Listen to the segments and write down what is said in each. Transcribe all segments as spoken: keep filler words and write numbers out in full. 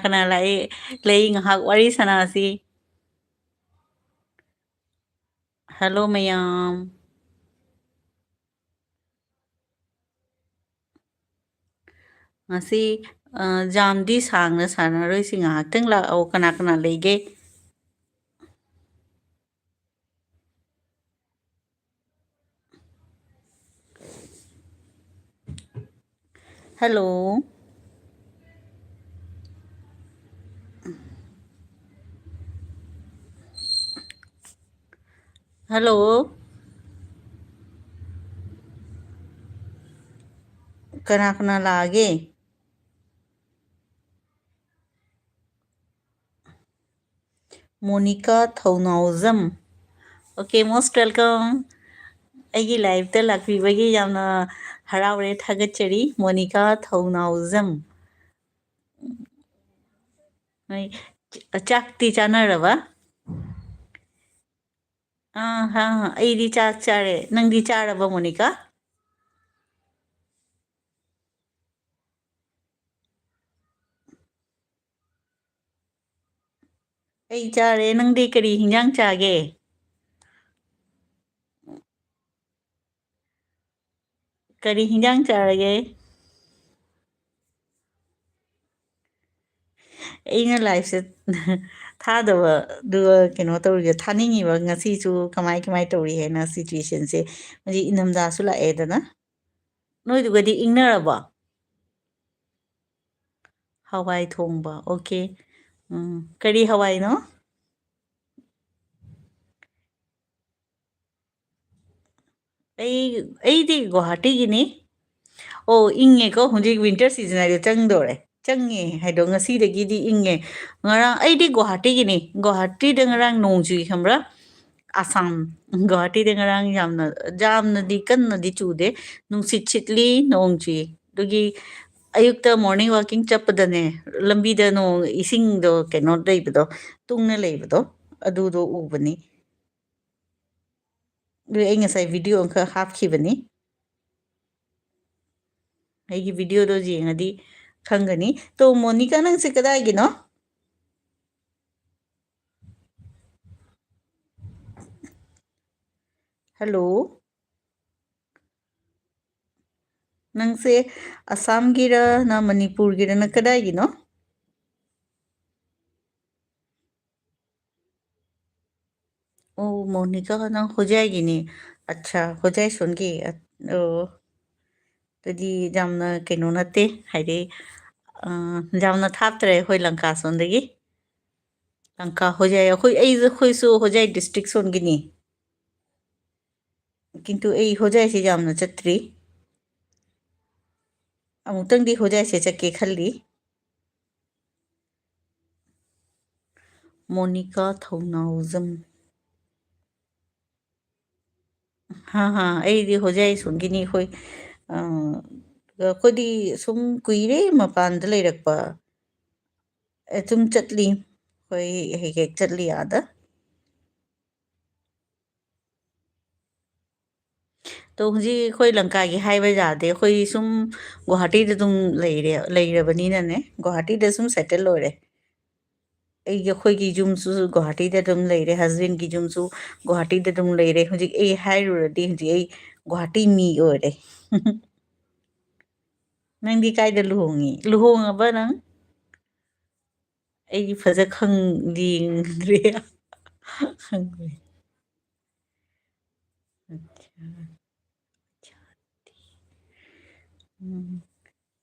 ꯀꯅꯥ ꯂꯥꯛꯏ? ꯂꯩ, ꯉꯥꯏꯍꯥꯛ ꯋꯥꯔꯤ ꯁꯥꯟꯅꯁꯤ꯫ Hello ꯃꯌꯥꯝ꯫ ꯉꯁꯤ, ꯑ, ꯌꯥꯝꯗꯤ ꯁꯥꯡꯅ ꯁꯥꯟꯅꯔꯣꯏꯁꯤ, ꯉꯥꯏꯍꯥꯛꯇꯪ ꯂꯥꯛꯑꯣ, ꯀꯅꯥ ꯀꯅꯥ ꯂꯩꯒꯦ? Hello꯫ Hello꯫ ꯀꯅꯥ ꯀꯅꯥ ꯂꯥꯛꯑꯒꯦ? ꯃꯣꯅꯤꯀꯥ ꯊꯧꯅꯥꯎꯖꯝ꯫ Okay, most welcome꯫ ꯑꯩꯒꯤ liveꯇ ꯂꯥꯛꯄꯤꯕꯒꯤ ꯌꯥꯝꯅ ꯍꯔꯥꯎꯔꯦ, ꯊꯥꯒꯠꯆꯔꯤ, ꯃꯣꯅꯤꯀꯥ ꯊꯧꯅꯥꯎꯖꯝ꯫ ꯅꯣꯏ ꯆ-, ꯆꯥꯛꯇꯤ ꯆꯥꯅꯔꯕ? ꯑꯥ, ꯍꯥ, ꯍꯥ, ꯑꯩꯗꯤ ꯆꯥꯛ ꯆꯥꯔꯦ꯫ ꯅꯪꯗꯤ ꯆꯥꯔꯕ, ꯃꯣꯅꯤꯀꯥ? ꯑꯩ ꯆꯥꯔꯦ꯫ ꯅꯪꯗꯤ ꯀꯔꯤ ꯍꯤꯟꯖꯥꯡ ꯆꯥꯒꯦ? ꯀꯔꯤ ꯍꯤꯟꯖꯥꯡ ꯆꯥꯔꯒꯦ? ꯑꯩꯅ liveꯁꯦ ꯊꯥꯗꯕ, ꯑꯗꯨꯒ ꯀꯩꯅꯣ ꯇꯧꯔꯤꯁꯦ, ꯊꯥꯅꯤꯡꯉꯤꯕ ꯉꯁꯤꯁꯨ ꯀꯃꯥꯏ ꯀꯃꯥꯏ ꯇꯧꯔꯤ ꯍꯥꯏꯅ situationꯁꯦ꯫ ꯍꯧꯖꯤꯛ ꯏꯪꯊꯝꯊꯥꯁꯨ ꯂꯥꯛꯑꯦꯗꯅ꯫ ꯅꯣꯏꯗꯨꯒꯗꯤ ꯏꯪꯅꯔꯕꯣ? ꯍꯋꯥꯏ ꯊꯣꯡꯕ꯫ Okay꯫ ꯎꯝ, ꯀꯔꯤ ꯍꯋꯥꯏꯅꯣ? ꯑꯩ, ꯑꯩꯗꯤ ꯒꯨꯋꯥꯍꯥꯇꯤꯒꯤꯅꯤ꯫ ꯑꯣ, ꯏꯪꯉꯦꯀꯣ, ꯍꯧꯖꯤꯛ winter season ꯍꯥꯏꯗꯣ ꯆꯪꯗꯣꯔꯦ꯫ ꯆꯪꯉꯦ ꯍꯥꯏꯗꯣ ꯉꯁꯤꯗꯒꯤꯗꯤ ꯏꯪꯉꯦ꯫ ꯉꯔꯥꯡ, ꯑꯩꯗꯤ ꯒꯨꯋꯥꯍꯥꯇꯤꯒꯤꯅꯤ꯫ ꯒꯨꯋꯥꯍꯥꯇꯤꯗ ꯉꯔꯥꯡ ꯅꯣꯡ ꯆꯨꯏ ꯈꯪꯕ꯭ꯔꯥ? ꯑꯁꯥꯝ, ꯒꯨꯋꯥꯍꯥꯇꯤꯗ ꯉꯔꯥꯡ ꯌꯥꯝꯅ, ꯌꯥꯝꯅꯗꯤ ꯀꯟꯅꯗꯤ ꯆꯨꯗꯦ꯫ ꯅꯨꯡꯁꯤꯠ ꯁꯤꯠꯂꯤ, ꯅꯣꯡ ꯆꯨꯏ꯫ ꯑꯗꯨꯒꯤ ꯑꯌꯨꯛꯇ morning walking ꯆꯠꯄꯗꯅꯦ, ꯂꯝꯕꯤꯗ ꯅꯣꯡ, ꯏꯁꯤꯡꯗꯣ ꯀꯩꯅꯣ ꯂꯩꯕꯗꯣ, ꯇꯨꯡꯅ ꯂꯩꯕꯗꯣ, ꯑꯗꯨꯗꯣ ꯎꯕꯅꯤ꯫ ꯑꯗꯨ ꯑꯩ ꯉꯁꯥꯏ video ꯑꯃꯈꯛ ꯍꯥꯞꯈꯤꯕꯅꯤ꯫ ꯑꯩꯒꯤ videoꯗꯣ ꯌꯦꯡꯉꯗꯤ ꯈꯪꯒꯅꯤ꯫ ꯇꯣ, ꯃꯣꯅꯤꯀꯥ, ꯅꯪꯁꯦ ꯀꯗꯥꯏꯒꯤꯅꯣ? ꯍꯜꯂꯣ? ꯅꯪꯁꯦ ꯑꯁꯥꯝꯒꯤꯔ, ꯅ ꯃꯅꯤꯄꯨꯔꯒꯤꯔ, ꯅ ꯀꯗꯥꯏꯒꯤꯅꯣ? ꯑꯣ, ꯃꯣꯅꯤꯀꯥ, ꯅꯪ ꯍꯣꯖꯥꯏꯒꯤꯅꯤ꯫ ꯑꯠꯁꯥ, ꯍꯣꯖꯥꯏ ꯁꯣꯟꯒꯤ꯫ ꯑ-, ꯑꯣ, ꯑꯗꯨꯗꯤ ꯌꯥꯝꯅ ꯀꯩꯅꯣ ꯅꯠꯇꯦ, ꯍꯥꯏꯗꯤ, ꯑ, ꯌꯥꯝꯅ ꯊꯥꯞꯇ꯭ꯔꯦ ꯑꯩꯈꯣꯏ ꯂꯪꯀꯥ ꯁꯣꯟꯗꯒꯤ꯫ ꯂꯪꯀꯥ ꯍꯣꯖꯥꯏ, ꯑꯩꯈꯣꯏ, ꯑꯩ, ꯑꯩꯈꯣꯏꯁꯨ ꯍꯣꯖꯥꯏ district ꯁꯣꯟꯒꯤꯅꯤ꯫ ꯀꯤꯟꯇꯨ ꯑꯩ ꯍꯣꯖꯥꯏꯁꯦ ꯌꯥꯝꯅ ꯆꯠꯇ꯭ꯔꯤ꯫ ꯑꯃꯨꯛꯇꯪꯗꯤ ꯍꯣꯖꯥꯏꯁꯦ ꯆꯠꯀꯦ ꯈꯜꯂꯤ꯫ ꯃꯣꯅꯤꯀꯥ ꯊꯧꯅꯥꯎꯖꯝ꯫ ꯍꯥ, ꯍꯥ, ꯑꯩꯗꯤ ꯍꯣꯖꯥꯏ ꯁꯣꯝꯒꯤꯅꯤ꯫ ꯑꯩꯈꯣꯏ, ꯑ, ꯑꯩꯈꯣꯏꯗꯤ ꯁꯨꯝ ꯀꯨꯏꯔꯦ ꯃꯄꯥꯟꯗ ꯂꯩꯔꯛꯄ꯫ ꯑꯦ, ꯁꯨꯝ ꯆꯠꯂꯤ꯫ ꯑꯩꯈꯣꯏ ꯍꯦꯛ ꯍꯦꯛ ꯆꯠꯂꯤ ꯑꯥꯗ꯫ ꯑꯗꯣ ꯍꯧꯖꯤꯛ ꯑꯩꯈꯣꯏ ꯂꯪꯀꯥꯒꯤ ꯍꯥꯏꯕ ꯌꯥꯗꯦ꯫ ꯑꯩꯈꯣꯏ ꯁꯨꯝ ꯒꯨꯋꯥꯍꯥꯇꯤꯗ ꯑꯗꯨꯝ ꯂꯩꯔꯦ, ꯂꯩꯔꯕꯅꯤꯅꯅꯦ, ꯒꯨꯋꯥꯍꯥꯇꯤꯗ ꯁꯨꯝ settle ꯑꯣꯏꯔꯦ꯫ ꯑꯩꯒꯤ, ꯑꯩꯈꯣꯏꯒꯤ ꯌꯨꯝꯁꯨ ꯒꯨꯋꯥꯍꯥꯇꯤꯗ ꯑꯗꯨꯝ ꯂꯩꯔꯦ, husbandꯀꯤ ꯌꯨꯝꯁꯨ ꯒꯨꯋꯥꯍꯥꯇꯤꯗ ꯑꯗꯨꯝ ꯂꯩꯔꯦ꯫ ꯍꯧꯖꯤꯛ ꯑꯩ ꯍꯥꯏꯔꯨꯔꯗꯤ ꯍꯧꯖꯤꯛ ꯑꯩ ꯒꯨꯋꯥꯍꯥꯇꯤ ꯃꯤ ꯑꯣꯏꯔꯦ꯫ ꯅꯪꯗꯤ ꯀꯥꯏꯗ ꯂꯨꯍꯣꯡꯉꯤ? ꯂꯨꯍꯣꯡꯉꯕ ꯅꯪ? ꯑꯩꯗꯤ ꯐꯖ ꯈꯪ-, ꯌꯦꯡꯗ꯭ꯔꯦ꯫ ꯈꯪꯗ꯭ꯔꯦ꯫ ꯑꯠꯆꯥ꯫ ꯎꯝ꯫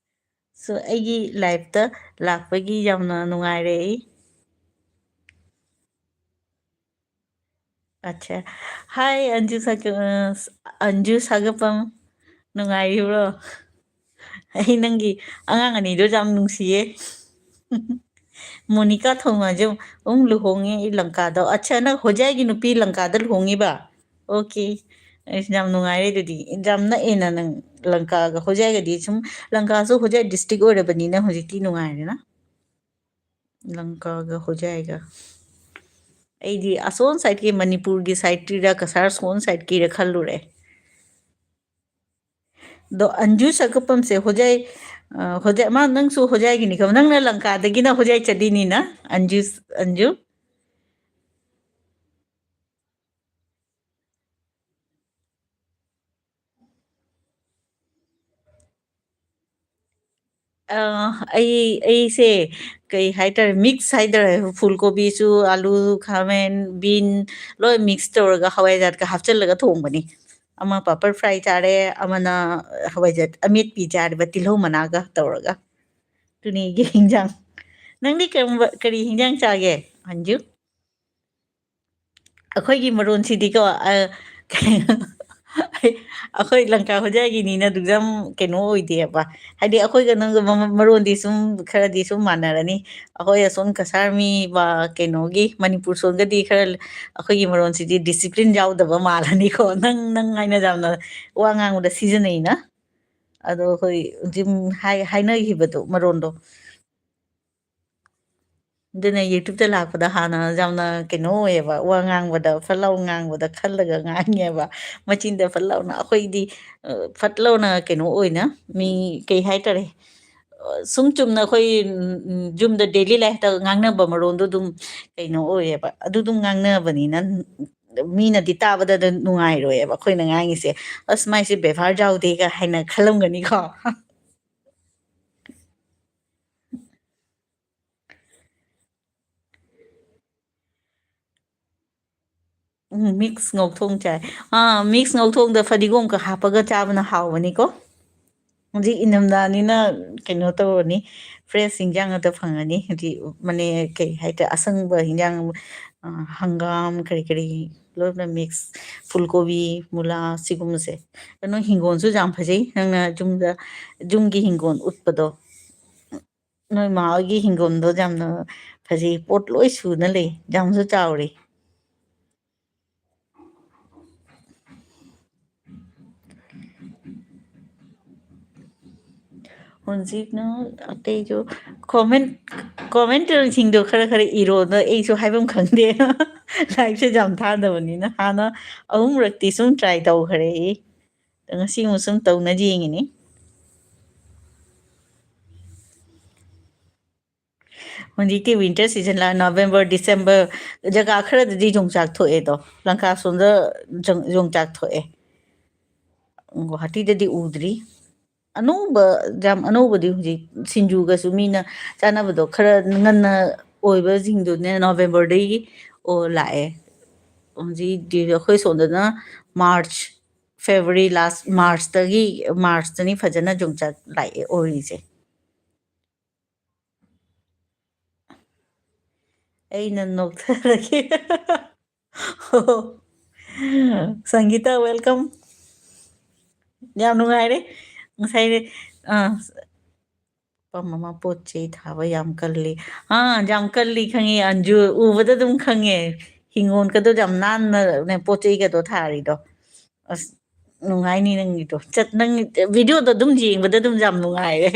So, ꯑꯩꯒꯤ liveꯇ ꯂꯥꯛꯄꯒꯤ ꯌꯥꯝꯅ ꯅꯨꯡꯉꯥꯏꯔꯦ ꯑꯩ꯫ ꯑꯠꯆꯥ꯫ Hi, ꯑꯟꯖꯨ ꯁꯥꯒ-, ꯑ, ꯑꯟꯖꯨ ꯁꯥꯒꯄꯝ꯫ ꯅꯨꯡꯉꯥꯏꯔꯤꯕ꯭ꯔꯣ? ꯑꯩ ꯅꯪꯒꯤ ꯑꯉꯥꯡ ꯑꯅꯤꯗꯣ ꯌꯥꯝ ꯅꯨꯡꯁꯤꯌꯦ꯫ ꯃꯣꯅꯤꯀꯥ ꯊꯧꯅꯥꯖꯝ, ꯎꯝ, ꯂꯨꯍꯣꯡꯉꯦ ꯑꯩ ꯂꯪꯀꯥꯗ꯫ ꯑꯠꯆꯥ, ꯅꯪ ꯍꯣꯖꯥꯏꯒꯤ ꯅꯨꯄꯤ ꯂꯪꯀꯥꯗ ꯂꯨꯍꯣꯡꯉꯤꯕ? Okay꯫ ꯑꯩꯁ, ꯌꯥꯝ ꯅꯨꯡꯉꯥꯏꯔꯦ ꯑꯗꯨꯗꯤ꯫ ꯌꯥꯝ ꯅꯛꯑꯦꯅ ꯅꯪ ꯂꯪꯀꯥꯒ ꯍꯣꯖꯥꯏꯒꯗꯤ꯫ ꯁꯨꯝ ꯂꯪꯀꯥꯁꯨ ꯍꯣꯖꯥꯏ district ꯑꯣꯏꯔꯕꯅꯤꯅ ꯍꯧꯖꯤꯛꯇꯤ ꯅꯨꯡꯉꯥꯏꯔꯦꯅ꯫ ꯂꯪꯀꯥꯒ ꯍꯣꯖꯥꯏꯒ꯫ ꯑꯩꯗꯤ ꯑꯁꯣꯝ sideꯀꯤ ꯃꯅꯤꯄꯨꯔꯒꯤ sideꯀꯤꯔ ꯀꯁꯥꯔ ꯁꯣꯝ sideꯀꯤꯔ ꯈꯜꯂꯨꯔꯦ꯫ ꯑꯗꯣ ꯑꯟꯖꯨ ꯁꯥꯒꯄꯝꯁꯦ ꯍꯣꯖꯥꯏ, ꯑ, ꯍꯣꯖꯥꯏ, ꯃꯥ, ꯅꯪꯁꯨ ꯍꯣꯖꯥꯏꯒꯤꯅꯤ ꯈꯪ-, ꯅꯪꯅ ꯂꯪꯀꯥꯗꯒꯤꯅ ꯍꯣꯖꯥꯏ ꯆꯠꯂꯤꯅꯤꯅ, ꯑꯟꯖꯨ, ꯑꯟꯖꯨ? ꯑ, ꯑꯩ, ꯑꯩꯁꯦ ꯀꯩ ꯍꯥꯏꯇꯥꯔꯦ, mix ꯍꯥꯏꯇꯥꯔꯦ, ꯐꯨꯜ ꯀꯣꯕꯤꯁꯨ, ꯑꯥꯂꯨ, ꯈꯥꯃꯦꯟ, ꯕꯤꯟ ꯂꯣꯏ mix ꯇꯧꯔꯒ ꯍꯋꯥꯏꯖꯥꯔꯒ ꯍꯥꯞꯆꯤꯜꯂꯒ ꯊꯣꯡꯕꯅꯤ꯫ ꯑꯃ ꯄꯥꯄꯔ fry ꯆꯥꯔꯦ, ꯑꯃꯅ ꯍꯋꯥꯏꯖꯥꯔ ꯑꯃꯦꯠꯄꯤ ꯆꯥꯔꯦꯕ, ꯇꯤꯜꯍꯧ ꯃꯅꯥꯒ ꯇꯧꯔꯒ꯫ ꯑꯗꯨꯅꯤ ꯑꯩꯒꯤ ꯍꯤꯟꯖꯥꯡ꯫ ꯅꯪꯗꯤ ꯀꯔꯝꯕ, ꯀꯔꯤ ꯍꯤꯟꯖꯥꯡ ꯆꯥꯒꯦ, ꯑꯟꯖꯨ? ꯑꯩꯈꯣꯏꯒꯤ ꯃꯔꯣꯟꯁꯤꯗꯤꯀꯣ, ꯑ, ꯑꯩꯈꯣꯏ ꯂꯪꯀꯥ ꯍꯣꯖꯥꯏꯒꯤꯅꯤꯅ ꯑꯗꯨꯛ ꯌꯥꯝ ꯀꯩꯅꯣ ꯑꯣꯏꯗꯦꯕ꯫ ꯍꯥꯏꯗꯤ ꯑꯩꯈꯣꯏꯒ ꯅꯪꯒ ꯃ-, ꯃꯔꯣꯟꯗꯤ ꯁꯨꯝ ꯈꯔꯗꯤ ꯁꯨꯝ ꯃꯥꯟꯅꯔꯅꯤ꯫ ꯑꯩꯈꯣꯏ ꯑꯁꯣꯝ ꯀꯁꯥꯔ ꯃꯤ ꯕ-, ꯀꯩꯅꯣꯒꯤ ꯃꯅꯤꯄꯨꯔ ꯁꯣꯝꯒꯗꯤ ꯈꯔ ꯑꯩꯈꯣꯏꯒꯤ ꯃꯔꯣꯟꯁꯤꯗꯤ discipline ꯌꯥꯎꯗꯕ ꯃꯥꯜꯂꯅꯤꯀꯣ꯫ ꯅꯪ, ꯅꯪ ꯍꯥꯏꯅ ꯌꯥꯝꯅ ꯋꯥ ꯉꯥꯡꯕꯗ ꯁꯤꯖꯤꯟꯅꯩꯅ꯫ ꯑꯗꯣ ꯑꯩꯈꯣꯏ ꯖꯤꯝ ꯍꯥꯏ-, ꯍꯥꯏꯅꯈꯤꯕꯗꯣ ꯃꯔꯣꯟꯗꯣ꯫ ꯑꯗꯨꯅ YouTube ꯇ ꯂꯥꯛꯄꯗ ꯍꯥꯟꯅ ꯌꯥꯝꯅ ꯀꯩꯅꯣ ꯑꯣꯏꯌꯦꯕ, ꯋꯥ ꯉꯥꯡꯕꯗ ꯐꯠ ꯂꯥꯎ ꯉꯥꯡꯕꯗ ꯈꯜꯂꯒ ꯉꯥꯡꯉꯦꯕ꯫ ꯃꯆꯤꯟꯗ ꯐꯠ ꯂꯥꯎꯅ ꯑꯩꯈꯣꯏꯗꯤ, ꯑ, ꯐꯠ ꯂꯥꯎꯅ ꯀꯩꯅꯣ ꯑꯣꯏꯅ ꯃꯤ ꯀꯩ ꯍꯥꯏꯇꯥꯔꯦ, ꯑ, ꯁꯨꯝ ꯆꯨꯝꯅ ꯑꯩꯈꯣꯏ, ꯎꯝ, ꯎꯝ, ꯌꯨꯝꯗ daily life ꯇ ꯉꯥꯡꯅꯕ ꯃꯔꯣꯟꯗꯣ ꯑꯗꯨꯝ ꯀꯩꯅꯣ ꯑꯣꯏꯌꯦꯕ꯫ ꯑꯗꯨ ꯑꯗꯨꯝ ꯉꯥꯡꯅꯕꯅꯤꯅ ꯃꯤꯅꯗꯤ ꯇꯥꯕꯗ ꯑꯗꯨꯝ ꯅꯨꯡꯉꯥꯏꯔꯣꯏꯌꯦꯕ ꯑꯩꯈꯣꯏꯅ ꯉꯥꯡꯉꯤꯁꯦ꯫ "ꯑꯁ, ꯃꯥꯏꯁꯦ ꯕꯦꯕꯥꯔ ꯌꯥꯎꯗꯦꯒ" ꯍꯥꯏꯅ ꯈꯜꯂꯝꯒꯅꯤꯀꯣ꯫ ꯎꯝ, mix ꯉꯧꯊꯣꯡ ꯆꯥꯏ꯫ ꯑꯥ, mix ꯉꯧꯊꯣꯡꯗ ꯐꯗꯤꯒꯣꯝꯒ ꯍꯥꯞꯄꯒ ꯆꯥꯕꯅ ꯍꯥꯎꯕꯅꯤꯀꯣ꯫ ꯍꯧꯖꯤꯛ ꯏꯪꯊꯝꯊꯥꯅꯤꯅ ꯀꯩꯅꯣ ꯇꯧꯔꯅꯤ, fresh ꯏꯟꯖꯥꯡ ꯉꯥꯛꯇ ꯐꯪꯉꯅꯤ꯫ ꯍꯧꯖꯤꯛ ꯃꯅꯦ ꯀꯩ ꯍꯥꯏꯇꯥꯔꯦ, ꯑꯁꯪꯕ ꯏꯟꯖꯥꯡ, ꯑ, ꯍꯪꯒꯥꯝ ꯀꯔꯤ ꯀꯔꯤ ꯂꯣꯏꯅ mix, ꯐꯨꯜ ꯀꯣꯕꯤ, ꯃꯨꯂꯥ ꯁꯤꯒꯨꯝꯕꯁꯦ꯫ ꯑꯗꯣ ꯅꯣꯏ ꯍꯤꯡꯒꯣꯜꯁꯨ ꯌꯥꯝ ꯐꯖꯩ, ꯅꯪꯅ ꯌꯨꯝꯗ, ꯌꯨꯝꯒꯤ ꯍꯤꯡꯒꯣꯜ ꯎꯠꯄꯗꯣ꯫ ꯅꯣꯏ ꯃꯥ ꯍꯣꯏꯒꯤ ꯍꯤꯡꯒꯣꯜꯗꯣ ꯌꯥꯝꯅ ꯐꯖꯩ, ꯄꯣꯠ ꯂꯣꯏ ꯁꯨꯅ ꯂꯩ, ꯌꯥꯝꯁꯨ ꯆꯥꯎꯔꯦ꯫ ꯍꯧꯖꯤꯛꯅ ꯑꯇꯩꯁꯨ comment, comment ꯁꯤꯡꯗꯣ ꯈꯔ ꯈꯔ ꯏꯔꯣꯗ, ꯑꯩꯁꯨ ꯍꯥꯏꯐꯝ ꯈꯪꯗꯦ꯫ Live ꯁꯦ ꯌꯥꯝ ꯊꯥꯗꯕꯅꯤꯅ꯫ ꯍꯥꯟꯅ ꯑꯍꯨꯝꯔꯛꯇꯤ ꯁꯨꯝ try ꯇꯧꯈ꯭ꯔꯦ ꯑꯩ꯫ ꯑꯗꯣ ꯉꯁꯤ ꯑꯃꯨꯛ ꯁꯨꯝ ꯇꯧꯅ ꯌꯦꯡꯉꯤꯅꯤ꯫ ꯍꯧꯖꯤꯛꯇꯤ winter season ꯂꯥꯛ, November, December, ꯖꯒꯥ ꯈꯔꯗꯗꯤ ꯌꯣꯡꯆꯥꯛ ꯊꯣꯛꯑꯦꯗꯣ, ꯂꯪꯀꯥ ꯁꯣꯝꯗ ꯌꯣꯡ-, ꯌꯣꯡꯆꯥꯛ ꯊꯣꯛꯑꯦ꯫ ꯒꯨꯋꯥꯍꯥꯇꯤꯗꯗꯤ ꯎꯗ꯭ꯔꯤ꯫ ꯑꯅꯧꯕ, ꯌꯥꯝ ꯑꯅꯧꯕꯗꯤ ꯍꯧꯖꯤꯛ ꯁꯤꯡꯖꯨꯒꯁꯨ ꯃꯤꯅ ꯆꯥꯅꯕꯗꯣ ꯈꯔ ꯉꯟꯅ ꯑꯣꯏꯕꯁꯤꯡꯗꯨꯅꯦ Novemberꯗꯒꯤ ꯑꯣ ꯂꯥꯛꯑꯦ꯫ ꯍꯧꯖꯤꯛꯇꯤ ꯑꯩꯈꯣꯏ ꯁꯣꯝꯗꯅ March, February last, Marchꯇꯒꯤ, Marchꯇꯅꯤ ꯐꯖꯅ ꯌꯣꯡꯆꯥꯛ ꯂꯥꯛꯑꯦ ꯑꯣꯏꯔꯤꯁꯦ꯫ ꯑꯩꯅ ꯅꯣꯛꯊꯔꯒꯦ꯫ ꯁꯪꯒꯤꯇꯥ, welcome꯫ ꯌꯥꯝ ꯅꯨꯡꯉꯥꯏꯔꯦ꯫ ꯉꯁꯥꯏ, ꯑ, ꯄꯝ ꯑꯃ ꯄꯣꯠ ꯆꯩ ꯊꯥꯕ ꯌꯥꯝ ꯀꯜꯂꯤ꯫ ꯑꯥ, ꯌꯥꯝ ꯀꯜꯂꯤ ꯈꯪꯉꯦ꯫ ꯑꯟꯖꯨ ꯎꯕꯗ ꯑꯗꯨꯝ ꯈꯪꯉꯦ꯫ ꯍꯤꯡꯒꯣꯜꯒꯗꯣ ꯌꯥꯝ ꯅꯥꯟꯅꯅꯦ ꯄꯣꯠ ꯆꯩꯒꯗꯣ ꯊꯥꯔꯤꯗꯣ꯫ ꯑꯁ, ꯅꯨꯡꯉꯥꯏꯅꯤ ꯅꯪꯒꯤꯗꯣ꯫ ꯆꯠ-, ꯅꯪ videoꯗꯣ ꯑꯗꯨꯝ ꯌꯦꯡꯕꯗ ꯑꯗꯨꯝ ꯌꯥꯝ ꯅꯨꯡꯉꯥꯏꯔꯦ꯫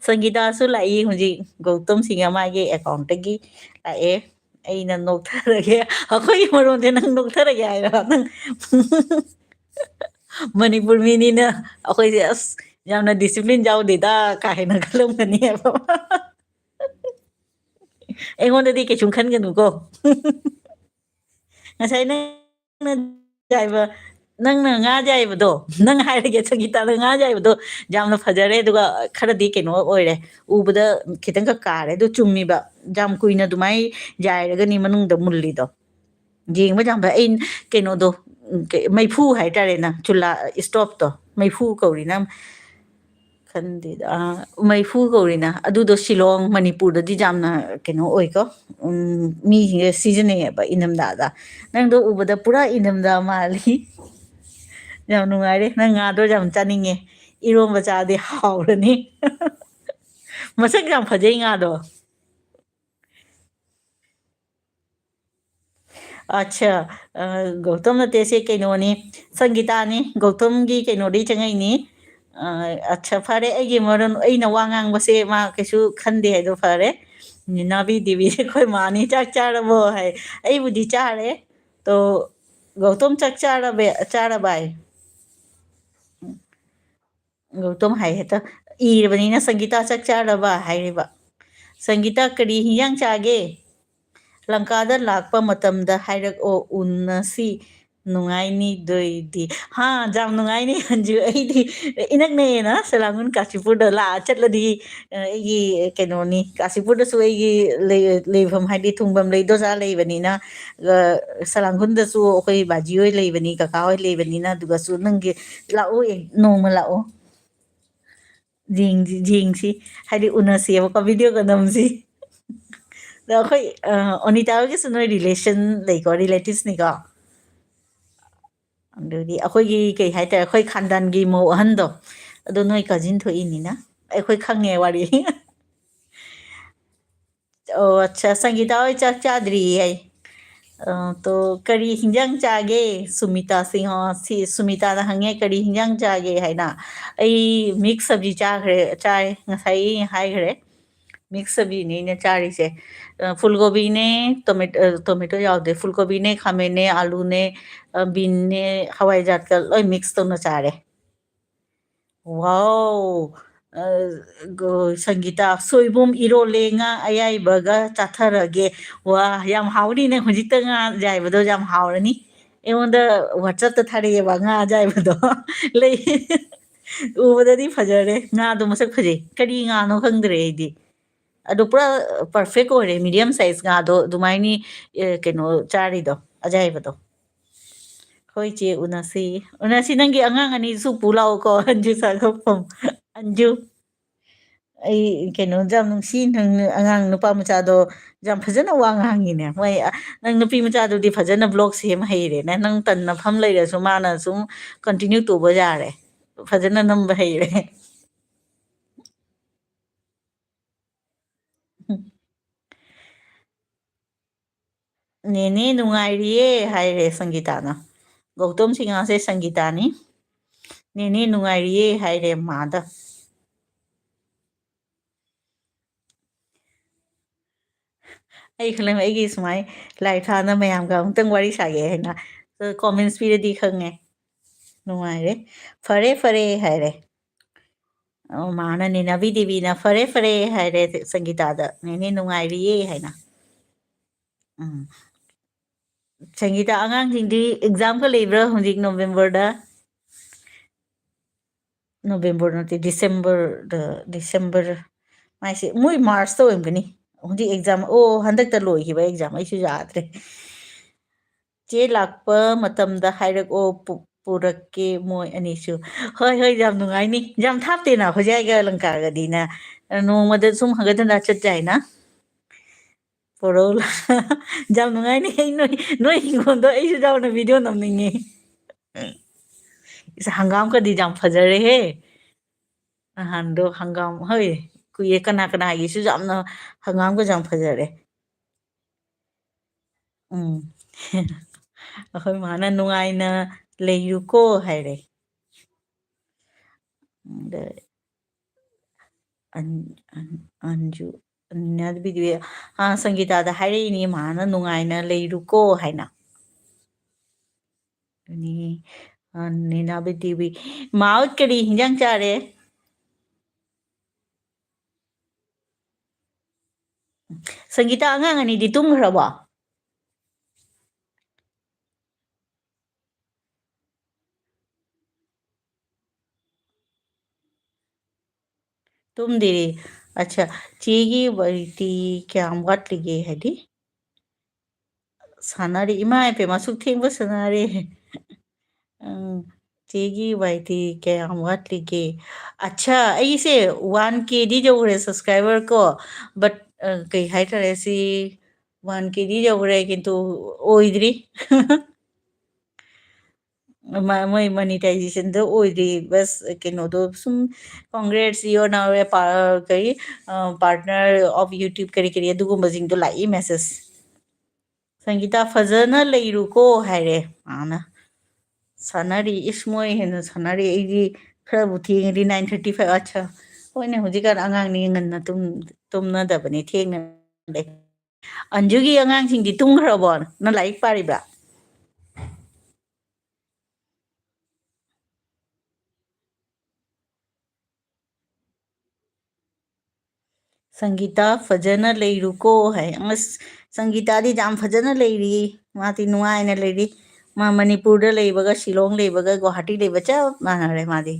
ꯁꯪꯒꯤꯇꯥꯁꯨ ꯂꯥꯛꯏ ꯍꯧꯖꯤꯛ, ꯒꯧꯇꯝ ꯁꯤꯡꯍ ꯃꯥꯒꯤ accountꯇꯒꯤ ꯂꯥꯛꯑꯦ꯫ ꯑꯩꯅ ꯅꯣꯛꯊꯔꯒꯦ꯫ ꯑꯩꯈꯣꯏꯒꯤ ꯃꯔꯣꯟꯁꯦ ꯅꯪ ꯅꯣꯛꯊꯔꯒꯦ ꯍꯥꯏꯔꯣ? ꯅꯪ ꯃꯅꯤꯄꯨꯔ ꯃꯤꯅꯤꯅ ꯑꯩꯈꯣꯏꯁꯦ, "ꯑꯁ, ꯌꯥꯝꯅ discipline ꯌꯥꯎꯗꯦꯗ" ꯀꯥꯏꯅ ꯈꯜꯂꯝꯒꯅꯤ ꯍꯥꯏꯕ꯫ ꯑꯩꯉꯣꯟꯗꯗꯤ ꯀꯩꯁꯨꯝ ꯈꯟꯒꯅꯨꯀꯣ꯫ ꯉꯁꯥꯏ ꯅꯪꯅ ꯌꯥꯏꯕ, ꯅꯪꯅ ꯉꯥ ꯌꯥꯏꯕꯗꯣ, ꯅꯪ ꯍꯥꯏꯔꯒꯦ, ꯁꯪꯒꯤꯇꯥꯅ ꯉꯥ ꯌꯥꯏꯕꯗꯣ ꯌꯥꯝꯅ ꯐꯖꯔꯦ, ꯑꯗꯨꯒ ꯈꯔꯗꯤ ꯀꯩꯅꯣ ꯑꯣꯏꯔꯦ, ꯎꯕꯗ ꯈꯤꯇꯪꯈꯛ ꯀꯥꯔꯦ꯫ ꯑꯗꯨ ꯆꯨꯝꯃꯤꯕ, ꯌꯥꯝ ꯀꯨꯏꯅ ꯑꯗꯨꯃꯥꯏꯅ ꯌꯥꯏꯔꯒꯅꯤ ꯃꯅꯨꯡꯗ ꯃꯨꯜꯂꯤꯗꯣ꯫ ꯌꯦꯡꯕ ꯌꯥꯝ ꯐꯩ꯫ ꯑꯩ ꯀꯩꯅꯣꯗꯣ, ꯎꯝ, ꯀꯩ-, ꯃꯩꯐꯨ ꯍꯥꯏꯇꯥꯔꯦꯅ, ꯆꯨꯂꯥ, stoveꯇꯣ, ꯃꯩꯐꯨ ꯀꯧꯔꯤꯅ, ꯈꯟꯗꯦꯗ, ꯑꯥ, ꯃꯩꯐꯨ ꯀꯧꯔꯤꯅ, ꯑꯗꯨꯗꯣ ꯁꯤꯂꯣꯡ, ꯃꯅꯤꯄꯨꯔꯗꯗꯤ ꯌꯥꯝꯅ ꯀꯩꯅꯣ ꯑꯣꯏꯀꯣ, ꯎꯝ, ꯃꯤꯁꯤꯡꯁꯦ ꯁꯤꯖꯤꯟꯅꯩꯌꯦꯕ ꯏꯪꯊꯝꯊꯥꯗ꯫ ꯅꯪꯗꯣ ꯎꯕꯗ ꯄꯨꯔꯥ ꯏꯪꯊꯝꯊꯥ ꯃꯥꯜꯂꯤ꯫ ꯌꯥꯝ ꯅꯨꯡꯉꯥꯏꯔꯦ꯫ ꯅꯪ ꯉꯥꯗꯣ ꯌꯥꯝ ꯆꯥꯅꯤꯡꯉꯦ꯫ ꯏꯔꯣꯝꯕ ꯆꯥꯗꯤ ꯍꯥꯎꯔꯅꯤ꯫ ꯃꯁꯛ ꯌꯥꯝ ꯐꯖꯩ ꯉꯥꯗꯣ꯫ ꯑꯠꯁꯥ, ꯑ, ꯒꯧꯇꯝ ꯅꯠꯇꯦ, ꯁꯦ ꯀꯩꯅꯣꯅꯤ, ꯁꯪꯒꯤꯇꯥꯅꯤ, ꯒꯧꯇꯝꯒꯤ ꯀꯩꯅꯣꯗꯒꯤ ꯆꯪꯉꯛꯏꯅꯤ꯫ ꯑ, ꯑꯠꯁꯥ, ꯐꯔꯦ, ꯑꯩꯒꯤ ꯃꯔꯣꯟ, ꯑꯩꯅ ꯋꯥ ꯉꯥꯡꯕꯁꯦ ꯃꯥ ꯀꯩꯁꯨ ꯈꯟꯗꯦ ꯍꯥꯏꯗꯣ ꯐꯔꯦ꯫ ꯅꯥꯕꯤ ꯗꯦꯕꯤꯁꯦ ꯑꯩꯈꯣꯏ ꯃꯥꯅꯤ, "ꯆꯥꯛ ꯆꯥꯔꯕꯣ?" ꯍꯥꯏ꯫ ꯑꯩꯕꯨꯗꯤ ꯆꯥꯔꯦ꯫ ꯇꯣ, ꯒꯧꯇꯝ ꯆꯥꯛ ꯆꯥꯔꯕ-, ꯆꯥꯔꯕꯥꯏ? ꯒꯧꯇꯝ ꯍꯥꯏ ꯍꯦꯛꯇ ꯏꯔꯕꯅꯤꯅ, "ꯁꯪꯒꯤꯇꯥ ꯆꯥꯛ ꯆꯥꯔꯕ?" ꯍꯥꯏꯔꯤꯕ꯫ "ꯁꯪꯒꯤꯇꯥ, ꯀꯔꯤ ꯍꯤꯟꯖꯥꯡ ꯆꯥꯒꯦ? ꯂꯪꯀꯥꯗ ꯂꯥꯛꯄ ꯃꯇꯝꯗ ꯍꯥꯏꯔꯛꯑꯣ, ꯎꯟꯅꯁꯤ, ꯅꯨꯡꯉꯥꯏꯅꯤꯗꯣꯏꯗꯤ꯫" ꯍꯥ, ꯌꯥꯝ ꯅꯨꯡꯉꯥꯏꯅꯤ, ꯑꯟꯖꯨ꯫ ꯑꯩꯗꯤ ꯏꯅꯛ ꯅꯛꯑꯦꯅ, ꯁꯂꯥꯡꯕꯟ ꯀꯥꯁꯤꯄꯨꯔꯗ ꯂꯥꯛꯑ ꯆꯠꯂꯗꯤ, ꯑ, ꯑꯩꯒꯤ ꯀꯩꯅꯣꯅꯤ, ꯀꯥꯁꯤꯄꯨꯔꯗꯁꯨ ꯑꯩꯒꯤ ꯂꯩ-, ꯂꯩꯐꯝ, ꯍꯥꯏꯗꯤ ꯊꯨꯡꯐꯝ ꯂꯩꯗꯣ ꯑꯣꯖꯥ ꯂꯩꯕꯅꯤꯅ, ꯑ, ꯁꯂꯥꯡꯕꯟꯗꯁꯨ ꯑꯩꯈꯣꯏ ꯕꯥꯖꯤ ꯍꯣꯏ ꯂꯩꯕꯅꯤ, ꯀꯀꯥ ꯍꯣꯏ ꯂꯩꯕꯅꯤꯅ, ꯑꯗꯨꯒꯁꯨ ꯅꯪꯒꯤ ꯂꯥꯛꯑꯣ, ꯑꯦ, ꯅꯣꯡꯃ ꯂꯥꯛꯑꯣ꯫ ꯌꯦꯡꯁꯤ, ꯌꯦꯡꯁꯤ, ꯍꯥꯏꯗꯤ ꯎꯅꯁꯦꯕꯀꯣ, videoꯒ ꯅꯝꯁꯤ꯫ ꯑꯗꯣ ꯑꯩꯈꯣꯏ, ꯑ, ꯑꯣꯅꯤꯇꯥ ꯍꯣꯏꯒꯤꯁꯨ ꯅꯣꯏ relation ꯂꯩꯀꯣ, relatives ꯅꯤꯀꯣ꯫ ꯑꯗꯨꯗꯤ ꯑꯩꯈꯣꯏꯒꯤ ꯀꯩ ꯍꯥꯏꯇꯥꯔꯦ, ꯑꯩꯈꯣꯏ ꯈꯥꯟꯗꯥꯟꯒꯤ ꯃꯧ ꯑꯍꯟꯗꯣ, ꯑꯗꯣ ꯅꯣꯏ cousin ꯊꯣꯛꯏꯅꯤꯅ꯫ ꯑꯩꯈꯣꯏ ꯈꯪꯉꯦ ꯋꯥꯔꯤ꯫ ꯑꯣ, ꯑꯠꯆꯥ, ꯁꯪꯒꯤꯇꯥ ꯍꯣꯏ ꯆꯥꯛ ꯆꯥꯗ꯭ꯔꯤꯌꯦ꯫ ꯑ, ꯇꯣ, "ꯀꯔꯤ ꯍꯤꯟꯖꯥꯡ ꯆꯥꯒꯦ?" ꯁꯨꯃꯤꯇꯥ ꯁꯤꯡꯍ, ꯁꯤ, ꯁꯨꯃꯤꯇꯥꯅ ꯍꯪꯉꯦ, "ꯀꯔꯤ ꯍꯤꯟꯖꯥꯡ ꯆꯥꯒꯦ?" ꯍꯥꯏꯅ꯫ ꯑꯩ mix ꯁꯕꯖꯤ ꯆꯥꯈ꯭ꯔꯦ, ꯆꯥꯏ, ꯉꯁꯥꯏ ꯍꯥꯏꯈ꯭ꯔꯦ꯫ Mix ꯁꯕꯖꯤꯅꯦ ꯑꯩꯅ ꯆꯥꯔꯤꯁꯦ꯫ ꯑ, ꯐꯨꯜꯀꯣꯕꯤꯅꯦ, ꯇꯣꯃꯦ-, ꯑ, tomato ꯌꯥꯎꯗꯦ, ꯐꯨꯜꯀꯣꯕꯤꯅꯦ, ꯈꯥꯃꯦꯟꯅꯦ, ꯑꯂꯨꯅꯦ, ꯑ, beanꯁꯅꯦ, ꯍꯋꯥꯏꯖꯥꯔꯒ ꯂꯣꯏ mix ꯇꯧꯅ ꯆꯥꯔꯦ꯫ Wow! ꯑ, ꯒ-, ꯁꯪꯒꯤꯇꯥ, "ꯁꯣꯏꯕꯨꯝ ꯏꯔꯣꯜꯂꯦ, ꯉꯥ ꯑꯌꯥꯏꯕꯒ ꯆꯥꯊꯔꯒꯦ꯫" ꯋꯥ, ꯌꯥꯝ ꯍꯥꯎꯅꯤ, ꯅꯪ ꯍꯧꯖꯤꯛꯇ ꯉꯥ ꯑꯌꯥꯏꯕꯗꯣ ꯌꯥꯝ ꯍꯥꯎꯔꯅꯤ꯫ ꯑꯩꯉꯣꯟꯗ WhatsAppꯇ ꯊꯥꯔꯛꯑꯦꯕ ꯉꯥ ꯑꯌꯥꯏꯕꯗꯣ꯫ ꯂꯩ꯫ ꯎꯕꯗꯗꯤ ꯐꯖꯔꯦ, ꯉꯥꯗꯣ ꯃꯁꯛ ꯐꯖꯩ꯫ ꯀꯔꯤ ꯉꯥꯅꯣ ꯈꯪꯗ꯭ꯔꯦ ꯑꯩꯗꯤ꯫ ꯑꯗꯣ ꯄꯨꯔꯥ perfect ꯑꯣꯏꯔꯦ, medium size ꯉꯥꯗꯣ ꯑꯗꯨꯃꯥꯏꯅꯤ, ꯑꯦ, ꯀꯩꯅꯣ ꯆꯥꯔꯤꯗꯣ, ꯑꯌꯥꯏꯕꯗꯣ꯫ "ꯍꯣꯏ ꯆꯦ, ꯎꯅꯁꯤ꯫" ꯎꯅꯁꯤ, ꯅꯪꯒꯤ ꯑꯉꯥꯡ ꯑꯅꯤꯁꯨ ꯄꯨ ꯂꯥꯛꯑꯣꯀꯣ, ꯑꯟꯖꯨ ꯁꯥꯒꯣꯐꯝ꯫ ꯑꯟꯖꯨ, ꯑꯩ ꯀꯩꯅꯣ ꯌꯥꯝ ꯅꯨꯡꯁꯤ, ꯅꯪ ꯑꯉꯥꯡ ꯅꯨꯄꯥ ꯃꯆꯥꯗꯣ ꯌꯥꯝ ꯐꯖꯅ ꯋꯥ ꯉꯥꯡꯉꯤꯅꯦ꯫ ꯃꯣꯏ, ꯑ, ꯅꯪ ꯅꯨꯄꯤ ꯃꯆꯥꯗꯨꯗꯤ ꯐꯖꯅ vlog ꯁꯦꯝ ꯍꯩꯔꯦꯅꯦ꯫ ꯅꯪ ꯇꯟꯅꯐꯝ ꯂꯩꯔꯁꯨ ꯃꯥꯅ ꯁꯨꯝ continue ꯇꯧꯕ ꯌꯥꯔꯦ꯫ ꯐꯖꯅ ꯅꯝꯕ ꯍꯩꯔꯦ꯫ "ꯅꯦꯅꯦ ꯅꯨꯡꯉꯥꯏꯔꯤꯌꯦ" ꯍꯥꯏꯔꯦ ꯁꯪꯒꯤꯇꯥꯅ꯫ ꯒꯧꯇꯝ ꯁꯤꯡꯍꯁꯦ ꯁꯪꯒꯤꯇꯥꯅꯤ꯫ "ꯅꯦꯅꯦ ꯅꯨꯡꯉꯥꯏꯔꯤꯌꯦ" ꯍꯥꯏꯔꯦ ꯃꯥꯗ꯫ ꯑꯩ ꯈꯜꯂꯝꯃꯦ ꯑꯩꯒꯤ ꯁꯨꯃꯥꯏ live ꯊꯥꯅ ꯃꯌꯥꯝꯒ ꯑꯃꯨꯛꯇꯪ ꯋꯥꯔꯤ ꯁꯥꯒꯦ ꯍꯥꯏꯅ꯫ ꯑꯗꯣ comments ꯄꯤꯔꯗꯤ ꯈꯪꯉꯦ꯫ ꯅꯨꯡꯉꯥꯏꯔꯦ꯫ "ꯐꯔꯦ, ꯐꯔꯦ" ꯍꯥꯏꯔꯦ꯫ ꯑꯣ, ꯃꯥꯅꯅꯦ, ꯅꯥꯕꯤ ꯗꯦꯕꯤꯅ "ꯐꯔꯦ, ꯐꯔꯦ" ꯍꯥꯏꯔꯦ ꯁꯪꯒꯤꯇꯥꯗ, "ꯅꯦꯅꯦ ꯅꯨꯡꯉꯥꯏꯔꯤꯌꯦ" ꯍꯥꯏꯅ꯫ ꯎꯝ꯫ ꯁꯪꯒꯤꯇꯥ, ꯑꯉꯥꯡꯁꯤꯡꯗꯤ examꯒ ꯂꯩꯕ꯭ꯔꯥ ꯍꯧꯖꯤꯛ ꯅꯣꯕꯦꯝꯕꯔꯗ? ꯅꯣꯕꯦꯝꯕꯔ ꯅꯠꯇꯦ, ꯗꯤꯁꯦꯝꯕꯔꯗ, ꯗꯤꯁꯦꯝꯕꯔ, ꯃꯥꯏꯁꯦ ꯃꯣꯏ ꯃꯥꯔꯁꯇ ꯑꯣꯏꯔꯝꯒꯅꯤ꯫ ꯍꯧꯖꯤꯛ exam, ꯑꯣ, ꯍꯟꯗꯛꯇ ꯂꯣꯏꯈꯤꯕ exam, ꯑꯩꯁꯨ ꯌꯥꯗ꯭ꯔꯦ꯫ "ꯆꯦ ꯂꯥꯛꯄ ꯃꯇꯝꯗ ꯍꯥꯏꯔꯛꯑꯣ, ꯄꯨ-, ꯄꯨꯔꯛꯀꯦ ꯃꯣꯏ ꯑꯅꯤꯁꯨ"꯫ ꯍꯣꯏ, ꯍꯣꯏ, ꯌꯥꯝ ꯅꯨꯡꯉꯥꯏꯅꯤ꯫ ꯌꯥꯝ ꯊꯥꯞꯇꯦꯅ ꯍꯣꯖꯥꯏꯒ ꯂꯪꯀꯥꯒꯗꯤꯅ, ꯅꯣꯡꯃꯗ ꯁꯨꯝ ꯍꯟꯒꯠ ꯍꯟꯗ ꯆꯠ ꯌꯥꯏꯅ꯫ ꯄꯣꯔꯧ ꯂꯥ-, ꯌꯥꯝ ꯅꯨꯡꯉꯥꯏꯅꯤ꯫ ꯑꯩ ꯅꯣꯏ, ꯅꯣꯏ ꯍꯤꯡꯒꯣꯜꯗꯣ ꯑꯩꯁꯨ ꯌꯥꯎꯅ video ꯅꯝꯅꯤꯡꯉꯦ꯫ ꯏꯁ, ꯍꯪꯒꯥꯝꯒꯗꯤ ꯌꯥꯝ ꯐꯖꯔꯦꯍꯦ꯫ ꯅꯍꯥꯟꯗꯣ ꯍꯪꯒꯥꯝ, ꯍꯣꯏ, ꯀꯨꯏꯔꯦ꯫ ꯀꯅꯥ ꯀꯅꯥꯒꯤꯁꯨ ꯌꯥꯝꯅ, ꯍꯪꯒꯥꯝꯒꯁꯨ ꯌꯥꯝ ꯐꯖꯔꯦ꯫ ꯎꯝ꯫ ꯑꯩꯈꯣꯏ ꯃꯥꯅ "ꯅꯨꯡꯉꯥꯏꯅ ꯂꯩꯌꯨꯀꯣ" ꯍꯥꯏꯔꯦ꯫ ꯑꯗ ꯑꯟ-, ꯑꯟ-, ꯑꯟꯖꯨ, ꯑꯟ-, ꯑꯥ, ꯁꯪꯒꯤꯇꯥꯗ ꯍꯥꯏꯔꯛꯏꯅꯦ ꯃꯥꯅ "ꯅꯨꯡꯉꯥꯏꯅ ꯂꯩꯔꯨꯀꯣ" ꯍꯥꯏꯅ꯫ ꯑꯗꯨꯅꯤ, ꯑ, ꯅꯦꯅꯥ ꯕꯤꯇꯤꯕꯤ꯫ ꯃꯥ ꯍꯣꯏ ꯀꯔꯤ ꯍꯤꯟꯖꯥꯡ ꯆꯥꯔꯦ? ꯁꯪꯒꯤꯇꯥ, ꯑꯉꯥꯡ ꯑꯅꯤꯗꯤ ꯇꯨꯝꯈ꯭ꯔꯕꯣ? ꯇꯨꯝꯗ꯭ꯔꯤ꯫ ꯑꯠꯆꯥ, ꯆꯦꯒꯤ ꯋꯥꯔꯤꯗꯤ ꯀꯌꯥꯝ ꯋꯥꯠꯂꯤꯒꯦ ꯍꯥꯏꯗꯤ? ꯁꯥꯟꯅꯔꯤ꯫ ꯏꯃꯥ ꯏꯄꯦꯝꯃ, ꯑꯁꯨꯛ ꯊꯦꯡꯕ ꯁꯥꯟꯅꯔꯤ꯫ ꯎꯝ, ꯆꯦꯒꯤ ꯋꯥꯏꯗꯤ ꯀꯌꯥꯝ ꯋꯥꯠꯂꯤꯒꯦ? ꯑꯠꯆꯥ, ꯑꯩꯁꯦ one K ꯗꯤ ꯌꯧꯈ꯭ꯔꯦ subscriber ꯀꯣ, but, ꯑ, ꯀꯩ ꯍꯥꯏꯇꯥꯔꯦ, ꯁꯤ one K ꯗꯤ ꯌꯧꯈ꯭ꯔꯦ, ꯀꯤꯟꯇꯨ ꯑꯣꯏꯗ꯭ꯔꯤ꯫ ꯃ-, ꯃꯣꯏ monetization ꯗꯣ ꯑꯣꯏꯗ꯭ꯔꯤ, ꯕꯁ ꯀꯩꯅꯣꯗꯣ ꯁꯨꯝ congrats, you are now a pa-, ꯀꯔꯤ, ꯑ, partner of YouTube ꯀꯔꯤ ꯀꯔꯤ ꯑꯗꯨꯒꯨꯝꯕꯁꯤꯡꯗꯣ ꯂꯥꯛꯏ message꯫ ꯁꯪꯒꯤꯇꯥ, "ꯐꯖꯅ ꯂꯩꯔꯨꯀꯣ" ꯍꯥꯏꯔꯦ ꯃꯥꯅ꯫ ꯁꯥꯟꯅꯔꯤ, ꯏꯁ, ꯃꯣꯏ ꯍꯦꯟꯅ ꯁꯥꯟꯅꯔꯤ꯫ ꯑꯩꯗꯤ ꯈꯔꯕꯨ ꯊꯦꯡꯉꯗꯤ nine thirty five, ꯑꯠꯆꯥ꯫ ꯍꯣꯏꯅꯦ, ꯍꯧꯖꯤꯛꯀꯥꯟ ꯑꯉꯥꯡꯅꯤ ꯉꯟꯅ ꯇꯨꯝ-, ꯇꯨꯝꯅꯗꯕꯅꯤ, ꯊꯦꯡꯅ ꯂꯩ꯫ ꯑꯟꯖꯨꯒꯤ ꯑꯉꯥꯡꯁꯤꯡꯗꯤ ꯇꯨꯝꯈ꯭ꯔꯕꯣ? ꯅꯪ ꯂꯥꯏꯔꯤꯛ ꯄꯥꯔꯤꯕ꯭ꯔꯥ? "ꯁꯪꯒꯤꯇꯥ ꯐꯖꯅ ꯂꯩꯔꯨꯀꯣ" ꯍꯥꯏ꯫ ꯑꯁ, ꯁꯪꯒꯤꯇꯥꯗꯤ ꯌꯥꯝ ꯐꯖꯅ ꯂꯩꯔꯤ, ꯃꯥꯗꯤ ꯅꯨꯡꯉꯥꯏꯅ ꯂꯩꯔꯤ꯫ ꯃꯥ ꯃꯅꯤꯄꯨꯔꯗ ꯂꯩꯕꯒ, ꯁꯤꯂꯣꯡ ꯂꯩꯕꯒ, ꯒꯨꯋꯥꯍꯥꯇꯤ ꯂꯩꯕ ꯆꯞ ꯃꯥꯟꯅꯔꯦ ꯃꯥꯗꯤ꯫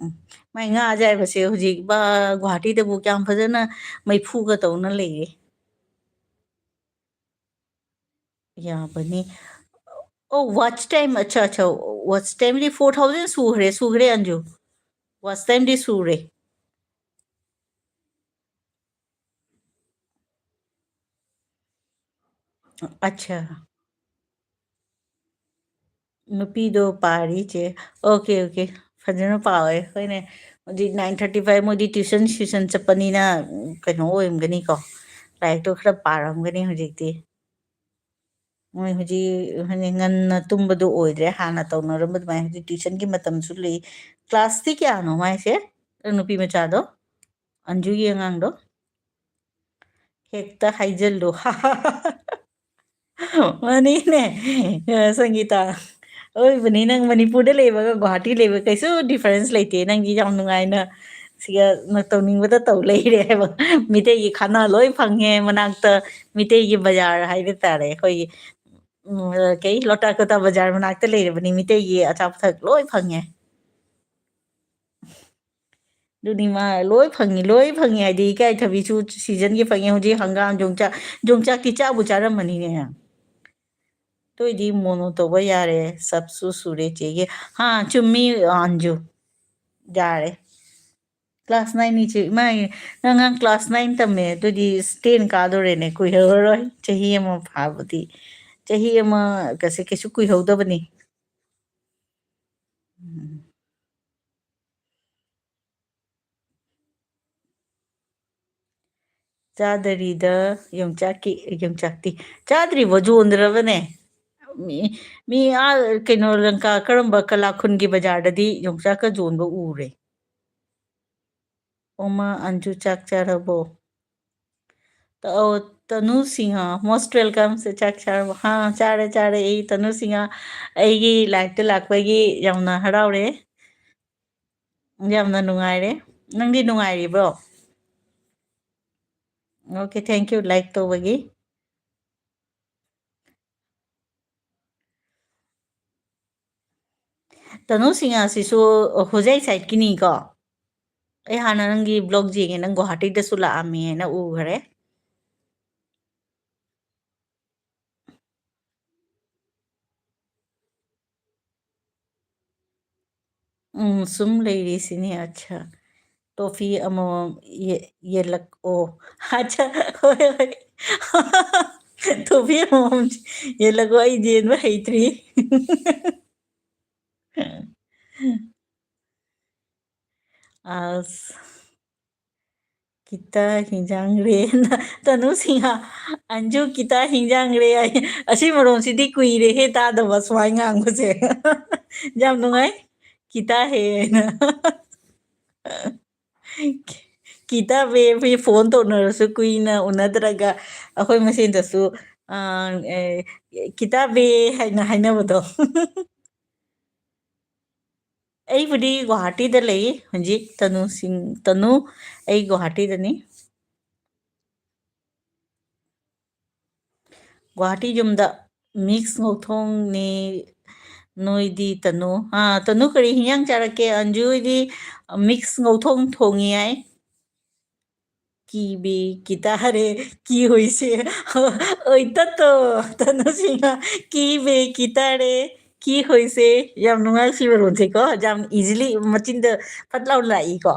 ꯎꯝ, ꯃꯥꯏ ꯉꯥ ꯑꯌꯥꯏꯕꯁꯦ ꯍꯧꯖꯤꯛ ꯕꯥ, ꯒꯨꯋꯥꯍꯥꯇꯤꯗꯕꯨ ꯀꯌꯥꯝ ꯐꯖꯅ ꯃꯩꯐꯨꯒ ꯇꯧꯅ ꯂꯩꯔꯦ꯫ ꯌꯥꯕꯅꯤ꯫ ꯑꯣ, watch time, ꯑꯠꯆꯥ, ꯑꯠꯆꯥ, watch timeꯗꯤ four thousand ꯁꯨꯈ꯭ꯔꯦ, ꯁꯨꯈ꯭ꯔꯦ, ꯑꯟꯖꯨ꯫ Watch timeꯗꯤ ꯁꯨꯔꯦ꯫ ꯑꯠꯆꯥ꯫ ꯅꯨꯄꯤꯗꯣ ꯄꯥꯔꯤ, ꯆꯦ꯫ Okay, okay. ꯐꯖꯅ ꯄꯥꯎꯋꯦ꯫ ꯍꯣꯏꯅꯦ, ꯍꯧꯖꯤꯛ nine thirty five, ꯃꯣꯏꯗꯤ tuition, tuition ꯆꯠꯄꯅꯤꯅ, ꯎꯝ, ꯀꯩꯅꯣ ꯑꯣꯏꯔꯝꯒꯅꯤꯀꯣ, ꯂꯥꯏꯔꯤꯛꯇꯣ ꯈꯔ ꯄꯥꯔꯝꯒꯅꯤ ꯍꯧꯖꯤꯛꯇꯤ꯫ ꯃꯣꯏ ꯍꯧꯖꯤꯛ, ꯍꯥꯏꯗꯤ, ꯉꯟꯅ ꯇꯨꯝꯕꯗꯣ ꯑꯣꯏꯗ꯭ꯔꯦ, ꯍꯥꯟꯅ ꯇꯧꯅꯔꯝꯕ ꯑꯗꯨꯃꯥꯏꯅ꯫ ꯍꯧꯖꯤꯛ tuitionꯒꯤ ꯃꯇꯝꯁꯨ ꯂꯩ꯫ Classꯇꯤ ꯀꯌꯥꯅꯣ ꯃꯥꯏꯁꯦ, ꯅꯨꯄꯤ ꯃꯆꯥꯗꯣ? ꯑꯟꯖꯨꯒꯤ ꯑꯉꯥꯡꯗꯣ? ꯍꯦꯛꯇ ꯍꯥꯏꯖꯜꯂꯨ꯫ ꯃꯥꯅꯤꯅꯦ, ꯑ, ꯁꯪꯒꯤꯇꯥ꯫ ꯑꯣꯏꯕꯅꯤ, ꯅꯪ ꯃꯅꯤꯄꯨꯔꯗ ꯂꯩꯕꯒ ꯒꯨꯋꯥꯍꯥꯇꯤ ꯂꯩꯕꯒ ꯀꯩꯁꯨ difference ꯂꯩꯇꯦ꯫ ꯅꯪꯗꯤ ꯌꯥꯝ ꯅꯨꯡꯉꯥꯏꯅ ꯁꯤꯒ ꯅ-, ꯇꯧꯅꯤꯡꯕꯗ ꯇꯧ ꯂꯩꯔꯦ ꯍꯥꯏꯕ꯫ ꯃꯤꯇꯩꯒꯤ ꯈꯥꯅꯥ ꯂꯣꯏ ꯐꯪꯉꯦ ꯃꯅꯥꯛꯇ, ꯃꯤꯇꯩꯒꯤ ꯕꯖꯥꯔ ꯍꯥꯏꯕ ꯇꯥꯔꯦ ꯑꯩꯈꯣꯏꯒꯤ, ꯎꯝ, ꯀꯩ, ꯂꯣꯇꯥ ꯀꯣꯇꯥ ꯕꯖꯥꯔ ꯃꯅꯥꯛꯇ ꯂꯩꯔꯕꯅꯤ, ꯃꯤꯇꯩꯒꯤ ꯑꯆꯥꯄꯣꯠ ꯂꯣꯏ ꯐꯪꯉꯦ꯫ ꯑꯗꯨꯅꯤ ꯃꯥ ꯂꯣꯏ ꯐꯪꯉꯤ, ꯂꯣꯏ ꯐꯪꯉꯤ ꯍꯥꯏꯗꯤ ꯏꯀꯥꯏꯊꯕꯤꯁꯨ seasonꯒꯤ ꯐꯪꯉꯤ꯫ ꯍꯧꯖꯤꯛ ꯍꯪꯒꯥꯝ, ꯌꯣꯡꯆꯥꯛ, ꯌꯣꯡꯆꯥꯛꯇꯤ ꯆꯥꯕꯨ ꯆꯥꯔꯝꯃꯅꯤꯅꯦ꯫ ꯑꯗꯨꯏꯗꯤ ꯃꯣꯅꯣ ꯇꯧꯕ ꯌꯥꯔꯦ, ꯁꯞꯁꯨ ꯁꯨꯔꯦ ꯆꯦꯒꯤ꯫ ꯍꯥ, ꯆꯨꯝꯃꯤ, ꯑꯟꯖꯨ꯫ ꯌꯥꯔꯦ꯫ Class nine ꯏꯆꯦ, ꯏꯃꯥ, ꯅꯪ ꯑꯉꯥꯡ class nine ꯇꯝꯃꯦ, ꯑꯗꯨꯗꯤ ten ꯀꯥꯗꯣꯔꯦꯅꯦ, ꯀꯨꯏꯔꯔꯣꯏ, ꯆꯍꯤ ꯑꯃ ꯐꯥꯕꯗꯤ꯫ ꯆꯍꯤ ꯑꯃꯒꯁꯦ ꯀꯩꯁꯨ ꯀꯨꯏꯍꯧꯗꯕꯅꯤ꯫ ꯎꯝ꯫ ꯆꯥꯗꯔꯤꯗ ꯌꯣꯡꯆꯥꯛꯀꯤ, ꯌꯣꯡꯆꯥꯛꯇꯤ ꯆꯥꯗ꯭ꯔꯤꯕꯣ? ꯌꯣꯟꯗ꯭ꯔꯕꯅꯦ? ꯃꯤ, ꯃꯤ ꯑꯥ ꯀꯩꯅꯣ ꯂꯪꯀꯥ ꯀꯔꯝꯕ ꯀꯂꯥ ꯈꯨꯟꯒꯤ ꯕꯖꯥꯔꯗꯗꯤ ꯌꯣꯡꯆꯥꯛꯀ ꯌꯣꯟꯕ ꯎꯔꯦ꯫ ꯑꯣꯃꯥ, ꯑꯟꯖꯨ ꯆꯥꯛ ꯆꯥꯔꯕꯣ? ꯇ-, ꯑꯣ, ꯇꯅꯨ ꯁꯤꯡꯍ, most welcome꯫ ꯁꯦ, ꯆꯥꯛ ꯆꯥꯔꯕꯣ? ꯍꯥ, ꯆꯥꯔꯦ, ꯆꯥꯔꯦ꯫ ꯑꯩ ꯇꯅꯨ ꯁꯤꯡꯍ, ꯑꯩꯒꯤ liveꯇ ꯂꯥꯛꯄꯒꯤ ꯌꯥꯝꯅ ꯍꯔꯥꯎꯔꯦ꯫ ꯌꯥꯝꯅ ꯅꯨꯡꯉꯥꯏꯔꯦ꯫ ꯅꯪꯗꯤ ꯅꯨꯡꯉꯥꯏꯔꯤꯕ꯭ꯔꯣ? Okay, thank you, like ꯇꯧꯕꯒꯤ꯫ ꯇꯅꯨ ꯁꯤꯡꯍꯁꯤꯁꯨ ꯍꯣꯖꯩ side ꯀꯤꯅꯤꯀꯣ? ꯑꯩ ꯍꯥꯟꯅ ꯅꯪꯒꯤ vlog ꯌꯦꯡꯉꯦ, ꯅꯪ ꯒꯨꯋꯥꯍꯥꯇꯤꯗꯁꯨ ꯂꯥꯛꯑꯝꯃꯦꯅ ꯎꯈ꯭ꯔꯦ꯫ ꯎꯝ, ꯁꯨꯝ ꯂꯩꯔꯤꯁꯤꯅꯤ꯫ ꯑꯠꯁꯥ꯫ ꯇꯣꯐꯤ ꯑꯃꯃꯝ ꯌꯦ-, ꯌꯦꯜꯂꯛꯑꯣ꯫ ꯑꯠꯁꯥ, ꯍꯣꯏ, ꯍꯣꯏ꯫ ꯇꯣꯐꯤ ꯑꯃꯃꯝ ꯌꯦꯜꯂꯛꯑꯣ, ꯑꯩ ꯌꯦꯟꯕ ꯍꯩꯇ꯭ꯔꯤ꯫ ꯑꯁ꯫ ꯀꯤꯇꯥ ꯍꯤꯟꯖꯥꯡ ꯔꯦ꯫ ꯇꯅꯨ ꯁꯤꯡꯍ, ꯑꯟꯖꯨ ꯀꯤꯇꯥ ꯍꯤꯟꯖꯥꯡ ꯔꯦ ꯍꯥꯏ꯫ ꯑꯁꯤ ꯃꯔꯣꯟꯁꯤꯗꯤ ꯀꯨꯏꯔꯦꯍꯦ ꯇꯥꯗꯕ ꯁꯨꯃꯥꯏ ꯉꯥꯡꯕꯁꯦ꯫ ꯌꯥꯝ ꯅꯨꯡꯉꯥꯏ꯫ ꯀꯤꯇꯥ ꯍꯦ ꯍꯥꯏꯅ꯫ ꯀꯤꯇꯥ ꯕꯦ, ꯃꯤ phone ꯇꯧꯅꯔꯁꯨ ꯀꯨꯏꯅ ꯎꯅꯗ꯭ꯔꯒ ꯑꯩꯈꯣꯏ ꯃꯁꯦꯟꯗꯁꯨ, ꯑ, ꯑꯦ, ꯀꯤꯇꯥ ꯕꯦ ꯍꯥꯏꯅ ꯍꯥꯏꯅꯕꯗꯣ꯫ ꯑꯩꯕꯨꯗꯤ ꯒꯨꯋꯥꯍꯥꯇꯤꯗ ꯂꯩ ꯍꯧꯖꯤꯛ꯫ ꯇꯅꯨ ꯁꯤꯡ-, ꯇꯅꯨ, ꯑꯩ ꯒꯨꯋꯥꯍꯥꯇꯤꯗꯅꯤ꯫ ꯒꯨꯋꯥꯍꯥꯇꯤ ꯌꯨꯝꯗ꯫ Mix ꯉꯧꯊꯣꯡꯅꯤ꯫ ꯅꯣꯏꯗꯤ ꯇꯅꯨ? ꯑꯥ, ꯇꯅꯨ ꯀꯔꯤ ꯍꯤꯟꯖꯥꯡ ꯆꯥꯔꯛꯀꯦ? ꯑꯟꯖꯨ ꯍꯣꯏꯗꯤ mix ꯉꯧꯊꯣꯡ ꯊꯣꯡꯉꯤ ꯍꯥꯏ꯫ ꯀꯤꯕꯤ ꯀꯤꯇꯥꯔꯦ, ꯀꯤ ꯍꯨꯏꯁꯦ꯫ ꯑꯣꯏꯇꯠꯇꯣ, ꯇꯅꯨꯁꯤꯡꯅ ꯀꯤꯕꯤ ꯀꯤꯇꯥꯔꯦ, ꯀꯤ ꯍꯨꯏꯁꯦ꯫ ꯌꯥꯝ ꯅꯨꯡꯉꯥꯏ ꯁꯤ ꯃꯔꯣꯟꯁꯦꯀꯣ꯫ ꯌꯥꯝ easily ꯃꯆꯤꯟꯗ ꯐꯠ ꯂꯥꯎ ꯂꯥꯛꯏꯀꯣ꯫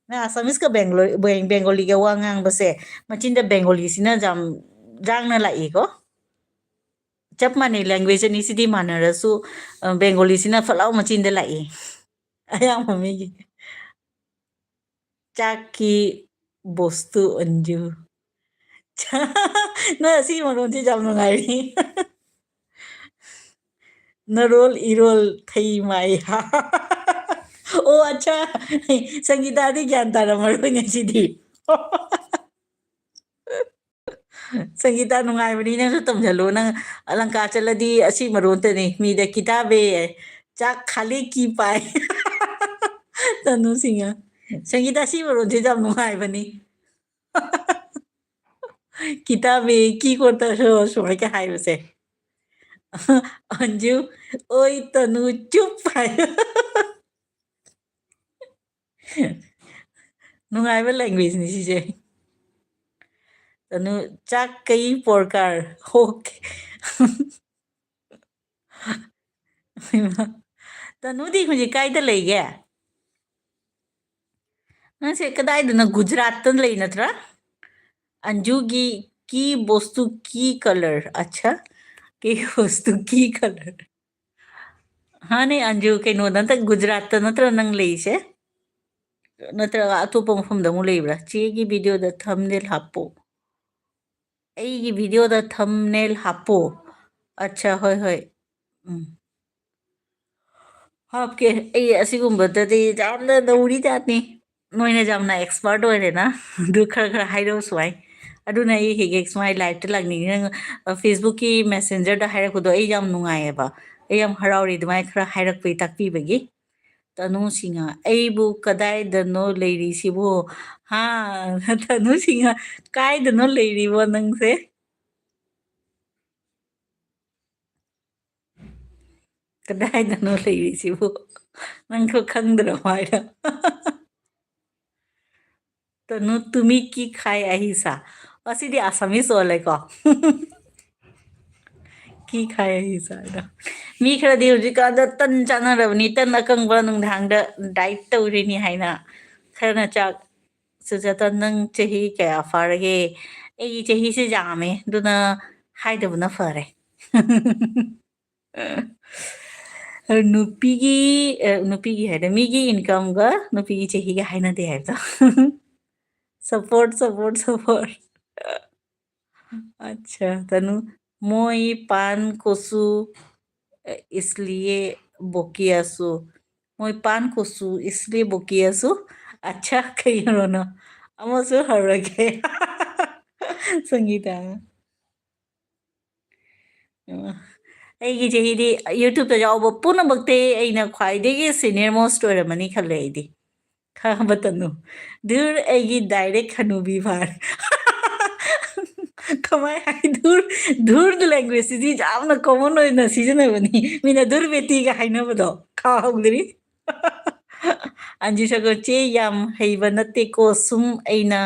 ꯅ Assamese ꯀ Bengali, Beng-, Bengali ꯒ ꯋꯥ ꯉꯥꯡꯕꯁꯦ ꯃꯆꯤꯟꯗ Bengali ꯁꯤꯅ ꯌꯥꯝ ꯌꯥꯡꯅ ꯂꯥꯛꯏꯀꯣ꯫ ꯆꯞ ꯃꯥꯟꯅꯩ, language ꯑꯅꯤꯁꯤꯗꯤ ꯃꯥꯟꯅꯔꯁꯨ, ꯑ, Bengali ꯁꯤꯅ ꯐꯠ ꯂꯥꯎ ꯃꯆꯤꯟꯗ ꯂꯥꯛꯏ꯫ ꯑꯌꯥꯝꯕ ꯃꯤꯒꯤ꯫ ꯆꯥꯛꯀꯤ ꯕꯣꯁꯇꯨ ꯑꯟꯖꯨ꯫ ꯅꯣꯏ ꯑꯁꯤꯒꯤ ꯃꯔꯣꯟꯁꯤ ꯌꯥꯝ ꯅꯨꯡꯉꯥꯏꯔꯤ꯫ ꯅꯔꯣꯜ ꯏꯔꯣꯜ ꯊꯩ ꯃꯥꯏ꯫ ꯑꯣ, ꯑꯠꯆꯥ꯫ ꯁꯪꯒꯤꯇꯥꯗꯤ ꯒ꯭ꯌꯥꯟ ꯇꯥꯔꯝꯃꯔꯣꯏꯅꯦ ꯁꯤꯗꯤ꯫ ꯁꯪꯒꯤꯇꯥ, ꯅꯨꯡꯉꯥꯏꯕꯅꯤ, ꯅꯪꯁꯨ ꯇꯝꯁꯤꯜꯂꯨ꯫ ꯅꯪ ꯂꯪꯀꯥ ꯆꯠꯂꯗꯤ ꯑꯁꯤ ꯃꯔꯣꯟꯇꯅꯤ꯫ ꯃꯤꯗ ꯀꯤꯇꯥꯕꯦ, ꯆꯥꯛ ꯈꯥꯂꯤ ꯀꯤ ꯄꯥꯏ꯫ ꯇꯅꯨ ꯁꯤꯡꯍ꯫ ꯁꯪꯒꯤꯇꯥ, ꯁꯤ ꯃꯔꯣꯟꯁꯤꯁꯨ ꯌꯥꯝ ꯅꯨꯡꯉꯥꯏꯕꯅꯤ꯫ ꯀꯤꯇꯥꯕꯦ ꯀꯤ ꯀꯣꯟꯇ ꯁꯣ ꯁꯨꯃꯥꯏꯅ ꯍꯥꯏꯕꯁꯦ꯫ ꯑꯟꯖꯨ, "ꯑꯣꯏ ꯇꯅꯨ, ꯆꯨꯞ" ꯍꯥꯏ꯫ ꯅꯨꯡꯉꯥꯏꯕ languageꯅꯤ ꯁꯤꯁꯦ꯫ ꯇꯅꯨ, "ꯆꯥꯛ ꯀꯩ ꯄꯣꯔꯀꯥꯔ?" Okay꯫ ꯍꯩꯃꯥ꯫ ꯇꯅꯨꯗꯤ ꯍꯧꯖꯤꯛ ꯀꯥꯏꯗ ꯂꯩꯒꯦ? ꯅꯪꯁꯦ ꯀꯗꯥꯏꯗꯅꯣ? ꯒꯨꯖꯔꯥꯠꯇ ꯂꯩ ꯅꯠꯇ꯭ꯔꯥ? ꯑꯟꯖꯨꯒꯤ ꯀꯤ ꯕꯣꯁꯇꯨ ꯀꯤ colour꯫ ꯑꯠꯁꯥ, ꯀꯤ ꯕꯣꯁꯇꯨ ꯀꯤ colour꯫ ꯍꯥꯅꯦ ꯑꯟꯖꯨ, ꯀꯩꯅꯣꯗ ꯅꯠꯇ, ꯒꯨꯖꯔꯥꯠꯇ ꯅꯠꯇ꯭ꯔꯣ ꯅꯪ ꯂꯩꯁꯦ? ꯅꯠꯇ꯭ꯔꯒ ꯑꯇꯣꯞꯄ ꯃꯐꯝꯗ ꯑꯃꯨꯛ ꯂꯩꯕ꯭ꯔꯥ? ꯆꯦꯒꯤ videoꯗ thumbnail ꯍꯥꯞꯄꯣ꯫ ꯑꯩꯒꯤ videoꯗ thumbnail ꯍꯥꯞꯄꯣ꯫ ꯑꯠꯁꯥ, ꯍꯣꯏ, ꯍꯣꯏ꯫ ꯎꯝ꯫ ꯍꯥꯞꯀꯦ꯫ ꯑꯩ ꯑꯁꯤꯒꯨꯝꯕꯗꯗꯤ ꯌꯥꯝꯅ ꯅꯧꯔꯤ ꯖꯥꯠꯅꯤ꯫ ꯅꯣꯏꯅ ꯌꯥꯝꯅ expert ꯑꯣꯏꯔꯦꯅ꯫ ꯑꯗꯨ ꯈꯔ ꯈꯔ ꯍꯥꯏꯔꯛꯎ ꯁ꯭ꯋꯥꯏ꯫ ꯑꯗꯨꯅ ꯑꯩ ꯍꯦꯛ ꯍꯦꯛ ꯁꯨꯃꯥꯏ liveꯇ ꯂꯥꯛꯅꯤꯡꯉꯤ꯫ ꯅꯪ, ꯑ, Facebookꯀꯤ Messengerꯗ ꯍꯥꯏꯔꯛꯄꯗꯣ ꯑꯩ ꯌꯥꯝ ꯅꯨꯡꯉꯥꯏꯌꯦꯕ꯫ ꯑꯩ ꯌꯥꯝ ꯍꯔꯥꯎꯔꯤ ꯑꯗꯨꯃꯥꯏꯅ ꯈꯔ ꯍꯥꯏꯔꯛꯄꯒꯤ, ꯇꯥꯛꯄꯤꯕꯒꯤ꯫ ꯇꯅꯨ ꯁꯤꯡꯍ, "ꯑꯩꯕꯨ ꯀꯗꯥꯏꯗꯅꯣ ꯂꯩꯔꯤꯁꯤꯕꯨ?" ꯍꯥ? ꯇꯅꯨ ꯁꯤꯡꯍ, ꯀꯥꯏꯗꯅꯣ ꯂꯩꯔꯤꯕꯣ ꯅꯪꯁꯦ? ꯀꯗꯥꯏꯗꯅꯣ ꯂꯩꯔꯤꯁꯤꯕꯨ? ꯅꯪꯁꯨ ꯈꯪꯗ꯭ꯔꯕ ꯍꯥꯏꯔꯣ? ꯇꯅꯨ, "ꯇꯨꯃꯤ ꯀꯤ ꯈꯥꯏ ꯑꯍꯤꯁꯥ?" ꯑꯁꯤꯗꯤ Assamese ꯑꯣꯜꯂꯦꯀꯣ꯫ ꯀꯤ ꯈꯥꯏ ꯑꯍꯤꯁꯥ ꯍꯥꯏꯗꯣ꯫ ꯃꯤ ꯈꯔꯗꯤ ꯍꯧꯖꯤꯛꯀꯥꯟꯗ ꯇꯟ ꯆꯥꯅꯔꯕꯅꯤ, ꯇꯟ ꯑꯀꯪꯕ ꯅꯨꯡꯗꯥꯡꯗ diet ꯇꯧꯔꯤꯅꯤ ꯍꯥꯏꯅ꯫ ꯈꯔꯅ ꯆꯥꯛ ꯁꯨꯖꯥꯇꯥ, ꯅꯪ ꯆꯍꯤ ꯀꯌꯥ ꯐꯥꯔꯒꯦ? ꯑꯩꯒꯤ ꯆꯍꯤꯁꯦ ꯌꯥꯝꯃꯦ, ꯑꯗꯨꯅ ꯍꯥꯏꯗꯕꯅ ꯐꯔꯦ꯫ ꯅꯨꯄꯤꯒꯤ, ꯑ, ꯅꯨꯄꯤꯒꯤ ꯍꯥꯏꯗ, ꯃꯤꯒꯤ incomeꯒ ꯅꯨꯄꯤꯒꯤ ꯆꯍꯤꯒ ꯍꯥꯏꯅꯗꯦ ꯍꯥꯏꯕꯗꯣ꯫ Support, support, support. अच्छा, तनु, "মই পান কচু, এ, इसलिए বকি আছো।" "মই পান কচু, इसलिए বকি আছো?" ꯑꯠꯁꯥ, ꯀꯩꯅꯣꯅꯣ? ꯑꯃꯁꯨ ꯍꯧꯔꯒꯦ꯫ ꯁꯪꯒꯤꯇꯥ꯫ ꯑꯩꯒꯤ ꯆꯍꯤꯗꯤ YouTubeꯇ ꯌꯥꯎꯕ ꯄꯨꯝꯅꯃꯛꯇꯤ ꯑꯩꯅ ꯈ꯭ꯋꯥꯏꯗꯒꯤ senior most ꯑꯣꯏꯔꯝꯃꯅꯤ ꯈꯜꯂꯦ ꯑꯩꯗꯤ꯫ ꯈꯥꯕ ꯇꯅꯨ꯫ ꯗꯨꯔ, ꯑꯩꯒꯤ direct ꯍꯅꯨꯕꯤ ꯐꯥꯔꯦ꯫ ꯀꯃꯥꯏ ꯍꯥꯏ? ꯙꯨꯔ, ꯙꯨꯔ language ꯁꯤꯗꯤ ꯌꯥꯝꯅ common ꯑꯣꯏꯅ ꯁꯤꯖꯤꯟꯅꯕꯅꯤ꯫ ꯃꯤꯅ ꯙꯨꯔ ꯕꯦꯇꯤꯒ ꯍꯥꯏꯅꯕꯗꯣ ꯈꯪꯍꯧꯗ꯭ꯔꯤ꯫ ꯑꯟꯖꯨ ꯁꯒꯣꯜ ꯆꯦ ꯌꯥꯝ ꯍꯩꯕ ꯅꯠꯇꯦꯀꯣ, ꯁꯨꯝ ꯑꯩꯅ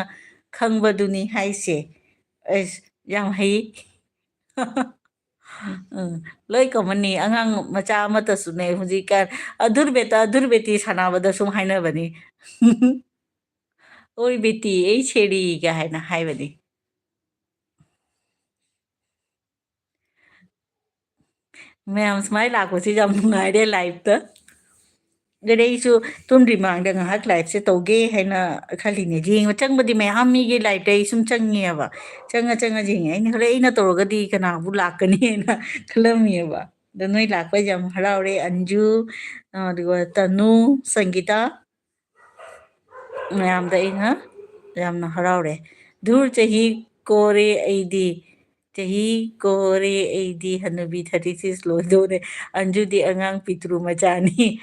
ꯈꯪꯕꯗꯨꯅꯤ ꯍꯥꯏꯁꯦ꯫ ꯑꯁ, ꯌꯥꯝ ꯍꯩ꯫ ꯎꯝ, ꯂꯣꯏ common ꯅꯤ꯫ ꯑꯉꯥꯡ ꯃꯆꯥ ꯑꯃꯠꯇꯁꯨꯅꯦ ꯍꯧꯖꯤꯛꯀꯥꯟ ꯑꯙꯨꯔ ꯕꯦꯇꯥ, ꯑꯙꯨꯔ ꯕꯦꯇꯤ ꯁꯥꯟꯅꯕꯗ ꯁꯨꯝ ꯍꯥꯏꯅꯕꯅꯤ꯫ "ꯑꯣꯏ ꯕꯦꯇꯤ, ꯑꯩ ꯁꯦꯔꯤꯒ" ꯍꯥꯏꯅ ꯍꯥꯏꯕꯅꯤ꯫ ꯃꯌꯥꯝ ꯁꯨꯃꯥꯏꯅ ꯂꯥꯛꯄꯁꯤ ꯌꯥꯝ ꯅꯨꯡꯉꯥꯏꯔꯦ live ꯇ꯫ ꯑꯗꯨꯗꯤ ꯑꯩꯁꯨ ꯇꯨꯝꯗ꯭ꯔꯤ ꯃꯃꯥꯡꯗ ꯉꯥꯏꯍꯥꯛ live ꯁꯦ ꯇꯧꯒꯦ ꯍꯥꯏꯅ ꯈꯜꯂꯤꯅꯦ꯫ ꯌꯦꯡꯕ ꯆꯪꯕꯗꯤ ꯃꯌꯥꯝ ꯃꯤꯒꯤ live ꯇ ꯑꯩ ꯁꯨꯝ ꯆꯪꯉꯦꯕ꯫ ꯆꯪꯉ ꯆꯪꯉ ꯌꯦꯡꯉꯦ꯫ ꯑꯩꯅ ꯈꯜꯂꯦ, "ꯑꯩꯅ ꯇꯧꯔꯒꯗꯤ ꯀꯅꯥꯕꯨ ꯂꯥꯛꯀꯅꯤ?" ꯍꯥꯏꯅ ꯈꯜꯂꯝꯃꯦꯕ꯫ ꯑꯗꯣ ꯅꯣꯏ ꯂꯥꯛꯄ ꯌꯥꯝ ꯍꯔꯥꯎꯔꯦ꯫ ꯑꯟꯖꯨ, ꯑꯗꯨꯒ ꯇꯅꯨ, ꯁꯪꯒꯤꯇꯥ, ꯃꯌꯥꯝꯗ ꯑꯩꯅ ꯌꯥꯝꯅ ꯍꯔꯥꯎꯔꯦ꯫ ꯙꯨꯔ ꯆꯍꯤ ꯀꯣꯔꯦ ꯑꯩꯗꯤ, ꯆꯍꯤ ꯀꯣꯔꯦ ꯑꯩꯗꯤ, ꯍꯅꯨꯕꯤ thirty six ꯂꯣꯏꯗꯣꯔꯦ꯫ ꯑꯟꯖꯨꯗꯤ ꯑꯉꯥꯡ ꯄꯤꯇ꯭ꯔꯨ ꯃꯆꯥꯅꯤ꯫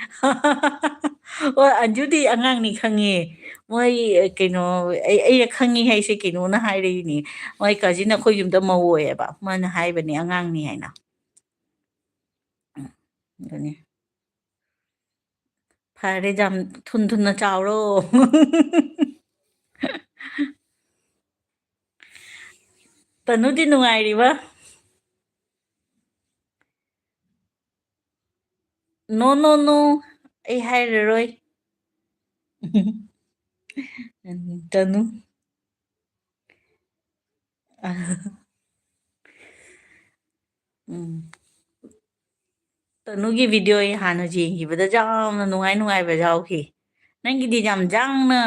ꯑꯣ, ꯑꯟꯖꯨꯗꯤ ꯑꯉꯥꯡꯅꯤ ꯈꯪꯉꯦ꯫ ꯃꯣꯏ, ꯑ, ꯀꯩꯅꯣ, ꯑꯩ, ꯑꯩꯅ ꯈꯪꯉꯤ ꯍꯥꯏꯁꯦ ꯀꯩꯅꯣꯅ ꯍꯥꯏꯔꯛꯏꯅꯦ꯫ ꯃꯣꯏ cousin ꯑꯩꯈꯣꯏ ꯌꯨꯝꯗ ꯃꯧ ꯑꯣꯏꯌꯦꯕ꯫ ꯃꯥꯅ ꯍꯥꯏꯕꯅꯦ ꯑꯉꯥꯡꯅꯤ ꯍꯥꯏꯅ꯫ ꯎꯝ, ꯑꯗꯨꯅꯤ꯫ ꯐꯔꯦ, ꯌꯥꯝ ꯊꯨꯅ ꯊꯨꯅ ꯆꯥꯎꯔꯣ꯫ ꯇꯅꯨꯗꯤ ꯅꯨꯡꯉꯥꯏꯔꯤꯕ? No, no, no, ꯑꯩ ꯍꯥꯏꯔꯔꯣꯏ꯫ ꯇꯅꯨ꯫ ꯎꯝ꯫ ꯇꯅꯨꯒꯤ video ꯑꯩ ꯍꯥꯟꯅ ꯌꯦꯡꯈꯤꯕꯗ ꯌꯥꯝꯅ ꯅꯨꯡꯉꯥꯏ ꯅꯨꯡꯉꯥꯏꯕ ꯌꯥꯎꯈꯤ꯫ ꯅꯪꯒꯤꯗꯤ ꯌꯥꯝ ꯌꯥꯡꯅ,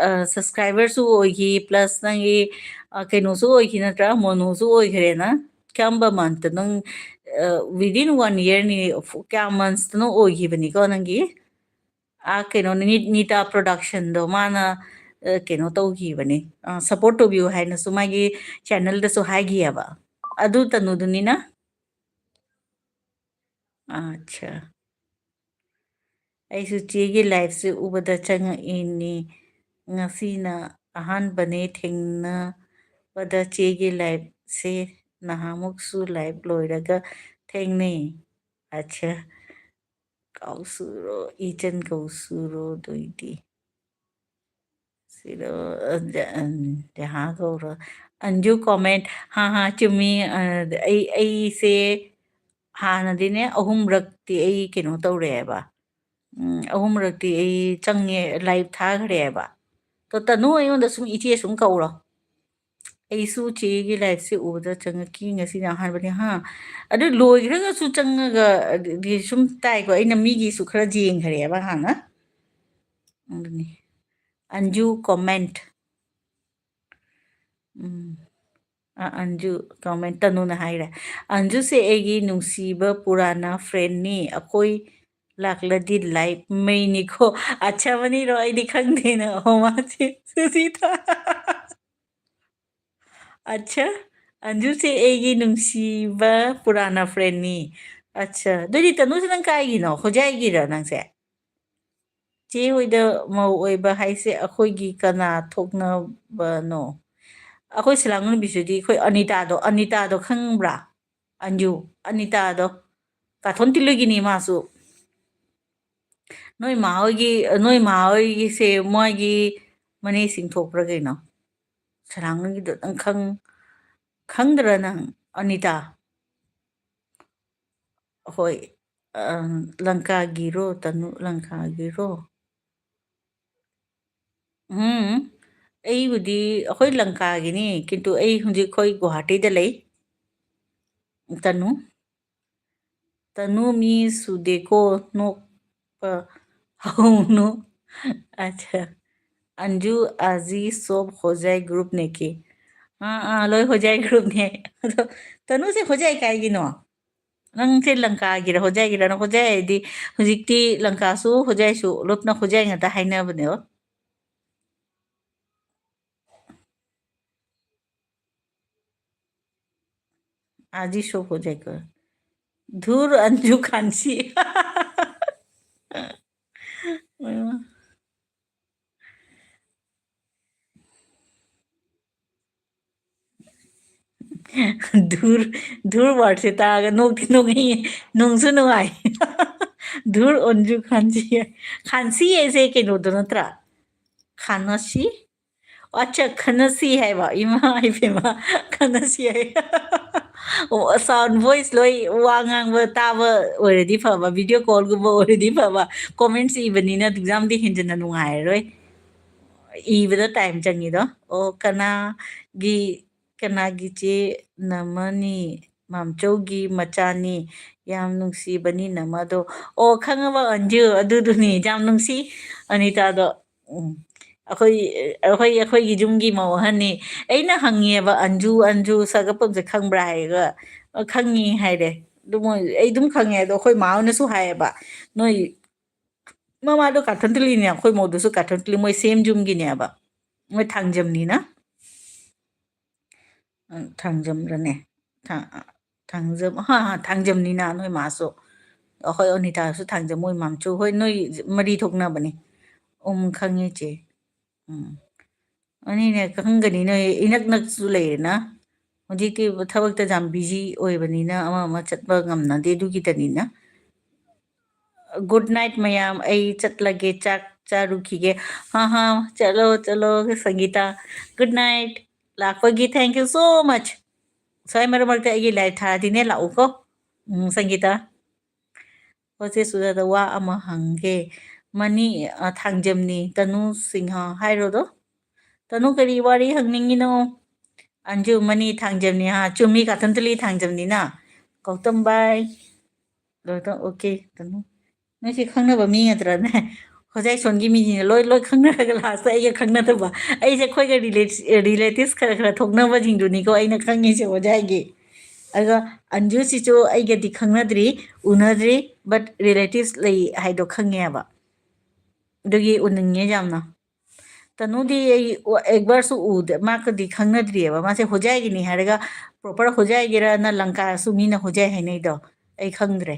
ꯑ, subscriber ꯁꯨ ꯑꯣꯏꯈꯤ, plus ꯅꯪꯒꯤ, ꯑ, ꯀꯩꯅꯣꯁꯨ ꯑꯣꯏꯈꯤ ꯅꯠꯇ꯭ꯔꯥ? Mono ꯁꯨ ꯑꯣꯏꯈ꯭ꯔꯦꯅ꯫ ꯀꯔꯝꯕ month ꯇ ꯅꯪ, ꯑ, within one year ꯅꯤ, ꯀꯌꯥ months ꯇꯅꯣ ꯑꯣꯏꯈꯤꯕꯅꯤꯀꯣ ꯅꯪꯒꯤ? ꯑꯥ, ꯀꯩꯅꯣ, ꯅꯤ-, ꯅꯤꯇꯥ production ꯗꯣ ꯃꯥꯅ, ꯑ, ꯀꯩꯅꯣ ꯇꯧꯈꯤꯕꯅꯤ, ꯑ, support ꯇꯧꯕꯤꯌꯨ ꯍꯥꯏꯅꯁꯨ ꯃꯥꯒꯤ channel ꯗꯁꯨ ꯍꯥꯏꯈꯤꯑꯕ꯫ ꯑꯗꯨ ꯇꯅꯨꯗꯨꯅꯤꯅ? ꯑꯠꯆꯥ꯫ ꯑꯩꯁꯨ ꯆꯦꯒꯤ live ꯁꯦ ꯎꯕꯗ ꯆꯪꯉꯛꯏꯅꯤ꯫ ꯉꯁꯤꯅ ꯑꯍꯥꯟꯕꯅꯦ ꯊꯦꯡꯅꯕ꯫ ꯄꯗ ꯆꯦꯒꯤ ꯂꯥꯏꯐꯁꯦ ꯅꯍꯥꯟꯃꯨꯛꯁꯨ ꯂꯥꯏꯐ ꯂꯣꯏꯔꯒ ꯊꯦꯡꯅꯩ꯫ ꯑꯠꯆꯥ꯫ ꯀꯥꯎꯁꯨꯔꯣ, ꯏꯆꯟ ꯀꯥꯎꯁꯨꯔꯣ, ꯑꯗꯨꯏꯗꯤ꯫ ꯁꯤꯗ, ꯑ, ꯖ-, ꯑ, ꯖꯍꯥ ꯀꯧꯔꯣ꯫ ꯑꯟꯖꯨ ꯀꯣꯃꯦꯟ, ꯍꯥ, ꯍꯥ, ꯆꯨꯝꯃꯤ꯫ ꯑ, ꯑꯩ, ꯑꯩꯁꯦ ꯍꯥꯟꯅꯗꯤꯅꯦ ꯑꯍꯨꯝꯔꯛꯇꯤ ꯑꯩ ꯀꯩꯅꯣ ꯇꯧꯔꯦꯕ꯫ ꯎꯝ, ꯑꯍꯨꯝꯔꯛꯇꯤ ꯑꯩ ꯆꯪꯉꯦ, ꯂꯥꯏꯚ ꯊꯥꯈ꯭ꯔꯦꯕ꯫ ꯇꯣ ꯇꯅꯨ ꯑꯩꯉꯣꯟꯗ ꯁꯨꯝ ꯏꯆꯦ ꯁꯨꯝ ꯀꯧꯔꯣ꯫ ꯑꯩꯁꯨ ꯆꯦꯒꯤ ꯂꯥꯏꯐꯁꯦ ꯎꯕꯗ ꯆꯪꯉꯛꯈꯤ, ꯉꯁꯤꯅ ꯑꯍꯥꯟꯕꯅꯤ꯫ ꯍꯥ, ꯑꯗꯨ ꯂꯣꯏꯈ꯭ꯔꯒꯁꯨ ꯆꯪꯉꯒ ꯑꯗꯨꯗꯤ ꯁꯨꯝ ꯇꯥꯏꯀꯣ꯫ ꯑꯩꯅ ꯃꯤꯒꯤꯁꯨ ꯈꯔ ꯌꯦꯡꯈ꯭ꯔꯦꯕ ꯍꯥꯟꯅ꯫ ꯑꯗꯨꯅꯤ꯫ ꯑꯟꯖꯨ ꯀꯣꯃꯦꯟ꯫ ꯎꯝ꯫ ꯑ, ꯑꯟꯖꯨ ꯀꯣꯃꯦꯟ ꯇꯅꯨꯅ ꯍꯥꯏꯔꯦ, "ꯑꯟꯖꯨꯁꯦ ꯑꯩꯒꯤ ꯅꯨꯡꯁꯤꯕ ꯄꯨꯔꯥꯅ ꯐ꯭ꯔꯦꯟꯅꯤ꯫ ꯑꯩꯈꯣꯏ ꯂꯥꯛꯂꯗꯤ ꯂꯥꯏꯐ ꯃꯩꯅꯤꯀꯣ꯫" ꯑꯠꯆꯥ, ꯃꯅꯤꯔꯣ? ꯑꯩꯗꯤ ꯈꯪꯗꯦꯅ꯫ ꯑꯣ, ꯃꯥꯁꯦ ꯁꯨꯁꯤꯊ꯫ ꯑꯠꯆꯥ, ꯑꯟꯖꯨꯁꯦ ꯑꯩꯒꯤ ꯅꯨꯡꯁꯤꯕ ꯄꯨꯔꯥꯅ ꯐ꯭ꯔꯦꯟꯅꯤ꯫ ꯑꯠꯆꯥ, ꯑꯗꯨꯗꯤ ꯇꯅꯨꯁꯦ ꯅꯪ ꯀꯥꯏꯒꯤꯅꯣ? ꯍꯣꯖꯥꯏꯒꯤꯔ ꯅꯪꯁꯦ? ꯆꯦ ꯍꯣꯏꯗ ꯃꯧ ꯑꯣꯏꯕ ꯍꯥꯏꯁꯦ ꯑꯩꯈꯣꯏꯒꯤ ꯀꯅꯥ ꯊꯣꯛꯅꯕꯅꯣ? ꯑꯩꯈꯣꯏ ꯁꯂꯥꯡ ꯅꯨꯄꯤꯁꯤꯗꯤ ꯑꯩꯈꯣꯏ ꯑꯅꯤꯇꯥꯗꯣ, ꯑꯅꯤꯇꯥꯗꯣ ꯈꯪꯕ꯭ꯔꯥ? ꯑꯟꯖꯨ, ꯑꯅꯤꯇꯥꯗꯣ꯫ ꯀꯥꯊꯣꯟ ꯇꯤꯜꯂꯨꯒꯤꯅꯤ ꯃꯥꯁꯨ꯫ ꯅꯣꯏ ꯃꯥ ꯍꯣꯏꯒꯤ, ꯅꯣꯏ ꯃꯥ ꯍꯣꯏꯒꯤꯁꯦ ꯃꯣꯏꯒꯤ ꯃꯅꯦꯁꯤꯡ ꯊꯣꯛꯄ꯭ꯔꯥ ꯀꯩꯅꯣ? ꯁꯂꯥꯡꯒꯤꯗꯣ ꯅꯪ ꯈꯪ-, ꯈꯪꯗ꯭ꯔꯥ ꯅꯪ, ꯑꯅꯤꯇꯥ? ꯍꯣꯏ, ꯑ, ꯂꯪꯀꯥꯒꯤꯔꯣ, ꯇꯅꯨ ꯂꯪꯀꯥꯒꯤꯔꯣ? ꯎꯝ, ꯑꯩꯕꯨꯗꯤ ꯑꯩꯈꯣꯏ ꯂꯪꯀꯥꯒꯤꯅꯤ, ꯀꯤꯟꯇꯨ ꯑꯩ ꯍꯧꯖꯤꯛ ꯑꯩꯈꯣꯏ ꯒꯨꯋꯥꯍꯥꯇꯤꯗ ꯂꯩ꯫ ꯇꯅꯨ, ꯇꯅꯨ ꯃꯤ ꯁꯨꯗꯦꯀꯣ, ꯅꯣꯛꯄ ꯍꯧꯅꯨ꯫ ꯑꯠꯆꯥ, ꯑꯟꯖꯨ ꯑꯥꯖꯤ ꯁꯣꯞ ꯍꯣꯖꯥꯏ ꯒ꯭ꯔꯨꯞ ꯅꯦꯀꯤ꯫ ꯑꯥ, ꯑꯥ, ꯂꯣꯏ ꯍꯣꯖꯥꯏ ꯒ꯭ꯔꯨꯞꯅꯦ꯫ ꯑꯗꯣ ꯇꯅꯨꯁꯦ ꯍꯣꯖꯥꯏ ꯀꯥꯏꯒꯤꯅꯣ? ꯅꯪꯁꯦ ꯂꯪꯀꯥꯒꯤꯔ ꯍꯣꯖꯥꯏꯒꯤꯔ? ꯅꯪ ꯍꯣꯖꯥꯏ ꯍꯥꯏꯗꯤ ꯍꯧꯖꯤꯛꯇꯤ ꯂꯪꯀꯥꯁꯨ ꯍꯣꯖꯥꯏꯁꯨ ꯂꯣꯞꯅ ꯍꯣꯖꯥꯏ ꯉꯥꯛꯇ ꯍꯥꯏꯅꯕꯅꯦꯕ꯫ आजी शो हो जाएगा। धुर अंजू खानसी। ꯙꯨꯔ, ꯙꯨꯔ wordꯁꯦ ꯇꯥꯔꯒ ꯅꯣꯛꯇꯤ ꯅꯣꯛꯅꯤꯡꯉꯦ, ꯅꯨꯡꯁꯨ ꯅꯨꯡꯉꯥꯏ꯫ ꯙꯨꯔ ꯑꯣꯟꯖꯨ ꯈꯥꯟꯁꯤ, ꯈꯥꯟꯁꯤ ꯍꯥꯏꯁꯦ ꯀꯩꯅꯣꯗꯣ ꯅꯠꯇ꯭ꯔꯥ? ꯈꯥꯟꯅꯁꯤ? ꯑꯠꯆꯥ, ꯈꯟꯅꯁꯤ ꯍꯥꯏꯕ꯫ ꯏꯃꯥ ꯏꯕꯦꯝꯃ, ꯈꯟꯅꯁꯤ ꯍꯥꯏ꯫ ꯑꯣ, sound voice ꯂꯣꯏ ꯋꯥ ꯉꯥꯡꯕ ꯇꯥꯕ ꯑꯣꯏꯔꯗꯤ ꯐꯕ, video callꯒꯨꯝꯕ ꯑꯣꯏꯔꯗꯤ ꯐꯕ꯫ Comments ꯏꯕꯅꯤꯅ examꯗꯤ ꯍꯦꯟꯖꯟꯅ ꯅꯨꯡꯉꯥꯏꯔꯔꯣꯏ꯫ ꯏꯕꯗ time ꯆꯪꯉꯤꯗꯣ꯫ ꯑꯣ, ꯀꯅꯥꯒꯤ, ꯀꯅꯥꯒꯤ ꯆꯦ ꯅꯃꯅꯤ? ꯃꯥꯝꯆꯧꯒꯤ ꯃꯆꯥꯅꯤ꯫ ꯌꯥꯝ ꯅꯨꯡꯁꯤꯕꯅꯤ ꯅꯃꯗꯣ꯫ ꯑꯣ, ꯈꯪꯉꯕ ꯑꯟꯖꯨ? ꯑꯗꯨꯗꯨꯅꯤ, ꯌꯥꯝ ꯅꯨꯡꯁꯤ ꯑꯅꯤꯇꯥꯗꯣ꯫ ꯎꯝ꯫ ꯑꯩꯈꯣꯏ, ꯑꯩꯈꯣꯏ, ꯑꯩꯈꯣꯏꯒꯤ ꯌꯨꯝꯒꯤ ꯃꯧ ꯑꯍꯟꯅꯤ꯫ ꯑꯩꯅ ꯍꯪꯉꯦꯕ, "ꯑꯟꯖꯨ, ꯑꯟꯖꯨ ꯁꯛ ꯑꯄꯝꯁꯦ ꯈꯪꯕ꯭ꯔꯥ?" ꯍꯥꯏꯔꯒ, "ꯑ, ꯈꯪꯉꯤ" ꯍꯥꯏꯔꯦ꯫ ꯑꯗꯨ ꯃꯣꯏ, ꯑꯩ ꯑꯗꯨꯝ ꯈꯪꯉꯦ꯫ ꯑꯗꯣ ꯑꯩꯈꯣꯏ ꯃꯥ ꯍꯣꯏꯅꯁꯨ ꯍꯥꯏꯌꯦꯕ, "ꯅꯣꯏ ꯃꯃꯥꯗꯣ ꯀꯥꯊꯟꯇꯂꯤꯅꯦ, ꯑꯩꯈꯣꯏ ꯃꯧꯗꯨꯁꯨ ꯀꯥꯊꯟꯇꯂꯤ, ꯃꯣꯏ same ꯌꯨꯝꯒꯤꯅꯦꯕ, ꯃꯣꯏ ꯊꯥꯡꯖꯝꯅꯤꯅ"꯫ ꯎꯝ, ꯊꯥꯡꯖꯝꯔꯅꯦ? ꯊꯥ-, ꯊꯥꯡꯖꯝ, ꯍꯥ, ꯍꯥ, ꯊꯥꯡꯖꯝꯅꯤꯅ ꯅꯣꯏ ꯃꯥꯁꯨ꯫ ꯑꯩꯈꯣꯏ ꯑꯅꯤꯇꯥꯁꯨ ꯊꯥꯡꯖꯝ, ꯃꯣꯏ ꯃꯥꯝꯆꯧ ꯍꯣꯏ, ꯅꯣꯏ ꯃꯔꯤ ꯊꯣꯛꯅꯕꯅꯤ꯫ ꯎꯝ, ꯈꯪꯉꯦ ꯆꯦ꯫ ꯎꯝ꯫ ꯑꯅꯤꯅꯦ, ꯈꯪꯒꯅꯤ, ꯅꯣꯏ ꯏꯅꯛ ꯅꯛꯁꯨ ꯂꯩꯔꯦꯅ꯫ ꯍꯧꯖꯤꯛꯇꯤ ꯊꯕꯛꯇ ꯌꯥꯝ busy ꯑꯣꯏꯕꯅꯤꯅ ꯑꯃ ꯑꯃ ꯆꯠꯄ ꯉꯝꯅꯗꯦ, ꯑꯗꯨꯒꯤꯗꯅꯤꯅ꯫ Good night ꯃꯌꯥꯝ, ꯑꯩ ꯆꯠꯂꯒꯦ, ꯆꯥꯛ ꯆꯥꯔꯨꯈꯤꯒꯦ꯫ ꯍꯥ, ꯍꯥ, ꯆꯠꯂꯣ, ꯆꯠꯂꯣ, ꯁꯪꯒꯤꯇꯥ꯫ Good night꯫ ꯂꯥꯛꯄꯒꯤ thank you so much꯫ ꯁ꯭ꯋꯥꯏ ꯃꯔꯛ ꯃꯔꯛꯇ ꯑꯩꯒꯤ live ꯊꯥꯔꯗꯤꯅꯦ, ꯂꯥꯛꯎꯀꯣ꯫ ꯎꯝ, ꯁꯪꯒꯤꯇꯥ꯫ ꯍꯣꯏ, ꯆꯦ ꯁꯨꯖꯥꯇꯥ, ꯋꯥ ꯑꯃ ꯍꯪꯒꯦ꯫ ꯃꯅꯤ, ꯑ, ꯊꯥꯡꯖꯝꯅꯤ, ꯇꯅꯨ ꯁꯤꯡꯍ ꯍꯥꯏꯔꯣꯗꯣ꯫ ꯇꯅꯨ, ꯀꯔꯤ ꯋꯥꯔꯤ ꯍꯪꯅꯤꯡꯉꯤꯅꯣ? ꯑꯟꯖꯨ, ꯃꯅꯤ ꯊꯥꯡꯖꯝꯅꯤ ꯍꯥ? ꯆꯨꯝꯃꯤ, ꯀꯥꯊꯟꯇꯂꯤ ꯊꯥꯡꯖꯝꯅꯤꯅ꯫ ꯒꯧꯇꯝ ꯚꯥꯏ꯫ ꯒꯧꯇꯝ, okay, ꯇꯅꯨ꯫ ꯅꯣꯏꯁꯦ ꯈꯪꯅꯕ ꯃꯤ ꯉꯥꯛꯇ꯭ꯔꯅꯦ? ꯍꯣꯖꯥꯏꯁꯣꯟꯒꯤ ꯃꯤꯁꯤꯡꯅ ꯂꯣꯏ, ꯂꯣꯏ ꯈꯪꯅꯔꯒ lastꯇ ꯑꯩꯒ ꯈꯪꯅꯗꯕ꯫ ꯑꯩꯁꯦ ꯑꯩꯈꯣꯏꯒ relate-, relatives ꯈꯔ ꯈꯔ ꯊꯣꯛꯅꯕꯁꯤꯡꯗꯨꯅꯤꯀꯣ ꯑꯩꯅ ꯈꯪꯉꯤꯁꯦ ꯍꯣꯖꯥꯏꯒꯤ꯫ ꯑꯗꯨꯒ ꯑꯟꯖꯨꯁꯤꯁꯨ ꯑꯩꯒꯗꯤ ꯈꯪꯅꯗ꯭ꯔꯤ, ꯎꯅꯗ꯭ꯔꯤ, but relatives ꯂꯩ ꯍꯥꯏꯗꯣ ꯈꯪꯉꯦꯕ꯫ ꯑꯗꯨꯒꯤ ꯎꯅꯤꯡꯉꯦ ꯌꯥꯝꯅ꯫ ꯇꯅꯨꯗꯤ ꯑꯩ ꯎ-, ꯑꯦꯛꯕꯥꯔꯁꯨ ꯎꯗꯦ, ꯃꯥꯒꯗꯤ ꯈꯪꯅꯗ꯭ꯔꯤꯑꯕ꯫ ꯃꯥꯁꯦ ꯍꯣꯖꯥꯏꯒꯤꯅꯤ ꯍꯥꯏꯔꯒ, proper ꯍꯣꯖꯥꯏꯒꯤꯔꯅ ꯂꯪꯀꯥꯁꯨ ꯃꯤꯅ ꯍꯣꯖꯥꯏ ꯍꯥꯏꯅꯩꯗꯣ? ꯑꯩ ꯈꯪꯗ꯭ꯔꯦ꯫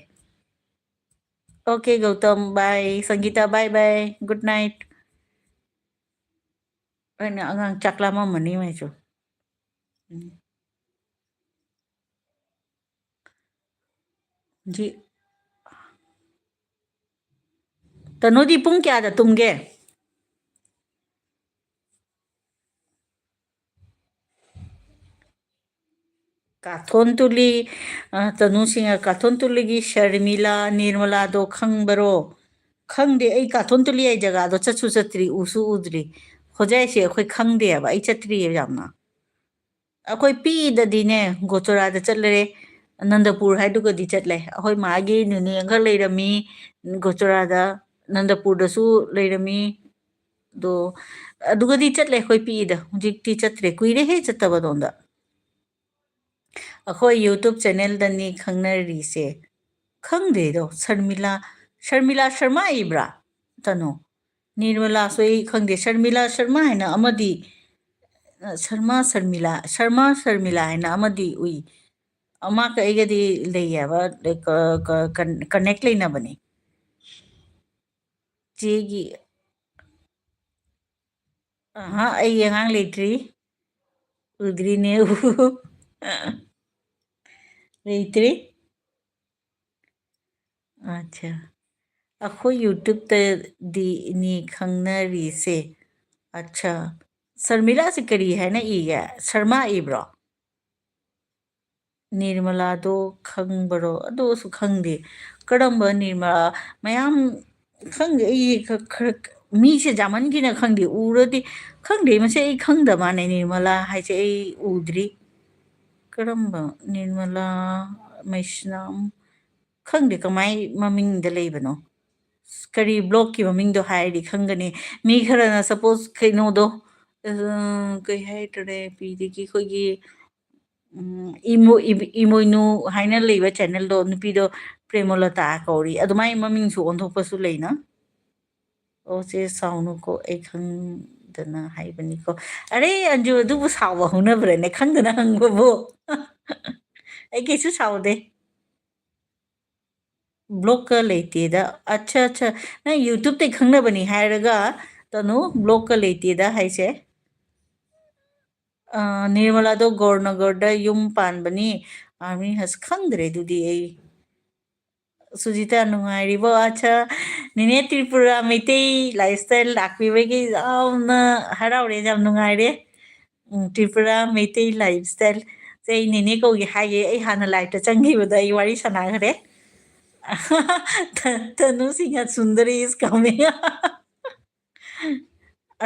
Okay, Gautam, bye꯫ ꯁꯪꯒꯤꯇꯥ, bye bye, good night꯫ ꯑꯩꯅ ꯑꯉꯥꯡ ꯆꯥꯛ ꯂꯥꯝꯃꯝꯃꯅꯤ ꯃꯣꯏꯁꯨ꯫ ꯎꯝ꯫ ꯖꯤ-, ꯇꯅꯨꯗꯤ ꯄꯨꯡ ꯀꯌꯥꯗ ꯇꯨꯝꯒꯦ? ꯀꯥꯊꯣꯟ ꯇꯨꯂꯤ, ꯑ, ꯇꯅꯨ ꯁꯤꯡꯍ, ꯀꯥꯊꯣꯟ ꯇꯨꯂꯤꯒꯤ ꯁꯔꯃꯤꯂꯥ, ꯅꯤꯔꯃꯂꯥꯗꯣ ꯈꯪꯕꯔꯣ? ꯈꯪꯗꯦ, ꯑꯩ ꯀꯥꯊꯣꯟ ꯇꯨꯂꯤ ꯍꯥꯏ ꯖꯒꯥꯗꯣ ꯆꯠꯁꯨ ꯆꯠꯇ꯭ꯔꯤ, ꯎꯁꯨ ꯎꯗ꯭ꯔꯤ꯫ ꯍꯣꯖꯥꯏꯁꯦ ꯑꯩꯈꯣꯏ ꯈꯪꯗꯦꯕ, ꯑꯩ ꯆꯠꯇ꯭ꯔꯤꯌꯦ ꯌꯥꯝꯅ꯫ ꯑꯩꯈꯣꯏ ꯄꯤꯛꯏꯗꯗꯤꯅꯦ, ꯒꯣꯆꯣꯔꯥꯗ ꯆꯠꯂꯦ, ꯅꯟꯗꯄꯨꯔ ꯍꯥꯏꯗꯨꯒꯗꯤ ꯆꯠꯂꯦ꯫ ꯑꯩꯈꯣꯏ ꯃꯥꯒꯤ ꯅꯦꯅꯦ ꯑꯃꯈꯛ ꯂꯩꯔꯝꯃꯤ ꯒꯣꯆꯣꯔꯥꯗ, ꯅꯟꯗꯄꯨꯔꯗꯁꯨ ꯂꯩꯔꯝꯃꯤ꯫ ꯑꯗꯣ ꯑꯗꯨꯒꯗꯤ ꯆꯠꯂꯦ ꯑꯩꯈꯣꯏ ꯄꯤꯛꯏꯗ, ꯍꯧꯖꯤꯛꯇꯤ ꯆꯠꯇ꯭ꯔꯦ, ꯀꯨꯏꯔꯦꯍꯦ ꯆꯠꯇꯕ ꯑꯗꯣꯝꯗ꯫ ꯑꯩꯈꯣꯏ YouTube channelꯗꯅꯤ ꯈꯪꯅꯔꯤꯁꯦ꯫ ꯈꯪꯗꯦꯗꯣ, ꯁꯔꯃꯤꯂꯥ, ꯁꯔꯃꯤꯂꯥ ꯁꯔꯃ ꯏꯕ꯭ꯔꯥ? ꯇꯅꯨ, ꯅꯤꯔꯃꯂꯥꯁꯨ ꯑꯩ ꯈꯪꯗꯦ꯫ ꯁꯔꯃꯤꯂꯥ ꯁꯔꯃ ꯍꯥꯏꯅ ꯑꯃꯗꯤ, ꯑ, ꯁꯔꯃ ꯁꯔꯃꯤꯂꯥ, ꯁꯔꯃ ꯁꯔꯃꯤꯂꯥ ꯍꯥꯏꯅ ꯑꯃꯗꯤ ꯎꯏ꯫ ꯑꯃꯒ ꯑꯩꯒꯗꯤ ꯂꯩꯌꯦꯕ, ꯀ-, ꯀ-, ꯀꯟ-, connect ꯂꯩꯅꯕꯅꯤ꯫ ꯆꯦꯒꯤ, ꯑꯍ, ꯑꯩ ꯑꯉꯥꯡ ꯂꯩꯇ꯭ꯔꯤ꯫ ꯎꯗ꯭ꯔꯤꯅꯦ꯫ ꯂꯩꯇ꯭ꯔꯤ꯫ ꯑꯠꯆꯥ꯫ ꯑꯩꯈꯣꯏ YouTubeꯇꯗꯤ ꯏꯅꯤ ꯈꯪꯅꯔꯤꯁꯦ꯫ ꯑꯠꯆꯥ꯫ ꯁꯔꯃꯤꯂꯥꯁꯦ ꯀꯔꯤ ꯍꯥꯏꯅ ꯏꯒꯦ? ꯁꯔꯃ ꯏꯕ꯭ꯔꯣ? ꯅꯤꯔꯃꯂꯥꯗꯣ ꯈꯪꯕꯔꯣ? ꯑꯗꯨꯁꯨ ꯈꯪꯗꯦ꯫ ꯀꯔꯝꯕ ꯅꯤꯔꯃꯂꯥ? ꯃꯌꯥꯝ ꯈꯪꯗꯦ꯫ ꯑꯩ ꯈ-, ꯈꯔ ꯃꯤꯁꯦ ꯌꯥꯝꯃꯟꯈꯤꯅ ꯈꯪꯗꯦ꯫ ꯎꯔꯗꯤ ꯈꯪꯗꯦ꯫ ꯃꯁꯤ ꯑꯩ ꯈꯪꯗ ꯃꯥꯅꯦ꯫ ꯅꯤꯔꯃꯂꯥ ꯍꯥꯏꯁꯦ ꯑꯩ ꯎꯗ꯭ꯔꯤ꯫ ꯀꯔꯝꯕ? ꯅꯤꯔꯃꯂꯥ ꯃꯩꯁꯅꯥꯝ? ꯈꯪꯗꯦ ꯀꯃꯥꯏ ꯃꯃꯤꯡꯗ ꯂꯩꯕꯅꯣ꯫ ꯀꯔꯤ blockꯀꯤ ꯃꯃꯤꯡꯗꯣ ꯍꯥꯏꯔꯗꯤ ꯈꯪꯒꯅꯤ꯫ ꯃꯤ ꯈꯔꯅ suppose ꯀꯩꯅꯣꯗꯣ, ꯑ, ꯀꯩ ꯍꯥꯏꯇꯥꯔꯦ, ꯄꯤꯗꯒꯤ ꯑꯩꯈꯣꯏꯒꯤ, ꯎꯝ, ꯏꯃꯣ-, ꯏꯕ-, ꯏꯃꯣꯏꯅꯨ ꯍꯥꯏꯅ ꯂꯩꯕ channelꯗꯣ, ꯅꯨꯄꯤꯗꯣ ꯄ꯭ꯔꯦꯃꯣꯂꯇꯥ ꯀꯧꯔꯤ꯫ ꯑꯗꯨꯃꯥꯏꯅ ꯃꯃꯤꯡꯁꯨ ꯑꯣꯟꯊꯣꯛꯄꯁꯨ ꯂꯩꯅ꯫ ꯑꯣ, ꯆꯦ, ꯁꯥꯎꯅꯨꯀꯣ, ꯑꯩ ꯈꯪꯗꯅ ꯍꯥꯏꯕꯅꯤꯀꯣ꯫ ꯑꯔꯦ, ꯑꯟꯖꯨ, ꯑꯗꯨꯕꯨ ꯁꯥꯎꯕ ꯍꯧꯅꯕ꯭ꯔꯅꯦ, ꯈꯪꯗꯅ ꯍꯪꯕꯕꯨ? ꯑꯩ ꯀꯩꯁꯨ ꯁꯥꯎꯗꯦ꯫ Blockꯀ ꯂꯩꯇꯦꯗ꯫ ꯑꯠꯆꯥ, ꯑꯠꯆꯥ, ꯅꯪ YouTubeꯇꯩ ꯈꯪꯅꯕꯅꯤ ꯍꯥꯏꯔꯒ, ꯇꯅꯨ, blockꯀ ꯂꯩꯇꯦꯗ ꯍꯥꯏꯁꯦ꯫ ꯑ, ꯅꯤꯔꯃꯂꯥꯗꯣ ꯒꯧꯔꯅꯒꯔꯗ ꯌꯨꯝ ꯄꯥꯟꯕꯅꯤ꯫ Army has-, ꯈꯪꯗ꯭ꯔꯦ ꯑꯗꯨꯗꯤ ꯑꯩ꯫ ꯁꯨꯖꯤꯇꯥ ꯅꯨꯡꯉꯥꯏꯔꯤꯕꯣ? ꯑꯠꯆꯥ, ꯅꯦꯅꯦ ꯇ꯭ꯔꯤꯄꯨꯔꯥ ꯃꯩꯇꯩ ꯂꯥꯏꯐ ꯁ꯭ꯇꯥꯏꯜ ꯂꯥꯛꯄꯤꯕꯒꯤ ꯌꯥꯝꯅ ꯍꯔꯥꯎꯔꯦ, ꯌꯥꯝ ꯅꯨꯡꯉꯥꯏꯔꯦ꯫ ꯎꯝ, ꯇ꯭ꯔꯤꯄꯨꯔꯥ ꯃꯩꯇꯩ ꯂꯥꯏꯐ ꯁ꯭ꯇꯥꯏꯜ ꯁꯦ ꯑꯩ ꯅꯦꯅꯦ ꯀꯧꯒꯦ ꯍꯥꯏꯒꯦ꯫ ꯑꯩ ꯍꯥꯟꯅ ꯂꯥꯏꯐꯇ ꯆꯪꯈꯤꯕꯗ ꯑꯩ ꯋꯥꯔꯤ ꯁꯥꯟꯅꯈ꯭ꯔꯦ꯫ ꯇꯅꯨ ꯁꯤꯡꯍ ꯁꯨꯟꯗꯔꯤ is coming꯫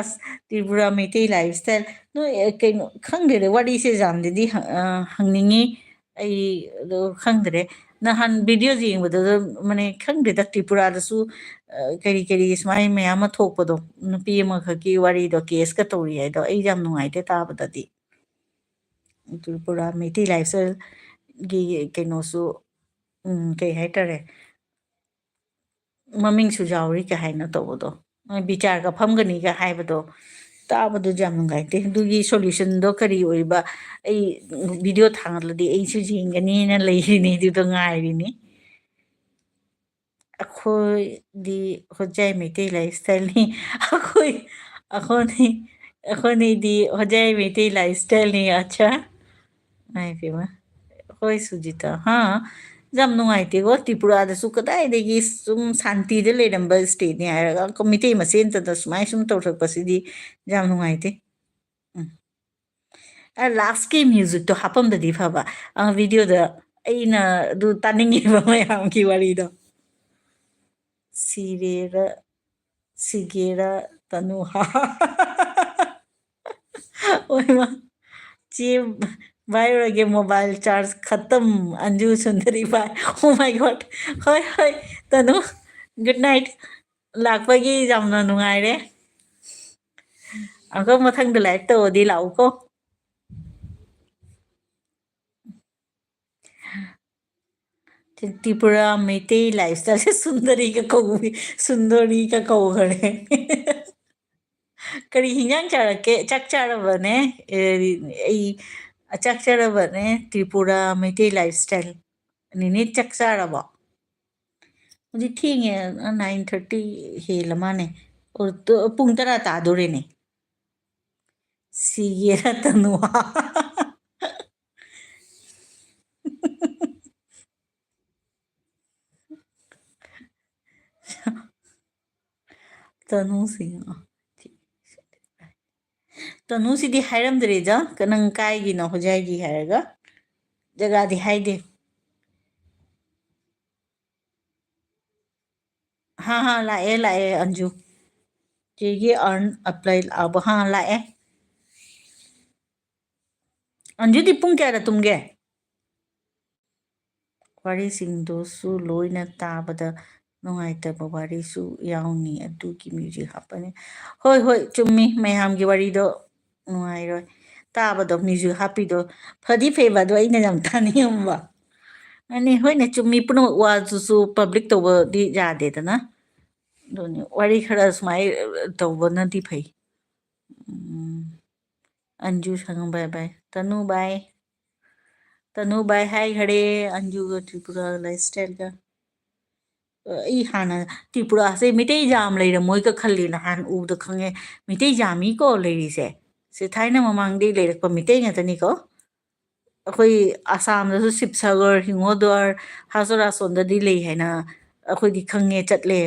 ꯑꯁ, ꯇ꯭ꯔꯤꯄꯨꯔꯥ ꯃꯩꯇꯩ ꯂꯥꯏꯐ ꯁ꯭ꯇꯥꯏꯜ꯫ ꯅꯣꯏ, ꯑ, ꯀꯩꯅꯣ, ꯈꯪꯗꯦꯗ, ꯋꯥꯔꯤꯁꯦ ꯌꯥꯝꯅꯗꯤ ꯍꯪ-, ꯑ, ꯍꯪꯅꯤꯡꯉꯤ꯫ ꯑꯩ ꯑꯗꯣ ꯈꯪꯗ꯭ꯔꯦ꯫ ꯅꯍꯥꯟ ꯚꯤꯗꯤꯑꯣꯁ ꯌꯦꯡꯕꯗꯁꯨ, ꯃꯅꯦ, ꯈꯪꯗꯦꯗ, ꯇ꯭ꯔꯤꯄꯨꯔꯥꯗꯁꯨ, ꯑ, ꯀꯔꯤ ꯀꯔꯤ ꯁꯨꯃꯥꯏ ꯃꯌꯥꯝ ꯑꯃ ꯊꯣꯛꯄꯗꯣ, ꯅꯨꯄꯤ ꯑꯃꯈꯛꯀꯤ ꯋꯥꯔꯤꯗꯣ, ꯀꯦꯁꯀ ꯇꯧꯔꯤ ꯍꯥꯏꯗꯣ, ꯑꯩ ꯌꯥꯝ ꯅꯨꯡꯉꯥꯏꯇꯦ ꯇꯥꯕꯗꯗꯤ꯫ ꯇ꯭ꯔꯤꯄꯨꯔꯥ ꯃꯩꯇꯩ ꯂꯥꯏꯐ ꯁ꯭ꯇꯥꯏꯜꯒꯤ ꯀꯩꯅꯣꯁꯨ, ꯎꯝ, ꯀꯩ ꯍꯥꯏꯇꯥꯔꯦ, ꯃꯃꯤꯡꯁꯨ ꯌꯥꯎꯔꯤ ꯀꯥꯏꯅ ꯇꯧꯕꯗꯣ, ꯃꯣꯏ ꯕꯤꯆꯥꯔꯒ ꯐꯝꯒꯅꯤꯒ ꯍꯥꯏꯕꯗꯣ, ꯇꯥꯕꯗꯨꯁꯨ ꯌꯥꯝ ꯅꯨꯡꯉꯥꯏꯇꯦ꯫ ꯑꯗꯨꯒꯤ ꯁꯣꯂꯨꯁꯟꯗꯣ ꯀꯔꯤ ꯑꯣꯏꯕ? ꯑꯩ ꯚꯤꯗꯤꯑꯣ ꯊꯥꯡꯒꯠꯂꯗꯤ ꯑꯩꯁꯨ ꯌꯦꯡꯒꯅꯤꯅ ꯂꯩꯔꯤꯅꯤ, ꯑꯗꯨꯗꯣ ꯉꯥꯏꯔꯤꯅꯤ꯫ ꯑꯩꯈꯣꯏꯗꯤ ꯍꯣꯖꯥꯏ ꯃꯩꯇꯩ ꯂꯥꯏꯐ ꯁ꯭ꯇꯥꯏꯜꯅꯤ꯫ ꯑꯩꯈꯣꯏ, ꯑꯩꯈꯣꯏꯅꯤ, ꯑꯩꯈꯣꯏꯅꯤꯗꯤ ꯍꯣꯖꯥꯏ ꯃꯩꯇꯩ ꯂꯥꯏꯐ ꯁ꯭ꯇꯥꯏꯜꯅꯤ꯫ ꯑꯠꯆꯥ꯫ ꯏꯃꯥꯏ ꯄꯦꯝꯃ꯫ ꯍꯣꯏ, ꯁꯨꯖꯤꯇꯥ꯫ ꯍꯥ? ꯌꯥꯝ ꯅꯨꯡꯉꯥꯏꯇꯦꯀꯣ, ꯇ꯭ꯔꯤꯄꯨꯔꯥꯗꯁꯨ ꯀꯗꯥꯏꯗꯒꯤ ꯁꯨꯝ ꯁꯥꯟꯇꯤꯗ ꯂꯩꯔꯝꯕ ꯁ꯭ꯇꯦꯠꯅꯤ ꯍꯥꯏꯔꯒ, ꯃꯩꯇꯩ ꯃꯁꯦꯟꯇꯗ ꯁꯨꯃꯥꯏ ꯁꯨꯝ ꯇꯧꯔꯛꯄꯁꯤꯗꯤ ꯌꯥꯝ ꯅꯨꯡꯉꯥꯏꯇꯦ꯫ ꯎꯝ꯫ ꯑ, ꯂꯥꯁꯀꯤ ꯃ꯭ꯌꯨꯖꯤꯛꯇꯣ ꯍꯥꯞꯄꯝꯗꯗꯤ ꯐꯕ꯫ ꯑ, ꯚꯤꯗꯤꯑꯣꯗ ꯑꯩꯅ ꯑꯗꯨ ꯇꯥꯅꯤꯡꯉꯤꯕ ꯃꯌꯥꯝꯒꯤ ꯋꯥꯔꯤꯗꯣ꯫ ꯁꯤꯔꯦꯔ, ꯁꯤꯒꯦꯔ ꯇꯅꯨ꯫ ꯑꯣꯏꯃ꯫ ꯆꯦ ꯚꯥꯏ ꯑꯣꯏꯔꯒꯦ, mobile charge ꯈꯇꯝ, ꯑꯟꯖꯨ ꯁꯨꯟꯗꯔꯤ ꯚꯥꯏ꯫ Oh my God꯫ ꯍꯣꯏ, ꯍꯣꯏ, ꯇꯅꯨ꯫ Good night꯫ ꯂꯥꯛꯄꯒꯤ ꯌꯥꯝꯅ ꯅꯨꯡꯉꯥꯏꯔꯦ꯫ ꯑꯃꯨꯛꯀ ꯃꯊꯪꯗ live ꯇꯧꯔꯗꯤ ꯂꯥꯛꯎꯀꯣ꯫ ꯇ꯭ꯔꯤꯄꯨꯔꯥ ꯃꯩꯇꯩ lifestyle ꯁꯦ ꯁꯨꯟꯗꯔꯤꯒ ꯀꯧꯏ, ꯁꯨꯟꯗꯔꯤꯒ ꯀꯧꯈ꯭ꯔꯦ꯫ ꯀꯔꯤ ꯍꯤꯟꯖꯥꯡ ꯆꯥꯔꯛꯀꯦ? ꯆꯥꯛ ꯆꯥꯔꯕꯅꯦ? ꯑꯦ, ꯑꯩ ꯆꯥꯛ ꯆꯥꯔꯕꯅꯦ꯫ ꯇ꯭ꯔꯤꯄꯨꯔꯥ ꯃꯩꯇꯩ lifestyle꯫ ꯅꯤꯅꯦ ꯆꯥꯛ ꯆꯥꯔꯕꯣ? ꯍꯧꯖꯤꯛ ꯊꯦꯡꯉꯦ, nine thirty ꯍꯦꯜꯂ ꯃꯥꯅꯦ꯫ ꯑꯣ, ꯇꯣ-, ꯄꯨꯡ ꯇꯔꯥ ꯇꯥꯗꯣꯔꯦꯅꯦ꯫ ꯁꯤꯒꯦꯔꯥ ꯇꯅꯨ꯫ ꯇꯅꯨꯁꯤꯡ, ꯑ, ꯇꯅꯨꯁꯤꯗꯤ ꯍꯥꯏꯔꯝꯗ꯭ꯔꯦꯗ, ꯀ-, ꯅꯪ ꯀꯥꯏꯒꯤꯅꯣ ꯍꯣꯖꯥꯏꯒꯤ ꯍꯥꯏꯔꯒ? ꯖꯒꯥꯗꯤ ꯍꯥꯏꯗꯦ꯫ ꯍꯥ, ꯍꯥ, ꯂꯥꯛꯑꯦ, ꯂꯥꯛꯑꯦ, ꯑꯟꯖꯨ꯫ ꯆꯦꯒꯤ earn apply ꯂꯥꯛꯑꯕ? ꯍꯥ, ꯂꯥꯛꯑꯦ꯫ ꯑꯟꯖꯨꯗꯤ ꯄꯨꯡ ꯀꯌꯥꯗ ꯇꯨꯝꯒꯦ? ꯋꯥꯔꯤꯁꯤꯡꯗꯨꯁꯨ ꯂꯣꯏꯅ ꯇꯥꯕꯗ ꯅꯨꯡꯉꯥꯏꯇꯕ ꯋꯥꯔꯤꯁꯨ ꯌꯥꯎꯅꯤ, ꯑꯗꯨꯒꯤ music ꯍꯥꯞꯄꯅꯤ꯫ ꯍꯣꯏ, ꯍꯣꯏ, ꯆꯨꯝꯃꯤ, ꯃꯌꯥꯝꯒꯤ ꯋꯥꯔꯤꯗꯣ ꯅꯨꯡꯉꯥꯏꯔꯣꯏ꯫ ꯇꯥꯕꯗꯣ music ꯍꯥꯞꯄꯤꯗꯣ ꯐꯗꯤ ꯐꯩꯕ, ꯑꯗꯣ ꯑꯩꯅ ꯌꯥꯝ ꯇꯥꯅꯤꯡꯉꯝꯕ꯫ ꯑꯅꯤ, ꯍꯣꯏꯅꯦ, ꯆꯨꯝꯃꯤ, ꯄꯨꯝꯅꯃꯛ ꯋꯥꯗꯨꯁꯨ public ꯇꯧꯕꯗꯤ ꯌꯥꯗꯦꯗꯅ꯫ ꯑꯗꯨꯅꯤ, ꯋꯥꯔꯤ ꯈꯔ ꯁꯨꯃꯥꯏ ꯇꯧꯕꯅꯗꯤ ꯐꯩ꯫ ꯎꯝ, ꯑꯟꯖꯨ ꯁꯪꯉꯝ bye bye꯫ ꯇꯅꯨ bye꯫ ꯇꯅꯨ bye ꯍꯥꯏꯈꯔꯦ, ꯑꯟꯖꯨꯒ Tripura lifestyleꯒ꯫ ꯑꯩ ꯍꯥꯟꯅ ꯇ꯭ꯔꯤꯄꯨꯔꯥꯁꯦ ꯃꯤꯇꯩ ꯌꯥꯝ ꯂꯩꯔꯝꯃꯣꯏꯒ ꯈꯜꯂꯤ, ꯅꯍꯥꯟ ꯎꯕꯗ ꯈꯪꯉꯦ꯫ ꯃꯤꯇꯩ ꯌꯥꯝꯃꯤꯀꯣ ꯂꯩꯔꯤꯁꯦ꯫ ꯁꯤ ꯊꯥꯏꯅ ꯃꯃꯥꯡꯗꯒꯤ ꯂꯩꯔꯛꯄ ꯃꯤꯇꯩ ꯉꯥꯛꯇꯅꯤꯀꯣ꯫ ꯑꯩꯈꯣꯏ ꯑꯁꯥꯝꯗꯁꯨ ꯁꯤꯕꯁꯥꯒꯔ, ꯍꯤꯡꯒꯣꯜꯗ꯭ꯋꯥꯔ, ꯍꯥꯖꯣꯔꯥ ꯑꯁꯣꯝꯗꯗꯤ ꯂꯩ ꯍꯥꯏꯅ ꯑꯩꯈꯣꯏꯗꯤ ꯈꯪꯉꯦ, ꯆꯠꯂꯦ꯫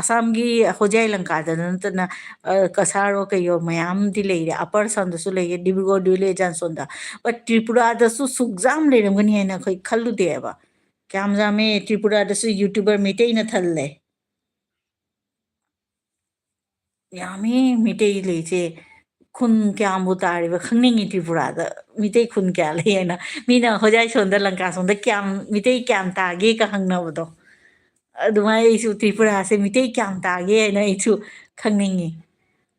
ꯑꯁꯥꯝꯒꯤ ꯍꯣꯖꯥꯏ ꯂꯪꯀꯥꯗ ꯅꯠꯇꯅ, ꯑ, ꯀꯁꯥꯔꯣ ꯀꯩꯌꯣ ꯃꯌꯥꯝꯗꯤ ꯂꯩꯔꯦ꯫ ꯑꯄꯔ ꯑꯁꯥꯝꯗꯁꯨ ꯂꯩꯌꯦ, ꯗꯤꯕ꯭ꯔꯨꯒꯔ, ꯗꯨꯂꯦ, ꯖꯥꯟꯁꯣꯟꯗ꯫ But ꯇ꯭ꯔꯤꯄꯨꯔꯥꯗꯁꯨ ꯁꯨꯛ ꯌꯥꯝ ꯂꯩꯔꯝꯒꯅꯤ ꯍꯥꯏꯅ ꯑꯩꯈꯣꯏ ꯈꯜꯂꯨꯗꯦꯕ꯫ ꯀꯌꯥꯝ ꯌꯥꯝꯃꯦ, ꯇ꯭ꯔꯤꯄꯨꯔꯥꯗꯁꯨ YouTuber ꯃꯩꯇꯩꯅ ꯊꯜꯂꯦ꯫ ꯌꯥꯝꯃꯤ ꯃꯤꯇꯩ ꯂꯩꯁꯦ꯫ ꯈꯨꯟ ꯀꯌꯥꯝꯕꯨ ꯇꯥꯔꯤꯕ ꯈꯪꯅꯤꯡꯉꯤ ꯇ꯭ꯔꯤꯄꯨꯔꯥꯗ꯫ ꯃꯤꯇꯩ ꯈꯨꯟ ꯀꯌꯥ ꯂꯩ ꯍꯥꯏꯅ꯫ ꯃꯤꯅ ꯍꯣꯖꯥꯏ ꯁꯣꯝꯗ, ꯂꯪꯀꯥ ꯁꯣꯝꯗ ꯀꯌꯥꯝ, ꯃꯤꯇꯩ ꯀꯌꯥꯝ ꯇꯥꯒꯦꯒ ꯍꯪꯅꯕꯗꯣ꯫ ꯑꯗꯨꯃꯥꯏꯅ ꯑꯩꯁꯨ ꯇ꯭ꯔꯤꯄꯨꯔꯥꯁꯦ ꯃꯤꯇꯩ ꯀꯌꯥꯝ ꯇꯥꯒꯦ ꯍꯥꯏꯅ ꯑꯩꯁꯨ ꯈꯪꯅꯤꯡꯉꯤ꯫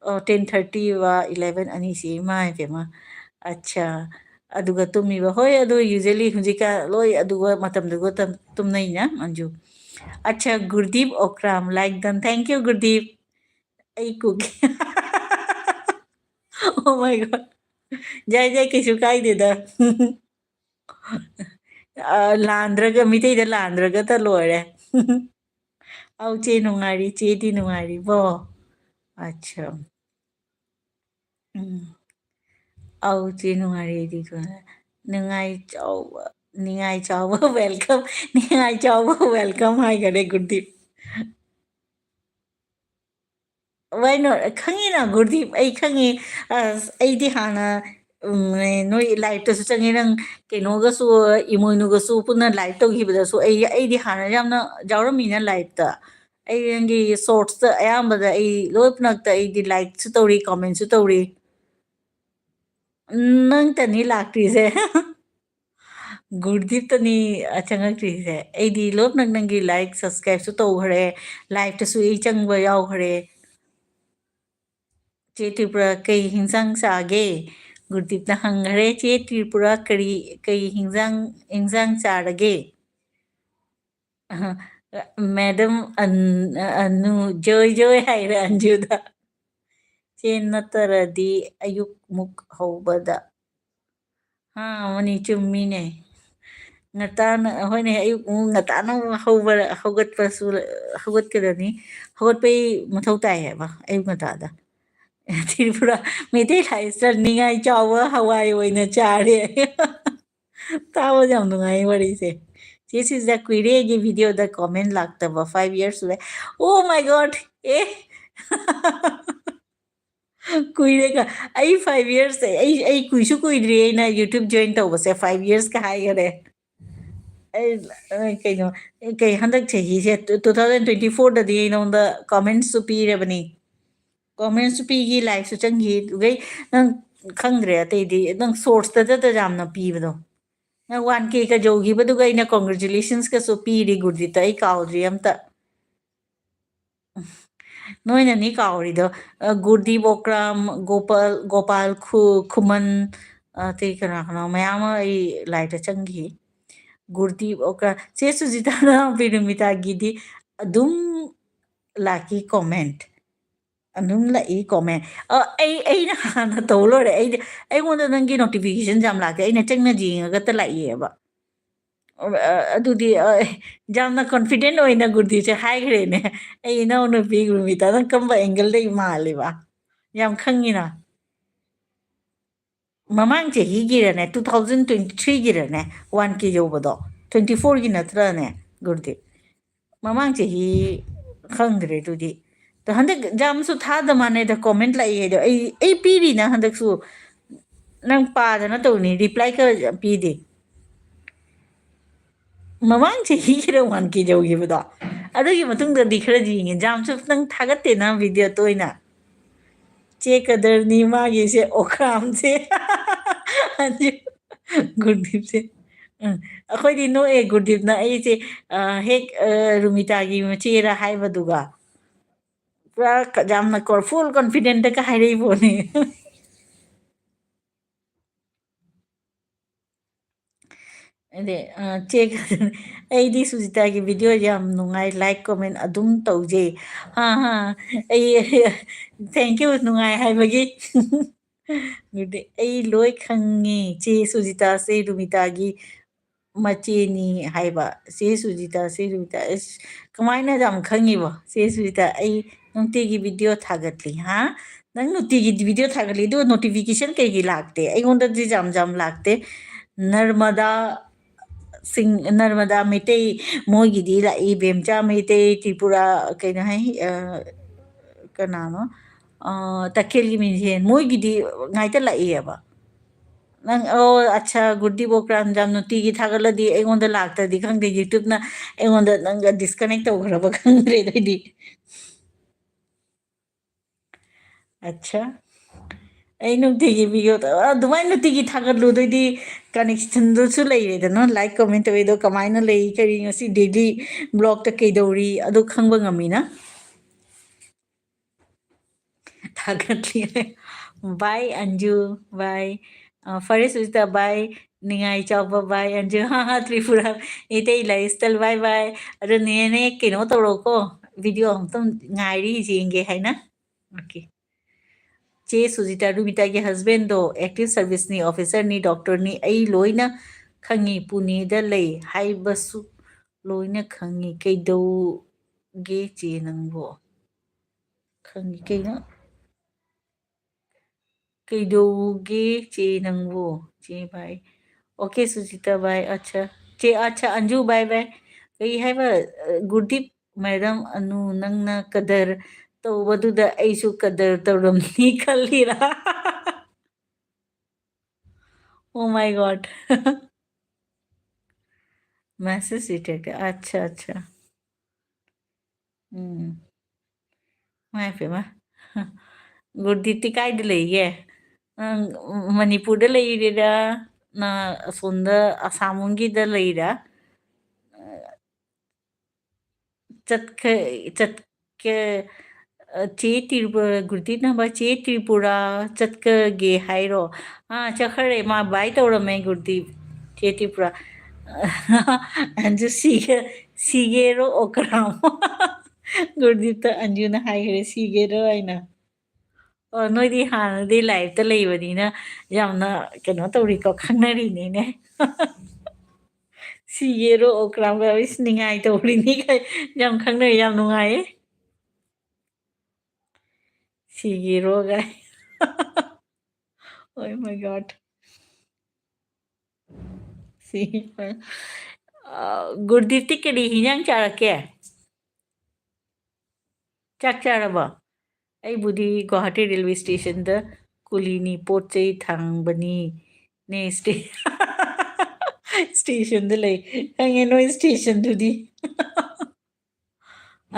ꯑꯣ, ten thirty ꯋꯥ eleven ꯑꯅꯤꯁꯤ, ꯏꯃꯥ ꯏꯕꯦꯝꯃ꯫ ꯑꯠꯆꯥ꯫ ꯑꯗꯨꯒ ꯇꯨꯝꯃꯤꯕ꯫ ꯍꯣꯏ, ꯑꯗꯨ usually ꯍꯧꯖꯤꯛꯀ ꯂꯣꯏ ꯑꯗꯨꯒ ꯃꯇꯝꯗꯨꯒ ꯇꯝ-, ꯇꯨꯝꯅꯩꯅ, ꯃꯟꯖꯨ꯫ ꯑꯠꯆꯥ, ꯒꯨꯔꯗꯤꯞ ꯑꯣꯀ꯭ꯔꯥꯝ, like done. Thank you, ꯒꯨꯔꯗꯤꯞ꯫ ꯑꯩ ꯀꯨꯀꯤ꯫ Oh my God. ꯌꯥꯏ, ꯌꯥꯏ, ꯀꯩꯁꯨ ꯀꯥꯏꯗꯦꯗ꯫ ꯑ, ꯂꯥꯟꯗ꯭ꯔꯒ, ꯃꯤꯇꯩꯗ ꯂꯥꯟꯗ꯭ꯔꯒꯇ ꯂꯣꯏꯔꯦ꯫ ꯑꯧ, ꯆꯦ ꯅꯨꯡꯉꯥꯏꯔꯤ, ꯆꯦꯗꯤ ꯅꯨꯡꯉꯥꯏꯔꯤꯕꯣ? ꯑꯠꯆꯥ꯫ ꯎꯝ꯫ ꯑꯧ, ꯆꯦ ꯅꯨꯡꯉꯥꯏꯔꯤ, ꯑꯩꯗꯤ ꯅꯨꯡꯉꯥꯏ-, ꯅꯤꯡꯉꯥꯏ ꯆꯥꯎꯕ, ꯅꯤꯡꯉꯥꯏ ꯆꯥꯎꯕ welcome, ꯅꯤꯡꯉꯥꯏ ꯆꯥꯎꯕ welcome ꯍꯥꯏꯈꯔꯦ ꯒꯨꯔꯗꯤꯞ꯫ ꯋꯥꯏꯅꯣ? ꯈꯪꯉꯤꯅ, ꯒꯨꯔꯗꯤꯞ, ꯑꯩ ꯈꯪꯉꯤ꯫ ꯑꯁ, ꯑꯩꯗꯤ ꯍꯥꯟꯅ, ꯎꯝ, ꯅꯣꯏ ꯂꯥꯏꯞꯇꯁꯨ ꯆꯪꯉꯤ, ꯅꯪ ꯀꯩꯅꯣꯒꯁꯨ, ꯏꯃꯣꯏꯅꯨꯒꯁꯨ ꯄꯨꯟꯅ ꯂꯥꯏꯞ ꯇꯧꯈꯤꯕꯗꯁꯨ ꯑꯩ, ꯑꯩꯗꯤ ꯍꯥꯟꯅ ꯌꯥꯝꯅ ꯌꯥꯎꯔꯝꯃꯤꯅ ꯂꯥꯏꯞꯇ꯫ ꯑꯩ ꯅꯪꯒꯤ ꯁꯣꯔꯠꯁꯇ ꯑꯌꯥꯝꯕꯗ ꯑꯩ ꯂꯣꯏ ꯄꯨꯝꯅꯃꯛꯇ ꯑꯩꯗꯤ ꯂꯥꯏꯛꯁꯨ ꯇꯧꯔꯤ, ꯀꯃꯦꯟꯁꯨ ꯇꯧꯔꯤ꯫ ꯅꯪꯇꯅꯤ ꯂꯥꯛꯇ꯭ꯔꯤꯁꯦ꯫ ꯒꯨꯔꯗꯤꯞꯇꯅꯤ ꯆꯪꯉꯛꯇ꯭ꯔꯤꯁꯦ꯫ ꯑꯩꯗꯤ ꯂꯣꯏꯅꯃꯛ ꯅꯪꯒꯤ ꯂꯥꯏꯛ, ꯁꯕꯁꯀ꯭ꯔꯥꯏꯕꯁꯨ ꯇꯧꯈ꯭ꯔꯦ, ꯂꯥꯏꯞꯇꯁꯨ ꯑꯩ ꯆꯪꯕ ꯌꯥꯎꯈ꯭ꯔꯦ꯫ "ꯆꯦ ꯇ꯭ꯔꯤꯄꯨꯔꯥ, ꯀꯩ ꯍꯤꯟꯖꯥꯡ ꯆꯥꯒꯦ?" ꯒꯨꯔꯗꯤꯞꯅ ꯍꯪꯈ꯭ꯔꯦ, "ꯆꯦ ꯇ꯭ꯔꯤꯄꯨꯔꯥ, ꯀꯔꯤ, ꯀꯩ ꯍꯤꯟꯖꯥꯡ, ꯍꯤꯟꯖꯥꯡ ꯆꯥꯔꯒꯦ?" ꯑꯍ, ꯃꯦꯗꯝ ꯑꯟ-, ꯑꯅꯨ, ꯖꯣꯏ ꯖꯣꯏ ꯍꯥꯏꯔꯦ ꯑꯟꯖꯨꯗ꯫ "ꯆꯦ ꯅꯠꯇ꯭ꯔꯗꯤ ꯑꯌꯨꯛꯃꯨꯛ ꯍꯧꯕꯗ"꯫ ꯍꯥ, ꯃꯅꯤ ꯆꯨꯝꯃꯤꯅꯦ꯫ ꯉꯟꯇꯥꯅ, ꯍꯣꯏꯅꯦ, ꯑꯌꯨꯛ ꯉꯟꯇꯥꯅ ꯍꯧꯕ, ꯍꯧꯒꯠꯄꯁꯨ, ꯍꯧꯒꯠꯀꯗꯕꯅꯤ꯫ ꯍꯧꯒꯠꯄꯩ ꯃꯊꯧ ꯇꯥꯏ ꯍꯥꯏꯕ, ꯑꯌꯨꯛ ꯉꯟꯇꯥꯗ꯫ ꯇ꯭ꯔꯤꯄꯨꯔꯥ ꯃꯩꯇꯩ ꯂꯥꯏꯁ꯭ꯔꯥ ꯅꯤꯡꯉꯥꯏ ꯆꯥꯎꯕ ꯍꯋꯥꯏ ꯑꯣꯏꯅ ꯆꯥꯔꯦ꯫ ꯇꯥꯕꯗ ꯌꯥꯝ ꯅꯨꯡꯉꯥꯏ ꯋꯥꯔꯤꯁꯦ꯫ ꯆꯦ ꯁꯤꯖ, ꯀꯨꯏꯔꯦ ꯑꯩꯒꯤ ꯚꯤꯗꯤꯑꯣꯗ ꯀꯣꯃꯦꯟ ꯂꯥꯛꯇꯕ, five years ꯁꯨꯔꯦ꯫ Oh my God! ꯑꯦ! ꯀꯨꯏꯔꯦ ꯀ-, ꯑꯩ five years, ꯑꯩ, ꯑꯩ ꯀꯨꯏꯁꯨ ꯀꯨꯏꯗ꯭ꯔꯤ ꯑꯩꯅ YouTube join ꯇꯧꯕꯁꯦ, five years ꯀ ꯍꯥꯏꯈꯔꯦ꯫ ꯑꯩ, ꯑꯩ ꯀꯩꯅꯣ, ꯑꯩ ꯀꯩ ꯍꯟꯗꯛ ꯆꯍꯤꯁꯦ, two thousand twenty fourꯗꯗꯤ ꯑꯩ ꯅꯉꯣꯟꯗ ꯀꯃꯦꯟꯁꯨ ꯄꯤꯔꯕꯅꯤ꯫ ꯀꯃꯦꯟꯁꯨ ꯄꯤꯈꯤ, ꯂꯥꯏꯛꯁꯨ ꯆꯪꯈꯤ, ꯑꯗꯨꯒꯩ ꯅꯪ ꯈꯪꯗ꯭ꯔꯦ ꯑꯇꯩꯗꯤ, ꯅꯪ ꯁꯣꯔꯠꯁꯇꯗ ꯌꯥꯝꯅ ꯄꯤꯕꯗꯣ꯫ ꯅꯪ one K ꯀ ꯌꯧꯈꯤꯕꯗꯨꯒ ꯑꯩꯅ congratulationsꯀꯁꯨ ꯄꯤꯔꯤ ꯒꯨꯔꯗꯤꯠꯇ, ꯑꯩ ꯀꯥꯎꯗ꯭ꯔꯤ ꯑꯝꯇ꯫ ꯅꯣꯏꯅꯅꯤ ꯀꯥꯎꯔꯤꯗꯣ꯫ ꯑ, ꯒꯨꯔꯗꯤꯞ ꯑꯣꯀ꯭ꯔꯥꯝ, ꯒꯣꯄꯥꯜ, ꯒꯣꯄꯥꯜ ꯈꯨ-, ꯈꯨꯃꯟ, ꯑ, ꯑꯇꯩ ꯀꯅꯥ ꯀꯅꯥ ꯃꯌꯥꯝ ꯑꯃ ꯑꯩ ꯂꯥꯏꯛꯇ ꯆꯪꯈꯤ꯫ ꯒꯨꯔꯗꯤꯞ ꯑꯣꯀ꯭ꯔꯥꯝ, ꯆꯦ ꯁꯨꯖꯤꯇꯥꯅ ꯕꯤꯅꯨꯃꯤꯇꯥꯒꯤꯗꯤ ꯑꯗꯨꯝ ꯂꯥꯛꯈꯤ comment꯫ ꯑꯗꯨꯝ ꯂꯥꯛꯏ comment꯫ ꯑ, ꯑꯩ, ꯑꯩꯅ ꯍꯥꯟꯅ ꯇꯧ ꯂꯣꯏꯔꯦ꯫ ꯑꯩꯗꯤ, ꯑꯩꯉꯣꯟꯗ ꯅꯪꯒꯤ notification ꯌꯥꯝ ꯂꯥꯛꯇꯦ꯫ ꯑꯩꯅ ꯆꯪꯅ ꯌꯦꯡꯉꯒꯇ ꯂꯥꯛꯏꯑꯕ꯫ ꯑ, ꯑꯗꯨꯗꯤ, ꯑ, ꯌꯥꯝꯅ confident ꯑꯣꯏꯅ ꯒꯨꯔꯗꯤꯞꯁꯦ ꯍꯥꯏꯈ꯭ꯔꯦꯅꯦ꯫ ꯑꯩ ꯏꯅꯥꯎꯅꯨꯄꯤ ꯒꯨꯔꯃꯤꯇꯥ, ꯅꯪ ꯀꯔꯝꯕ angleꯗꯒꯤ ꯃꯥꯜꯂꯤꯕ? ꯌꯥꯝ ꯈꯪꯉꯤꯅ꯫ ꯃꯃꯥꯡ ꯆꯍꯤꯒꯤꯔꯅꯦ, two thousand twenty threeꯒꯤꯔꯅꯦ, one K ꯌꯧꯕꯗꯣ? Twenty fourꯒꯤ ꯅꯠꯇ꯭ꯔꯅꯦ, ꯒꯨꯔꯗꯤꯞ? ꯃꯃꯥꯡ ꯆꯍꯤ ꯈꯪꯗ꯭ꯔꯦ ꯑꯗꯨꯗꯤ꯫ ꯑꯗꯣ ꯍꯟꯗꯛ ꯌꯥꯝꯁꯨ ꯊꯥꯗ ꯃꯥꯟꯅꯩꯗ, comment ꯂꯥꯛꯏ ꯍꯥꯏꯗꯣ꯫ ꯑꯩ, ꯑꯩ ꯄꯤꯔꯤꯅ ꯍꯟꯗꯛꯁꯨ꯫ ꯅꯪ ꯄꯥꯗꯅ ꯇꯧꯅꯤ, reply ꯈꯔ ꯌꯥꯝ ꯄꯤꯗꯦ꯫ ꯃꯃꯥꯡ ꯆꯍꯤ ꯈꯔ ꯋꯥꯟ ꯀꯦ ꯌꯧꯈꯤꯕꯗꯣ, ꯑꯗꯨꯒꯤ ꯃꯇꯨꯡꯗꯗꯤ ꯈꯔꯗꯤ ꯌꯦꯡꯉꯦ꯫ ꯌꯥꯝꯁꯨ ꯅꯪ ꯊꯥꯒꯠꯇꯦꯅ video ꯇꯣꯏꯅ꯫ ꯆꯦ ꯀꯗꯔꯅꯤ ꯃꯥꯒꯤꯁꯦ, ꯑꯣꯀ꯭ꯔꯥꯝꯁꯦ꯫ ꯑꯗꯨ ꯒꯨꯔꯗꯤꯞꯁꯦ꯫ ꯎꯝ, ꯑꯩꯈꯣꯏꯗꯤ ꯅꯣꯛꯑꯦ, ꯒꯨꯔꯗꯤꯞꯅ ꯑꯩꯁꯦ, ꯑ, ꯍꯦꯛ, ꯑ, ꯔꯨꯃꯤꯇꯥꯒꯤ ꯃꯆꯦꯔ ꯍꯥꯏꯕꯗꯨꯒ꯫ ꯄꯨꯔꯥ ꯀ-, ꯌꯥꯝꯅ ꯀꯣ-, full confident ꯀ ꯍꯥꯏꯔꯛꯏ ꯄꯣꯠꯅꯤ꯫ ꯑꯗꯩ, ꯑ, ꯆꯦ, ꯑꯩꯗꯤ ꯁꯨꯖꯤꯇꯥꯒꯤ video ꯌꯥꯝ ꯅꯨꯡꯉꯥꯏ, like, comment ꯑꯗꯨꯝ ꯇꯧꯖꯩ꯫ ꯍꯥ, ꯍꯥ, ꯑꯩ, thank you, ꯅꯨꯡꯉꯥꯏ ꯍꯥꯏꯕꯒꯤ꯫ ꯑꯗꯨꯗꯤ ꯑꯩ ꯂꯣꯏ ꯈꯪꯉꯦ, ꯆꯦ ꯁꯨꯖꯤꯇꯥꯁꯦ ꯔꯨꯃꯤꯇꯥꯒꯤ ꯃꯆꯦꯅꯤ ꯍꯥꯏꯕ꯫ ꯆꯦ ꯁꯨꯖꯤꯇꯥ, ꯆꯦ ꯁꯨꯖꯤꯇꯥ, ꯑꯁ, ꯀꯃꯥꯏꯅ ꯌꯥꯝ ꯈꯪꯉꯤꯕꯣ? ꯆꯦ ꯁꯨꯖꯤꯇꯥ, ꯑꯩ ꯅꯨꯡꯇꯤꯒꯤ video ꯊꯥꯒꯠꯂꯤ, ꯍꯥ? ꯅꯪ ꯅꯨꯡꯇꯤꯒꯤ video ꯊꯥꯒꯠꯂꯤ, ꯑꯗꯨꯒ notification ꯀꯩꯒꯤ ꯂꯥꯛꯇꯦ? ꯑꯩꯉꯣꯟꯗꯗꯤ ꯌꯥꯝ ꯌꯥꯝ ꯂꯥꯛꯇꯦ꯫ ꯅꯔꯃꯗꯥ ꯁꯤꯡ, ꯅꯔꯃꯗꯥ ꯃꯩꯇꯩ, ꯃꯣꯏꯒꯤꯗꯤ ꯂꯥꯛꯏ, ꯕꯦꯝꯆꯥ ꯃꯩꯇꯩ, ꯇ꯭ꯔꯤꯄꯨꯔꯥ, ꯀꯩꯅꯣ ꯍꯥꯏ, ꯑ, ꯀꯅꯥꯅꯣ? ꯑ, ꯇꯈꯦꯜꯒꯤ ꯃꯤꯡꯁꯦ, ꯃꯣꯏꯒꯤꯗꯤ ꯉꯥꯏꯇ ꯂꯥꯛꯏꯑꯕ꯫ ꯅꯪ, ꯑꯣ, ꯑꯠꯆꯥ, ꯒꯨꯔꯗꯤꯞ ꯑꯣꯀ꯭ꯔꯥꯝ ꯌꯥꯝ ꯅꯨꯡꯇꯤꯒꯤ ꯊꯥꯒꯠꯂꯗꯤ ꯑꯩꯉꯣꯟꯗ ꯂꯥꯛꯇ꯭ꯔꯗꯤ ꯈꯪꯗꯦ, YouTube-ꯅ ꯑꯩꯉꯣꯟꯗ ꯅꯪꯒ disconnect ꯇꯧꯈ꯭ꯔꯕ ꯈꯪꯗ꯭ꯔꯦ ꯑꯗꯩꯗꯤ꯫ ꯑꯠꯆꯥ꯫ ꯑꯩ ꯅꯨꯡꯇꯤꯒꯤ video ꯇ-, ꯑꯗꯨꯃꯥꯏꯅ ꯅꯨꯡꯇꯤꯒꯤ ꯊꯥꯒꯠꯂꯨꯗꯣꯏꯗꯤ connection-ꯗꯨꯁꯨ ꯂꯩꯔꯦꯗꯅ, like, comment ꯇꯧꯋꯦ, ꯑꯗꯣ ꯀꯃꯥꯏꯅ ꯂꯩ, ꯀꯔꯤ ꯉꯁꯤ daily vlog-ꯇ ꯀꯩꯗꯧꯔꯤ, ꯑꯗꯨ ꯈꯪꯕ ꯉꯝꯃꯤꯅ꯫ ꯊꯥꯒꯠꯂꯤ꯫ Bye, Anju, bye꯫ ꯑ, ꯐꯔꯦ, ꯁꯨꯖꯤꯇꯥ, bye꯫ ꯅꯤꯡꯉꯥꯏ ꯆꯥꯎꯕ, bye, ꯑꯟꯖꯨ꯫ ꯍꯥ, ꯍꯥ, Tripura Meitei lifestyle, bye, bye꯫ ꯑꯗꯣ ꯅꯦꯅꯦ, ꯀꯩꯅꯣ ꯇꯧꯔꯣꯀꯣ, video ꯑꯃꯇꯪ ꯉꯥꯏꯔꯤ, ꯌꯦꯡꯒꯦ ꯍꯥꯏꯅ꯫ Okay꯫ ꯆꯦ ꯁꯨꯖꯤꯇꯥ, ꯔꯨꯃꯤꯇꯥꯒꯤ husband-ꯗꯣ active service-ꯅꯤ, officer-ꯅꯤ, doctor-ꯅꯤ, ꯑꯩ ꯂꯣꯏꯅ ꯈꯪꯉꯤ, ꯄꯨꯅꯦꯗ ꯂꯩ ꯍꯥꯏꯕꯁꯨ ꯂꯣꯏꯅ ꯈꯪꯉꯤ꯫ ꯀꯩꯗꯧꯒꯦ ꯆꯦ ꯅꯪꯕꯣ? ꯈꯪꯉꯤ ꯀꯩꯅꯣ? ꯀꯩꯗꯧꯒꯦ ꯆꯦ ꯅꯪꯕꯨ? ꯆꯦ bye꯫ Okay, ꯁꯨꯖꯤꯇꯥ bye꯫ ꯑꯠꯆꯥ꯫ ꯆꯦ, ꯑꯠꯆꯥ, ꯑꯟꯖꯨ bye bye꯫ ꯀꯩ ꯍꯥꯏꯕ? ꯑ, ꯒꯨꯔꯗꯤꯞ, madam ꯑꯅꯨ, ꯅꯪꯅ ꯀꯗꯔ ꯇꯧꯕꯗꯨꯗ ꯑꯩꯁꯨ ꯀꯗꯔ ꯇꯧꯔꯝꯅꯤ ꯈꯜꯂꯤꯔꯥ? Oh my God. Message detect. ꯑꯠꯆꯥ, ꯑꯠꯆꯥ. ꯎꯝ꯫ ꯏꯃꯥꯏ ꯄꯦꯝꯃ꯫ ꯒꯨꯔꯗꯤꯞꯇꯤ ꯀꯥꯏꯗ ꯂꯩꯒꯦ? ꯅꯪ ꯃꯅꯤꯄꯨꯔꯗ ꯂꯩꯔꯤꯔꯥ? ꯅꯪ ꯑꯁꯣꯝꯗ ꯑꯁꯥꯝ ꯂꯣꯝꯒꯤꯗ ꯂꯩꯔꯥ? ꯆꯠꯈ-, ꯆꯠꯀꯦ, ꯑ, ꯆꯦ ꯇ꯭ꯔꯤꯄꯨ-, ꯒꯨꯔꯗꯤꯞꯅ ꯍꯥꯏꯕ, "ꯆꯦ ꯇ꯭ꯔꯤꯄꯨꯔꯥ ꯆꯠꯀꯒꯦ ꯍꯥꯏꯔꯣ?" ꯑꯥ, ꯆꯠꯈ꯭ꯔꯦ꯫ ꯃꯥ bye ꯇꯧꯔꯝꯃꯦ ꯒꯨꯔꯗꯤꯞ꯫ ꯆꯦ ꯇ꯭ꯔꯤꯄꯨꯔꯥ꯫ ꯑꯟꯖꯨ ꯁꯤꯒꯦ-, ꯁꯤꯒꯦꯔꯣ ꯑꯣꯀ꯭ꯔꯥꯝ? ꯒꯨꯔꯗꯤꯞꯇ ꯑꯟꯖꯨꯅ ꯍꯥꯏꯈ꯭ꯔꯦ, "ꯁꯤꯒꯦꯔꯣ?" ꯍꯥꯏꯅ꯫ ꯑꯣ, ꯅꯣꯏꯗꯤ ꯍꯥꯟꯅꯗꯤ live ꯇ ꯂꯩꯕꯅꯤꯅ ꯌꯥꯝꯅ ꯀꯩꯅꯣ ꯇꯧꯔꯤꯀꯣ, ꯈꯪꯅꯔꯤꯅꯤꯅꯦ꯫ "ꯁꯤꯒꯦꯔꯣ ꯑꯣꯀ꯭ꯔꯥꯝꯒ?" ꯏꯁ, ꯅꯤꯡꯉꯥꯏ ꯇꯧꯔꯤꯅꯤ ꯀꯥꯏ꯫ ꯌꯥꯝ ꯈꯪꯅꯔꯤ, ꯌꯥꯝ ꯅꯨꯡꯉꯥꯏꯌꯦ꯫ "ꯁꯤꯒꯦꯔꯣ?" ꯀꯥꯏ꯫ Oh my God. ꯁꯤ, ꯑ, ꯒꯨꯔꯗꯤꯞꯇꯤ ꯀꯔꯤ ꯍꯤꯟꯖꯥꯡ ꯆꯥꯔꯛꯀꯦ? ꯆꯥꯛ ꯆꯥꯔꯕꯣ? ꯑꯩꯕꯨꯗꯤ ꯒꯨꯋꯥꯍꯥꯇꯤ railway station ꯗ ꯀꯨꯂꯤꯅꯤ, ꯄꯣꯠ ꯆꯩ ꯊꯥꯡꯕꯅꯤ꯫ ꯅꯦ, ꯁ꯭ꯇꯦ-, station ꯗ ꯂꯩ꯫ ꯈꯪꯉꯦ ꯅꯣꯏ station ꯗꯨꯗꯤ꯫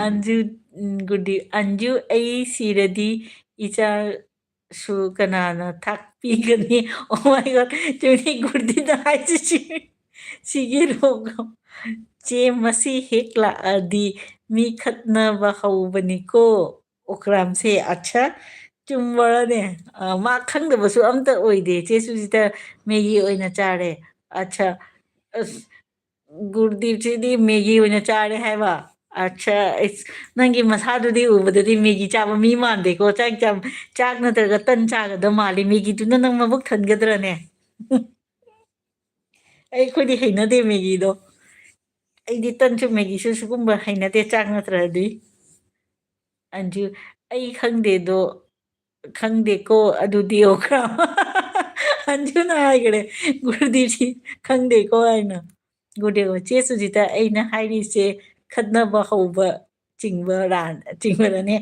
ꯑꯟꯖꯨ, ꯎꯝ, ꯒꯨꯗꯤ, "ꯑꯟꯖꯨ, ꯑꯩ ꯁꯤꯔꯗꯤ ꯏꯆꯥꯁꯨ ꯀꯅꯥꯅ ꯊꯥꯛꯄꯤꯒꯅꯤ?" Oh my God, ꯆꯨꯝꯃꯤ, ꯒꯨꯔꯗꯤꯅ ꯍꯥꯏꯁꯤ ꯆꯨꯝꯃꯤ꯫ "ꯁꯤꯒꯦꯔꯣ?" "ꯆꯦ, ꯃꯁꯤ ꯍꯦꯛ ꯂꯥꯛꯑꯗꯤ ꯃꯤ ꯈꯠꯅꯕ ꯍꯧꯕꯅꯤꯀꯣ ꯑꯣꯀ꯭ꯔꯥꯝꯁꯦ"꯫ ꯑꯠꯁꯥ, ꯆꯨꯝꯕꯔꯅꯦ? ꯑ, ꯃꯥ ꯈꯪꯗꯕꯁꯨ ꯑꯝꯇ ꯑꯣꯏꯗꯦ꯫ ꯆꯦ ꯁꯨꯖꯤꯇꯥ ꯃꯦꯒꯤ ꯑꯣꯏꯅ ꯆꯥꯔꯦ꯫ ꯑꯠꯁꯥ, ꯑꯁ, ꯒꯨꯔꯗꯤꯞꯁꯤꯗꯤ ꯃꯦꯒꯤ ꯑꯣꯏꯅ ꯆꯥꯔꯦ ꯍꯥꯏꯕ? ꯑꯠꯁꯥ, ꯑꯩꯁ, ꯅꯪꯒꯤ ꯃꯁꯥꯗꯨꯗꯤ ꯎꯕꯗꯗꯤ ꯃꯦꯒꯤ ꯆꯥꯕ ꯃꯤ ꯃꯥꯟꯗꯦꯀꯣ꯫ ꯆꯥꯛ ꯆꯥ-, ꯆꯥꯛ ꯅꯠꯇ꯭ꯔꯒ ꯇꯟ ꯆꯥꯒꯗꯕ ꯃꯥꯜꯂꯤ꯫ ꯃꯦꯒꯤꯗꯨꯅ ꯅꯪ ꯃꯕꯨꯛ ꯊꯟꯒꯗ꯭ꯔꯅꯦ? ꯑꯩꯈꯣꯏꯗꯤ ꯍꯩꯅꯗꯦ ꯃꯦꯒꯤꯗꯣ꯫ ꯑꯩꯗꯤ ꯇꯟꯁꯨ ꯃꯦꯒꯤꯁꯨ ꯁꯤꯒꯨꯝꯕ ꯍꯩꯅꯗꯦ, ꯆꯥꯛ ꯅꯠꯇ꯭ꯔꯗꯤ꯫ ꯑꯟꯖꯨ, "ꯑꯩ ꯈꯪꯗꯦꯗꯣ, ꯈꯪꯗꯦꯀꯣ ꯑꯗꯨꯗꯤ ꯑꯣꯀ꯭ꯔꯥꯝ"꯫ ꯑꯟꯖꯨꯅ ꯍꯥꯏꯈ꯭ꯔꯦ, ꯒꯨꯔꯗꯤꯞꯁꯤ "ꯈꯪꯗꯦꯀꯣ" ꯍꯥꯏꯅ꯫ ꯒꯨꯔꯗꯤꯞ, "ꯆꯦ ꯁꯨꯖꯤꯇꯥ, ꯑꯩꯅ ꯍꯥꯏꯔꯤꯁꯦ ꯈꯠꯅꯕ ꯍꯧꯕ ꯆꯤꯡꯕ ꯔꯥꯟ-, ꯆꯤꯡꯕꯗꯅꯦ꯫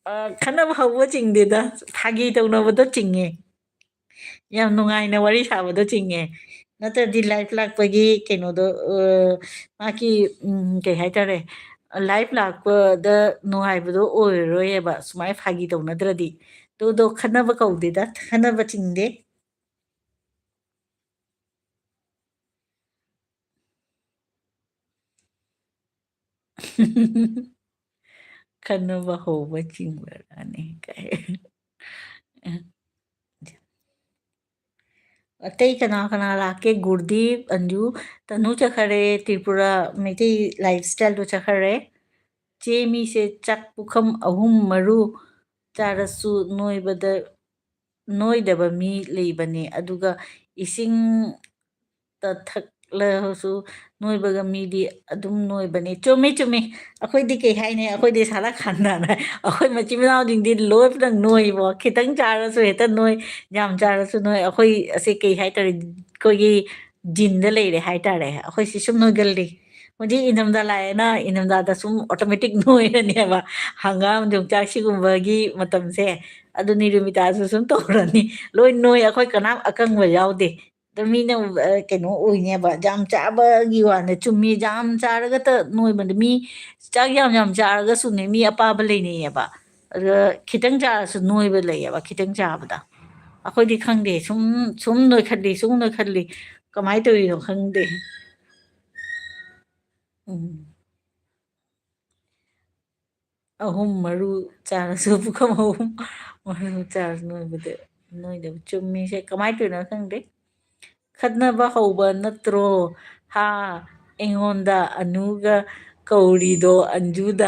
ꯑ, ꯈꯠꯅꯕ ꯍꯧꯕ ꯆꯤꯡꯗꯦꯗ, ꯐꯥꯒꯤ ꯇꯧꯅꯕꯗꯣ ꯆꯤꯡꯉꯦ꯫ ꯌꯥꯝ ꯅꯨꯡꯉꯥꯏꯅ ꯋꯥꯔꯤ ꯁꯥꯕꯗꯣ ꯆꯤꯡꯉꯦ꯫ ꯅꯠꯇ꯭ꯔꯗꯤ live ꯂꯥꯛꯄꯒꯤ ꯀꯩꯅꯣꯗꯣ, ꯑ, ꯃꯥꯒꯤ, ꯎꯝ, ꯀꯩ ꯍꯥꯏꯇꯥꯔꯦ, live ꯂꯥꯛꯄꯗ ꯅꯨꯡꯉꯥꯏꯕꯗꯣ ꯑꯣꯏꯔꯔꯣꯏꯌꯦꯕ, ꯁꯨꯃꯥꯏꯅ ꯐꯥꯒꯤ ꯇꯧꯅꯗ꯭ꯔꯗꯤ꯫ ꯑꯗꯨꯗꯣ ꯈꯠꯅꯕ ꯀꯧꯗꯦꯗ, ꯈꯠꯅꯕ ꯆꯤꯡꯗꯦ꯫ ꯈꯠꯅꯕ ꯍꯧꯕ ꯆꯤꯡꯕꯔꯥꯅꯦ ꯀꯥꯏ꯫ ꯑꯇꯩ ꯀꯅꯥ ꯀꯅꯥ ꯂꯥꯛꯀꯦ? ꯒꯨꯔꯗꯤꯞ, ꯑꯟꯖꯨ, ꯇꯅꯨ ꯆꯠꯈꯔꯦ, ꯇ꯭ꯔꯤꯄꯨꯔꯥ ꯃꯩꯇꯩ lifestyleꯗꯣ ꯆꯠꯈꯔꯦ꯫ ꯆꯦ, ꯃꯤꯁꯦ ꯆꯥꯛ ꯄꯨꯈꯝ ꯑꯍꯨꯝ ꯃꯔꯨ ꯆꯥꯔꯁꯨ ꯅꯣꯏꯕꯗ, ꯅꯣꯏꯗꯕ ꯃꯤ ꯂꯩꯕꯅꯦ, ꯑꯗꯨꯒ ꯏꯁꯤꯡ ꯇ ꯊꯛꯂꯁꯨ ꯅꯣꯏꯕꯒ ꯃꯤꯗꯤ ꯑꯗꯨꯝ ꯅꯣꯏꯕꯅꯦ꯫ ꯆꯨꯝꯃꯤ, ꯆꯨꯝꯃꯤ꯫ ꯑꯩꯈꯣꯏꯗꯤ ꯀꯩ ꯍꯥꯏꯅꯤ? ꯑꯩꯈꯣꯏꯗꯤ ꯁꯥꯂꯥ ꯈꯥꯟꯗꯥꯅ ꯑꯩꯈꯣꯏ ꯃꯆꯤꯟ ꯃꯅꯥꯎꯁꯤꯡꯗꯤ ꯂꯣꯏ ꯄꯨꯂꯞ ꯅꯣꯏꯕꯣ꯫ ꯈꯤꯇꯪ ꯆꯥꯔꯁꯨ ꯍꯦꯛꯇ ꯅꯣꯏ, ꯌꯥꯝ ꯆꯥꯔꯁꯨ ꯅꯣꯏ꯫ ꯑꯩꯈꯣꯏ ꯑꯁꯦ ꯀꯩ ꯍꯥꯏꯇꯥꯔꯦ? ꯑꯩꯈꯣꯏꯒꯤ geneꯗ ꯂꯩꯔꯦ ꯍꯥꯏꯇꯥꯔꯦ꯫ ꯑꯩꯈꯣꯏꯁꯤ ꯁꯨꯝ ꯅꯣꯏꯒꯜꯂꯤ꯫ ꯍꯧꯖꯤꯛ ꯏꯪꯊꯝꯊꯥ ꯂꯥꯛꯑꯦꯅ ꯏꯪꯊꯝꯊꯥꯗ ꯁꯨꯝ automatic ꯅꯣꯏꯔꯅꯦꯕ꯫ ꯍꯪꯒꯥꯝ, ꯌꯣꯡꯆꯥꯛ ꯁꯤꯒꯨꯝꯕꯒꯤ ꯃꯇꯝꯁꯦ꯫ ꯑꯗꯨꯅꯤ ꯔꯨꯃꯤꯇꯥꯁꯨ ꯁꯨꯝ ꯇꯧꯔꯅꯤ꯫ ꯂꯣꯏ ꯅꯣꯏ, ꯑꯩꯈꯣꯏ ꯀꯅꯥꯝ ꯑꯀꯪꯕ ꯌꯥꯎꯗꯦ꯫ ꯑꯗ ꯃꯤꯅ, ꯑ, ꯀꯩꯅꯣ ꯑꯣꯏꯅꯦꯕ, ꯌꯥꯝ ꯆꯥꯕꯒꯤ ꯋꯥꯅꯦ꯫ ꯆꯨꯝꯃꯤ, ꯌꯥꯝ ꯆꯥꯔꯒꯇ ꯅꯣꯏꯕꯗ ꯃꯤ ꯆꯥꯛ ꯌꯥꯝ ꯌꯥꯝ ꯆꯥꯔꯒꯁꯨꯅꯦ ꯃꯤ ꯑꯄꯥꯕ ꯂꯩꯅꯩꯌꯦꯕ꯫ ꯑꯗ ꯈꯤꯇꯪ ꯆꯥꯔꯁꯨ ꯅꯣꯏꯕ ꯂꯩꯌꯦꯕ, ꯈꯤꯇꯪ ꯆꯥꯕꯗ꯫ ꯑꯩꯈꯣꯏꯗꯤ ꯈꯪꯗꯦ, ꯁꯨꯝ, ꯁꯨꯝ ꯅꯣꯏꯈꯠꯂꯤ, ꯁꯨꯝ ꯅꯣꯏꯈꯠꯂꯤ꯫ ꯀꯃꯥꯏꯅ ꯇꯧꯔꯤꯅꯣ ꯈꯪꯗꯦ꯫ ꯎꯝ꯫ ꯑꯍꯨꯝ ꯃꯔꯨ ꯆꯥꯔꯁꯨ ꯄꯨꯈꯝ ꯑꯍꯨꯝ ꯃꯔꯨ ꯆꯥꯔꯁꯨ ꯅꯣꯏꯕꯗ, ꯅꯣꯏꯗꯕ꯫ ꯆꯨꯝꯃꯤꯁꯦ ꯀꯃꯥꯏꯅ ꯇꯧꯔꯤꯅꯣ ꯈꯪꯗꯦ꯫ ꯈꯠꯅꯕ ꯍꯧꯕ ꯅꯠꯇ꯭ꯔꯣ? ꯍꯥ? ꯑꯩꯉꯣꯟꯗ ꯑꯅꯨꯒ ꯀꯧꯔꯤꯗꯣ ꯑꯟꯖꯨꯗ꯫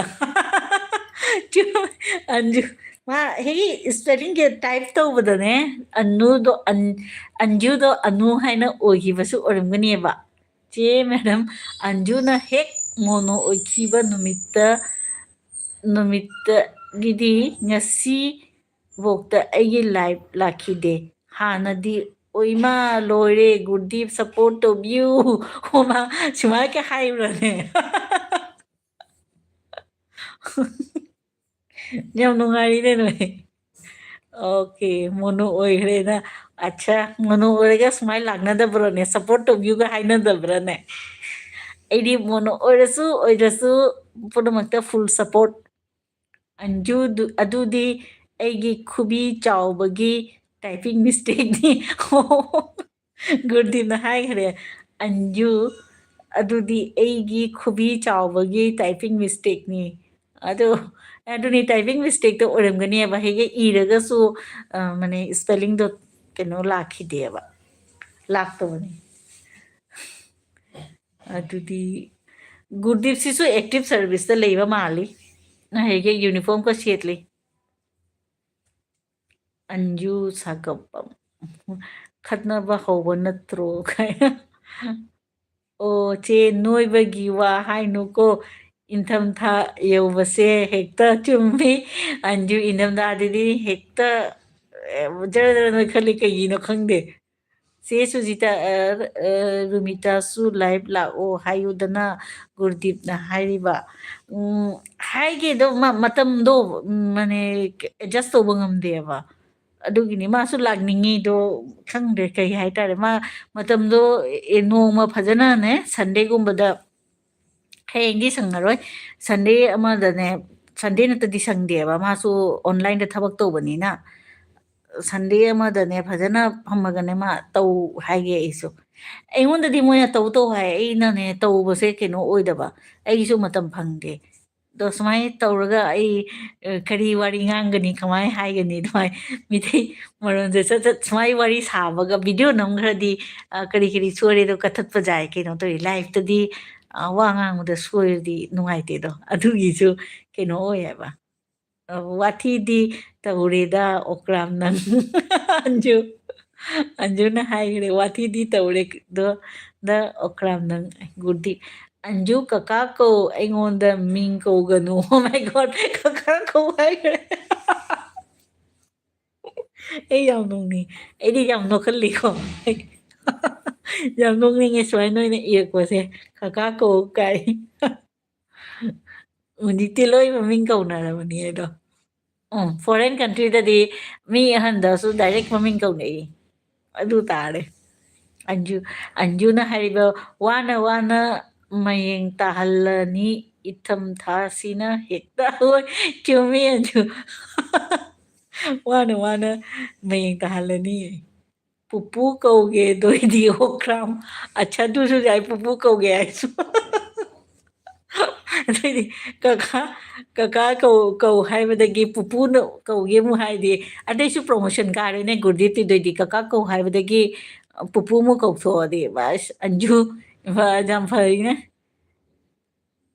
ꯆꯨꯝ-, ꯑꯟꯖꯨ꯫ ꯃꯥ ꯍꯦꯛ spellingꯁꯦ type ꯇꯧꯕꯗꯅꯦ, ꯑꯅꯨꯗꯣ ꯑꯟ-, ꯑꯟꯖꯨꯗꯣ ꯑꯅꯨ ꯍꯥꯏꯅ ꯑꯣꯏꯈꯤꯕꯁꯨ ꯑꯣꯏꯔꯝꯒꯅꯦꯕ꯫ ꯆꯦ madam, ꯑꯟꯖꯨꯅ ꯍꯦꯛ mono ꯑꯣꯏꯈꯤꯕ ꯅꯨꯃꯤꯠꯇ, ꯅꯨꯃꯤꯠꯇꯒꯤꯗꯤ ꯉꯁꯤ ꯐꯥꯎꯗ ꯑꯩꯒꯤ live ꯂꯥꯛꯈꯤꯗꯦ꯫ ꯍꯥꯟꯅꯗꯤ, "ꯑꯣꯏꯃꯥ, ꯂꯣꯏꯔꯦ, ꯒꯨꯔꯗꯤꯞ support ꯇꯧꯕꯤꯌꯨ"꯫ ꯑꯣꯃꯥ, ꯁꯨꯃꯥꯏꯅ ꯀꯩ ꯍꯥꯏꯕ꯭ꯔꯅꯦ? ꯌꯥꯝ ꯅꯨꯡꯉꯥꯏꯔꯤꯅꯦ ꯅꯣꯏ꯫ Okay, mono ꯑꯣꯏꯈ꯭ꯔꯦꯅ꯫ ꯑꯠꯆꯥ, ꯃꯣꯅꯣ ꯑꯣꯏꯔꯒ ꯁꯨꯃꯥꯏꯅ ꯂꯥꯛꯅꯗꯕ꯭ꯔꯣꯅꯦ? ꯁꯞꯄꯣꯔꯠ ꯇꯧꯕꯤꯌꯨꯒ ꯍꯥꯏꯅꯗꯕ꯭ꯔꯥꯅꯦ? ꯑꯩꯗꯤ ꯃꯣꯅꯣ ꯑꯣꯏꯔꯁꯨ ꯑꯣꯏꯗ꯭ꯔꯁꯨ ꯄꯨꯝꯅꯃꯛꯇ ꯐꯨꯜ ꯁꯞꯄꯣꯔꯠ꯫ ꯑꯟꯖꯨ, ꯑꯗꯨꯗꯤ ꯑꯩꯒꯤ ꯈꯨꯕꯤ ꯆꯥꯎꯕꯒꯤ ꯇꯥꯏꯄꯤꯡ ꯃꯤꯁꯇꯦꯛꯅꯤ꯫ ꯒꯨꯔꯗꯤꯞꯅ ꯍꯥꯏꯈ꯭ꯔꯦ, "ꯑꯟꯖꯨ, ꯑꯗꯨꯗꯤ ꯑꯩꯒꯤ ꯈꯨꯕꯤ ꯆꯥꯎꯕꯒꯤ ꯇꯥꯏꯄꯤꯡ ꯃꯤꯁꯇꯦꯛꯅꯤ"꯫ ꯑꯗꯨ, ꯑꯗꯨꯅꯤ, ꯇꯥꯏꯄꯤꯡ ꯃꯤꯁꯇꯦꯛꯇꯣ ꯑꯣꯏꯔꯝꯒꯅꯦꯕ꯫ ꯍꯦꯛ ꯏꯔꯒꯁꯨ, ꯑ, ꯃꯥꯅꯦ, ꯁ꯭ꯄꯦꯂꯤꯡꯗꯣ ꯀꯩꯅꯣ ꯂꯥꯛꯈꯤꯗꯦꯕ, ꯂꯥꯛꯇꯕꯅꯤ꯫ ꯑꯗꯨꯗꯤ ꯒꯨꯔꯗꯤꯞꯁꯤꯁꯨ ꯑꯦꯛꯇꯤꯚ ꯁꯔꯚꯤꯁꯇ ꯂꯩꯕ ꯃꯥꯜꯂꯤ꯫ ꯍꯦꯛ ꯍꯦꯛ ꯌꯨꯅꯤꯐꯣꯔꯝꯒ ꯁꯦꯠꯂꯤ꯫ ꯑꯟꯖꯨ ꯁꯥꯒꯞꯄꯝ꯫ "ꯈꯠꯅꯕ ꯍꯧꯕ ꯅꯠꯇ꯭ꯔꯣ?" ꯀꯥꯏꯅ꯫ ꯑꯣ, ꯆꯦ, ꯅꯣꯏꯕꯒꯤ ꯋꯥ ꯍꯥꯏꯅꯨꯀꯣ꯫ ꯏꯪꯊꯝꯊꯥ ꯌꯧꯕꯁꯦ ꯍꯦꯛꯇ ꯆꯨꯝꯃꯤ꯫ ꯑꯟꯖꯨ, ꯏꯪꯊꯝꯊꯥꯗꯗꯤ ꯍꯦꯛꯇ, ꯑꯦ, ꯖꯔ ꯖꯔ ꯅꯣꯏꯈꯠꯂꯤ, ꯀꯩꯒꯤꯅꯣ ꯈꯪꯗꯦ꯫ ꯆꯦ ꯁꯨꯖꯤꯇꯥ, ꯑ, ꯑ, ꯔꯨꯃꯤꯇꯥꯁꯨ live ꯂꯥꯛꯑꯣ ꯍꯥꯏꯌꯨꯗꯅ, ꯒꯨꯔꯗꯤꯞꯅ ꯍꯥꯏꯔꯤꯕ꯫ ꯎꯝ, ꯍꯥꯏꯒꯦ ꯑꯗꯣ, ꯃ-, ꯃꯇꯝꯗꯣ, ꯎꯝ, ꯃꯥꯅꯦ, adjust ꯇꯧꯕ ꯉꯝꯗꯦꯕ꯫ ꯑꯗꯨꯒꯤꯅꯤ ꯃꯥꯁꯨ ꯂꯥꯛꯅꯤꯡꯉꯤꯗꯣ, ꯈꯪꯗ꯭ꯔꯦ ꯀꯩ ꯍꯥꯏꯇꯥꯔꯦ꯫ ꯃꯥ ꯃꯇꯝꯗꯣ, ꯑꯦ, ꯅꯣꯡꯃ ꯐꯖꯅꯅꯦ, Sundayꯒꯨꯝꯕꯗ, ꯍꯌꯦꯡꯗꯤ ꯁꯪꯉꯔꯣꯏ꯫ Sunday ꯑꯃꯗꯅꯦ, Sunday ꯅꯠꯇꯗꯤ ꯁꯪꯗꯦꯕ, ꯃꯥꯁꯨ onlineꯗ ꯊꯕꯛ ꯇꯧꯕꯅꯤꯅ꯫ Sunday ꯑꯃꯗꯅꯦ ꯐꯖꯅ ꯐꯝꯃꯒꯅꯦ ꯃꯥ ꯇꯧ ꯍꯥꯏꯒꯦ ꯑꯩꯁꯨ꯫ ꯑꯩꯉꯣꯟꯗꯗꯤ ꯃꯣꯏꯅ ꯇꯧ ꯇꯧ ꯍꯥꯏ, ꯑꯩꯅꯅꯦ ꯇꯧꯕꯁꯦ ꯀꯩꯅꯣ ꯑꯣꯏꯗꯕ, ꯑꯩꯒꯤꯁꯨ ꯃꯇꯝ ꯐꯪꯗꯦ꯫ ꯑꯗꯣ ꯁꯨꯃꯥꯏꯅ ꯇꯧꯔꯒ ꯑꯩ, ꯑ, ꯀꯔꯤ ꯋꯥꯔꯤ ꯉꯥꯡꯒꯅꯤ, ꯀꯃꯥꯏꯅ ꯍꯥꯏꯒꯅꯤ? ꯑꯗꯨꯃꯥꯏ ꯃꯤꯇꯩ ꯃꯔꯣꯟꯁꯦ ꯆꯠ ꯆꯠ ꯁꯨꯃꯥꯏ ꯋꯥꯔꯤ ꯁꯥꯕꯒ video ꯅꯝꯈ꯭ꯔꯗꯤ, ꯑ, ꯀꯔꯤ ꯀꯔꯤ ꯁꯣꯏꯔꯦꯗꯣ ꯀꯠꯊꯠꯄ ꯌꯥꯏ꯫ ꯀꯩꯅꯣ ꯇꯧꯋꯤ, liveꯇꯗꯤ, ꯑ, ꯋꯥ ꯉꯥꯡꯕꯗ ꯁꯣꯏꯔꯗꯤ ꯅꯨꯡꯉꯥꯏꯇꯦꯗꯣ, ꯑꯗꯨꯒꯤꯁꯨ ꯀꯩꯅꯣ ꯑꯣꯏꯌꯦꯕ꯫ ꯑ, "ꯋꯥꯊꯤꯗꯤ ꯇꯧꯔꯦꯗ ꯑꯣꯀ꯭ꯔꯥꯝ ꯅꯪ"꯫ ꯑꯟꯖꯨ, ꯑꯟꯖꯨꯅ ꯍꯥꯏꯈ꯭ꯔꯦ, "ꯋꯥꯊꯤꯗꯤ ꯇꯧꯔꯦ ꯗꯣ, ꯗ ꯑꯣꯀ꯭ꯔꯥꯝ ꯅꯪ"꯫ ꯒꯨꯔꯗꯤꯞ, "ꯑꯟꯖꯨ, ꯀꯀꯥ ꯀꯧ, ꯑꯩꯉꯣꯟꯗ ꯃꯤꯡ ꯀꯧꯒꯅꯨ"꯫ Oh my God, ꯀꯀꯥ ꯀꯧ ꯍꯥꯏꯈ꯭ꯔꯦ꯫ ꯑꯩ ꯌꯥꯝ ꯅꯣꯛꯅꯤꯡ-, ꯑꯩꯗꯤ ꯌꯥꯝ ꯅꯣꯛꯀꯜꯂꯤꯀꯣ꯫ ꯌꯥꯝ ꯅꯣꯛꯅꯤꯡꯉꯦ ꯁꯨꯃꯥꯏꯅ ꯅꯣꯏꯅ ꯏꯔꯛꯄꯁꯦ, "ꯀꯀꯥ ꯀꯧ" ꯀꯥꯏ꯫ ꯍꯧꯖꯤꯛꯇꯤ ꯂꯣꯏ ꯃꯃꯤꯡ ꯀꯧꯅꯔꯕꯅꯤ ꯑꯗꯣ꯫ ꯎꯝ, foreign countryꯗꯗꯤ ꯃꯤ ꯑꯍꯟꯗꯁꯨ direct ꯃꯃꯤꯡ ꯀꯧꯅꯩ꯫ ꯑꯗꯨ ꯇꯥꯔꯦ꯫ ꯑꯟꯖꯨ, ꯑꯟꯖꯨꯅ ꯍꯥꯏꯔꯤꯕ, "ꯋꯥꯅ ꯋꯥꯅ ꯃꯌꯦꯡ ꯇꯥꯍꯜꯂꯅꯤ ꯏꯊꯝ ꯊꯥꯁꯤꯅ ꯍꯦꯛꯇ"꯫ ꯍꯣꯏ, ꯆꯨꯝꯃꯤ ꯑꯟꯖꯨ꯫ "ꯋꯥꯅ ꯋꯥꯅ ꯃꯌꯦꯡ ꯇꯥꯍꯜꯂꯅꯤ꯫ ꯄꯨꯄꯨ ꯀꯧꯒꯦ ꯑꯗꯣꯏꯗꯤ ꯑꯣꯀ꯭ꯔꯥꯝ"꯫ ꯑꯠꯁꯥ, ꯑꯗꯨꯁꯨ ꯌꯥꯏ, ꯄꯨꯄꯨ ꯀꯧꯒꯦ ꯍꯥꯏꯁꯨ꯫ ꯑꯗꯨꯏꯗꯤ ꯀꯀꯥ, ꯀꯀꯥ ꯀꯧ, ꯀꯧ ꯍꯥꯏꯕꯗꯒꯤ ꯄꯨꯄꯨꯅ ꯀꯧꯒꯦ ꯑꯃꯨꯛ ꯍꯥꯏꯗꯤ, ꯑꯇꯩꯁꯨ promotion ꯀꯥꯔꯦꯅꯦ ꯒꯨꯔꯗꯤꯞꯇꯤ꯫ ꯑꯗꯨꯏꯗꯤ ꯀꯀꯥ ꯀꯧ ꯍꯥꯏꯕꯗꯒꯤ ꯄꯨꯄꯨ ꯑꯃꯨꯛ ꯀꯧꯊꯣꯛꯑꯗꯤ, ꯕꯁ, ꯑꯟꯖꯨ, ꯐ-, ꯌꯥꯝ ꯐꯔꯤꯅꯦ꯫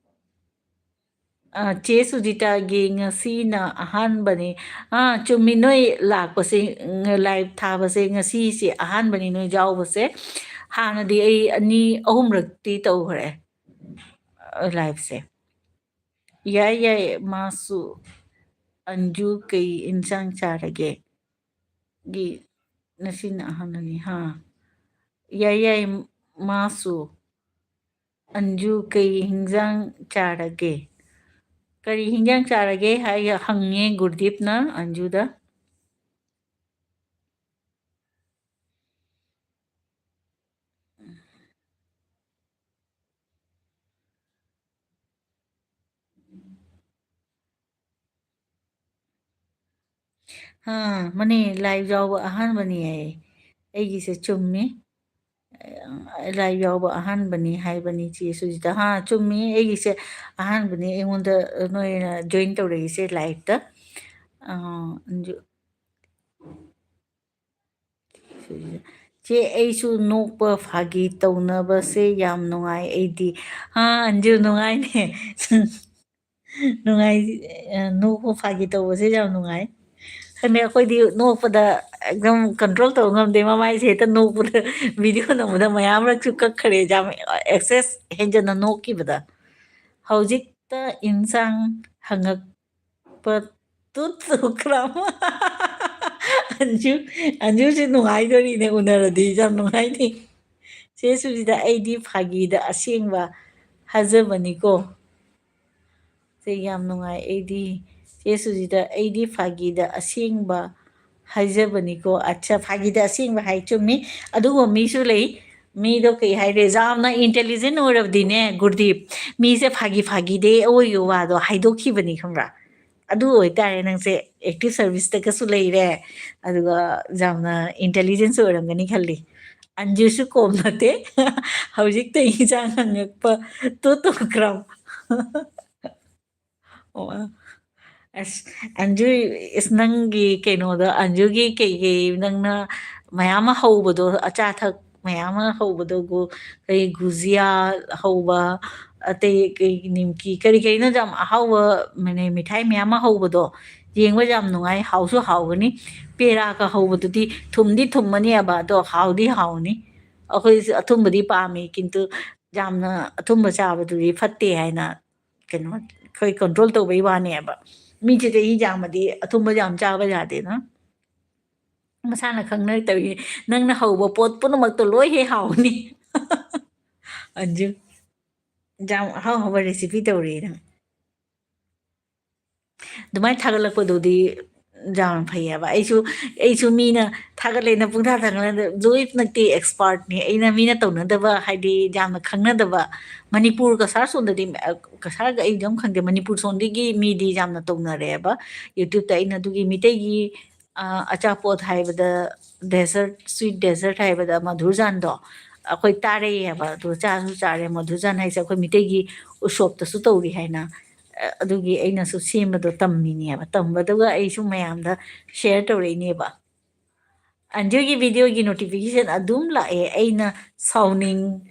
ꯑ, ꯆꯦ ꯁꯨꯖꯤꯇꯥꯒꯤ ꯉꯁꯤꯅ ꯑꯍꯥꯟꯕꯅꯤ꯫ ꯑ, ꯆꯨꯝꯃꯤ, ꯅꯣꯏ ꯂꯥꯛꯄꯁꯦ, ꯎꯝ, live ꯊꯥꯕꯁꯦ ꯉꯁꯤꯁꯦ ꯑꯍꯥꯟꯕꯅꯤ ꯅꯣꯏ ꯌꯥꯎꯕꯁꯦ꯫ ꯍꯥꯟꯅꯗꯤ ꯑꯩ ꯑꯅꯤ ꯑꯍꯨꯝꯔꯛꯇꯤ ꯇꯧꯈ꯭ꯔꯦ, ꯑ, liveꯁꯦ꯫ ꯌꯥꯏ, ꯌꯥꯏ, ꯃꯥꯁꯨ꯫ ꯑꯟꯖꯨ, ꯀꯩ ꯏꯟꯁꯥꯡ ꯆꯥꯔꯒꯦ? ꯒꯤ, ꯉꯁꯤꯅ ꯑꯍꯥꯟꯕꯅꯤ, ꯍꯥ? ꯌꯥꯏ, ꯌꯥꯏ, ꯃꯥꯁꯨ꯫ ꯑꯟꯖꯨ, ꯀꯩ ꯍꯤꯟꯖꯥꯡ ꯆꯥꯔꯒꯦ? ꯀꯔꯤ ꯍꯤꯟꯖꯥꯡ ꯆꯥꯔꯒꯦ ꯍꯥꯏ ꯍꯪꯉꯦ ꯒꯨꯔꯗꯤꯞꯅ ꯑꯟꯖꯨꯗ꯫ ꯑꯥ, ꯃꯅꯦ, live ꯌꯥꯎꯕ ꯑꯍꯥꯟꯕꯅꯤ ꯍꯥꯏꯌꯦ꯫ ꯑꯩꯒꯤꯁꯦ ꯆꯨꯝꯃꯤ꯫ ꯑ, live ꯌꯥꯎꯕ ꯑꯍꯥꯟꯕꯅꯤ ꯍꯥꯏꯕꯅꯤ, ꯆꯦ ꯁꯨꯖꯤꯇꯥ꯫ ꯍꯥ, ꯆꯨꯝꯃꯤ, ꯑꯩꯒꯤꯁꯦ ꯑꯍꯥꯟꯕꯅꯤ ꯑꯩꯉꯣꯟꯗ ꯅꯣꯏꯅ join ꯇꯧꯔꯛꯏꯁꯦ liveꯇ꯫ ꯑ, ꯑꯟꯖꯨ-, ꯆꯦ, ꯑꯩꯁꯨ ꯅꯣꯛꯄ ꯐꯥꯒꯤ ꯇꯧꯅꯕꯁꯦ ꯌꯥꯝ ꯅꯨꯡꯉꯥꯏ ꯑꯩꯗꯤ꯫ ꯍꯥ, ꯑꯟꯖꯨ, ꯅꯨꯡꯉꯥꯏꯅꯦ꯫ ꯅꯨꯡꯉꯥꯏ, ꯑ, ꯅꯣꯛꯄ ꯐꯥꯒꯤ ꯇꯧꯕꯁꯦ ꯌꯥꯝ ꯅꯨꯡꯉꯥꯏ꯫ ꯈꯪꯗꯦ, ꯑꯩꯈꯣꯏꯗꯤ ꯅꯣꯛꯄꯗ ꯑꯦꯛꯗꯝ control ꯇꯧꯕ ꯉꯝꯗꯦ, ꯃꯃꯥꯏꯁꯦ ꯍꯦꯛꯇ ꯅꯣꯛꯄꯗ, video ꯅꯝꯕꯗ ꯃꯌꯥꯝꯔꯛꯁꯨ ꯀꯛꯈ꯭ꯔꯦ, ꯌꯥꯝ excess ꯍꯦꯟꯖꯟꯅ ꯅꯣꯛꯈꯤꯕꯗ꯫ ꯍꯧꯖꯤꯛꯇ ꯏꯟꯁꯥꯡ ꯍꯪꯉꯛꯄ ꯇꯨꯠ ꯇꯨꯈ꯭ꯔ꯫ ꯑꯟꯖꯨ, ꯑꯟꯖꯨꯁꯦ ꯅꯨꯡꯉꯥꯏꯗꯣꯔꯤꯅꯦ, ꯎꯅꯔꯗꯤ ꯌꯥꯝ ꯅꯨꯡꯉꯥꯏꯅꯤ꯫ ꯆꯦ ꯁꯨꯖꯤꯇꯥ, ꯑꯩꯗꯤ ꯐꯥꯒꯤꯗ ꯑꯁꯦꯡꯕ ꯍꯥꯏꯖꯕꯅꯤꯀꯣ꯫ ꯌꯥꯝ ꯅꯨꯡꯉꯥꯏ꯫ ꯑꯩꯗꯤ, ꯆꯦ ꯁꯨꯖꯤꯇꯥ, ꯑꯩꯗꯤ ꯐꯥꯒꯤꯗ ꯑꯁꯦꯡꯕ ꯍꯥꯏꯖꯕꯅꯤꯀꯣ꯫ ꯑꯠꯆꯥ, ꯐꯥꯒꯤꯗ ꯑꯁꯦꯡꯕ ꯍꯥꯏ, ꯆꯨꯝꯃꯤ꯫ ꯑꯗꯨꯒꯨꯝꯕ ꯃꯤꯁꯨ ꯂꯩ꯫ ꯃꯤꯗꯣ ꯀꯩ ꯍꯥꯏꯔꯦ, ꯌꯥꯝꯅ intelligent ꯑꯣꯏꯔꯕꯗꯤꯅꯦ, ꯒꯨꯔꯗꯤꯞ, ꯃꯤꯁꯦ ꯐꯥꯒꯤ ꯐꯥꯒꯤꯗꯩ ꯑꯑꯣꯏꯕ ꯋꯥꯗꯣ ꯍꯥꯏꯗꯣꯛꯈꯤꯕꯅꯤ, ꯈꯪꯕ꯭ꯔꯥ? ꯑꯗꯨ ꯑꯣꯏꯇꯥꯔꯦ, ꯅꯪꯁꯦ active serviceꯇꯒꯁꯨ ꯂꯩꯔꯦ, ꯑꯗꯨꯒ ꯌꯥꯝꯅ intelligent ꯑꯣꯏꯔꯝꯒꯅꯤ ꯈꯜꯂꯤ꯫ ꯑꯟꯖꯨꯁꯨ ꯀꯣꯝ ꯅꯠꯇꯦ꯫ ꯍꯧꯖꯤꯛꯇ ꯏꯟꯁꯥꯡ ꯍꯪꯉꯛꯄ ꯇꯣ ꯇꯣꯛꯈ꯭ꯔꯣ꯫ ꯑꯣ, ꯑꯁ, ꯑꯟꯖꯨ, ꯏꯁ, ꯅꯪꯒꯤ ꯀꯩꯅꯣꯗꯣ, ꯑꯟꯖꯨꯒꯤ ꯀꯩꯀꯩ ꯅꯪꯅ ꯃꯌꯥꯝ ꯑꯃ ꯍꯧꯕꯗꯣ, ꯑꯆꯥ ꯑꯊꯛ ꯃꯌꯥꯝ ꯑꯃ ꯍꯧꯕꯗꯣ, ꯒꯨ-, ꯀꯩ ꯒꯨꯖꯤꯌꯥ ꯍꯧꯕ, ꯑꯇꯩ ꯀꯩ ꯅꯤꯝꯀꯤ, ꯀꯔꯤ ꯀꯔꯤꯅꯣ ꯌꯥꯝ ꯑꯍꯥꯎꯕ, ꯃꯅꯦ, ꯃꯤꯊꯥꯏ ꯃꯌꯥꯝ ꯑꯃ ꯍꯧꯕꯗꯣ, ꯌꯦꯡꯕ ꯌꯥꯝ ꯅꯨꯡꯉꯥꯏ, ꯍꯥꯎꯁꯨ ꯍꯥꯎꯒꯅꯤ꯫ ꯄꯦꯔꯥꯒ ꯍꯧꯕꯗꯨꯗꯤ ꯊꯨꯝꯗꯤ ꯊꯨꯝꯃꯅꯦꯕ, ꯑꯗꯣ ꯍꯥꯎꯗꯤ ꯍꯥꯎꯅꯤ꯫ ꯑꯩꯈꯣꯏꯁꯨ ꯑꯊꯨꯝꯕꯗꯤ ꯄꯥꯝꯃꯤ, ꯀꯤꯟꯇꯨ ꯌꯥꯝꯅ ꯑꯊꯨꯝꯕ ꯆꯥꯕꯗꯨꯗꯤ ꯐꯠꯇꯦ ꯍꯥꯏꯅ ꯀꯩꯅꯣ, ꯑꯩꯈꯣꯏ control ꯇꯧꯕꯩ ꯋꯥꯅꯦꯕ꯫ ꯃꯤ ꯆꯍꯤ ꯌꯥꯝꯃꯗꯤ ꯑꯊꯨꯝꯕ ꯌꯥꯝ ꯆꯥꯕ ꯌꯥꯗꯦꯅ꯫ ꯃꯁꯥꯅ ꯈꯪꯅ ꯇꯧꯏ꯫ ꯅꯪꯅ ꯍꯧꯕ ꯄꯣꯠ ꯄꯨꯝꯅꯃꯛꯇꯣ ꯂꯣꯏ ꯍꯦꯛ ꯍꯥꯎꯅꯤ꯫ ꯑꯟꯖꯨ, ꯌꯥꯝ ꯑꯍꯥꯎ ꯑꯍꯥꯎꯕ recipe ꯇꯧꯔꯤ ꯅꯪ꯫ ꯑꯗꯨꯃꯥꯏꯅ ꯊꯥꯒꯠꯂꯛꯄꯗꯨꯗꯤ ꯌꯥꯝ ꯐꯩꯌꯦꯕ꯫ ꯑꯩꯁꯨ, ꯑꯩꯁꯨ ꯃꯤꯅ ꯊꯥꯒꯠꯂꯦꯅ ꯄꯨꯡꯊꯥ ꯊꯥꯒꯠꯂꯦ, ꯂꯣꯏꯅꯃꯛꯇꯤ expertꯅꯤ꯫ ꯑꯩꯅ ꯃꯤꯅ ꯇꯧꯅꯗꯕ, ꯍꯥꯏꯗꯤ ꯌꯥꯝꯅ ꯈꯪꯅꯗꯕ, ꯃꯅꯤꯄꯨꯔꯒ ꯁꯥꯔ ꯁꯣꯝꯗꯗꯤ, ꯑ, ꯁꯥꯔꯒ ꯑꯩꯗꯤ ꯑꯗꯨꯝ ꯈꯪꯗꯦ, ꯃꯅꯤꯄꯨꯔ ꯁꯣꯝꯗꯒꯤ ꯃꯤꯗꯤ ꯌꯥꯝꯅ ꯇꯧꯅꯔꯦꯕ꯫ YouTubeꯇ ꯑꯩꯅ ꯑꯗꯨꯒꯤ ꯃꯤꯇꯩꯒꯤ, ꯑ, ꯑꯆꯥꯄꯣꯠ ꯍꯥꯏꯕꯗ, dessert, sweet dessert ꯍꯥꯏꯕꯗ ꯃꯙꯨꯔꯖꯥꯟꯗꯣ ꯑꯩꯈꯣꯏ ꯇꯥꯔꯛꯑꯦꯕ, ꯑꯗꯨ ꯆꯥꯁꯨ ꯆꯥꯔꯦ꯫ ꯃꯙꯨꯔꯖꯥꯟ ꯍꯥꯏꯁꯦ ꯑꯩꯈꯣꯏ ꯃꯤꯇꯩꯒꯤ ꯎꯁꯣꯞꯇꯁꯨ ꯇꯧꯔꯤ ꯍꯥꯏꯅ, ꯑ, ꯑꯗꯨꯒꯤ ꯑꯩꯅꯁꯨ ꯁꯦꯝꯕꯗꯣ ꯇꯝꯃꯤꯅꯦꯕ꯫ ꯇꯝꯕꯗꯨꯒ ꯑꯩꯁꯨ ꯃꯌꯥꯝꯗ share ꯇꯧꯔꯛꯏꯅꯦꯕ꯫ ꯑꯟꯖꯨꯒꯤ videoꯒꯤ notification ꯑꯗꯨꯝ ꯂꯥꯛꯑꯦ꯫ ꯑꯩꯅ ꯁꯥꯎꯅꯤꯡ-,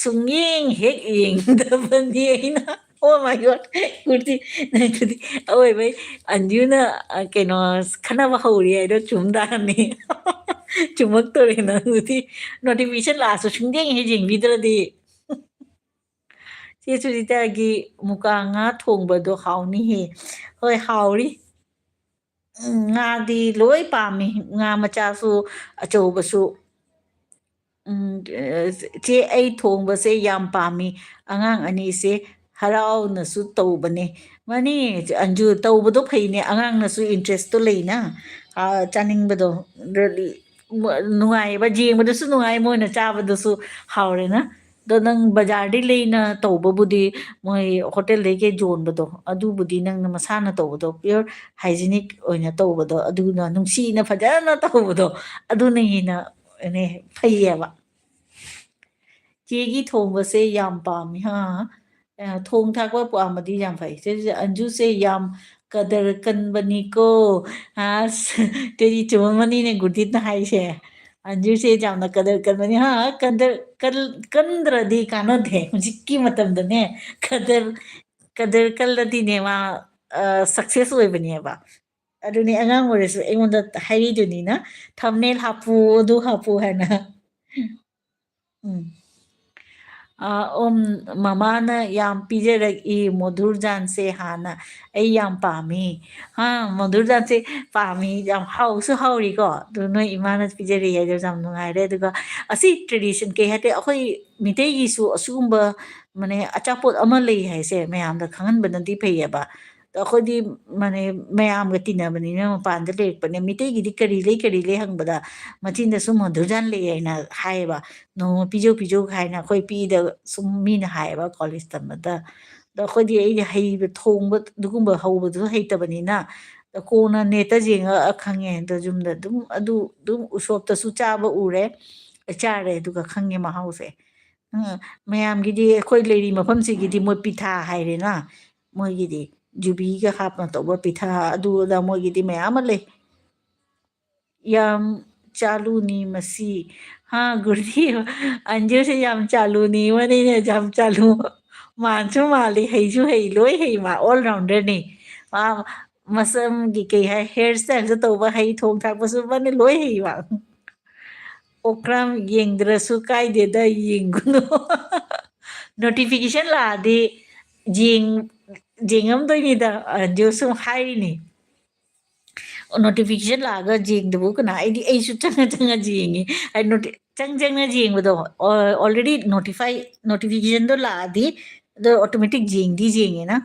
ꯁꯨꯡꯌꯦꯡ ꯍꯦꯛ ꯌꯦꯡꯗꯕꯅꯤ ꯑꯩꯅ꯫ Oh my God, ꯀꯨꯔꯇꯤ, ꯅꯪꯗꯨꯗꯤ ꯑꯋꯣꯏꯕꯩ ꯑꯟꯖꯨꯅ, ꯑ, ꯀꯩꯅꯣ, ꯈꯠꯅꯕ ꯍꯧꯔꯤ ꯍꯥꯏꯗꯣ ꯆꯨꯝ ꯇꯥꯔꯝꯃꯤ꯫ ꯆꯨꯝꯃꯛꯇꯧꯔꯦ ꯅꯪꯗꯨꯗꯤ꯫ Notification ꯂꯥꯛꯑꯁꯨ ꯁꯨꯡꯌꯦꯡ ꯍꯦꯛ ꯌꯦꯡꯕꯤꯗ꯭ꯔꯗꯤ꯫ ꯆꯦ ꯁꯨꯖꯤꯇꯥꯒꯤ ꯃꯨꯀꯥ ꯉꯥ ꯊꯣꯡꯕꯗꯣ ꯍꯥꯎꯅꯤꯍꯦ꯫ ꯍꯣꯏ, ꯍꯥꯎꯔꯤ꯫ ꯎꯝ, ꯉꯥꯗꯤ ꯂꯣꯏ ꯄꯥꯝꯃꯤ, ꯉꯥ ꯃꯆꯥꯁꯨ, ꯑꯆꯧꯕꯁꯨ꯫ ꯎꯝ, ꯑ, ꯆꯦ, ꯑꯩ ꯊꯣꯡꯕꯁꯦ ꯌꯥꯝ ꯄꯥꯝꯃꯤ꯫ ꯑꯉꯥꯡ ꯑꯅꯤꯁꯦ ꯍꯔꯥꯎꯅꯁꯨ ꯇꯧꯕꯅꯦ꯫ ꯃꯥꯅꯤ, ꯑꯟꯖꯨ, ꯇꯧꯕꯗꯣ ꯐꯩꯅꯦ, ꯑꯉꯥꯡꯅꯁꯨ interest ꯇꯣ ꯂꯩꯅ, ꯑꯥ, ꯆꯥꯅꯤꯡꯕꯗꯣ꯫ ꯑꯗꯨꯗꯤ ꯃ-, ꯅꯨꯡꯉꯥꯏꯌꯦꯕ, ꯌꯦꯡꯕꯗꯁꯨ ꯅꯨꯡꯉꯥꯏ, ꯃꯣꯏꯅ ꯆꯥꯕꯗꯁꯨ ꯍꯥꯎꯔꯦꯅ꯫ ꯑꯗꯣ ꯅꯪ ꯕꯖꯥꯔꯗꯩ ꯂꯩꯅ ꯇꯧꯕꯕꯨꯗꯤ, ꯃꯣꯏ ꯍꯣꯇꯦꯜꯗꯩ ꯀꯩ ꯌꯣꯟꯕꯗꯣ, ꯑꯗꯨꯕꯨꯗꯤ ꯅꯪꯅ ꯃꯁꯥꯅ ꯇꯧꯕꯗꯣ pure hygienic ꯑꯣꯏꯅ ꯇꯧꯕꯗꯣ, ꯑꯗꯨꯅ ꯅꯨꯡꯁꯤꯅ ꯐꯖꯅ ꯇꯧꯕꯗꯣ, ꯑꯗꯨꯅ ꯍꯦꯟꯅ ꯅꯦ ꯐꯩꯌꯦꯕ꯫ ꯆꯦꯒꯤ ꯊꯣꯡꯕꯁꯦ ꯌꯥꯝ ꯄꯥꯝꯃꯤ꯫ ꯍꯥ? ꯑ, ꯊꯣꯡ ꯊꯥꯛꯄ ꯄꯥꯝꯕꯗꯤ ꯌꯥꯝ ꯐꯩ꯫ ꯆꯦ, ꯆꯦ, ꯑꯟꯖꯨꯁꯦ ꯌꯥꯝ ꯀꯗꯔ ꯀꯟꯕꯅꯤꯀꯣ꯫ ꯑꯁ, ꯆꯦꯗꯤ ꯆꯨꯝꯃꯝꯃꯅꯤꯅꯦ ꯒꯨꯔꯗꯤꯠꯅ ꯍꯥꯏꯁꯦ꯫ ꯑꯟꯖꯨꯁꯦ ꯌꯥꯝꯅ ꯀꯗꯔ ꯀꯟꯕꯅꯤ꯫ ꯍꯥ? ꯀꯗꯔ ꯀꯜ-, ꯀꯟꯗ꯭ꯔꯗꯤ ꯀꯥꯟꯅꯗꯦ꯫ ꯍꯧꯖꯤꯛꯀꯤ ꯃꯇꯝꯗꯅꯦ ꯀꯗꯔ, ꯀꯗꯔ ꯀꯜꯂꯗꯤꯅꯦ ꯃꯥ, ꯑ, success ꯑꯣꯏꯕꯅꯦꯕ꯫ ꯑꯗꯨꯅꯤ, ꯑꯉꯥꯡ ꯑꯣꯏꯔꯁꯨ ꯑꯩꯉꯣꯟꯗ ꯍꯥꯏꯔꯤꯗꯨꯅꯤꯅ, "Thumbnail ꯍꯥꯞꯄꯨ, ꯑꯗꯨ ꯍꯥꯞꯄꯨ" ꯍꯥꯏꯅ꯫ ꯎꯝ꯫ ꯑ, ꯑꯣ, ꯃꯃꯥꯅ ꯌꯥꯝ ꯄꯤꯖꯔꯛꯏ ꯃꯣꯗꯨꯔꯖꯥꯟꯁꯦ ꯍꯥꯟꯅ꯫ ꯑꯩ ꯌꯥꯝ ꯄꯥꯝꯃꯤ꯫ ꯍꯥ, ꯃꯣꯗꯨꯔꯖꯥꯟꯁꯦ ꯄꯥꯝꯃꯤ, ꯌꯥꯝ ꯍꯥꯎꯁꯨ ꯍꯥꯎꯔꯤꯀꯣ꯫ ꯑꯗꯨ ꯅꯣꯏ ꯏꯃꯥꯅ ꯄꯤꯖꯔꯛꯏ ꯍꯥꯏꯗꯣ ꯌꯥꯝ ꯅꯨꯡꯉꯥꯏꯔꯦ꯫ ꯑꯗꯨꯒ ꯑꯁꯤ tradition ꯀꯩ ꯍꯥꯏꯇꯥꯔꯦ, ꯑꯩꯈꯣꯏ ꯃꯤꯇꯩꯒꯤꯁꯨ ꯑꯁꯤꯒꯨꯝꯕ, ꯃꯥꯅꯦ, ꯑꯆꯥꯄꯣꯠ ꯑꯃ ꯂꯩ ꯍꯥꯏꯁꯦ ꯃꯌꯥꯝꯗ ꯈꯪꯍꯟꯕꯅꯗꯤ ꯐꯩꯌꯦꯕ꯫ ꯑꯗꯣ ꯑꯩꯈꯣꯏꯗꯤ, ꯃꯥꯅꯦ, ꯃꯌꯥꯝꯒ ꯇꯤꯟꯅꯕꯅꯤꯅ ꯃꯄꯥꯟꯗ ꯂꯩꯔꯛꯄꯅꯦ꯫ ꯃꯤꯇꯩꯒꯤꯗꯤ ꯀꯔꯤ ꯂꯩ, ꯀꯔꯤ ꯂꯩ ꯍꯪꯕꯗ ꯃꯆꯤꯟꯗ ꯁꯨꯝ ꯃꯣꯗꯨꯔꯖꯥꯟ ꯂꯩ ꯍꯥꯏꯅ ꯍꯥꯏꯌꯦꯕ꯫ "ꯅꯣꯡꯃ ꯄꯤꯖꯧ, ꯄꯤꯖꯧ" ꯍꯥꯏꯅ ꯑꯩꯈꯣꯏ ꯄꯤꯗ ꯁꯨꯝ ꯃꯤꯅ ꯍꯥꯏꯌꯦꯕ college ꯇꯝꯕꯗ꯫ ꯑꯗꯣ ꯑꯩꯈꯣꯏꯗꯤ, ꯑꯩꯗꯤ ꯍꯩꯕ, ꯊꯣꯡꯕ ꯑꯗꯨꯒꯨꯝꯕ ꯍꯧꯕꯗꯨꯁꯨ ꯍꯩꯇꯕꯅꯤꯅ, ꯑꯗꯣ ꯀꯣꯟꯅ net ꯇ ꯌꯦꯡꯉꯒ ꯈꯪꯉꯦ꯫ ꯑꯗꯣ ꯌꯨꯝꯗ ꯑꯗꯨꯝ ꯑꯗꯨ ꯑꯗꯨꯝ ꯎꯁꯣꯞꯇꯁꯨ ꯆꯥꯕ ꯎꯔꯦ, ꯆꯥꯔꯦ, ꯑꯗꯨꯒ ꯈꯪꯉꯦ ꯃꯍꯥꯎꯁꯦ꯫ ꯎꯝ, ꯃꯌꯥꯝꯒꯤꯗꯤ, ꯑꯩꯈꯣꯏ ꯂꯩꯔꯤ ꯃꯐꯝꯁꯤꯒꯤꯗꯤ ꯃꯣꯏ ꯄꯤꯊꯥ ꯍꯥꯏꯔꯦꯅ, ꯃꯣꯏꯒꯤꯗꯤ ꯖꯨꯕꯤꯒ ꯍꯥꯞꯅ ꯇꯧꯕ ꯄꯤꯊꯥ, ꯑꯗꯨ ꯑꯗꯥ ꯃꯣꯏꯒꯤꯗꯤ ꯃꯌꯥꯝ ꯑꯃ ꯂꯩ꯫ ꯌꯥꯝ ꯆꯥꯂꯨꯅꯤ ꯃꯁꯤ꯫ ꯍꯥ, ꯒꯨꯔꯗꯤ, ꯑꯟꯖꯨꯁꯦ ꯌꯥꯝ ꯆꯥꯂꯨꯅꯤ, ꯃꯥꯅꯤꯅꯦ, ꯌꯥꯝ ꯆꯥꯂꯨ꯫ ꯃꯥꯟꯁꯨ ꯃꯥꯜꯂꯤ, ꯍꯩꯁꯨ ꯍꯩ, ꯂꯣꯏ ꯍꯩ, ꯃꯥ all rounder ꯅꯤ꯫ ꯃꯥ ꯃꯁꯝꯒꯤ ꯀꯩ ꯍꯥꯏ, hair style ꯁꯨ ꯇꯧꯕ ꯍꯩ, ꯊꯣꯡ ꯊꯥꯛꯄꯁꯨ ꯃꯥꯅ ꯂꯣꯏ ꯍꯩ ꯃꯥ꯫ ꯑꯣꯀ꯭ꯔꯥꯝ ꯌꯦꯡꯗ꯭ꯔꯁꯨ ꯀꯥꯏꯗꯦꯗ, ꯌꯦꯡꯒꯅꯨ꯫ Notification ꯂꯥꯛꯑꯗꯤ ꯌꯦꯡ-, ꯌꯦꯡꯉꯝꯗꯣꯏꯅꯤꯗ, ꯑꯗꯨ ꯁꯨꯝ ꯍꯥꯏꯔꯤꯅꯤ꯫ Notification ꯂꯥꯛꯑꯒ ꯌꯦꯡꯗꯕ ꯀꯅꯥ? ꯑꯩꯗꯤ, ꯑꯩꯁꯨ ꯆꯪꯉ ꯆꯪꯉ ꯌꯦꯡꯉꯤ꯫ ꯑꯩ noti-, ꯆꯪ ꯆꯪꯅ ꯌꯦꯡꯕꯗꯣ, ꯑꯣ, already notify, notification ꯗꯣ ꯂꯥꯛꯑꯗꯤ ꯑꯗꯣ automatic ꯌꯦꯡꯗꯤ ꯌꯦꯡꯉꯦꯅ꯫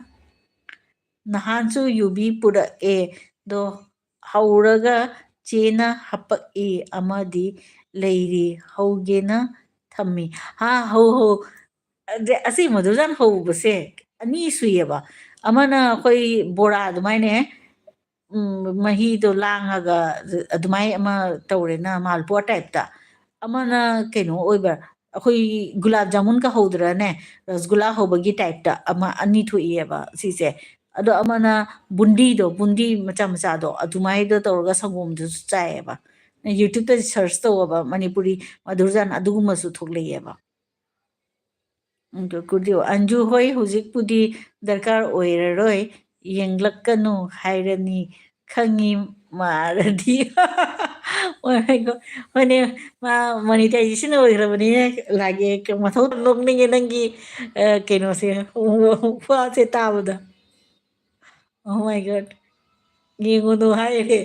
ꯅꯍꯥꯟꯁꯨ ꯌꯨꯕꯤ ꯄꯨꯔꯛꯑꯦ, ꯑꯗꯣ ꯍꯧꯔꯒ ꯆꯦꯅ ꯍꯥꯄꯛꯏ ꯑꯃꯗꯤ ꯂꯩꯔꯤ, ꯍꯧꯒꯦꯅ ꯊꯝꯃꯤ꯫ ꯍꯥ, ꯍꯧ, ꯍꯧ꯫ ꯑꯗ-, ꯑꯁꯤ ꯃꯗꯨꯖꯥꯟ ꯍꯧꯕꯁꯦ ꯑꯅꯤ ꯁꯨꯏꯌꯦꯕ꯫ ꯑꯃꯅ ꯑꯩꯈꯣꯏ ꯕꯣꯔꯥ ꯑꯗꯨꯃꯥꯏꯅ, ꯎꯝ, ꯃꯍꯤꯗꯣ ꯂꯥꯡꯉꯒ ꯑꯗꯨꯃꯥꯏ ꯑꯃ ꯇꯧꯔꯦꯅ, ꯃꯥꯜꯄꯨꯋꯥ typeꯇ꯫ ꯑꯃꯅ ꯀꯩꯅꯣ ꯑꯣꯏꯕ, ꯑꯩꯈꯣꯏ ꯒꯨꯂꯥꯞ ꯖꯥꯃꯨꯟꯒ ꯍꯧꯗ꯭ꯔꯅꯦ, ꯔꯁꯒꯨꯂꯥ ꯍꯧꯕꯒꯤ typeꯇ ꯑꯃ ꯑꯅꯤ ꯊꯣꯛꯏꯌꯦꯕ ꯁꯤꯁꯦ꯫ ꯑꯗꯣ ꯑꯃꯅ ꯕꯨꯟꯗꯤꯗꯣ, ꯕꯨꯟꯗꯤ ꯃꯆꯥ ꯃꯆꯥꯗꯣ, ꯑꯗꯨꯃꯥꯏꯗꯣ ꯇꯧꯔꯒ ꯁꯪꯒꯣꯝꯗꯨꯁꯨ ꯆꯥꯏꯌꯦꯕ꯫ ꯅꯪ YouTubeꯇ search ꯇꯧꯑꯣꯕ, ꯃꯅꯤꯄꯨꯔꯤ ꯃꯗꯨꯔꯖꯥꯟ ꯑꯗꯨꯒꯨꯝꯕꯁꯨ ꯊꯣꯛꯂꯛꯑꯦꯕ꯫ ꯑꯗꯨ ꯀꯨꯗꯤꯌꯣ, ꯑꯟꯖꯨ ꯍꯣꯏ ꯍꯧꯖꯤꯛꯄꯨꯗꯤ ꯗꯔꯀꯥꯔ ꯑꯣꯏꯔꯔꯣꯏ, ꯌꯦꯡꯂꯛꯀꯅꯨ ꯍꯥꯏꯔꯅꯤ, ꯈꯪꯉꯤ ꯃꯥꯔꯗꯤ꯫ ꯍꯣꯏꯅꯦ, ꯃꯥ monetization ꯑꯣꯏꯈ꯭ꯔꯕꯅꯤꯅ ꯂꯥꯛꯑꯦ꯫ ꯃꯊꯧ ꯅꯣꯛꯅꯤꯡꯉꯦ ꯅꯪꯒꯤ, ꯑ, ꯀꯩꯅꯣꯁꯦ, ꯋꯥꯁꯦ ꯇꯥꯕꯗ꯫ Oh my God. ꯌꯦꯡꯉꯨꯅꯨ ꯍꯥꯏꯔꯦ꯫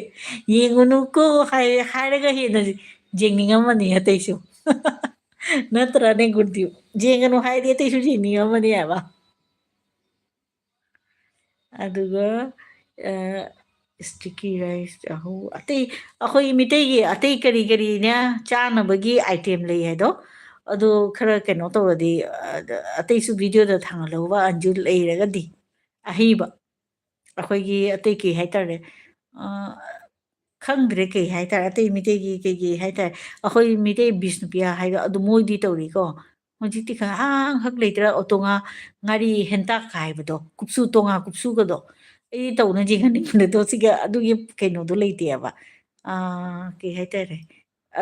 ꯌꯦꯡꯉꯨꯅꯨꯀꯣ ꯍꯥꯏꯔꯦ, ꯍꯥꯏꯔꯒ ꯍꯦꯟꯅ ꯌꯦꯡꯅꯤꯡꯉꯝꯃꯅꯤ ꯑꯇꯩꯁꯨ꯫ ꯅꯠꯇ꯭ꯔꯅꯦ ꯒꯨꯔꯗꯤꯞ? ꯌꯦꯡꯒꯅꯨ ꯍꯥꯏꯔꯗꯤ ꯑꯇꯩꯁꯨ ꯌꯦꯡꯅꯤꯡꯉꯝꯃꯅꯤ ꯍꯥꯏꯕ꯫ ꯑꯗꯨꯒ, ꯑ, sticky rice, ꯑꯍꯧ-, ꯑꯇꯩ ꯑꯩꯈꯣꯏ ꯃꯤꯇꯩꯒꯤ ꯑꯇꯩ ꯀꯔꯤ ꯀꯔꯤꯅꯦ ꯆꯥꯅꯕꯒꯤ item ꯂꯩ ꯍꯥꯏꯗꯣ, ꯑꯗꯨ ꯈꯔ ꯀꯩꯅꯣ ꯇꯧꯔꯗꯤ, ꯑ, ꯑꯇꯩꯁꯨ videoꯗ ꯊꯥꯡꯒꯠꯍꯧꯕ ꯑꯟꯖꯨ ꯂꯩꯔꯒꯗꯤ꯫ ꯑꯍꯩꯕ꯫ ꯑꯩꯈꯣꯏꯒꯤ ꯑꯇꯩ ꯀꯩ ꯍꯥꯏꯇꯥꯔꯦ? ꯑ, ꯈꯪꯗ꯭ꯔꯦ ꯀꯩ ꯍꯥꯏꯇꯥꯔꯦ, ꯑꯇꯩ ꯃꯤꯇꯩꯒꯤ ꯀꯩ ꯀꯩ ꯍꯥꯏꯇꯥꯔꯦ, ꯑꯩꯈꯣꯏ ꯃꯤꯇꯩ ꯕꯤꯁꯅꯨꯄ꯭ꯔꯤꯌꯥ ꯍꯥꯏꯗꯣ, ꯑꯗꯨ ꯃꯣꯏꯗꯤ ꯇꯧꯔꯤꯀꯣ꯫ ꯍꯧꯖꯤꯛꯇꯤ ꯈꯔ ꯑꯉꯥꯡꯈꯛ ꯂꯩꯇ꯭ꯔꯥ, ꯑꯣꯇꯣꯉꯥ ꯉꯥꯔꯤ ꯍꯦꯟꯇꯥꯛꯀ ꯍꯥꯏꯕꯗꯣ, ꯀꯨꯞꯁꯨ, ꯇꯣꯉꯥ ꯀꯨꯞꯁꯨꯒꯗꯣ꯫ ꯑꯩ ꯇꯧꯅ ꯌꯦꯡꯍꯟꯅꯤꯡꯕꯗꯣ, ꯁꯤꯒ ꯑꯗꯨꯒꯤ ꯀꯩꯅꯣꯗꯣ ꯂꯩꯇꯦꯕ꯫ ꯑ, ꯀꯩ ꯍꯥꯏꯇꯥꯔꯦ?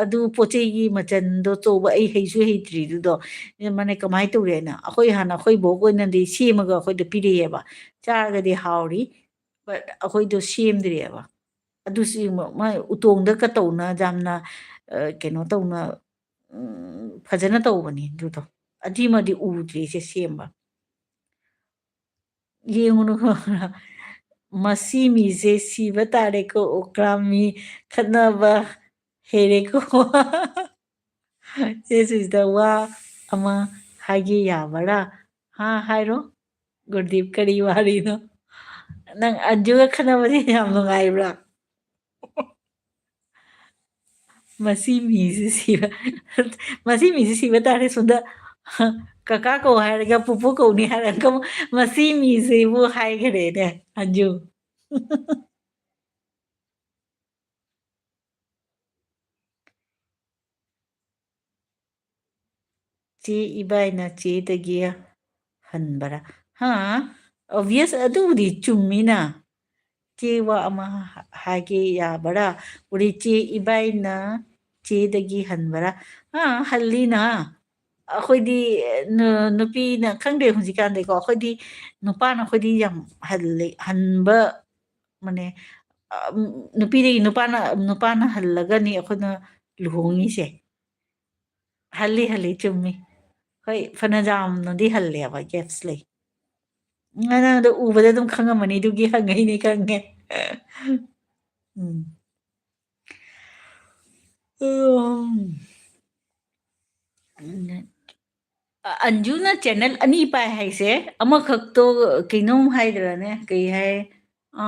ꯑꯗꯨ ꯄꯣꯠ ꯆꯩꯒꯤ ꯃꯆꯜꯗꯣ ꯑꯆꯧꯕ ꯑꯩ ꯍꯩꯁꯨ ꯍꯩꯇ꯭ꯔꯤꯗꯨꯗꯣ, ꯃꯥꯅ ꯀꯃꯥꯏꯅ ꯇꯧꯔꯦꯅ? ꯑꯩꯈꯣꯏ ꯍꯥꯟꯅ ꯑꯩꯈꯣꯏ ꯕꯣꯛ ꯑꯣꯏꯅꯗꯤ ꯁꯦꯝꯃꯒ ꯑꯩꯈꯣꯏꯗ ꯄꯤꯔꯛꯑꯦꯕ꯫ ꯆꯥꯔꯒꯗꯤ ꯍꯥꯎꯔꯤ, but ꯑꯩꯈꯣꯏꯗꯣ ꯁꯦꯝꯗ꯭ꯔꯤꯑꯕ꯫ ꯑꯗꯨꯁꯨ ꯌꯦꯡꯉꯣ, ꯃꯥꯏ ꯎꯇꯣꯡꯗ ꯀꯇꯧꯅ ꯌꯥꯝꯅ, ꯑ, ꯀꯩꯅꯣ ꯇꯧꯅ, ꯎꯝ, ꯐꯖꯅ ꯇꯧꯕꯅꯤ ꯑꯗꯨꯗꯣ꯫ ꯑꯗꯨꯃꯗꯤ ꯎꯗ꯭ꯔꯤ ꯏꯆꯦ ꯁꯦꯝꯕ꯫ ꯌꯦꯡꯉꯨꯅꯨ ꯈꯪꯕ꯭ꯔꯥ? ꯃꯁꯤ ꯃꯤꯁꯦ ꯁꯤꯕ ꯇꯥꯔꯦꯀꯣ, ꯑꯣꯀ꯭ꯔꯥꯝ ꯃꯤ ꯈꯠꯅꯕ ꯍꯩꯔꯦꯀꯣ꯫ ꯆꯦ ꯁꯨꯁꯤꯇ, ꯋꯥ ꯑꯃ ꯍꯥꯏꯒꯦ ꯌꯥꯕ꯭ꯔꯥ? ꯍꯥ, ꯍꯥꯏꯔꯣ꯫ ꯒꯨꯔꯗꯤꯞ, ꯀꯔꯤ ꯋꯥꯔꯤꯅꯣ? ꯅꯪ ꯑꯟꯖꯨꯒ ꯈꯠꯅꯕꯗꯤ ꯌꯥꯝ ꯅꯨꯡꯉꯥꯏꯕ꯭ꯔꯥ? ꯃꯁꯤ ꯃꯤꯁꯤ ꯁꯤꯕ, ꯃꯁꯤ ꯃꯤꯁꯤ ꯁꯤꯕ ꯇꯥꯔꯦ꯫ ꯁꯣꯝꯗ ꯀꯀꯥ ꯀꯧ ꯍꯥꯏꯔꯒ ꯄꯨꯄꯨ ꯀꯧꯅꯤ ꯍꯥꯏꯔꯒ ꯃꯁꯤ ꯃꯤꯁꯤꯕꯨ ꯍꯥꯏꯈꯔꯦꯅꯦ, ꯑꯟꯖꯨ꯫ ꯆꯦ ꯏꯕꯥꯏꯅ ꯆꯦꯗꯒꯤ ꯍꯟꯕꯔꯥ? ꯍꯥ? Obvious, ꯑꯗꯨꯕꯨꯗꯤ ꯆꯨꯝꯃꯤꯅ꯫ ꯆꯦ ꯋꯥ ꯑꯃ ꯍꯥꯏꯒꯦ ꯌꯥꯕꯔꯥ? ꯎꯔꯤ ꯆꯦ ꯏꯕꯥꯏꯅ ꯆꯦꯗꯒꯤ ꯍꯟꯕꯔꯥ? ꯑꯥ, ꯍꯜꯂꯤꯅ꯫ ꯑꯩꯈꯣꯏꯗꯤ, ꯅꯨ-, ꯅꯨꯄꯤꯅ ꯈꯪꯗꯦ ꯍꯧꯖꯤꯛꯀꯥꯟꯗꯤꯀꯣ, ꯑꯩꯈꯣꯏꯗꯤ ꯅꯨꯄꯥꯅ ꯑꯩꯈꯣꯏꯗꯤ ꯌꯥꯝ ꯍꯜꯂꯤ, ꯍꯟꯕ, ꯃꯥꯅꯦ, ꯑ, ꯅꯨꯄꯤꯗꯒꯤ ꯅꯨꯄꯥꯅ, ꯅꯨꯄꯥꯅ ꯍꯜꯂꯒꯅꯤ ꯑꯩꯈꯣꯏꯅ ꯂꯨꯍꯣꯡꯉꯤꯁꯦ꯫ ꯍꯜꯂꯤ, ꯍꯜꯂꯤ, ꯆꯨꯝꯃꯤ꯫ ꯍꯣꯏ, ꯐꯅ ꯌꯥꯝꯅꯗꯤ ꯍꯜꯂꯦꯕ, gaps ꯂꯩ꯫ ꯅꯪ ꯑꯗꯣ ꯎꯕꯗ ꯑꯗꯨꯝ ꯈꯪꯉꯝꯃꯅꯤ, ꯑꯗꯨꯒꯤ ꯍꯪꯉꯛꯏꯅꯦ, ꯈꯪꯉꯦ꯫ ꯎꯝ꯫ ꯎꯝ꯫ ꯑ-, ꯑꯟꯖꯨꯅ channel ꯑꯅꯤ ꯄꯥꯏ ꯍꯥꯏꯁꯦ, ꯑꯃꯈꯛꯇꯣ ꯀꯩꯅꯣꯝ ꯍꯥꯏꯗ꯭ꯔꯅꯦ? ꯀꯩ ꯍꯥꯏ? ꯑ,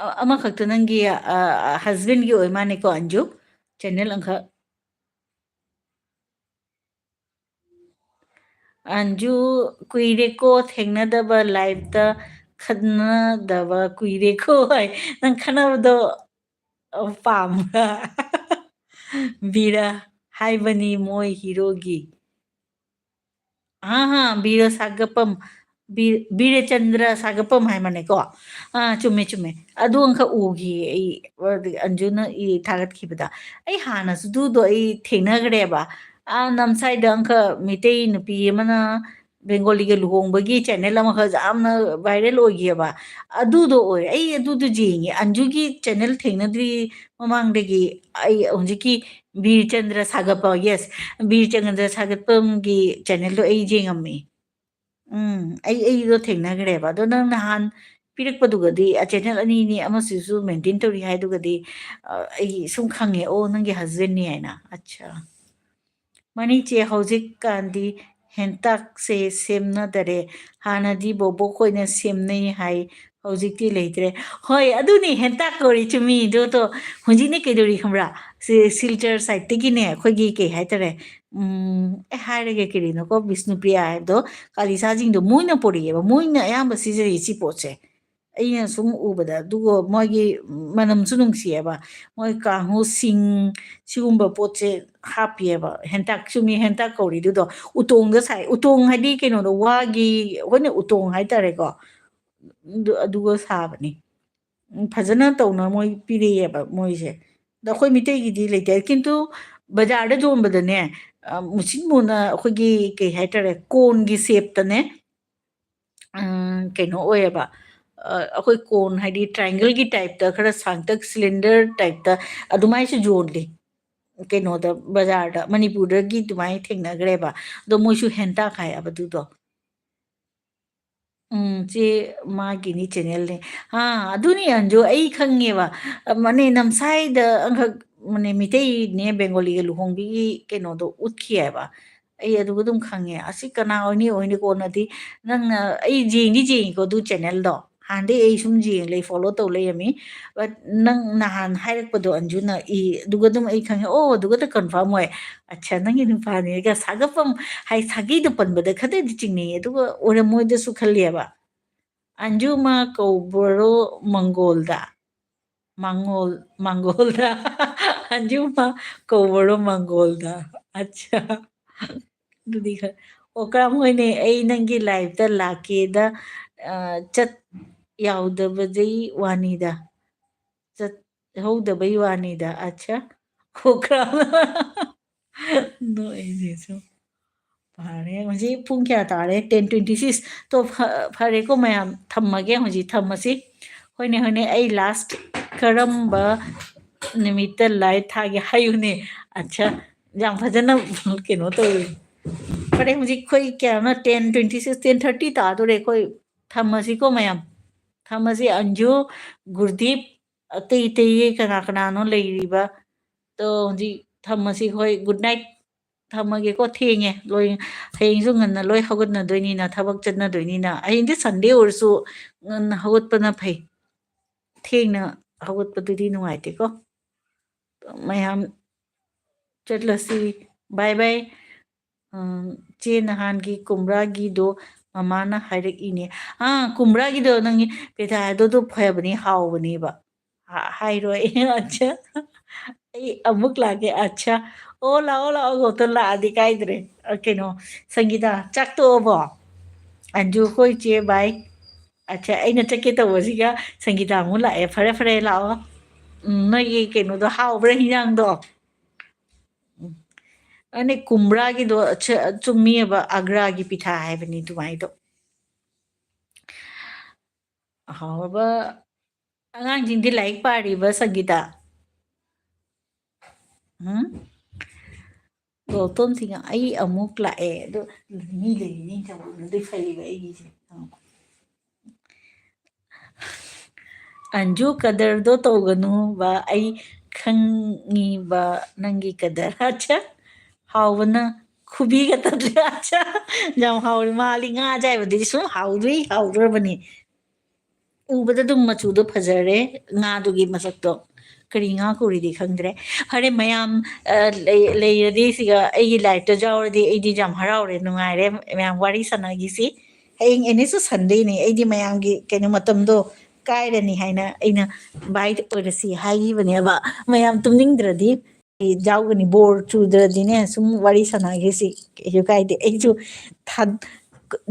ꯑ-, ꯑꯃꯈꯛꯇ ꯅꯪꯒꯤ, ꯑ, husbandꯒꯤ ꯑꯣꯏ ꯃꯥꯅꯦꯀꯣ, ꯑꯟꯖꯨ? Channel ꯑꯃꯈꯛ꯫ ꯑꯟꯖꯨ, ꯀꯨꯏꯔꯦꯀꯣ ꯊꯦꯡꯅꯗꯕ, liveꯇ ꯈꯠꯅꯗꯕ ꯀꯨꯏꯔꯦꯀꯣ ꯍꯥꯏ꯫ ꯅꯪ ꯈꯠꯅꯕꯗꯣ, ꯑ, ꯄꯥꯝꯕ꯭ꯔꯥ? ꯕꯤꯔ ꯍꯥꯏꯕꯅꯤ ꯃꯣꯏ heroꯒꯤ꯫ ꯑꯍꯥ, ꯕꯤꯔ ꯁꯥꯒꯄꯝ, ꯕꯤ-, ꯕꯤꯔꯆꯟꯗ꯭ꯔ ꯁꯥꯒꯄꯝ ꯍꯥꯏ ꯃꯥꯅꯦꯀꯣ? ꯑꯥ, ꯆꯨꯝꯃꯦ, ꯆꯨꯝꯃꯦ꯫ ꯑꯗꯨ ꯑꯃꯈꯛ ꯎꯈꯤ ꯑꯩ, ꯑꯗꯤ ꯑꯟꯖꯨꯅ ꯏ ꯊꯥꯒꯠꯈꯤꯕꯗ꯫ ꯑꯩ ꯍꯥꯟꯅꯁꯨ ꯑꯗꯨꯗꯣ ꯑꯩ ꯊꯦꯡꯅꯈ꯭ꯔꯦꯕ꯫ ꯑꯥ, ꯅꯝꯁꯥꯏꯗ ꯑꯃꯈꯛ ꯃꯩꯇꯩ ꯅꯨꯄꯤ ꯑꯃꯅ ꯕꯦꯡꯒꯣꯂꯤꯒ ꯂꯨꯍꯣꯡꯕꯒꯤ channel ꯑꯃꯈꯛ ꯌꯥꯝꯅ viral ꯑꯣꯏꯈꯤꯑꯕ꯫ ꯑꯗꯨꯗꯣ ꯑꯣꯏꯔꯦ꯫ ꯑꯩ ꯑꯗꯨꯗꯣ ꯌꯦꯡꯉꯦ꯫ ꯑꯟꯖꯨꯒꯤ channel ꯊꯦꯡꯅꯗ꯭ꯔꯤ ꯃꯃꯥꯡꯗꯒꯤ꯫ ꯑꯩ ꯍꯧꯖꯤꯛꯀꯤ ꯕꯤꯔꯆꯟꯗ꯭ꯔ ꯁꯥꯒꯠꯄ, yes, ꯕꯤꯔꯆꯟꯗ꯭ꯔ ꯁꯥꯒꯠꯄꯝꯒꯤ channelꯗꯣ ꯑꯩ ꯌꯦꯡꯉꯝꯃꯤ꯫ ꯎꯝ, ꯑꯩ, ꯑꯩꯗꯣ ꯊꯦꯡꯅꯈ꯭ꯔꯦꯕ꯫ ꯑꯗꯣ ꯅꯪ ꯅꯍꯥꯟ ꯄꯤꯔꯛꯄꯗꯨꯒꯗꯤ, ꯑ, channel ꯑꯅꯤꯅꯤ, ꯑꯃꯁꯤꯁꯨ maintain ꯇꯧꯔꯤ ꯍꯥꯏꯗꯨꯒꯗꯤ, ꯑ, ꯑꯩ ꯁꯨꯝ ꯈꯪꯉꯦ, ꯑꯣ, ꯅꯪꯒꯤ husbandꯅꯤ ꯍꯥꯏꯅ꯫ ꯑꯠꯆꯥ꯫ ꯃꯅꯤ ꯆꯦ, ꯍꯧꯖꯤꯛꯀꯥꯟꯗꯤ ꯍꯦꯟꯇꯥꯛꯁꯦ ꯁꯦꯝꯅꯗꯔꯦ꯫ ꯍꯥꯟꯅꯗꯤ ꯕꯣꯕꯣꯛ ꯈꯣꯏꯅ ꯁꯦꯝꯅꯩ ꯍꯥꯏ, ꯍꯧꯖꯤꯛꯇꯤ ꯂꯩꯇ꯭ꯔꯦ꯫ ꯍꯣꯏ, ꯑꯗꯨꯅꯤ ꯍꯦꯟꯇꯥꯛ ꯀꯧꯔꯤ ꯆꯨꯝꯃꯤ꯫ ꯑꯗꯨꯗꯣ ꯍꯧꯖꯤꯛꯅ ꯀꯩꯗꯧꯔꯤ ꯈꯪꯕ꯭ꯔꯥ? ꯁꯤ ꯁꯤꯜꯆꯔ ꯁꯥꯏꯠꯇꯒꯤꯅꯦ, ꯑꯩꯈꯣꯏꯒꯤ ꯀꯩ ꯍꯥꯏꯇꯥꯔꯦ, ꯎꯝ, ꯑꯦ, ꯍꯥꯏꯔꯒꯦ ꯀꯔꯤꯅꯣꯀꯣ, ꯕꯤꯁꯅꯨꯄ꯭ꯔꯤꯌꯥ ꯍꯥꯏꯕꯗꯣ, ꯀꯥꯂꯤꯁꯥꯁꯤꯡꯗꯣ ꯃꯣꯏꯅ ꯄꯨꯔꯛꯑꯦꯕ, ꯃꯣꯏꯅ ꯑꯌꯥꯝꯕ ꯁꯤꯖꯤꯟꯅꯩ ꯁꯤ ꯄꯣꯠꯁꯦ꯫ ꯑꯩꯅ ꯁꯨꯝ ꯎꯕꯗ, ꯑꯗꯨꯒ ꯃꯣꯏꯒꯤ ꯃꯅꯝꯁꯨ ꯅꯨꯡꯁꯤꯑꯕ, ꯃꯣꯏ ꯀꯥꯡꯍꯧ ꯁꯤꯡ ꯁꯤꯒꯨꯝꯕ ꯄꯣꯠꯁꯦ ꯍꯥꯞꯄꯤꯑꯕ꯫ ꯍꯦꯟꯇꯥꯛ, ꯆꯨꯝꯃꯤ, ꯍꯦꯟꯇꯥꯛ ꯀꯧꯔꯤꯗꯨꯗꯣ꯫ ꯎꯇꯣꯡꯗ ꯁꯥꯏ꯫ ꯎꯇꯣꯡ ꯍꯥꯏꯗꯤ ꯀꯩꯅꯣꯗꯣ, ꯋꯥꯒꯤ, ꯑꯩꯈꯣꯏꯅ ꯎꯇꯣꯡ ꯍꯥꯏꯇꯥꯔꯦꯀꯣ꯫ ꯑꯗꯨ, ꯑꯗꯨꯒ ꯁꯥꯕꯅꯤ꯫ ꯎꯝ, ꯐꯖꯅ ꯇꯧꯅ ꯃꯣꯏ ꯄꯤꯔꯛꯑꯦꯕ ꯃꯣꯏꯁꯦ꯫ ꯑꯗ ꯑꯩꯈꯣꯏ ꯃꯤꯇꯩꯒꯤꯗꯤ ꯂꯩꯇꯦ꯫ ꯀꯤꯟꯇꯨ ꯕꯖꯥꯔꯗ ꯌꯣꯟꯕꯗꯅꯦ, ꯑ, ꯃꯨꯁꯤꯟ ꯃꯨꯅ ꯑꯩꯈꯣꯏꯒꯤ ꯀꯩ ꯍꯥꯏꯇꯥꯔꯦ, ꯀꯣꯟꯒꯤ ꯁꯦꯞꯇꯅꯦ, ꯑ, ꯀꯩꯅꯣ ꯑꯣꯏꯌꯦꯕ, ꯑ, ꯑꯩꯈꯣꯏ ꯀꯣꯟ ꯍꯥꯏꯗꯤ ꯇ꯭ꯔꯥꯏꯡꯒꯜꯒꯤ ꯇꯥꯏꯞꯇ ꯈꯔ ꯁꯥꯡꯇꯛ, ꯁꯤꯂꯤꯟꯗꯔ ꯇꯥꯏꯞꯇ ꯑꯗꯨꯃꯥꯏꯁꯨ ꯌꯣꯜꯂꯤ ꯀꯩꯅꯣꯗ, ꯕꯖꯥꯔꯗ꯫ ꯃꯅꯤꯄꯨꯔꯗꯒꯤ ꯑꯗꯨꯃꯥꯏꯅ ꯊꯦꯡꯅꯈ꯭ꯔꯦꯕ꯫ ꯑꯗꯣ ꯃꯣꯏꯁꯨ ꯍꯦꯟꯇꯥꯛ ꯍꯥꯏ ꯑꯗꯨꯗꯣ꯫ ꯎꯝ, ꯆꯦ ꯃꯥꯒꯤꯅꯤ ꯆꯦꯅꯦꯜꯅꯦ꯫ ꯑꯥ, ꯑꯗꯨꯅꯤ ꯑꯟꯖꯨ, ꯑꯩ ꯈꯪꯉꯦꯕ꯫ ꯑ, ꯃꯅꯦ ꯅꯝꯁꯥꯏꯗ ꯑꯃꯈꯛ, ꯃꯅꯦ ꯃꯤꯇꯩꯅꯦ ꯕꯦꯡꯒꯣꯂꯤꯒ ꯂꯨꯍꯣꯡꯕꯤꯒꯤ ꯀꯩꯅꯣꯗꯣ ꯎꯠꯈꯤ ꯍꯥꯏꯕ꯫ ꯑꯩ ꯑꯗꯨꯒ ꯑꯗꯨꯝ ꯈꯪꯉꯦ꯫ ꯑꯁꯤ ꯀꯅꯥ ꯑꯣꯏꯅꯤ, ꯑꯣꯏꯅꯤ ꯀꯣꯟꯅꯗꯤ ꯅꯪꯅ, ꯑꯩ ꯌꯦꯡꯗꯤ ꯌꯦꯡꯉꯤꯀꯣ ꯑꯗꯨ ꯆꯦꯅꯦꯜꯗꯣ꯫ ꯍꯥꯟꯅꯗꯩ ꯑꯩ ꯁꯨꯝ ꯌꯦꯡ ꯂꯩ, ꯐꯣꯂꯣ ꯇꯧ ꯂꯩꯔꯝꯃꯤ꯫ But ꯅꯪ ꯅꯍꯥꯟ ꯍꯥꯏꯔꯛꯄꯗꯣ ꯑꯟꯖꯨꯅ, ꯏ, ꯑꯗꯨꯒ ꯑꯗꯨꯝ ꯑꯩ ꯈꯪꯉꯦ꯫ ꯑꯣ, ꯑꯗꯨꯒꯗ ꯀꯟꯐꯥꯔꯝ ꯑꯣꯏ꯫ ꯑꯠꯁꯥ, ꯅꯪꯒꯤ ꯅꯨꯄꯥꯅꯦꯒ ꯁꯥꯒꯠꯐꯝ ꯍꯥꯏ, ꯁꯥꯒꯩꯗꯣ ꯄꯟꯕꯗ ꯈꯔꯗꯤ ꯆꯤꯡꯅꯩ, ꯑꯗꯨꯒ ꯑꯣꯏꯔꯝꯃꯣꯏꯗꯁꯨ ꯈꯜꯂꯦꯕ꯫ ꯑꯟꯖꯨꯃ ꯀꯧꯕꯔꯣ ꯃꯪꯒꯣꯜꯗ? ꯃꯪꯒꯣꯜ, ꯃꯪꯒꯣꯜꯗ꯫ ꯑꯟꯖꯨꯃ ꯀꯧꯕꯔꯣ ꯃꯪꯒꯣꯜꯗ? ꯑꯠꯁꯥ꯫ ꯑꯗꯨꯗꯤ ꯈꯔ, ꯑꯣ, ꯀꯔꯝ ꯑꯣꯏꯅꯤ? ꯑꯩ ꯅꯪꯒꯤ ꯂꯥꯏꯐꯇ ꯂꯥꯛꯀꯦꯗ, ꯑ, ꯆꯠ ꯌꯥꯎꯗꯕꯗꯩ ꯋꯥꯅꯤꯗ꯫ ꯆꯠꯍꯧꯗꯕꯩ ꯋꯥꯅꯤꯗ꯫ ꯑꯠꯁꯥ꯫ ꯈꯣꯀ꯭ꯔꯥꯝ꯫ ꯅꯣꯛꯏꯁꯤꯁꯨ꯫ ꯐꯔꯦ, ꯍꯧꯖꯤꯛ ꯄꯨꯡ ꯀꯌꯥ ꯇꯥꯔꯦ? Ten twenty six꯫ ꯇꯣ, ꯐ-, ꯐꯔꯦꯀꯣ ꯃꯌꯥꯝ, ꯊꯝꯃꯒꯦ ꯍꯧꯖꯤꯛ, ꯊꯝꯃꯁꯤ꯫ ꯍꯣꯏꯅꯦ, ꯍꯣꯏꯅꯦ, ꯑꯩ ꯂꯥꯁ ꯀꯔꯝꯕ ꯅꯨꯃꯤꯠꯇ ꯂꯥꯏꯚ ꯊꯥꯒꯦ ꯍꯥꯏꯌꯨꯅꯦ꯫ ꯑꯠꯁꯥ, ꯌꯥꯝ ꯐꯖꯅ ꯀꯩꯅꯣ ꯇꯧꯋꯤ꯫ ꯐꯔꯦ, ꯍꯧꯖꯤꯛ ꯑꯩꯈꯣꯏ ꯀꯌꯥꯅꯣ? Ten twenty six, ten thirty ꯇꯥꯗꯣꯔꯦ꯫ ꯑꯩꯈꯣꯏ ꯊꯝꯃꯁꯤꯀꯣ ꯃꯌꯥꯝ꯫ ꯊꯝꯃꯁꯤ꯫ ꯑꯟꯖꯨ, ꯒꯨꯔꯗꯤꯞ, ꯑꯇꯩ ꯑꯇꯩ ꯀꯅꯥ ꯀꯅꯥꯅꯣ ꯂꯩꯔꯤꯕ? ꯇꯣ, ꯍꯧꯖꯤꯛ ꯊꯝꯃꯁꯤ꯫ ꯍꯣꯏ, good night꯫ ꯊꯝꯃꯒꯦꯀꯣ, ꯊꯦꯡꯉꯦ꯫ ꯂꯣꯏ, ꯍꯌꯦꯡꯁꯨ ꯉꯟꯅ ꯂꯣꯏ ꯍꯧꯒꯠꯅꯗꯣꯏꯅꯤꯅ, ꯊꯕꯛ ꯆꯠꯅꯗꯣꯏꯅꯤꯅ꯫ ꯍꯌꯦꯡꯗꯤ Sunday ꯑꯣꯏꯔꯁꯨ ꯉꯟꯅ ꯍꯧꯒꯠꯄꯅ ꯐꯩ꯫ ꯊꯦꯡꯅ ꯍꯧꯒꯠꯄꯗꯨꯗꯤ ꯅꯨꯡꯉꯥꯏꯇꯦꯀꯣ꯫ ꯃꯌꯥꯝ ꯆꯠꯂꯁꯤ꯫ Bye bye꯫ ꯎꯝ, ꯆꯦ, ꯅꯍꯥꯟꯒꯤ ꯀꯨꯝꯕ꯭ꯔꯥꯒꯤꯗꯣ ꯃꯃꯥꯅ ꯍꯥꯏꯔꯛꯏꯅꯦ꯫ ꯑꯥ, ꯀꯨꯝꯕ꯭ꯔꯥꯒꯤꯗꯣ ꯅꯪꯒꯤ ꯄꯦꯊꯥꯏꯗꯣ ꯐꯕꯅꯤ, ꯍꯥꯎꯕꯅꯦꯕ꯫ ꯍꯥ-, ꯍꯥꯏꯔꯣꯏ꯫ ꯑꯠꯆꯥ꯫ ꯑꯩ ꯑꯃꯨꯛ ꯂꯥꯛꯀꯦ꯫ ꯑꯠꯆꯥ꯫ ꯑꯣ, ꯂꯥꯛꯑꯣ, ꯂꯥꯛꯑꯣ, ꯒꯣꯇꯣꯟ ꯂꯥꯛꯑꯗꯤ ꯀꯥꯏꯗ꯭ꯔꯦ꯫ ꯑ, ꯀꯩꯅꯣ, ꯁꯪꯒꯤꯇꯥ, ꯆꯥꯛ ꯇꯣꯛꯑꯕꯣ? ꯑꯟꯖꯨ, ꯑꯩꯈꯣꯏ ꯆꯦ, bye꯫ ꯑꯠꯆꯥ, ꯑꯩꯅ ꯆꯠꯀꯦ ꯇꯧꯕꯁꯤꯒ ꯁꯪꯒꯤꯇꯥ ꯑꯃꯨꯛ ꯂꯥꯛꯑꯦ꯫ ꯐꯔꯦ, ꯐꯔꯦ, ꯂꯥꯛꯑꯣ꯫ ꯎꯝ, ꯅꯣꯏꯒꯤ ꯀꯩꯅꯣꯗꯣ ꯍꯥꯎꯕ꯭ꯔꯥ, ꯍꯤꯟꯖꯥꯡꯗꯣ? ꯎꯝ꯫ ꯑꯅꯦ ꯀꯨꯝꯕ꯭ꯔꯥꯒꯤꯗꯣ ꯆ-, ꯆꯨꯝꯃꯤꯑꯕ, ꯑꯒ꯭ꯔꯥꯒꯤ ꯄꯤꯊꯥ ꯍꯥꯏꯕꯅꯤ ꯑꯗꯨꯃꯥꯏꯗꯣ꯫ ꯑꯍꯥꯎꯕ꯫ ꯑꯉꯥꯡꯁꯤꯡꯗꯤ ꯂꯥꯏꯔꯤꯛ ꯄꯥꯔꯤꯕ, ꯁꯪꯒꯤꯇꯥ? ꯎꯝ? ꯒꯧꯇꯝꯁꯤꯡ, ꯑꯩ ꯑꯃꯨꯛ ꯂꯥꯛꯑꯦ꯫ ꯑꯗꯣ ꯃꯤ ꯂꯩꯔꯤꯅꯤ ꯇꯧꯕꯅꯗꯤ ꯐꯩꯌꯦꯕ ꯑꯩꯒꯤꯁꯦ꯫ ꯑꯟꯖꯨ, ꯀꯗꯔꯗꯣ ꯇꯧꯒꯅꯨꯕ, ꯑꯩ ꯈꯪꯉꯤꯕ ꯅꯪꯒꯤ ꯀꯗꯔ꯫ ꯑꯠꯆꯥ, ꯍꯥꯎꯕꯅ ꯈꯨꯕꯤꯒ ꯇꯠꯂꯦ꯫ ꯑꯠꯆꯥ, ꯌꯥꯝ ꯍꯥꯎꯔꯦ꯫ ꯃꯥꯗꯤ ꯉꯥ ꯑꯌꯥꯏꯕꯗꯨꯗꯤ ꯁꯨꯝ ꯍꯥꯎꯗꯣꯏ ꯍꯥꯎꯗꯣꯔꯕꯅꯤ꯫ ꯎꯕꯗ ꯑꯗꯨꯝ ꯃꯆꯨꯗꯣ ꯐꯖꯔꯦ, ꯉꯥꯗꯨꯒꯤ ꯃꯁꯛꯇꯣ꯫ ꯀꯔꯤ ꯉꯥ ꯀꯧꯔꯤꯗꯤ ꯈꯪꯗ꯭ꯔꯦ꯫ ꯐꯔꯦ, ꯃꯌꯥꯝ, ꯑ, ꯂꯩ-, ꯂꯩꯔꯗꯤ ꯁꯤꯒ ꯑꯩꯒꯤ liveꯇ ꯌꯥꯎꯔꯗꯤ ꯑꯩꯗꯤ ꯌꯥꯝ ꯍꯔꯥꯎꯔꯦ, ꯅꯨꯡꯉꯥꯏꯔꯦ꯫ ꯃꯌꯥꯝ ꯋꯥꯔꯤ ꯁꯥꯟꯅꯈꯤꯁꯤ꯫ ꯍꯌꯦꯡ ꯑꯦꯅꯤꯁꯨ Sundayꯅꯤ, ꯑꯩꯗꯤ ꯃꯌꯥꯝꯒꯤ ꯀꯩꯅꯣ ꯃꯇꯝꯗꯣ ꯀꯥꯏꯔꯅꯤ ꯍꯥꯏꯅ ꯑꯩꯅ bye ꯑꯣꯏꯔꯁꯤ ꯍꯥꯏꯈꯤꯕꯅꯦꯕ꯫ ꯃꯌꯥꯝ ꯇꯨꯝꯅꯤꯡꯗ꯭ꯔꯗꯤ ꯑꯩ ꯌꯥꯎꯒꯅꯤ, bore ꯆꯨꯗ꯭ꯔꯗꯤꯅꯦ ꯁꯨꯝ ꯋꯥꯔꯤ ꯁꯥꯟꯅꯈꯤꯁꯤ, ꯀꯩꯁꯨ ꯀꯥꯏꯗꯦ꯫ ꯑꯩꯁꯨ ꯊꯥ-,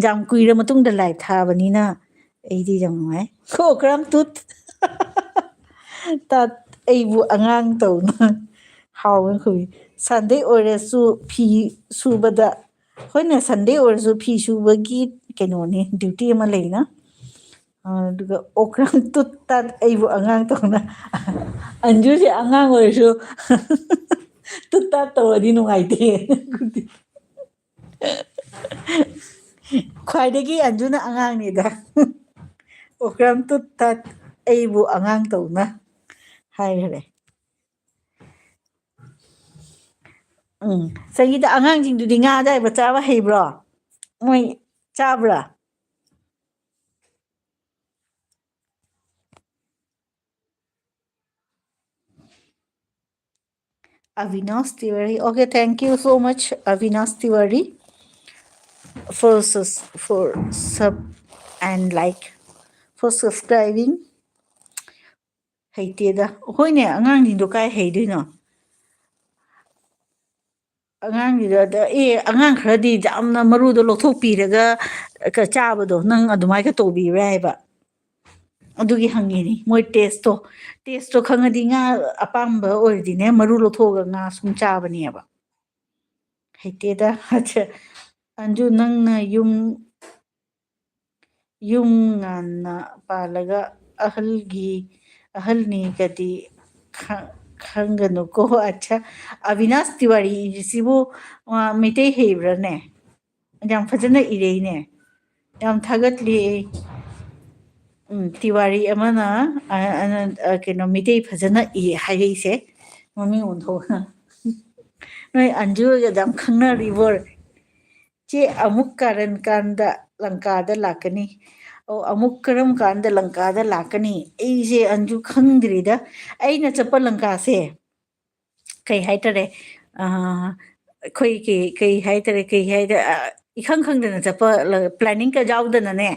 ꯌꯥꯝ ꯀꯨꯏꯔ ꯃꯇꯨꯡꯗ live ꯊꯥꯕꯅꯤꯅ ꯑꯩꯗꯤ ꯌꯥꯝ ꯅꯨꯡꯉꯥꯏ꯫ ꯈꯣ ꯀꯔꯝ ꯇꯨꯠ꯫ ꯇꯠ, ꯑꯩꯕꯨ ꯑꯉꯥꯡ ꯇꯧꯅ꯫ ꯍꯥꯎꯋꯦ ꯈꯨꯕꯤ꯫ Sunday ꯑꯣꯏꯔꯁꯨ ꯐꯤ ꯁꯨꯕꯗ, ꯍꯣꯏꯅꯦ, Sunday ꯑꯣꯏꯔꯁꯨ ꯐꯤ ꯁꯨꯕꯒꯤ ꯀꯩꯅꯣꯅꯤ, duty ꯑꯃ ꯂꯩꯅ꯫ ꯑꯗꯨꯒ ꯑꯣꯀ꯭ꯔꯝ ꯇꯨꯠ ꯇꯥꯠ ꯑꯩꯕꯨ ꯑꯉꯥꯡ ꯇꯧꯅ꯫ ꯑꯟꯖꯨꯁꯦ ꯑꯉꯥꯡ ꯑꯣꯏꯔꯁꯨ ꯇꯨꯠ ꯇꯥꯠ ꯇꯧꯔꯗꯤ ꯅꯨꯡꯉꯥꯏꯇꯦ꯫ ꯈ꯭ꯋꯥꯏꯗꯒꯤ ꯑꯟꯖꯨꯅ ꯑꯉꯥꯡꯅꯤꯗ꯫ ꯑꯣꯀ꯭ꯔꯝ ꯇꯨꯠ ꯇꯥꯠ ꯑꯩꯕꯨ ꯑꯉꯥꯡ ꯇꯧꯅ ꯍꯥꯏꯈꯔꯦ꯫ ꯎꯝ, ꯁꯪꯒꯤꯇꯥ, ꯑꯉꯥꯡꯁꯤꯡꯗꯨꯗꯤ ꯉꯥ ꯑꯌꯥꯏꯕ ꯆꯥꯕ ꯍꯩꯕ꯭ꯔꯣ? ꯃꯣꯏ ꯆꯥꯕ꯭ꯔꯥ? Avinash Tiwari. Okay, thank you so much, Avinash Tiwari, for sus-, for sub and like, for subscribing. ꯍꯩꯇꯦꯗ꯫ ꯍꯣꯏꯅꯦ, ꯑꯉꯥꯡꯁꯤꯡꯗꯣ ꯀꯥꯏ ꯍꯩꯗꯣꯏꯅꯣ? ꯑꯉꯥꯡꯒꯤꯗ, ꯑꯗ, ꯑꯦ, ꯑꯉꯥꯡ ꯈꯔꯗꯤ ꯌꯥꯝꯅ ꯃꯔꯨꯗꯣ ꯂꯧꯊꯣꯛꯄꯤꯔꯒ ꯀ-, ꯆꯥꯕꯗꯣ, ꯅꯪ ꯑꯗꯨꯃꯥꯏꯒ ꯇꯧꯕꯤꯕ꯭ꯔꯥ ꯍꯥꯏꯕ? ꯑꯗꯨꯒꯤ ꯍꯪꯉꯤꯅꯤ꯫ ꯃꯣꯏ taste ꯇꯣ, taste ꯇꯣ ꯈꯪꯉꯗꯤ ꯉꯥ ꯑꯄꯥꯝꯕ ꯑꯣꯏꯔꯗꯤꯅꯦ, ꯃꯔꯨ ꯂꯧꯊꯣꯛꯑꯒ ꯉꯥ ꯁꯨꯝ ꯆꯥꯕꯅꯦꯕ꯫ ꯍꯩꯇꯦꯗ꯫ ꯑꯠꯆꯥ꯫ ꯑꯟꯖꯨ, ꯅꯪꯅ ꯌꯨꯝ ꯌꯨꯝ ꯉꯟꯅ ꯄꯥꯜꯂꯒ ꯑꯍꯜꯒꯤ, ꯑꯍꯜꯅꯤꯒꯗꯤ ꯈ-, ꯈꯪꯒꯅꯨꯀꯣ꯫ ꯑꯠꯆꯥ, ꯑꯕꯤꯅꯥꯁ ꯇꯤꯋꯥꯔꯤꯁꯤꯕꯨ, ꯑ, ꯃꯩꯇꯩ ꯍꯩꯕ꯭ꯔꯥꯅꯦ? ꯌꯥꯝ ꯐꯖꯅ ꯏꯔꯩꯅꯦ꯫ ꯌꯥꯝ ꯊꯥꯒꯠꯂꯤ꯫ ꯎꯝ, ꯇꯤꯋꯥꯔꯤ ꯑꯃꯅ, ꯑ, ꯑꯅ-, ꯑ, ꯀꯩꯅꯣ, ꯃꯤꯇꯩ ꯐꯖꯅ ꯏ ꯍꯥꯏꯔꯛꯏꯁꯦ꯫ ꯃꯃꯤꯡ ꯑꯣꯟꯊꯣꯛꯅ꯫ ꯅꯣꯏ ꯑꯟꯖꯨ ꯍꯣꯏꯒ ꯑꯗꯨꯝ ꯈꯪꯅꯔꯤꯕꯣ? ꯆꯦ, ꯑꯃꯨꯛ ꯀꯥꯔꯟ ꯀꯥꯟꯗ ꯂꯪꯀꯥꯗ ꯂꯥꯛꯀꯅꯤ꯫ ꯑꯣ, ꯑꯃꯨꯛ ꯀꯔꯝ ꯀꯥꯟꯗ ꯂꯪꯀꯥꯗ ꯂꯥꯛꯀꯅꯤ? ꯑꯩꯁꯦ ꯑꯟꯖꯨ ꯈꯪꯗ꯭ꯔꯤꯗ꯫ ꯑꯩꯅ ꯆꯠꯄ ꯂꯪꯀꯥꯁꯦ, ꯀꯩ ꯍꯥꯏꯇꯥꯔꯦ, ꯑ, ꯑꯩꯈꯣꯏ ꯀꯩ, ꯀꯩ ꯍꯥꯏꯇꯥꯔꯦ, ꯀꯩ ꯍꯥꯏꯇꯥꯔꯦ, ꯑ, ꯏꯈꯪ ꯈꯪꯗꯅ ꯆꯠꯄ ꯂ-, planning ꯀ ꯌꯥꯎꯗꯅꯅꯦ,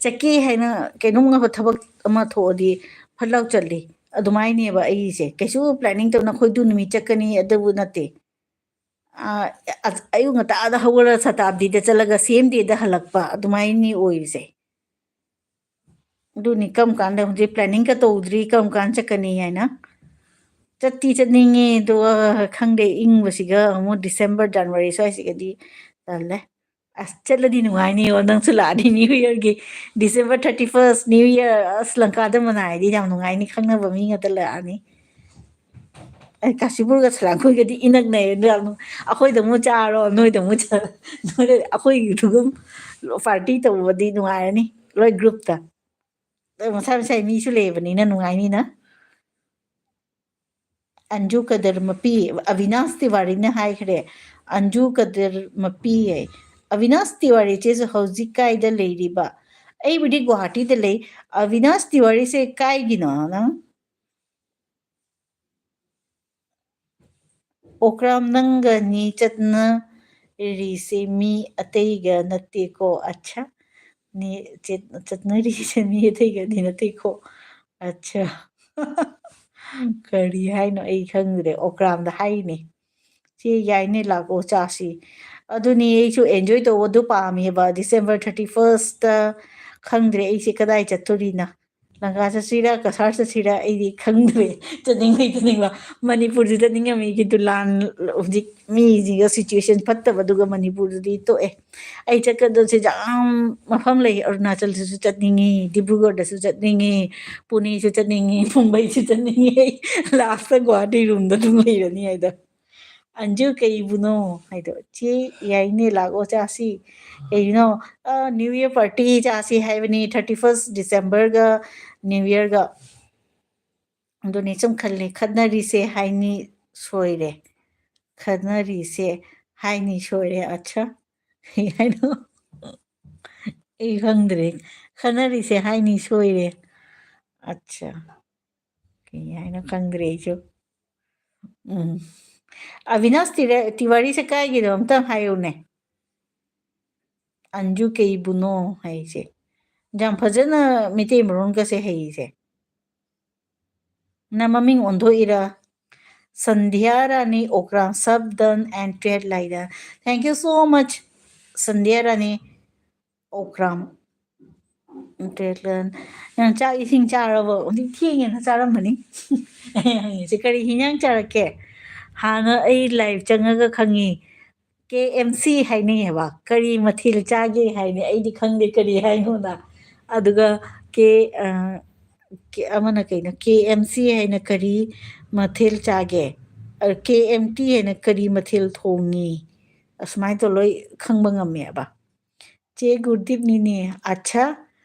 ꯆꯠꯀꯦ ꯍꯥꯏꯅ ꯀꯩꯅꯣꯝ ꯊꯕꯛ ꯑꯃ ꯊꯣꯛꯑꯗꯤ ꯐꯠ ꯂꯥꯎ ꯆꯠꯂꯤ꯫ ꯑꯗꯨꯃꯥꯏꯅꯦꯕ ꯑꯩꯁꯦ꯫ ꯀꯩꯁꯨ planning ꯇꯧꯅ ꯑꯩꯈꯣꯏ ꯑꯗꯨ ꯅꯨꯃꯤꯠ ꯆꯠꯀꯅꯤ ꯑꯗꯨꯕꯨ ꯅꯠꯇꯦ꯫ ꯑ, ꯑ-, ꯑꯌꯨꯛ ꯉꯟꯇꯥꯗ ꯍꯧꯒꯠꯂꯒ ꯁꯇꯥꯕꯗꯤꯗ ꯆꯠꯂꯒ same day ꯗ ꯍꯜꯂꯛꯄ ꯑꯗꯨꯃꯥꯏꯅꯤ ꯑꯣꯏꯔꯤꯁꯦ꯫ ꯑꯗꯨꯅꯤ, ꯀꯔꯝ ꯀꯥꯟꯗ, ꯍꯧꯖꯤꯛ planning ꯀ ꯇꯧꯗ꯭ꯔꯤ, ꯀꯔꯝ ꯀꯥꯟꯗ ꯆꯠꯀꯅꯤ ꯍꯥꯏꯅ꯫ ꯆꯠꯇꯤ ꯆꯠꯅꯤꯡꯉꯦ, ꯑꯗꯣ, ꯑ, ꯈꯪꯗꯦ, ꯏꯪꯕꯁꯤꯒ ꯑꯃꯨꯛ December, January ꯁ꯭ꯋꯥꯏꯁꯤꯒꯗꯤ ꯇꯜꯂꯦ꯫ ꯑꯁ, ꯆꯠꯂꯗꯤ ꯅꯨꯡꯉꯥꯏꯅꯤꯌꯣ, ꯅꯪꯁꯨ ꯂꯥꯛꯑꯗꯤ New Year ꯒꯤ, December thirty first, New Year, ꯑꯁ, ꯂꯪꯀꯥꯗ ꯃꯅꯥꯏꯗꯤ ꯌꯥꯝ ꯅꯨꯡꯉꯥꯏꯅꯤ, ꯈꯪꯅꯕ ꯃꯤ ꯉꯥꯛꯇ ꯂꯥꯛꯑꯅꯤ꯫ ꯑꯩ ꯀꯥꯁꯤꯄꯨꯔꯒ ꯁꯂꯥꯡꯈꯣꯏꯒꯗꯤ ꯏꯅꯛ ꯅꯛꯑꯦ, ꯑꯗꯨ ꯌꯥꯝ ꯅꯨꯡ-, ꯑꯩꯈꯣꯏꯗ ꯑꯃꯨꯛ ꯆꯥꯔꯣ, ꯅꯣꯏꯗ ꯑꯃꯨꯛ ꯆꯥꯔꯣ, ꯅꯣꯏꯗ ꯑꯩꯈꯣꯏꯒꯤꯗꯨꯒ party ꯇꯧꯕꯗꯤ ꯅꯨꯡꯉꯥꯏꯔꯅꯤ, ꯂꯣꯏ group ꯇ꯫ ꯑꯗꯨ ꯃꯁꯥ ꯃꯁꯥꯒꯤ ꯃꯤꯁꯨ ꯂꯩꯕꯅꯤꯅ ꯅꯨꯡꯉꯥꯏꯅꯤꯅ꯫ ꯑꯟꯖꯨ ꯀꯗꯔ ꯃꯄꯤ, ꯑꯕꯤꯅꯥꯁ ꯇꯤꯋꯥꯔꯤꯅ ꯍꯥꯏꯈ꯭ꯔꯦ꯫ ꯑꯟꯖꯨ ꯀꯗꯔ ꯃꯄꯤ ꯍꯥꯏ꯫ ꯑꯕꯤꯅꯥꯁ ꯇꯤꯋꯥꯔꯤ ꯆꯦꯁꯨ ꯍꯧꯖꯤꯛ ꯀꯥꯏꯗ ꯂꯩꯔꯤꯕ? ꯑꯩꯕꯨꯗꯤ ꯒꯨꯋꯥꯍꯥꯇꯤꯗ ꯂꯩ꯫ ꯑꯕꯤꯅꯥꯁ ꯇꯤꯋꯥꯔꯤꯁꯦ ꯀꯥꯏꯒꯤꯅꯣ ꯅꯪ? ꯑꯣꯀ꯭ꯔꯥꯝ ꯅꯪꯒꯅꯤ ꯆꯠꯅꯔꯤꯁꯦ ꯃꯤ ꯑꯇꯩꯒ ꯅꯠꯇꯦꯀꯣ꯫ ꯑꯠꯁꯥ꯫ ꯅꯤ-, ꯆꯦ-, ꯆꯠꯅꯔꯤꯁꯦ ꯃꯤ ꯑꯇꯩꯒꯗꯤ ꯅꯠꯇꯦꯀꯣ꯫ ꯑꯠꯁꯥ꯫ ꯀꯔꯤ ꯍꯥꯏꯅꯣ ꯑꯩ ꯈꯪꯗ꯭ꯔꯦ꯫ ꯑꯣꯀ꯭ꯔꯥꯝꯗ ꯍꯥꯏꯅꯦ꯫ "ꯆꯦ ꯌꯥꯏꯅꯦ ꯂꯥꯛꯑꯣ ꯆꯥꯁꯤ"꯫ ꯑꯗꯨꯅꯤ ꯑꯩꯁꯨ enjoy ꯇꯧꯕꯗꯨ ꯄꯥꯝꯃꯦꯕ꯫ December thirty first ꯈꯪꯗ꯭ꯔꯦ ꯑꯩꯁꯦ ꯀꯗꯥꯏ ꯆꯠꯇꯣꯔꯤꯅ꯫ ꯂꯪꯀꯥ ꯆꯠꯁꯤꯔꯥ, ꯀꯁꯥꯔ ꯆꯠꯁꯤꯔꯥ ꯑꯩꯗꯤ ꯈꯪꯗ꯭ꯔꯦ꯫ ꯆꯠꯅꯤꯡꯕꯩ ꯆꯠꯅꯤꯡꯕ꯫ ꯃꯅꯤꯄꯨꯔꯁꯨ ꯆꯠꯅꯤꯡꯉꯝꯃꯤ, ꯀꯤꯟꯇꯨ ꯂꯥꯟ ꯍꯧꯖꯤꯛ ꯃꯤꯁꯤꯡꯒ situation ꯐꯠꯇꯕꯗꯨꯒ ꯃꯅꯤꯄꯨꯔꯗꯨꯗꯤ ꯇꯣꯛꯑꯦ꯫ ꯑꯩ ꯆꯠꯀꯗꯕꯁꯦ ꯌꯥꯝ ꯃꯐꯝ ꯂꯩ꯫ ꯑꯔꯨꯅꯥꯆꯜꯗꯁꯨ ꯆꯠꯅꯤꯡꯉꯤ, ꯗꯤꯕ꯭ꯔꯨꯒꯔꯗꯁꯨ ꯆꯠꯅꯤꯡꯉꯤ, ꯄꯨꯅꯦꯁꯨ ꯆꯠꯅꯤꯡꯉꯤ, ꯃꯨꯝꯕꯩꯁꯨ ꯆꯠꯅꯤꯡꯉꯤ꯫ ꯑꯩ last ꯒꯨꯋꯥꯍꯥꯇꯤ roomꯗ ꯑꯗꯨꯝ ꯂꯩꯔꯅꯤ ꯍꯥꯏꯗꯣ꯫ "ꯑꯟꯖꯨ ꯀꯩꯕꯨꯅꯣ?" ꯍꯥꯏꯗꯣ꯫ "ꯆꯦ ꯌꯥꯏꯅꯦ ꯂꯥꯛꯑꯣ ꯆꯥꯁꯤ"꯫ ꯀꯩꯅꯣ? ꯑ, New Year party ꯆꯥꯁꯤ ꯍꯥꯏꯕꯅꯤ, thirty first Decemberꯒ New Yearꯒ꯫ ꯑꯗꯨꯅꯤ ꯁꯨꯝ ꯈꯜꯂꯦ, ꯈꯠꯅꯔꯤꯁꯦ ꯍꯥꯏꯅꯤ ꯁꯣꯏꯔꯦ꯫ ꯈꯠꯅꯔꯤꯁꯦ ꯍꯥꯏꯅꯤ ꯁꯣꯏꯔꯦ꯫ ꯑꯠꯁꯥ꯫ ꯀꯩ ꯍꯥꯏꯅꯣ? ꯑꯩ ꯈꯪꯗ꯭ꯔꯦ꯫ ꯈꯠꯅꯔꯤꯁꯦ ꯍꯥꯏꯅꯤ ꯁꯣꯏꯔꯦ꯫ ꯑꯠꯁꯥ꯫ ꯀꯩ ꯍꯥꯏꯅꯣ ꯈꯪꯗ꯭ꯔꯦ ꯑꯩꯁꯨ꯫ ꯎꯝ꯫ ꯑꯕꯤꯅꯥꯁ ꯇꯤꯔ-, ꯇꯤꯋꯥꯔꯤꯁꯦ ꯀꯥꯏꯒꯤꯅꯣ ꯑꯝꯇ ꯍꯥꯏꯌꯨꯅꯦ꯫ "ꯑꯟꯖꯨ ꯀꯩꯕꯨꯅꯣ" ꯍꯥꯏꯁꯦ꯫ ꯌꯥꯝ ꯐꯖꯅ ꯃꯩꯇꯩ ꯃꯔꯣꯟꯒꯁꯦ ꯍꯩꯁꯦ꯫ ꯅꯪ ꯃꯃꯤꯡ ꯑꯣꯟꯊꯣꯛꯏꯔꯥ? ꯁꯟꯙ꯭ꯌꯥ ꯔꯥꯅꯤ ꯑꯣꯀ꯭ꯔꯥꯝ, sub done and trade ꯂꯥꯏꯗ꯫ Thank you so much, ꯁꯟꯙ꯭ꯌꯥ Rani ꯑꯣꯀ꯭ꯔꯥꯝ꯫ Trade ꯂꯥꯏꯗ꯫ ꯅꯪ ꯆꯥꯛ ꯏꯁꯤꯡ ꯆꯥꯔꯕꯣ? ꯍꯧꯖꯤꯛ ꯊꯦꯡꯉꯦꯅ ꯆꯥꯔꯝꯃꯅꯤ꯫ ꯑꯩ ꯍꯪꯉꯤꯁꯦ, "ꯀꯔꯤ ꯍꯤꯟꯖꯥꯡ ꯆꯥꯔꯛꯀꯦ?" ꯍꯥꯟꯅ ꯑꯩ live ꯆꯪꯉꯒ ꯈꯪꯉꯤ꯫ ꯀꯦ ꯑꯦꯝ ꯁꯤ ꯍꯥꯏꯅꯩ ꯍꯥꯏꯕ꯫ ꯀꯔꯤ ꯃꯊꯦꯜ ꯆꯥꯒꯦ ꯍꯥꯏꯅꯤ, ꯑꯩꯗꯤ ꯈꯪꯗꯦ ꯀꯔꯤ ꯍꯥꯏꯅꯣꯅ꯫ ꯑꯗꯨꯒ ꯀꯦ, ꯑ, ꯀꯦ-, ꯑꯃꯅ ꯀꯩꯅꯣ, ꯀꯦ ꯑꯦꯝ ꯁꯤ ꯍꯥꯏꯅ ꯀꯔꯤ ꯃꯊꯦꯜ ꯆꯥꯒꯦ? ꯑ, ꯀꯦ ꯑꯦꯝ ꯇꯤ ꯍꯥꯏꯅ ꯀꯔꯤ ꯃꯊꯦꯜ ꯊꯣꯡꯉꯤ? ꯑꯁꯨꯃꯥꯏꯅ ꯇꯧꯔ ꯂꯣꯏ ꯈꯪꯕ ꯉꯝꯃꯦꯕ꯫ ꯆꯦ ꯒꯨꯔꯗꯤꯞꯅꯤꯅꯦ꯫ ꯑꯠꯁꯥ꯫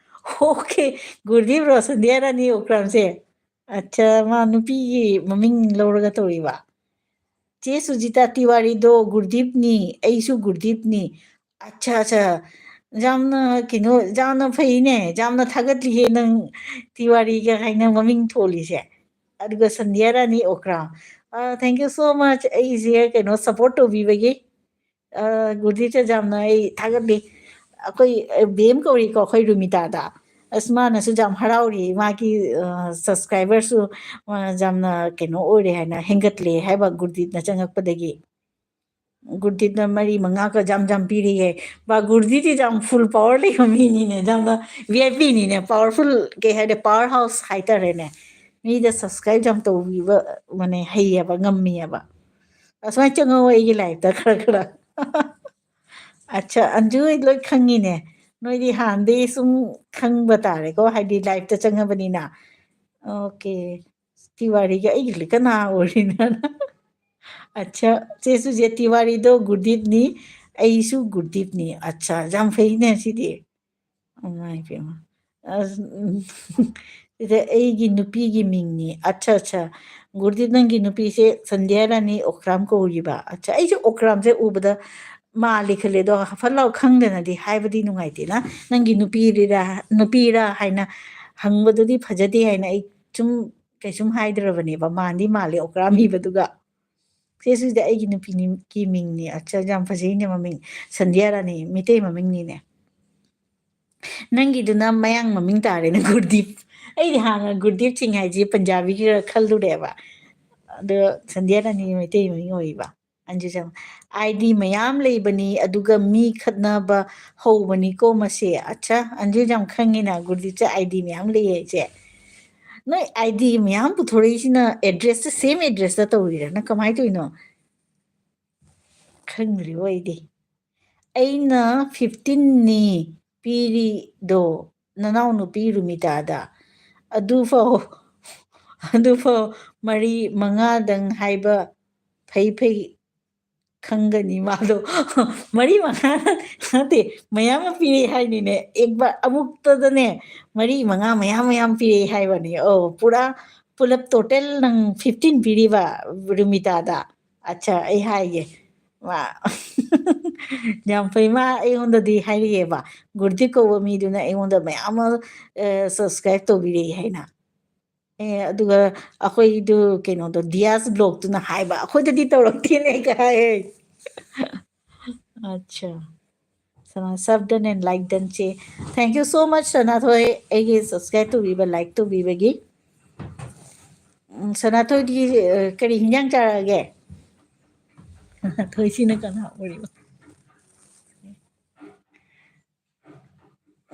Okay, ꯒꯨꯔꯗꯤꯞ ꯔꯣꯁꯟꯗꯤꯌꯥ ꯔꯥꯅꯤ ꯑꯣꯀ꯭ꯔꯥꯝꯁꯦ꯫ ꯑꯠꯆꯥ, ꯃꯥ ꯅꯨꯄꯤꯒꯤ ꯃꯃꯤꯡ ꯂꯧꯔꯒ ꯇꯧꯔꯤꯕ꯫ ꯆꯦ ꯁꯨꯖꯤꯇꯥ ꯇꯤꯋꯥꯔꯤꯗꯣ ꯒꯨꯔꯗꯤꯞꯅꯤ, ꯑꯩꯁꯨ ꯒꯨꯔꯗꯤꯞꯅꯤ꯫ ꯑꯠꯆꯥ, ꯑꯠꯆꯥ꯫ ꯌꯥꯝꯅ ꯀꯩꯅꯣ, ꯌꯥꯝꯅ ꯐꯩꯅꯦ, ꯌꯥꯝꯅ ꯊꯥꯒꯠꯂꯤꯍꯦ ꯅꯪ ꯇꯤꯋꯥꯔꯤꯒ ꯍꯥꯏꯅ ꯃꯃꯤꯡ ꯊꯣꯜꯂꯤꯁꯦ꯫ ꯑꯗꯨꯒ ꯁꯟꯙ꯭ꯌꯥ ꯔꯥꯅꯤ ꯑꯣꯀ꯭ꯔꯥꯝ꯫ ꯑ, thank you so much꯫ ꯑꯩꯁꯦ ꯀꯩꯅꯣ support ꯇꯧꯕꯤꯕꯒꯤ꯫ ꯑ, ꯒꯨꯔꯗꯤꯞꯁꯦ ꯌꯥꯝꯅ ꯑꯩ ꯊꯥꯒꯠꯂꯤ꯫ ꯑꯩꯈꯣꯏ, ꯑ, ꯕꯦꯝ ꯀꯧꯔꯤꯀꯣ ꯑꯩꯈꯣꯏ ꯔꯨꯃꯤꯇꯥꯗ꯫ ꯑꯁ, ꯃꯥꯅꯁꯨ ꯌꯥꯝ ꯍꯔꯥꯎꯔꯤ꯫ ꯃꯥꯒꯤ, ꯑ, subscriberꯁꯨ, ꯑ, ꯌꯥꯝꯅ ꯀꯩꯅꯣ ꯑꯣꯏꯔꯦ ꯍꯥꯏꯅ ꯍꯦꯟꯒꯠꯂꯦ ꯍꯥꯏꯕ ꯒꯨꯔꯗꯤꯞꯅ ꯆꯪꯉꯛꯄꯗꯒꯤ꯫ ꯒꯨꯔꯗꯤꯞꯅ ꯃꯔꯤ ꯃꯉꯥꯒ ꯌꯥꯝ ꯌꯥꯝ ꯄꯤꯔꯤꯌꯦ꯫ ꯕꯥ, ꯒꯨꯔꯗꯤꯞꯇꯤ ꯌꯥꯝ full power ꯂꯩꯕ ꯃꯤꯅꯤꯅꯦ꯫ ꯌꯥꯝꯅ V I Pꯅꯤꯅꯦ꯫ Powerful ꯀꯩ ꯍꯥꯏꯔꯦ, power house ꯍꯥꯏꯇꯥꯔꯦꯅꯦ꯫ ꯃꯤꯗ subscribe ꯌꯥꯝ ꯇꯧꯕꯤꯕ, ꯃꯅꯦ, ꯍꯩꯌꯦꯕ, ꯉꯝꯃꯤꯌꯦꯕ꯫ ꯑꯁꯨꯃꯥꯏꯅ ꯆꯪꯉꯛꯑꯣ ꯑꯩꯒꯤ liveꯇ ꯈꯔ ꯈꯔ꯫ ꯑꯠꯆꯥ, ꯑꯟꯖꯨ, ꯑꯩ ꯂꯣꯏ ꯈꯪꯉꯤꯅꯦ꯫ ꯅꯣꯏꯗꯤ ꯍꯥꯟꯅꯗꯩ ꯁꯨꯝ ꯈꯪꯕ ꯇꯥꯔꯦꯀꯣ, ꯍꯥꯏꯗꯤ liveꯇ ꯆꯪꯉꯕꯅꯤꯅ꯫ Okay꯫ ꯇꯤꯋꯥꯔꯤꯒ ꯑꯩꯒ ꯀꯅꯥ ꯑꯣꯏꯔꯤꯅꯣ? ꯑꯠꯆꯥ, ꯆꯦ ꯁꯨꯖꯦ, ꯇꯤꯋꯥꯔꯤꯗꯣ ꯒꯨꯔꯗꯤꯞꯅꯤ, ꯑꯩꯁꯨ ꯒꯨꯔꯗꯤꯞꯅꯤ꯫ ꯑꯠꯆꯥ, ꯌꯥꯝ ꯐꯩꯅꯦ ꯁꯤꯗꯤ꯫ ꯏꯃꯥ ꯏꯕꯦꯝꯃ꯫ ꯑꯁ, ꯎꯝ꯫ ꯁꯤꯗ ꯑꯩꯒꯤ ꯅꯨꯄꯤꯒꯤ ꯃꯤꯡꯅꯤ꯫ ꯑꯠꯆꯥ, ꯑꯠꯆꯥ꯫ ꯒꯨꯔꯗꯤꯞ, ꯅꯪꯒꯤ ꯅꯨꯄꯤꯁꯦ ꯁꯟꯙ꯭ꯌꯥ ꯔꯥꯅꯤ ꯑꯣꯀ꯭ꯔꯥꯝ ꯀꯧꯔꯤꯕ꯫ ꯑꯠꯆꯥ, ꯑꯩꯁꯦ ꯑꯣꯀ꯭ꯔꯥꯝꯁꯦ ꯎꯕꯗ ꯃꯥꯜꯂꯤ ꯈꯜꯂꯦ, ꯑꯗꯣ ꯐꯠ ꯂꯥꯎ ꯈꯪꯗꯅꯗꯤ ꯍꯥꯏꯕꯗꯤ ꯅꯨꯡꯉꯥꯏꯇꯦꯅ꯫ ꯅꯪꯒꯤ ꯅꯨꯄꯤꯔꯤꯔꯥ, ꯅꯨꯄꯤꯔꯥ ꯍꯥꯏꯅ ꯍꯪꯕꯗꯨꯗꯤ ꯐꯖꯗꯦ ꯍꯥꯏꯅ ꯑꯩ ꯁꯨꯝ ꯀꯩꯁꯨꯝ ꯍꯥꯏꯗ꯭ꯔꯕꯅꯦꯕ꯫ ꯃꯥꯟꯗꯤ ꯃꯥꯜꯂꯦ ꯑꯣꯀ꯭ꯔꯥꯝ ꯏꯕꯗꯨꯒ꯫ ꯁꯤꯁꯤꯗꯤ ꯑꯩꯒꯤ ꯅꯨꯄꯤꯒꯤ ꯃꯤꯡꯅꯤ꯫ ꯑꯠꯆꯥ, ꯌꯥꯝ ꯐꯖꯩꯅꯦ ꯃꯃꯤꯡ꯫ ꯁꯟꯙ꯭ꯌꯥ ꯔꯥꯅꯤ, ꯃꯤꯇꯩ ꯃꯃꯤꯡꯅꯤꯅꯦ꯫ ꯅꯪꯒꯤꯗꯨꯅ ꯃꯌꯥꯡ ꯃꯃꯤꯡ ꯇꯥꯔꯦꯅꯦ, ꯒꯨꯔꯗꯤꯞ꯫ ꯑꯩꯗꯤ ꯍꯥꯟꯅ ꯒꯨꯔꯗꯤꯞ ꯁꯤꯡ ꯍꯥꯏꯁꯤ ꯄꯟꯖꯥꯕꯤꯒꯤꯔ ꯈꯜꯂꯨꯔꯦꯕ꯫ ꯑꯗꯣ ꯁꯟꯙ꯭ꯌꯥ ꯔꯥꯅꯤ ꯃꯩꯇꯩ ꯃꯃꯤꯡ ꯑꯣꯏꯕ꯫ ꯑꯟꯖꯨ ꯆꯪ-, ID ꯃꯌꯥꯝ ꯂꯩꯕꯅꯤ, ꯑꯗꯨꯒ ꯃꯤ ꯈꯠꯅꯕ ꯍꯧꯕꯅꯤꯀꯣ ꯃꯁꯦ꯫ ꯑꯠꯆꯥ, ꯑꯟꯖꯨ ꯌꯥꯝ ꯈꯪꯉꯤꯅ, ꯒꯨꯔꯗꯤꯞꯁꯦ ID ꯃꯌꯥꯝ ꯂꯩ ꯍꯥꯏꯁꯦ꯫ ꯅꯣꯏ ID ꯃꯌꯥꯝ ꯄꯨꯊꯣꯔꯛꯏꯁꯤꯅ addressꯁꯦ same addressꯇ ꯇꯧꯔꯤꯔꯥ? ꯅꯪ ꯀꯃꯥꯏꯅ ꯇꯧꯔꯤꯅꯣ? ꯈꯪꯗ꯭ꯔꯤꯕꯣ ꯑꯩꯗꯤ꯫ ꯑꯩꯅ fifteenꯅꯤ ꯄꯤꯔꯤꯗꯣ ꯅꯅꯥꯎꯅꯨꯄꯤ ꯔꯨꯃꯤꯇꯥꯗ꯫ ꯑꯗꯨꯐꯥꯎ, ꯑꯗꯨꯐꯥꯎ ꯃꯔꯤ ꯃꯉꯥꯗꯪ ꯍꯥꯏꯕ ꯐꯩ ꯐꯩ꯫ ꯈꯪꯒꯅꯤ ꯃꯥꯗꯣ꯫ ꯃꯔꯤ ꯃꯉꯥ ꯅꯠꯇꯦ, ꯃꯌꯥꯝ ꯑꯃ ꯄꯤꯔꯛꯑꯦ ꯍꯥꯏꯅꯤꯅꯦ꯫ ꯑꯦꯛꯕꯥꯔ ꯑꯃꯨꯛꯇꯗꯅꯦ ꯃꯔꯤ ꯃꯉꯥ ꯃꯌꯥꯝ ꯃꯌꯥꯝ ꯄꯤꯔꯛꯑꯦ ꯍꯥꯏꯕꯅꯤ꯫ ꯑꯣ, ꯄꯨꯔꯥ ꯄꯨꯂꯞ ꯇꯣꯇꯦꯜ ꯅꯪ ꯐꯤꯐꯇꯤꯟ ꯄꯤꯔꯤꯕ ꯔꯨꯃꯤꯇꯥꯗ? ꯑꯠꯆꯥ, ꯑꯩ ꯍꯥꯏꯒꯦ꯫ ꯃꯥ ꯌꯥꯝ ꯐꯩ꯫ ꯃꯥ ꯑꯩꯉꯣꯟꯗꯗꯤ ꯍꯥꯏꯔꯛꯑꯦꯕ, ꯒꯨꯔꯗꯤꯞ ꯀꯧꯕ ꯃꯤꯗꯨꯅ ꯑꯩꯉꯣꯟꯗ ꯃꯌꯥꯝ ꯑꯃ ꯁꯕꯁꯀ꯭ꯔꯥꯏꯕ ꯇꯧꯕꯤꯔꯛꯑꯦ ꯍꯥꯏꯅ꯫ ꯑꯦ, ꯑꯗꯨꯒ ꯑꯩꯈꯣꯏꯗꯨ ꯀꯩꯅꯣꯗꯣ, ꯗꯤꯌꯥꯁ ꯕ꯭ꯂꯣꯒꯇꯨꯅ ꯍꯥꯏꯕ, "ꯑꯩꯈꯣꯏꯗꯗꯤ ꯇꯧꯔꯛꯇꯦꯅꯦ" ꯀ ꯍꯥꯏ꯫ ꯑꯠꯆꯥ꯫ ꯁꯅꯥ, sub done and like done ꯆꯦ꯫ Thank you so much, ꯁꯅꯥꯊꯣꯏ, ꯑꯩꯒꯤ ꯁꯕꯁꯀ꯭ꯔꯥꯏꯕ ꯇꯧꯕꯤꯕ, ꯂꯥꯏꯛ ꯇꯧꯕꯤꯕꯒꯤ꯫ ꯎꯝ, ꯁꯅꯥꯊꯣꯏꯗꯤ, ꯑ, ꯀꯔꯤ ꯍꯤꯟꯖꯥꯡ ꯆꯥꯔꯛꯑꯒꯦ? ꯁꯅꯥꯊꯣꯏꯁꯤꯅ ꯀꯅꯥ ꯑꯣꯏꯔꯤꯕ?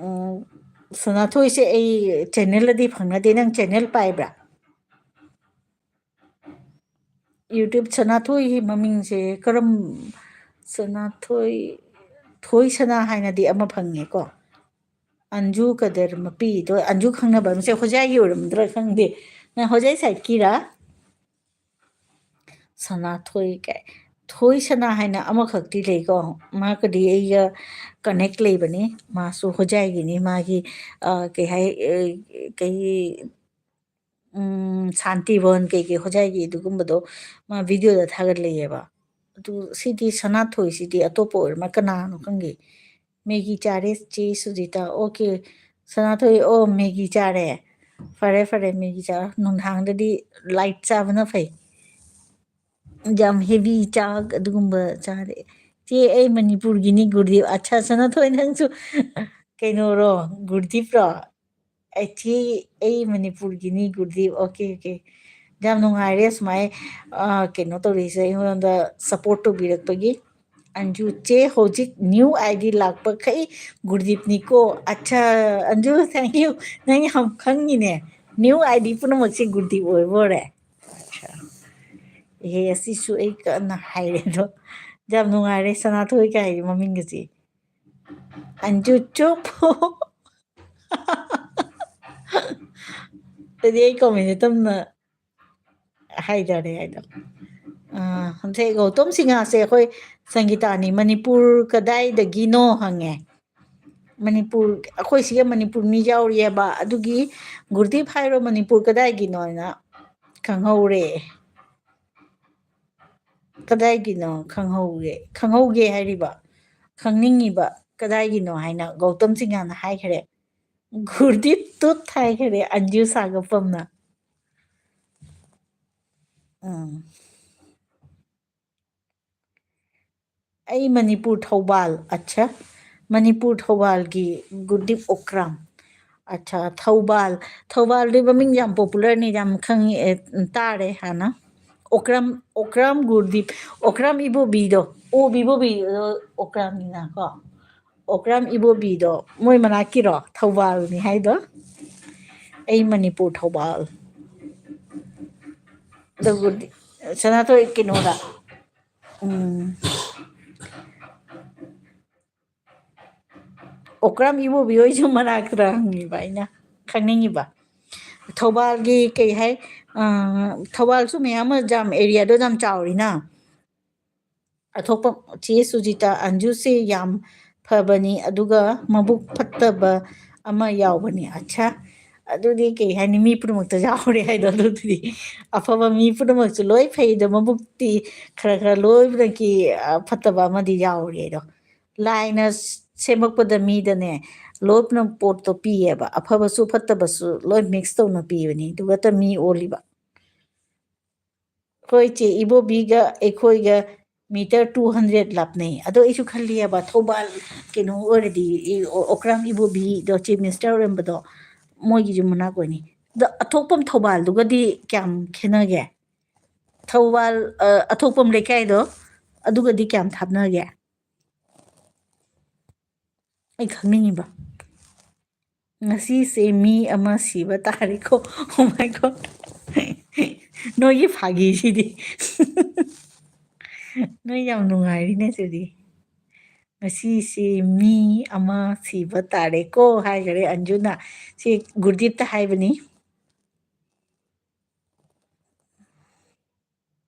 ꯎꯝ, ꯁꯅꯥꯊꯣꯏꯁꯦ ꯑꯩ ꯆꯦꯅꯦꯜꯗꯗꯤ ꯐꯪꯅꯗꯦ꯫ ꯅꯪ ꯆꯦꯅꯦꯜ ꯄꯥꯏꯕ꯭ꯔꯥ? YouTube ꯁꯅꯥꯊꯣꯏꯒꯤ ꯃꯃꯤꯡꯁꯦ ꯀꯔꯝ-, ꯁꯅꯥꯊꯣꯏ, ꯊꯣꯏ ꯁꯅꯥ ꯍꯥꯏꯅꯗꯤ ꯑꯃ ꯐꯪꯉꯦꯀꯣ꯫ ꯑꯟꯖꯨ ꯀꯗꯔ ꯃꯄꯤꯗꯣ, ꯑꯟꯖꯨ ꯈꯪꯅꯕ ꯑꯃꯁꯦ ꯍꯣꯖꯥꯏꯒꯤ ꯑꯣꯏꯔꯝꯗ꯭ꯔꯥ ꯈꯪꯗꯦ꯫ ꯅꯪ ꯍꯣꯖꯥꯏ ꯁꯥꯏꯠꯀꯤꯔꯥ? ꯁꯅꯥꯊꯣꯏ ꯀꯥꯏ-, ꯊꯣꯏ ꯁꯅꯥ ꯍꯥꯏꯅ ꯑꯃꯈꯛꯇꯤ ꯂꯩꯀꯣ꯫ ꯃꯥꯒꯗꯤ ꯑꯩꯒ ꯀꯅꯦꯛ ꯂꯩꯕꯅꯤ꯫ ꯃꯥꯁꯨ ꯍꯣꯖꯥꯏꯒꯤꯅꯤ꯫ ꯃꯥꯒꯤ, ꯑ, ꯀꯩ ꯍꯥꯏ-, ꯑ, ꯀꯩ, ꯎꯝ, ꯁꯥꯟꯇꯤꯕꯣꯟ ꯀꯩꯀꯩ ꯍꯣꯖꯥꯏꯒꯤ ꯑꯗꯨꯒꯨꯝꯕꯗꯣ ꯃꯥ ꯚꯤꯗꯤꯑꯣꯗ ꯊꯥꯒꯠꯂꯛꯑꯦꯕ꯫ ꯑꯗꯨ ꯁꯤꯗꯤ ꯁꯅꯥꯊꯣꯏꯁꯤꯗꯤ ꯑꯇꯣꯞꯄ ꯑꯣꯏꯔ ꯃꯥ, ꯀꯅꯥꯅꯣ ꯈꯪꯗꯦ꯫ "ꯃꯦꯒꯤ ꯆꯥꯔꯦ ꯆꯦ ꯁꯨꯖꯤꯇꯥ"꯫ ꯑꯣꯀꯦ꯫ ꯁꯅꯥꯊꯣꯏ, ꯑꯣ, ꯃꯦꯒꯤ ꯆꯥꯔꯦ꯫ ꯐꯔꯦ, ꯐꯔꯦ, ꯃꯦꯒꯤ ꯆꯥꯔꯣ꯫ ꯅꯨꯡꯗꯥꯡꯗꯗꯤ ꯂꯥꯏꯠ ꯆꯥꯕꯅ ꯐꯩ꯫ ꯌꯥꯝ ꯍꯦꯚꯤ ꯆꯥꯛ ꯑꯗꯨꯒꯨꯝꯕ ꯆꯥꯔꯦ꯫ "ꯆꯦ, ꯑꯩ ꯃꯅꯤꯄꯨꯔꯒꯤꯅꯤ ꯒꯨꯔꯗꯤꯞ"꯫ ꯑꯠꯆꯥ, ꯁꯅꯥꯊꯣꯏ, ꯅꯪꯁꯨ ꯀꯩꯅꯣꯔꯣ, ꯒꯨꯔꯗꯤꯞꯔꯣ? "ꯑꯩ ꯆꯦ, ꯑꯩ ꯃꯅꯤꯄꯨꯔꯒꯤꯅꯤ ꯒꯨꯔꯗꯤꯞ"꯫ Okay, okay. ꯌꯥꯝ ꯅꯨꯡꯉꯥꯏꯔꯦ ꯁꯨꯃꯥꯏ, ꯑ, ꯀꯩꯅꯣ ꯇꯧꯔꯤꯁꯦ, ꯑꯩꯉꯣꯟꯗ ꯁꯞꯄꯣꯔꯠ ꯇꯧꯕꯤꯔꯛꯄꯒꯤ꯫ ꯑꯟꯖꯨ ꯆꯦ, ꯍꯧꯖꯤꯛ ꯅ꯭ꯌꯨ ꯑꯥꯏ ꯗꯤ ꯂꯥꯛꯄꯈꯩ ꯒꯨꯔꯗꯤꯞꯅꯤꯀꯣ꯫ ꯑꯠꯆꯥ, ꯑꯟꯖꯨ, thank you꯫ ꯅꯪ ꯌꯥꯝ ꯈꯪꯉꯤꯅꯦ꯫ ꯅ꯭ꯌꯨ ꯑꯥꯏ ꯗꯤ ꯄꯨꯝꯅꯃꯛꯁꯦ ꯒꯨꯔꯗꯤꯞ ꯑꯣꯏꯕ ꯑꯣꯏꯔꯦ꯫ ꯑꯠꯆꯥ꯫ ꯑꯦ, ꯑꯁꯤꯁꯨ ꯑꯩ ꯀꯟꯅ ꯍꯥꯏꯔꯦ ꯑꯗꯣ꯫ ꯌꯥꯝ ꯅꯨꯡꯉꯥꯏꯔꯦ, ꯁꯅꯥꯊꯣꯏ ꯀꯥꯏ ꯃꯃꯤꯡꯒꯁꯦ꯫ ꯑꯟꯖꯨ ꯆꯨꯞ꯫ ꯑꯗꯨꯗꯤ ꯑꯩ ꯀꯃꯦꯟꯁꯦ ꯇꯝꯅ ꯍꯥꯏꯖꯔꯦ ꯍꯥꯏꯗꯣ꯫ ꯑꯥ, ꯍꯧꯖꯤꯛ ꯒꯧꯇꯝ ꯁꯤꯡꯍꯁꯦ ꯑꯩꯈꯣꯏ ꯁꯪꯒꯤꯇꯥꯅꯤ, "ꯃꯅꯤꯄꯨꯔ ꯀꯗꯥꯏꯗꯒꯤꯅꯣ?" ꯍꯪꯉꯦ꯫ ꯃꯅꯤꯄꯨꯔ, ꯑꯩꯈꯣꯏ ꯁꯤꯒ ꯃꯅꯤꯄꯨꯔ ꯃꯤ ꯌꯥꯎꯔꯤꯑꯕ, ꯑꯗꯨꯒꯤ ꯒꯨꯔꯗꯤꯞ ꯍꯥꯏꯔꯣ, "ꯃꯅꯤꯄꯨꯔ ꯀꯗꯥꯏꯒꯤꯅꯣ?" ꯍꯥꯏꯅ ꯈꯪꯍꯧꯔꯦ꯫ ꯀꯗꯥꯏꯒꯤꯅꯣ ꯈꯪꯍꯧꯒꯦ, ꯈꯪꯍꯧꯒꯦ ꯍꯥꯏꯔꯤꯕ, ꯈꯪꯅꯤꯡꯉꯤꯕ, ꯀꯗꯥꯏꯒꯤꯅꯣ ꯍꯥꯏꯅ ꯒꯧꯇꯝ ꯁꯤꯡꯍꯅ ꯍꯥꯏꯈ꯭ꯔꯦ꯫ ꯒꯨꯔꯗꯤꯞ ꯇꯨꯠ ꯍꯥꯏꯈ꯭ꯔꯦ ꯑꯟꯖꯨ ꯁꯥꯒꯞꯄꯝꯅ꯫ ꯎꯝ꯫ ꯑꯩ ꯃꯅꯤꯄꯨꯔ ꯊꯧꯕꯥꯜ, ꯑꯠꯁꯥ, ꯃꯅꯤꯄꯨꯔ ꯊꯧꯕꯥꯜꯒꯤ ꯒꯨꯔꯗꯤꯞ ꯑꯣꯀ꯭ꯔꯥꯝ꯫ ꯑꯠꯁꯥ, ꯊꯧꯕꯥꯜ, ꯊꯧꯕꯥꯜꯗꯤ ꯃꯃꯤꯡ ꯌꯥꯝ popularꯅꯤ, ꯌꯥꯝ ꯈꯪꯉꯤ, ꯑꯦ, ꯇꯥꯔꯦ ꯍꯥꯟꯅ꯫ ꯑꯣꯀ꯭ꯔꯥꯝ, ꯑꯣꯀ꯭ꯔꯥꯝ ꯒꯨꯔꯗꯤꯞ, ꯑꯣꯀ꯭ꯔꯥꯝ ꯏꯕꯣꯕꯤꯗꯣ, ꯑꯣꯕꯤ ꯏꯕꯣꯕꯤꯗꯣ ꯑꯣꯀ꯭ꯔꯥꯝꯅꯤꯅꯀꯣ꯫ ꯑꯣꯀ꯭ꯔꯥꯝ ꯏꯕꯣꯕꯤꯗꯣ ꯃꯣꯏ ꯃꯅꯥꯛꯀꯤꯔꯣ? ꯊꯧꯕꯥꯜꯅꯤ ꯍꯥꯏꯗꯣ? ꯑꯩ ꯃꯅꯤꯄꯨꯔ ꯊꯧꯕꯥꯜ꯫ ꯑꯗꯨꯕꯨꯗꯤ ꯁꯅꯥꯊꯣꯏ ꯀꯩꯅꯣꯗ, ꯎꯝ, ꯑꯣꯀ꯭ꯔꯥꯝ ꯏꯕꯣꯕꯤ ꯍꯣꯏꯁꯨ ꯃꯅꯥꯛꯇꯔ ꯍꯪꯉꯤꯕ ꯑꯩꯅ ꯈꯪꯅꯤꯡꯉꯤꯕ꯫ ꯊꯧꯕꯥꯜꯒꯤ ꯀꯩ ꯍꯥꯏ, ꯑ, ꯊꯧꯕꯥꯜꯁꯨ ꯃꯌꯥꯝ ꯑꯃ ꯌꯥꯝ areaꯗꯣ ꯌꯥꯝ ꯆꯥꯎꯔꯤꯅ꯫ ꯑꯊꯣꯛꯄ ꯆꯦ ꯁꯨꯖꯤꯇꯥ, ꯑꯟꯖꯨꯁꯦ ꯌꯥꯝ ꯐꯕꯅꯤ, ꯑꯗꯨꯒ ꯃꯕꯨꯛ ꯐꯠꯇꯕ ꯑꯃ ꯌꯥꯎꯕꯅꯤ꯫ ꯑꯠꯁꯥ, ꯑꯗꯨꯗꯤ ꯀꯩ ꯍꯥꯏꯅꯤ, ꯃꯤ ꯄꯨꯝꯅꯃꯛꯇ ꯌꯥꯎꯔꯦ ꯍꯥꯏꯗꯣ꯫ ꯑꯗꯨꯗꯤ ꯑꯐꯕ ꯃꯤ ꯄꯨꯝꯅꯃꯛꯁꯨ ꯂꯣꯏ ꯐꯩꯗꯣ, ꯃꯕꯨꯛꯇꯤ ꯈꯔ ꯈꯔ ꯂꯣꯏꯅꯃꯛꯀꯤ, ꯑ, ꯐꯠꯇꯕ ꯑꯃꯗꯤ ꯌꯥꯎꯔꯦ ꯑꯗꯣ꯫ ꯂꯥꯏꯅ ꯁꯦꯝꯃꯛꯄꯗ ꯃꯤꯗꯅꯦ ꯂꯣꯏꯅ ꯄꯣꯠꯇꯣ ꯄꯤꯌꯦꯕ, ꯑꯐꯕꯁꯨ ꯐꯠꯇꯕꯁꯨ ꯂꯣꯏ mix ꯇꯧꯅ ꯄꯤꯕꯅꯤ, ꯑꯗꯨꯒꯇ ꯃꯤ ꯑꯣꯜꯂꯤꯕ꯫ ꯑꯩꯈꯣꯏ ꯆꯦ ꯏꯕꯣꯕꯤꯒ ꯑꯩꯈꯣꯏꯒ meter two hundred ꯂꯥꯞꯅꯩ꯫ ꯑꯗꯣ ꯑꯩꯁꯨ ꯈꯜꯂꯤꯑꯕ, ꯊꯧꯕꯥꯜ ꯀꯩꯅꯣ ꯑꯣꯏꯔꯗꯤ, ꯏ-, ꯑꯣ-, ꯑꯣꯀ꯭ꯔꯥꯝ ꯏꯕꯣꯕꯤꯗꯣ, Chief Minister ꯑꯣꯏꯔꯝꯕꯗꯣ, ꯃꯣꯏꯒꯤ ꯌꯨꯝ ꯃꯅꯥꯛ ꯑꯣꯏꯅꯤ꯫ ꯑꯗꯣ ꯑꯊꯣꯛꯄꯝ ꯊꯧꯕꯥꯜꯗꯨꯒꯗꯤ ꯀꯌꯥꯝ ꯈꯦꯠꯅꯒꯦ? ꯊꯧꯕꯥꯜ, ꯑ, ꯑꯊꯣꯛꯄꯝ ꯂꯩꯀꯥꯏꯗꯣ, ꯑꯗꯨꯒꯗꯤ ꯀꯌꯥꯝ ꯊꯥꯞꯅꯒꯦ? ꯑꯩ ꯈꯪꯅꯤꯡꯉꯤꯕ꯫ ꯉꯁꯤꯁꯦ ꯃꯤ ꯑꯃ ꯁꯤꯕ ꯇꯥꯔꯦꯀꯣ꯫ Oh my God꯫ ꯅꯣꯏꯒꯤ ꯐꯥꯒꯤꯁꯤꯗꯤ꯫ ꯅꯣꯏ ꯌꯥꯝ ꯅꯨꯡꯉꯥꯏꯔꯤꯅꯦ ꯁꯤꯗꯤ꯫ "ꯉꯁꯤꯁꯤ ꯃꯤ ꯑꯃ ꯁꯤꯕ ꯇꯥꯔꯦꯀꯣ" ꯍꯥꯏꯈꯔꯦ ꯑꯟꯖꯨꯅ꯫ ꯁꯤ ꯒꯨꯔꯗꯤꯞꯇ ꯍꯥꯏꯕꯅꯤ꯫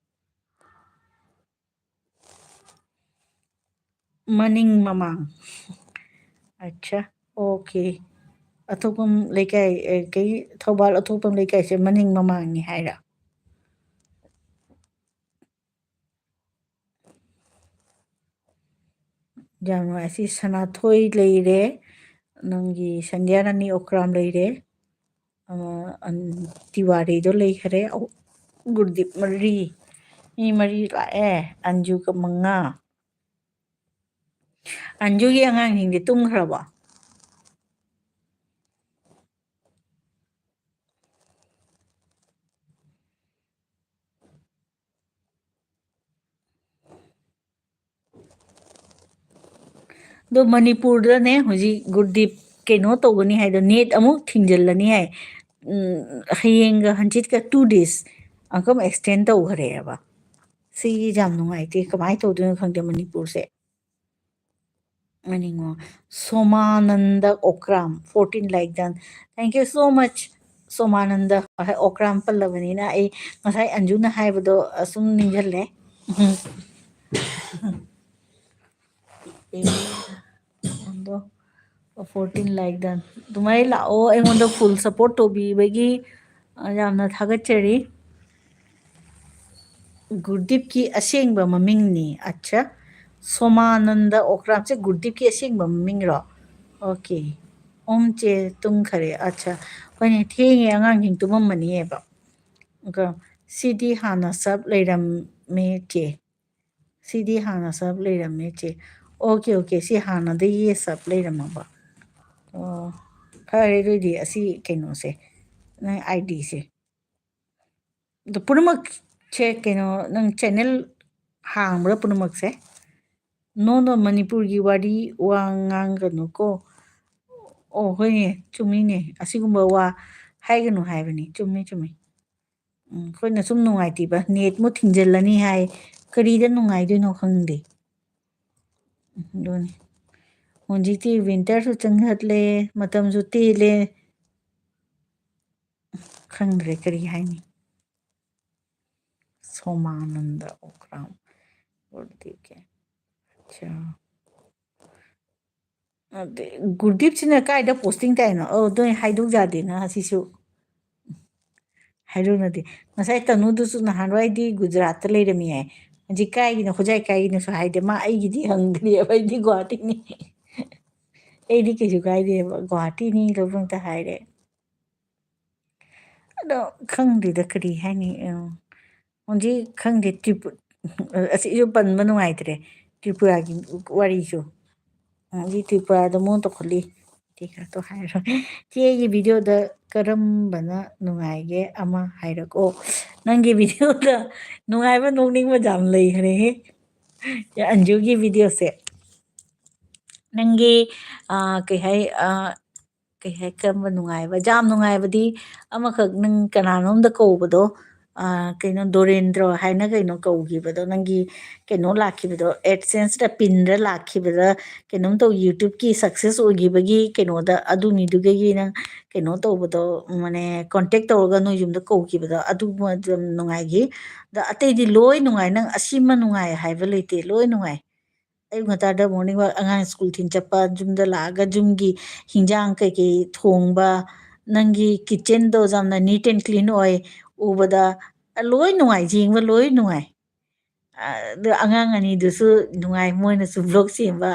ꯃꯅꯤꯡ ꯃꯃꯥꯡ꯫ ꯑꯠꯆꯥ, ꯑꯣꯀꯦ꯫ ꯑꯊꯣꯛꯄꯝ ꯂꯩꯀꯥꯏ, ꯑꯦ, ꯀꯩ, ꯊꯧꯕꯥꯜ ꯑꯊꯣꯛꯄꯝ ꯂꯩꯀꯥꯏꯁꯦ ꯃꯅꯤꯡ ꯃꯃꯥꯡꯅꯤ ꯍꯥꯏꯔ? ꯌꯥꯝ ꯅꯨꯡꯉꯥꯏ꯫ ꯁꯤ ꯁꯅꯥꯊꯣꯏ ꯂꯩꯔꯦ, ꯅꯪꯒꯤ ꯁꯟꯙ꯭ꯌꯥ ꯔꯥꯅꯤ ꯑꯣꯀ꯭ꯔꯥꯝ ꯂꯩꯔꯦ, ꯑ, ꯑꯟ-, ꯇꯤꯋꯥꯔꯤꯗꯣ ꯂꯩꯈꯔꯦ꯫ ꯑꯍꯨ-, ꯒꯨꯔꯗꯤꯞ ꯃꯔꯤ, ꯃꯤ ꯃꯔꯤ ꯂꯥꯛꯑꯦ, ꯑꯟꯖꯨꯒ ꯃꯉꯥ꯫ ꯑꯟꯖꯨꯒꯤ ꯑꯉꯥꯡꯁꯤꯡꯗꯤ ꯇꯨꯝꯈ꯭ꯔꯕꯣ? ꯑꯗꯣ ꯃꯅꯤꯄꯨꯔꯗꯅꯦ ꯍꯧꯖꯤꯛ ꯒꯨꯔꯗꯤꯞ ꯀꯩꯅꯣ ꯇꯧꯒꯅꯤ ꯍꯥꯏꯗꯣ, ꯅꯦꯠ ꯑꯃꯨꯛ ꯊꯤꯡꯖꯤꯜꯂꯅꯤ ꯍꯥꯏ꯫ ꯎꯝ, ꯍꯌꯦꯡꯒ ꯍꯪꯆꯤꯠꯀ two days ꯑꯃꯨꯛꯀ extend ꯇꯧꯈ꯭ꯔꯦꯕ꯫ ꯁꯤ ꯌꯥꯝ ꯅꯨꯡꯉꯥꯏꯇꯦ, ꯀꯃꯥꯏꯅ ꯇꯧꯗꯣꯏꯅꯣ ꯈꯪꯗꯦ ꯃꯅꯤꯄꯨꯔꯁꯦ꯫ ꯃꯅꯤꯡꯉꯣ, ꯁꯣꯃꯥꯅꯟꯗ ꯑꯣꯀ꯭ꯔꯥꯝ, fourteen like done. Thank you so much, ꯁꯣꯃꯥꯅꯟꯗ꯫ ꯑꯣꯀ꯭ꯔꯥꯝ ꯄꯜꯂꯕꯅꯤꯅ ꯑꯩ ꯉꯁꯥꯏ ꯑꯟꯖꯨꯅ ꯍꯥꯏꯕꯗꯣ ꯑꯁꯨꯝ ꯅꯤꯡꯁꯤꯡꯂꯦ꯫ ꯑꯗꯣ, fourteen like done꯫ ꯑꯗꯨꯃꯥꯏꯅ ꯂꯥꯛꯑꯣ, ꯑꯩꯉꯣꯟꯗ full support ꯇꯧꯕꯤꯕꯒꯤ, ꯑ, ꯌꯥꯝꯅ ꯊꯥꯒꯠꯆꯔꯤ꯫ ꯒꯨꯔꯗꯤꯞꯀꯤ ꯑꯁꯦꯡꯕ ꯃꯃꯤꯡꯅꯤ꯫ ꯑꯠꯆꯥ, ꯁꯣꯃꯥꯅꯟꯗ ꯑꯣꯀ꯭ꯔꯥꯝꯁꯦ ꯒꯨꯔꯗꯤꯞꯀꯤ ꯑꯁꯦꯡꯕ ꯃꯃꯤꯡꯔꯣ? ꯑꯣꯀꯦ꯫ ꯑꯣꯝ ꯆꯦ ꯇꯨꯝꯈꯔꯦ꯫ ꯑꯠꯆꯥ, ꯍꯣꯏꯅꯦ, ꯊꯦꯡꯉꯦ, ꯑꯉꯥꯡꯁꯤꯡ ꯇꯨꯝꯃꯝꯃꯅꯤꯑꯕ꯫ ꯑꯗꯣ ꯁꯤꯗꯤ ꯍꯥꯟꯅ ꯁꯞ ꯂꯩꯔꯝꯃꯦ ꯆꯦ꯫ ꯁꯤꯗꯤ ꯍꯥꯟꯅ ꯁꯞ ꯂꯩꯔꯝꯃꯦ ꯆꯦ꯫ ꯑꯣꯀꯦ, ꯑꯣꯀꯦ, ꯁꯤ ꯍꯥꯟꯅꯗꯒꯤ ꯁꯞ ꯂꯩꯔꯝꯃꯕ꯫ ꯑꯣ, ꯐꯔꯦ ꯑꯗꯨꯏꯗꯤ ꯑꯁꯤ ꯀꯩꯅꯣꯁꯦ, ꯅꯪ ꯑꯥꯏ ꯗꯤꯁꯦ꯫ ꯑꯗꯣ ꯄꯨꯝꯅꯃꯛꯁꯦ ꯀꯩꯅꯣ, ꯅꯪ ꯆꯦꯅꯦꯜ ꯍꯥꯡꯕ꯭ꯔꯥ ꯄꯨꯝꯅꯃꯛꯁꯦ? ꯅꯣ, ꯅꯣ, ꯃꯅꯤꯄꯨꯔꯒꯤ ꯋꯥꯔꯤ ꯋꯥ ꯉꯥꯡꯒꯅꯨꯀꯣ꯫ ꯑꯣ, ꯍꯣꯏꯅꯦ, ꯆꯨꯝꯃꯤꯅꯦ, ꯑꯁꯤꯒꯨꯝꯕ ꯋꯥ ꯍꯥꯏꯒꯅꯨ ꯍꯥꯏꯕꯅꯤ꯫ ꯆꯨꯝꯃꯤ, ꯆꯨꯝꯃꯤ꯫ ꯎꯝ, ꯑꯩꯈꯣꯏꯅ ꯁꯨꯝ ꯅꯨꯡꯉꯥꯏꯇꯦꯕ, ꯅꯦꯠ ꯃꯨꯠ ꯊꯤꯡꯖꯤꯜꯂꯅꯤ ꯍꯥꯏ, ꯀꯔꯤꯗ ꯅꯨꯡꯉꯥꯏꯗꯣꯏꯅꯣ ꯈꯪꯗꯦ꯫ ꯎꯝ, ꯑꯗꯨꯅꯤ꯫ ꯍꯧꯖꯤꯛꯇꯤ ꯋꯤꯟꯇꯔꯁꯨ ꯆꯪꯁꯤꯜꯂꯦ, ꯃꯇꯝꯁꯨ ꯇꯦꯜꯂꯦ, ꯈꯪꯗ꯭ꯔꯦ ꯀꯔꯤ ꯍꯥꯏꯅꯤ꯫ ꯁꯣꯃꯥꯅꯟꯗ ꯑꯣꯀ꯭ꯔꯥꯝ꯫ ꯑꯠꯆꯥ꯫ ꯑꯗꯩ ꯒꯨꯔꯗꯤꯞꯁꯤꯅ ꯀꯥꯏꯗ posting ꯇꯥꯏꯅꯣ? ꯑꯧ, ꯑꯗꯨ ꯑꯩ ꯍꯥꯏꯗꯣꯛ ꯌꯥꯗꯦꯅ ꯁꯤꯁꯨ꯫ ꯍꯥꯏꯔꯨꯅꯗꯤ꯫ ꯉꯁꯥꯏ ꯇꯅꯨꯗꯨꯁꯨ ꯅꯍꯥꯟꯋꯥꯏꯗꯤ ꯒꯨꯖꯔꯥꯠꯇ ꯂꯩꯔꯝꯃꯤ ꯍꯥꯏ꯫ ꯍꯧꯖꯤꯛ ꯀꯥꯏꯒꯤꯅꯣ, ꯈꯨꯖꯥꯏ ꯀꯥꯏꯒꯤꯅꯣꯁꯨ ꯍꯥꯏꯗꯦ꯫ ꯃꯥ ꯑꯩꯒꯤꯗꯤ ꯍꯪꯗ꯭ꯔꯤꯑꯕ, ꯑꯩꯗꯤ ꯒꯨꯍꯥꯇꯤꯅꯤ꯫ ꯑꯩꯗꯤ ꯀꯩꯁꯨ ꯀꯥꯏꯗꯦꯕ, ꯒꯨꯍꯥꯇꯤꯅꯤ ꯂꯣꯏꯅꯃꯛꯇ ꯍꯥꯏꯔꯦ꯫ ꯑꯗꯣ ꯈꯪꯗꯦꯗ ꯀꯔꯤ ꯍꯥꯏꯅꯤ, ꯑ, ꯍꯧꯖꯤꯛ ꯈꯪꯗꯦ, ꯇ꯭ꯔꯤꯄꯨ-, ꯑꯁꯤꯁꯨ ꯄꯟꯕ ꯅꯨꯡꯉꯥꯏꯇ꯭ꯔꯦ, ꯇ꯭ꯔꯤꯄꯨꯔꯥꯒꯤ ꯋꯥꯔꯤꯁꯨ꯫ ꯍꯧꯖꯤꯛ ꯇ꯭ꯔꯤꯄꯨꯔꯥꯗ ꯃꯑꯣꯡ ꯇꯧꯈꯠꯂꯤ꯫ ꯀꯩꯀꯥꯗꯣ ꯍꯥꯏꯔꯣ꯫ ꯆꯦꯒꯤ videoꯗ ꯀꯔꯝꯕꯅ ꯅꯨꯡꯉꯥꯏꯒꯦ ꯑꯃ ꯍꯥꯏꯔꯛꯑꯣ꯫ ꯅꯪꯒꯤ videoꯗ ꯅꯨꯡꯉꯥꯏꯕ ꯅꯣꯛꯅꯤꯡꯕ ꯌꯥꯝ ꯂꯩꯈ꯭ꯔꯦꯍꯦ꯫ ꯑꯟꯖꯨꯒꯤ videoꯁꯦ꯫ ꯅꯪꯒꯤ, ꯑ, ꯀꯩ ꯍꯥꯏ, ꯑ, ꯀꯩ ꯍꯥꯏ, ꯀꯔꯝꯕ ꯅꯨꯡꯉꯥꯏꯕ? ꯌꯥꯝ ꯅꯨꯡꯉꯥꯏꯕꯗꯤ ꯑꯃꯈꯛ ꯅꯪ ꯀꯅꯥꯅꯣꯝꯗ ꯀꯧꯕꯗꯣ, ꯑ, ꯀꯩꯅꯣ ꯗꯣꯔꯦꯟꯗ꯭ꯔꯣ ꯍꯥꯏꯅ ꯀꯩꯅꯣ ꯀꯧꯈꯤꯕꯗꯣ, ꯅꯪꯒꯤ ꯀꯩꯅꯣ ꯂꯥꯛꯈꯤꯕꯗꯣ, AdSenseꯇ pinꯗ ꯂꯥꯛꯈꯤꯕꯗ ꯀꯩꯅꯣꯝ ꯇꯧ, YouTubeꯀꯤ success ꯑꯣꯏꯈꯤꯕꯒꯤ ꯀꯩꯅꯣꯗ, ꯑꯗꯨ ꯃꯤꯗꯨꯒꯤ ꯅꯪ ꯀꯩꯅꯣ ꯇꯧꯕꯗꯣ, ꯃꯥꯅꯦ, contact ꯇꯧꯔꯒ ꯅꯣꯏ ꯌꯨꯝꯗ ꯀꯧꯈꯤꯕꯗꯣ, ꯑꯗꯨꯃ ꯑꯗꯨꯝ ꯅꯨꯡꯉꯥꯏꯈꯤ꯫ ꯑꯗ ꯑꯇꯩꯗꯤ ꯂꯣꯏ ꯅꯨꯡꯉꯥꯏ, ꯅꯪ ꯑꯁꯤꯃ ꯅꯨꯡꯉꯥꯏ ꯍꯥꯏꯕ ꯂꯩꯇꯦ, ꯂꯣꯏ ꯅꯨꯡꯉꯥꯏ꯫ ꯑꯌꯨꯛ ꯉꯟꯇꯥꯗ morning walk, ꯑꯉꯥꯡ school ꯊꯤꯟ ꯆꯠꯄ, ꯌꯨꯝꯗ ꯂꯥꯛꯑꯒ ꯌꯨꯝꯒꯤ ꯍꯤꯟꯖꯥꯡ ꯀꯩꯀꯩ ꯊꯣꯡꯕ, ꯅꯪꯒꯤ kitchenꯗꯣ ꯌꯥꯝꯅ neat and clean ꯑꯣꯏ, ꯎꯕꯗ ꯂꯣꯏ ꯅꯨꯡꯉꯥꯏ, ꯌꯦꯡꯕ ꯂꯣꯏ ꯅꯨꯡꯉꯥꯏ꯫ ꯑ, ꯑꯗꯨ ꯑꯉꯥꯡ ꯑꯅꯤꯗꯨꯁꯨ ꯅꯨꯡꯉꯥꯏ, ꯃꯣꯏꯅꯁꯨ vlog ꯁꯦꯝꯕ,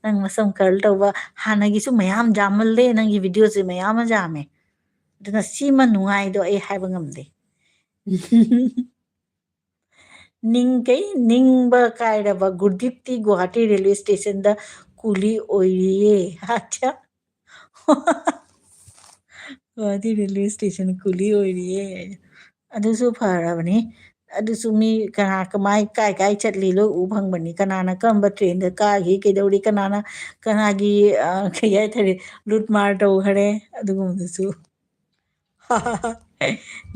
ꯅꯪ ꯃꯁꯝ curl ꯇꯧꯕ, ꯍꯥꯟꯅꯒꯤꯁꯨ ꯃꯌꯥꯝ ꯌꯥꯝꯃꯜꯂꯦ, ꯅꯪꯒꯤ videoꯁꯦ ꯃꯌꯥꯝ ꯑꯃ ꯌꯥꯝꯃꯦ꯫ ꯑꯗꯨꯅ ꯁꯤꯃ ꯅꯨꯡꯉꯥꯏꯗꯣ ꯑꯩ ꯍꯥꯏꯕ ꯉꯝꯗꯦ꯫ ꯅꯤꯡ ꯀꯩ ꯅꯤꯡꯕ ꯀꯥꯏꯔꯕ ꯒꯨꯔꯗꯤꯞꯇꯤ ꯒꯨꯋꯥꯍꯥꯇꯤ railway stationꯗ ꯀꯨꯂꯤ ꯑꯣꯏꯔꯤꯌꯦ꯫ ꯑꯠꯆꯥ꯫ ꯒꯨꯋꯥꯍꯥꯇꯤ railway station ꯀꯨꯂꯤ ꯑꯣꯏꯔꯤꯌꯦ꯫ ꯑꯗꯨꯁꯨ ꯐꯔꯕꯅꯤ꯫ ꯑꯗꯨꯁꯨ ꯃꯤ ꯀꯅꯥ ꯀꯃꯥꯏ ꯀꯥꯏ ꯀꯥꯏ ꯆꯠꯂꯤ ꯂꯣꯏ ꯎ ꯐꯪꯕꯅꯤ꯫ ꯀꯅꯥꯅ ꯀꯔꯝꯕ trainꯗ ꯀꯥꯈꯤ, ꯀꯩꯗꯧꯔꯤ, ꯀꯅꯥꯅ ꯀꯅꯥꯒꯤ, ꯑ, ꯀꯩ ꯍꯥꯏꯇꯥꯔꯦ, ꯂꯨꯠ ꯃꯥꯔ ꯇꯧꯈꯔꯦ, ꯑꯗꯨꯒꯨꯝꯕꯗꯨꯁꯨ꯫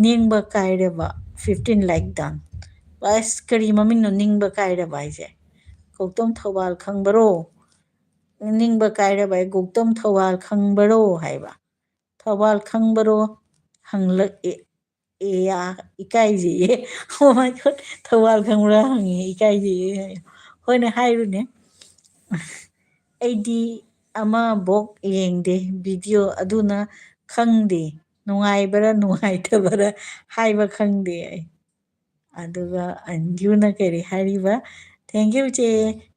ꯅꯤꯡꯕ ꯀꯥꯏꯔꯕ fifteen like done꯫ ꯑꯁ, ꯀꯔꯤ ꯃꯃꯤꯡꯅꯣ ꯅꯤꯡꯕ ꯀꯥꯏꯔꯕ ꯍꯥꯏꯁꯦ? ꯒꯧꯇꯝ ꯊꯧꯕꯥꯜ ꯈꯪꯕꯔꯣ? ꯅꯤꯡꯕ ꯀꯥꯏꯔꯕ ꯑꯩ ꯒꯧꯇꯝ ꯊꯧꯕꯥꯜ ꯈꯪꯕꯔꯣ ꯍꯥꯏꯕ꯫ ꯊꯧꯕꯥꯜ ꯈꯪꯕꯔꯣ? ꯍꯪꯂꯛꯑꯦ꯫ ꯑꯦ ꯌꯥ, ꯏꯀꯥꯏꯖꯩꯌꯦ꯫ Oh my God, ꯊꯧꯕꯥꯜ ꯈꯪꯕ꯭ꯔꯥ ꯍꯪꯉꯦ, ꯏꯀꯥꯏꯖꯩꯌꯦ ꯍꯥꯏ꯫ ꯍꯣꯏꯅꯦ, ꯍꯥꯏꯔꯨꯅꯦ꯫ ꯑꯩꯗꯤ, ꯑꯃꯕꯣꯛ ꯌꯦꯡꯗꯦ video, ꯑꯗꯨꯅ ꯈꯪꯗꯦ, ꯅꯨꯡꯉꯥꯏꯕꯔꯥ ꯅꯨꯡꯉꯥꯏꯇꯕꯔꯥ ꯍꯥꯏꯕ ꯈꯪꯗꯦ ꯑꯩ꯫ ꯑꯗꯨꯒ ꯑꯟꯖꯨꯅ ꯀꯔꯤ ꯍꯥꯏꯔꯤꯕ? "Thank you, ꯆꯦ꯫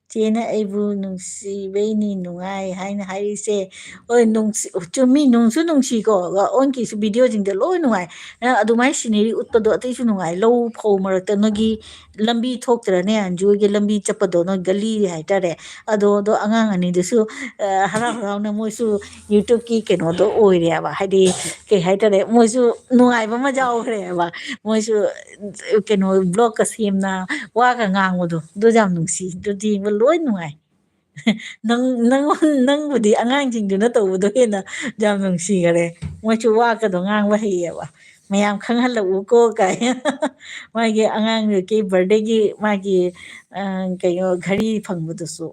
ꯆꯦꯅ ꯑꯩꯕꯨ ꯅꯨꯡꯁꯤꯕꯩꯅꯤ ꯅꯨꯡꯉꯥꯏ ꯍꯥꯏꯅ ꯍꯥꯏꯔꯤꯁꯦ꯫" ꯍꯣꯏ, ꯅꯨꯡꯁꯤ-, ꯆꯨꯝꯃꯤ, ꯅꯨꯡꯁꯨ ꯅꯨꯡꯁꯤꯀꯣ꯫ ꯑꯣꯟꯀꯤꯁꯨ videoꯁꯤꯡꯗ ꯂꯣꯏ ꯅꯨꯡꯉꯥꯏ꯫ ꯅꯪ ꯑꯗꯨꯃꯥꯏꯅ scenery ꯎꯠꯄꯗꯣ ꯑꯇꯩꯁꯨ ꯅꯨꯡꯉꯥꯏ꯫ ꯂꯧ ꯐꯧ ꯃꯔꯛꯇ ꯅꯣꯏꯒꯤ ꯂꯝꯕꯤ ꯊꯣꯛꯇ꯭ꯔꯅꯦ, ꯑꯟꯖꯨ ꯍꯣꯏꯒꯤ ꯂꯝꯕꯤ ꯆꯠꯄꯗꯣ, ꯅꯣꯏ ꯒꯂꯤ ꯍꯥꯏꯇꯥꯔꯦ꯫ ꯑꯗꯣ, ꯑꯗꯣ ꯑꯉꯥꯡ ꯑꯅꯤꯗꯨꯁꯨ, ꯑ, ꯍꯔꯥꯎ ꯍꯔꯥꯎꯅ ꯃꯣꯏꯁꯨ YouTubeꯀꯤ ꯀꯩꯅꯣꯗꯣ ꯑꯣꯏꯔꯦꯕ꯫ ꯍꯥꯏꯗꯤ, ꯀꯩ ꯍꯥꯏꯇꯥꯔꯦ, ꯃꯣꯏꯁꯨ ꯅꯨꯡꯉꯥꯏꯕ ꯑꯃ ꯌꯥꯎꯈ꯭ꯔꯦꯕ꯫ ꯃꯣꯏꯁꯨ, ꯑ, ꯀꯩꯅꯣ, vlogꯀ ꯁꯦꯝꯅ, ꯋꯥꯒ ꯉꯥꯡꯕꯗꯣ, ꯑꯗꯨ ꯌꯥꯝ ꯅꯨꯡꯁꯤ꯫ ꯑꯗꯨꯗꯤ ꯌꯦꯡꯕ ꯂꯣꯏ ꯅꯨꯡꯉꯥꯏ꯫ ꯅꯪ, ꯅꯪ, ꯅꯪꯕꯨꯗꯤ ꯑꯉꯥꯡꯁꯤꯡꯗꯨꯅ ꯇꯧꯕꯗꯣ ꯍꯦꯟꯅ ꯌꯥꯝ ꯅꯨꯡꯁꯤꯈꯔꯦ꯫ ꯃꯣꯏꯁꯨ ꯋꯥꯒꯗꯣ ꯉꯥꯡꯕ ꯍꯩꯌꯦꯕ꯫ "ꯃꯌꯥꯝ ꯈꯪꯍꯜꯂꯛꯎꯀꯣ" ꯀꯥꯏ꯫ ꯃꯥꯒꯤ ꯑꯉꯥꯡꯗꯨꯒꯤ birthdayꯒꯤ ꯃꯥꯒꯤ, ꯑ, ꯀꯩꯅꯣ, ꯘꯔꯤ ꯐꯪꯕꯗꯨꯁꯨ꯫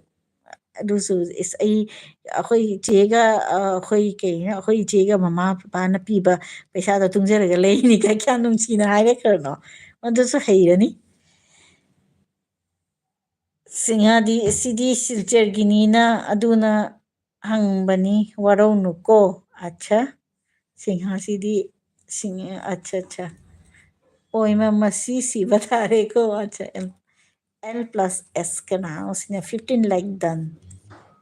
ꯑꯗꯨꯁꯨ, ꯏꯁ, ꯑꯩ, ꯑꯩꯈꯣꯏ ꯏꯆꯦꯒ, ꯑ, ꯑꯩꯈꯣꯏ ꯀꯩꯅꯣ, ꯑꯩꯈꯣꯏ ꯏꯆꯦꯒ ꯃꯃꯥ ꯄꯄꯥꯅ ꯄꯤꯕ ꯄꯩꯁꯥꯗꯣ ꯇꯨꯡꯖꯔꯒ ꯂꯩꯔꯤꯅꯤ ꯀꯥꯏ ꯀꯌꯥ ꯅꯨꯡꯁꯤꯅ ꯍꯥꯏꯔꯛꯈ꯭ꯔꯅꯣ? ꯑꯗꯨꯁꯨ ꯍꯩꯔꯅꯤ꯫ ꯁꯤꯡꯍꯥꯗꯤ, "ꯁꯤꯗꯤ ꯁꯤꯜꯆꯔꯒꯤꯅꯤꯅ ꯑꯗꯨꯅ ꯍꯪꯕꯅꯤ, ꯋꯥꯔꯧꯅꯨꯀꯣ꯫" ꯑꯠꯁꯥ, ꯁꯤꯡꯍꯥꯁꯤꯗꯤ, ꯁꯤꯡꯍ, ꯑꯠꯁꯥ, ꯑꯠꯁꯥ꯫ ꯑꯣꯏꯃ, ꯃꯁꯤ ꯁꯤꯕ ꯇꯥꯔꯦꯀꯣ꯫ ꯑꯠꯁꯥ, L, L plus S ꯀꯅꯥꯅꯣ ꯁꯤꯅ? Fifteen like done.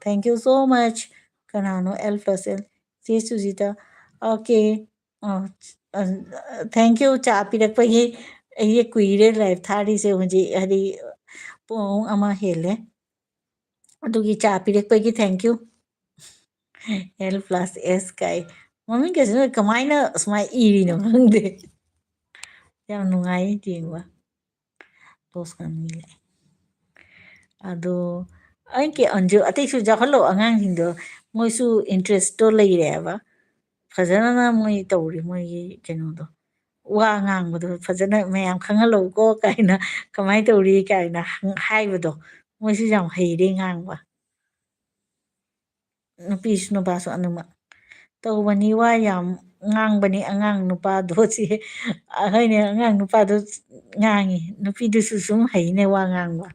Thank you so much. ꯀꯅꯥꯅꯣ L plus L? ꯆꯦ ꯁꯨꯖꯤꯇꯥ꯫ Okay. ꯑ, ꯑ, thank you, ꯆꯥ ꯄꯤꯔꯛꯄꯒꯤ꯫ ꯑꯩꯁꯦ ꯀꯨꯏꯔꯦ live ꯊꯥꯔꯤꯁꯦ ꯍꯧꯖꯤꯛ, ꯍꯥꯏꯗꯤ ꯄꯨꯡ ꯑꯃ ꯍꯦꯜꯂꯦ꯫ ꯑꯗꯨꯒꯤ ꯆꯥ ꯄꯤꯔꯛꯄꯒꯤ thank you꯫ L plus S ꯀꯥꯏ꯫ ꯃꯃꯤꯡ ꯀꯩꯁꯨ ꯀꯃꯥꯏꯅ ꯁꯨꯃꯥꯏꯅ ꯏꯔꯤꯅꯣ ꯈꯪꯗꯦ꯫ ꯌꯥꯝ ꯅꯨꯡꯉꯥꯏ ꯌꯦꯡꯕ꯫ Close ꯀꯥꯡꯕꯨ ꯂꯥꯛꯑꯦ꯫ ꯑꯗꯣ ꯑꯩꯒꯤ ꯑꯟꯖꯨ ꯑꯇꯩꯁꯨ ꯌꯥꯎꯍꯜꯂꯣ ꯑꯉꯥꯡꯁꯤꯡꯗꯣ, ꯃꯣꯏꯁꯨ interestꯇꯣ ꯂꯩꯔꯦꯕ꯫ ꯐꯖꯅ ꯃꯣꯏ ꯇꯧꯔꯤ ꯃꯣꯏꯒꯤ ꯀꯩꯅꯣꯗꯣ꯫ ꯋꯥ ꯉꯥꯡꯕꯗꯣ ꯐꯖꯅ ꯃꯌꯥꯝ ꯈꯪꯍꯜꯂꯧꯀꯣ ꯀꯥꯏꯅ, ꯀꯃꯥꯏꯅ ꯇꯧꯔꯤ ꯀꯥꯏꯅ ꯍꯪ-, ꯍꯥꯏꯕꯗꯣ꯫ ꯃꯣꯏꯁꯨ ꯌꯥꯝ ꯍꯩꯔꯦ ꯉꯥꯡꯕ꯫ ꯅꯨꯄꯤꯁꯨ ꯅꯨꯄꯥꯁꯨ ꯑꯅꯤꯃꯛ꯫ ꯇꯧꯕꯅꯤ, ꯋꯥ ꯌꯥꯝ ꯉꯥꯡꯕꯅꯤ ꯑꯉꯥꯡ ꯅꯨꯄꯥꯗꯣ ꯁꯤ꯫ ꯑꯩꯈꯣꯏꯅꯦ ꯑꯉꯥꯡ ꯅꯨꯄꯥꯗꯣ ꯉꯥꯡꯉꯤ꯫ ꯅꯨꯄꯤꯗꯨꯁꯨ ꯁꯨꯝ ꯍꯩꯅꯦ ꯋꯥ ꯉꯥꯡꯕ꯫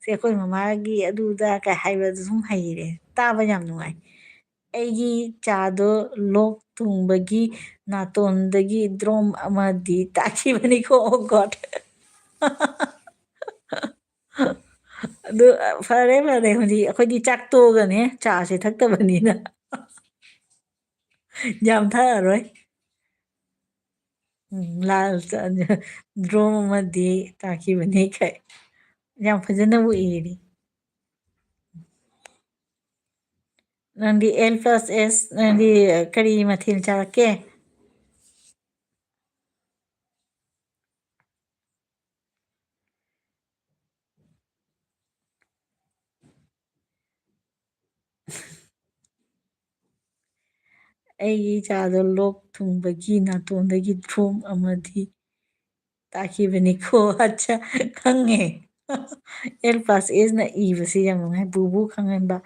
ꯁꯦ ꯑꯩꯈꯣꯏ ꯃꯃꯥꯒꯤ ꯑꯗꯨꯗ ꯀꯩ ꯍꯥꯏꯕꯗꯨ ꯁꯨꯝ ꯍꯩꯔꯦ꯫ ꯇꯥꯕ ꯌꯥꯝ ꯅꯨꯡꯉꯥꯏ꯫ ꯑꯩꯒꯤ ꯆꯥꯗꯣ ꯂꯣꯛ ꯊꯨꯡꯕꯒꯤ ꯅꯥꯇꯣꯟꯗꯒꯤ ꯗ꯭ꯔꯣꯝ ꯑꯃꯗꯤ ꯇꯥꯈꯤꯕꯅꯤꯀꯣ꯫ Oh God꯫ ꯑꯗꯨ ꯐꯔꯦ, ꯐꯔꯦ, ꯍꯧꯖꯤꯛ ꯑꯩꯈꯣꯏꯗꯤ ꯆꯥꯛ ꯇꯣꯛꯑꯒꯅꯦ ꯆꯥꯁꯦ ꯊꯛꯇꯕꯅꯤꯅ꯫ ꯌꯥꯝ ꯊꯛꯑꯔꯣꯏ꯫ ꯎꯝ, ꯂꯥꯜ ꯗ꯭ꯔꯣꯝ ꯑꯃꯗꯤ ꯇꯥꯈꯤꯕꯅꯤ ꯀꯥꯏ꯫ ꯌꯥꯝ ꯐꯖꯅꯕꯨ ꯏꯔꯤ꯫ ꯅꯪꯗꯤ L plus S, ꯅꯪꯗꯤ ꯀꯔꯤ ꯃꯊꯦꯜ ꯆꯥꯔꯛꯀꯦ? ꯑꯩꯒꯤ ꯏꯆꯥꯗꯣ ꯂꯣꯛ ꯊꯨꯡꯕꯒꯤ ꯅꯥꯇꯣꯟꯗꯒꯤ ꯗ꯭ꯔꯣꯝ ꯑꯃꯗꯤ ꯇꯥꯈꯤꯕꯅꯤꯀꯣ꯫ ꯑꯠꯆꯥ, ꯈꯪꯉꯦ꯫ L plus S ꯅ ꯏꯕꯁꯤ ꯌꯥꯝ ꯅꯨꯡꯉꯥꯏ꯫ ꯕꯨꯕꯨ ꯈꯪꯍꯟꯕ꯫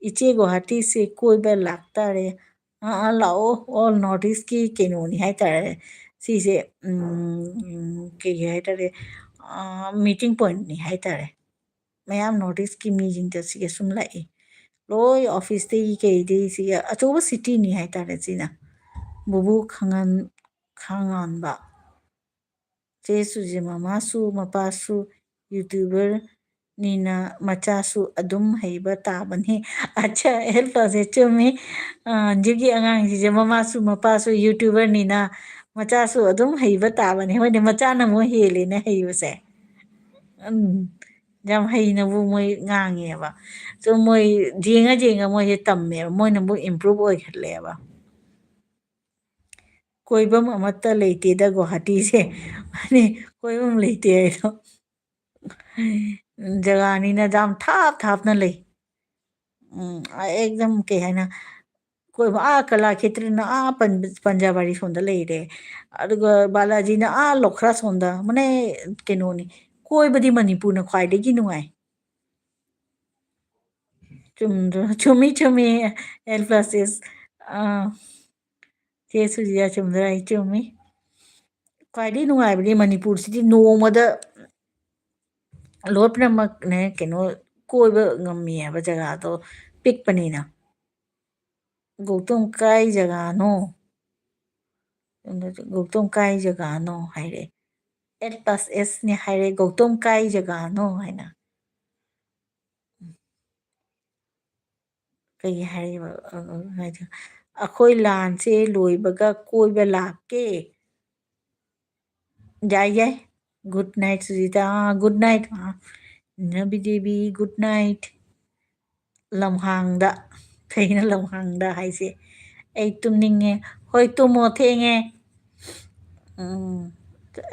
"ꯏꯆꯦ, ꯒꯨꯋꯥꯍꯥꯇꯤꯁꯦ ꯀꯣꯏꯕ ꯂꯥꯛꯇꯥꯔꯦ"꯫ ꯑꯥ, ꯑꯥ, ꯂꯥꯛꯑꯣ꯫ All North East ꯀꯤ ꯀꯩꯅꯣꯅꯤ ꯍꯥꯏꯇꯥꯔꯦ꯫ ꯁꯤꯁꯦ, ꯎꯝ, ꯎꯝ, ꯀꯩ ꯍꯥꯏꯇꯥꯔꯦ, ꯑꯥ, meeting point ꯅꯤ ꯍꯥꯏꯇꯥꯔꯦ꯫ ꯃꯌꯥꯝ North East ꯀꯤ ꯃꯤꯁꯤꯡꯗ ꯁꯤꯒ ꯁꯨꯝ ꯂꯥꯛꯏ꯫ ꯂꯣꯏ office ꯇꯒꯤ ꯀꯩꯗꯒꯤ ꯁꯤꯒ ꯑꯆꯧꯕ city ꯅꯤ ꯍꯥꯏꯇꯥꯔꯦ ꯁꯤꯅ꯫ ꯕꯨꯕꯨ ꯈꯪꯍꯟ-, ꯈꯪꯉꯥꯟꯕ꯫ ꯆꯦ ꯁꯨꯖꯤ ꯃꯃꯥꯁꯨ ꯃꯄꯥꯁꯨ YouTuber ꯅꯤꯅ ꯃꯆꯥꯁꯨ ꯑꯗꯨꯝ ꯍꯩꯕ ꯇꯥꯕꯅꯤ꯫ ꯑꯠꯆꯥ, L plus S ꯆꯨꯝꯃꯤ꯫ ꯑ, ꯍꯧꯖꯤꯛꯀꯤ ꯑꯉꯥꯡꯁꯤꯁꯦ ꯃꯃꯥꯁꯨ ꯃꯄꯥꯁꯨ YouTuber ꯅꯤꯅ ꯃꯆꯥꯁꯨ ꯑꯗꯨꯝ ꯍꯩꯕ ꯇꯥꯕꯅꯤ꯫ ꯍꯣꯏꯅꯦ, ꯃꯆꯥꯅ ꯑꯃꯨꯛ ꯍꯦꯜꯂꯦꯅꯦ ꯍꯩꯕꯁꯦ꯫ ꯎꯝ, ꯌꯥꯝ ꯍꯩꯅꯕꯨ ꯃꯣꯏ ꯉꯥꯡꯉꯦꯕ꯫ ꯁꯨꯝ ꯃꯣꯏ ꯌꯦꯡꯉ ꯌꯦꯡꯉ ꯃꯣꯏꯁꯦ ꯇꯝꯃꯦꯕ꯫ ꯃꯣꯏꯅ ꯑꯃꯨꯛ improve ꯑꯣꯏꯈꯠꯂꯦꯕ꯫ ꯀꯣꯏꯐꯝ ꯑꯃꯠꯇ ꯂꯩꯇꯦꯗ ꯒꯨꯋꯥꯍꯥꯇꯤꯁꯦ꯫ ꯃꯥꯅꯦ, ꯀꯣꯏꯐꯝ ꯂꯩꯇꯦ ꯍꯥꯏꯗꯣ꯫ ꯖꯒꯥꯅꯤꯅ ꯌꯥꯝ ꯊꯥꯞ ꯊꯥꯞꯅ ꯂꯩ꯫ ꯎꯝ, ꯑꯦꯛꯗꯝ ꯀꯩ ꯍꯥꯏꯅ, ꯀꯣꯏꯕ ꯑꯥ ꯀꯂꯥꯈꯦꯇ꯭ꯔꯅ ꯑꯥ ꯄꯟ-, ꯄꯟꯖꯥꯕꯥꯔꯤ ꯁꯣꯝꯗ ꯂꯩꯔꯦ, ꯑꯗꯨꯒ ꯕꯥꯂꯥꯖꯤꯅ ꯑꯥ ꯂꯣꯈ꯭ꯔꯥ ꯁꯣꯝꯗ, ꯃꯅꯦ, ꯀꯩꯅꯣꯅꯤ, ꯀꯣꯏꯕꯗꯤ ꯃꯅꯤꯄꯨꯔꯅ ꯈ꯭ꯋꯥꯏꯗꯒꯤ ꯅꯨꯡꯉꯥꯏ꯫ ꯆꯨꯝꯗ꯭ꯔꯣ? ꯆꯨꯝꯃꯤ, ꯆꯨꯝꯃꯤ, L plus S꯫ ꯑꯥ, ꯆꯦ ꯁꯨꯖꯤꯌꯥ ꯆꯨꯝꯗ꯭ꯔꯥ? ꯑꯩ ꯆꯨꯝꯃꯤ꯫ ꯈ꯭ꯋꯥꯏꯗꯒꯤ ꯅꯨꯡꯉꯥꯏꯕꯗꯤ ꯃꯅꯤꯄꯨꯔꯁꯤꯗꯤ ꯅꯣꯡꯃꯗ ꯂꯣꯏ ꯄꯨꯝꯅꯃꯛꯅꯦ, ꯀꯩꯅꯣ, ꯀꯣꯏꯕ ꯉꯝꯃꯤ ꯍꯥꯏꯕ ꯖꯒꯥꯗꯣ ꯄꯤꯛꯄꯅꯤꯅ꯫ "ꯒꯧꯇꯝ ꯀꯥꯏ ꯖꯒꯥꯅꯣ?" ꯒꯧꯇꯝ ꯀꯥꯏ ꯖꯒꯥꯅꯣ ꯍꯥꯏꯔꯦ꯫ ꯑꯦꯠ ꯄ꯭ꯂꯁ ꯑꯦꯁꯅꯦ ꯍꯥꯏꯔꯦ, "ꯒꯧꯇꯝ ꯀꯥꯏ ꯖꯒꯥꯅꯣ?" ꯍꯥꯏꯅ꯫ ꯀꯩ ꯍꯥꯏꯔꯤꯕ? ꯑ, ꯑ, ꯍꯥꯏꯗꯣ, "ꯑꯩꯈꯣꯏ ꯂꯥꯟꯁꯦ ꯂꯣꯏꯕꯒ ꯀꯣꯏꯕ ꯂꯥꯛꯀꯦ"꯫ ꯌꯥꯏ, ꯌꯥꯏ꯫ Good night, ꯁꯨꯖꯤꯇꯥ꯫ Good night, ꯃꯥ꯫ ꯅꯕꯤ ꯗꯦꯕꯤ, good night꯫ ꯂꯝꯍꯥꯡꯗ꯫ ꯀꯩꯅꯣ ꯂꯝꯍꯥꯡꯗ ꯍꯥꯏꯁꯦ? "ꯑꯩ ꯇꯨꯝꯅꯤꯡꯉꯦ"꯫ "ꯍꯣꯏ, ꯇꯨꯝꯃꯣ, ꯊꯦꯡꯉꯦ"꯫ ꯎꯝ,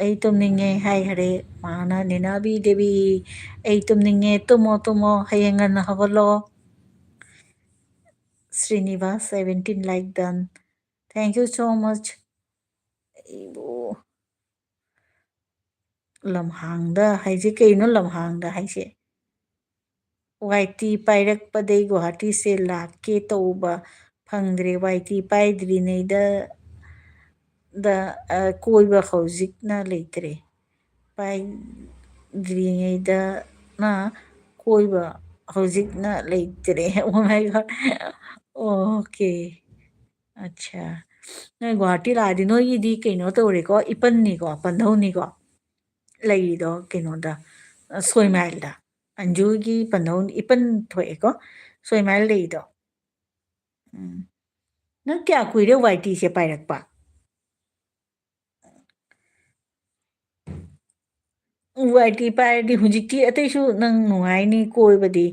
"ꯑꯩ ꯇꯨꯝꯅꯤꯡꯉꯦ" ꯍꯥꯏꯈꯔꯦ꯫ ꯃꯥꯅ, "ꯅꯤꯅꯥꯕꯤ ꯗꯦꯕꯤ, ꯑꯩ ꯇꯨꯝꯅꯤꯡꯉꯦ, ꯇꯨꯝꯃꯣ, ꯇꯨꯝꯃꯣ, ꯍꯌꯦꯡ ꯉꯟꯅ ꯍꯧꯒꯠꯂꯣ"꯫ Srinivas, seventeen like done. Thank you so much꯫ ꯑꯩꯕꯨ ꯂꯝꯍꯥꯡꯗ ꯍꯥꯏꯁꯦ ꯀꯩꯅꯣ? ꯂꯝꯍꯥꯡꯗ ꯍꯥꯏꯁꯦ? ꯋꯥꯏ ꯇꯤ ꯄꯥꯏꯔꯛꯄꯗꯩ ꯒꯨꯋꯥꯍꯥꯇꯤꯁꯦ ꯂꯥꯛꯀꯦ ꯇꯧꯕ ꯐꯪꯗ꯭ꯔꯦ꯫ ꯋꯥꯏ ꯇꯤ ꯄꯥꯏꯗ꯭ꯔꯤꯉꯩꯗ ꯗ, ꯑ, ꯀꯣꯏꯕ ꯍꯧꯖꯤꯛꯅ ꯂꯩꯇ꯭ꯔꯦ꯫ ꯄꯥꯏꯗ꯭ꯔꯤꯉꯩꯗꯅ ꯀꯣꯏꯕ ꯍꯧꯖꯤꯛꯅ ꯂꯩꯇ꯭ꯔꯦ꯫ Oh my God꯫ ꯑꯣꯀꯦ꯫ ꯑꯠꯆꯥ꯫ ꯅꯣꯏ ꯒꯨꯋꯥꯍꯥꯇꯤ ꯂꯥꯛꯑꯗꯤ ꯅꯣꯏꯒꯤꯗꯤ ꯀꯩꯅꯣ ꯇꯧꯔꯦꯀꯣ, ꯏꯄꯟꯅꯤꯀꯣ, ꯄꯟꯙꯧꯅꯤꯀꯣ꯫ ꯂꯩꯔꯤꯗꯣ ꯀꯩꯅꯣꯗ, ꯑ, ꯁꯣꯏꯃꯥꯏꯜꯗ꯫ ꯑꯟꯖꯨꯒꯤ ꯄꯟꯙꯧ ꯏꯄꯟ ꯊꯣꯛꯑꯦꯀꯣ, ꯁꯣꯏꯃꯥꯏꯜ ꯂꯩꯔꯤꯗꯣ꯫ ꯎꯝ꯫ ꯅꯪ ꯀꯌꯥ ꯀꯨꯏꯔꯦ ꯋꯥꯏ ꯇꯤꯁꯦ ꯄꯥꯏꯔꯛꯄ? ꯋꯥꯏ ꯇꯤ ꯄꯥꯏꯔꯗꯤ ꯍꯧꯖꯤꯛꯇꯤ ꯑꯇꯩꯁꯨ ꯅꯪ ꯅꯨꯡꯉꯥꯏꯅꯤ ꯀꯣꯏꯕꯗꯤ꯫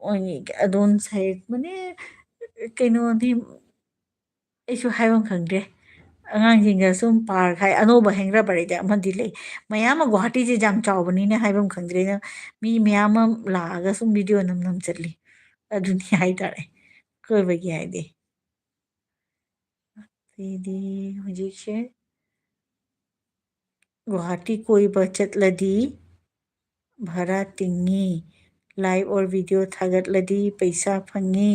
ꯑꯣꯏꯅꯤ, ꯑꯗꯣꯝ ꯁꯥꯏꯠ ꯃꯅꯦ, ꯀꯩꯅꯣꯗꯤ ꯑꯩꯁꯨ ꯍꯥꯏꯐꯝ ꯈꯪꯗ꯭ꯔꯦ꯫ ꯑꯉꯥꯡꯁꯤꯡꯒ ꯁꯨꯝ ꯄꯥꯔꯛ ꯍꯥꯏ, ꯑꯅꯧꯕ ꯍꯦꯡ ꯔꯕꯔ ꯍꯥꯏꯗꯤ ꯑꯃꯗꯤ ꯂꯩ꯫ ꯃꯌꯥꯝ ꯑꯃ ꯒꯨꯋꯥꯍꯥꯇꯤꯁꯦ ꯌꯥꯝ ꯆꯥꯎꯕꯅꯤꯅ ꯍꯥꯏꯐꯝ ꯈꯪꯗ꯭ꯔꯦ꯫ ꯃꯤ ꯃꯌꯥꯝ ꯑꯃ ꯂꯥꯛꯑꯒ ꯁꯨꯝ ꯚꯤꯗꯤꯑꯣ ꯅꯝ ꯅꯝ ꯆꯠꯂꯤ꯫ ꯑꯗꯨꯅꯤ ꯍꯥꯏꯇꯥꯔꯦ ꯀꯣꯏꯕꯒꯤ ꯍꯥꯏꯗꯤ꯫ ꯑꯇꯩꯗꯤ ꯍꯧꯖꯤꯛꯁꯦ ꯒꯨꯋꯥꯍꯥꯇꯤ ꯀꯣꯏꯕ ꯆꯠꯂꯗꯤ ꯚꯔꯥ ꯇꯤꯡꯉꯤ, live or video ꯊꯥꯒꯠꯂꯗꯤ ꯄꯩꯁꯥ ꯐꯪꯉꯤ,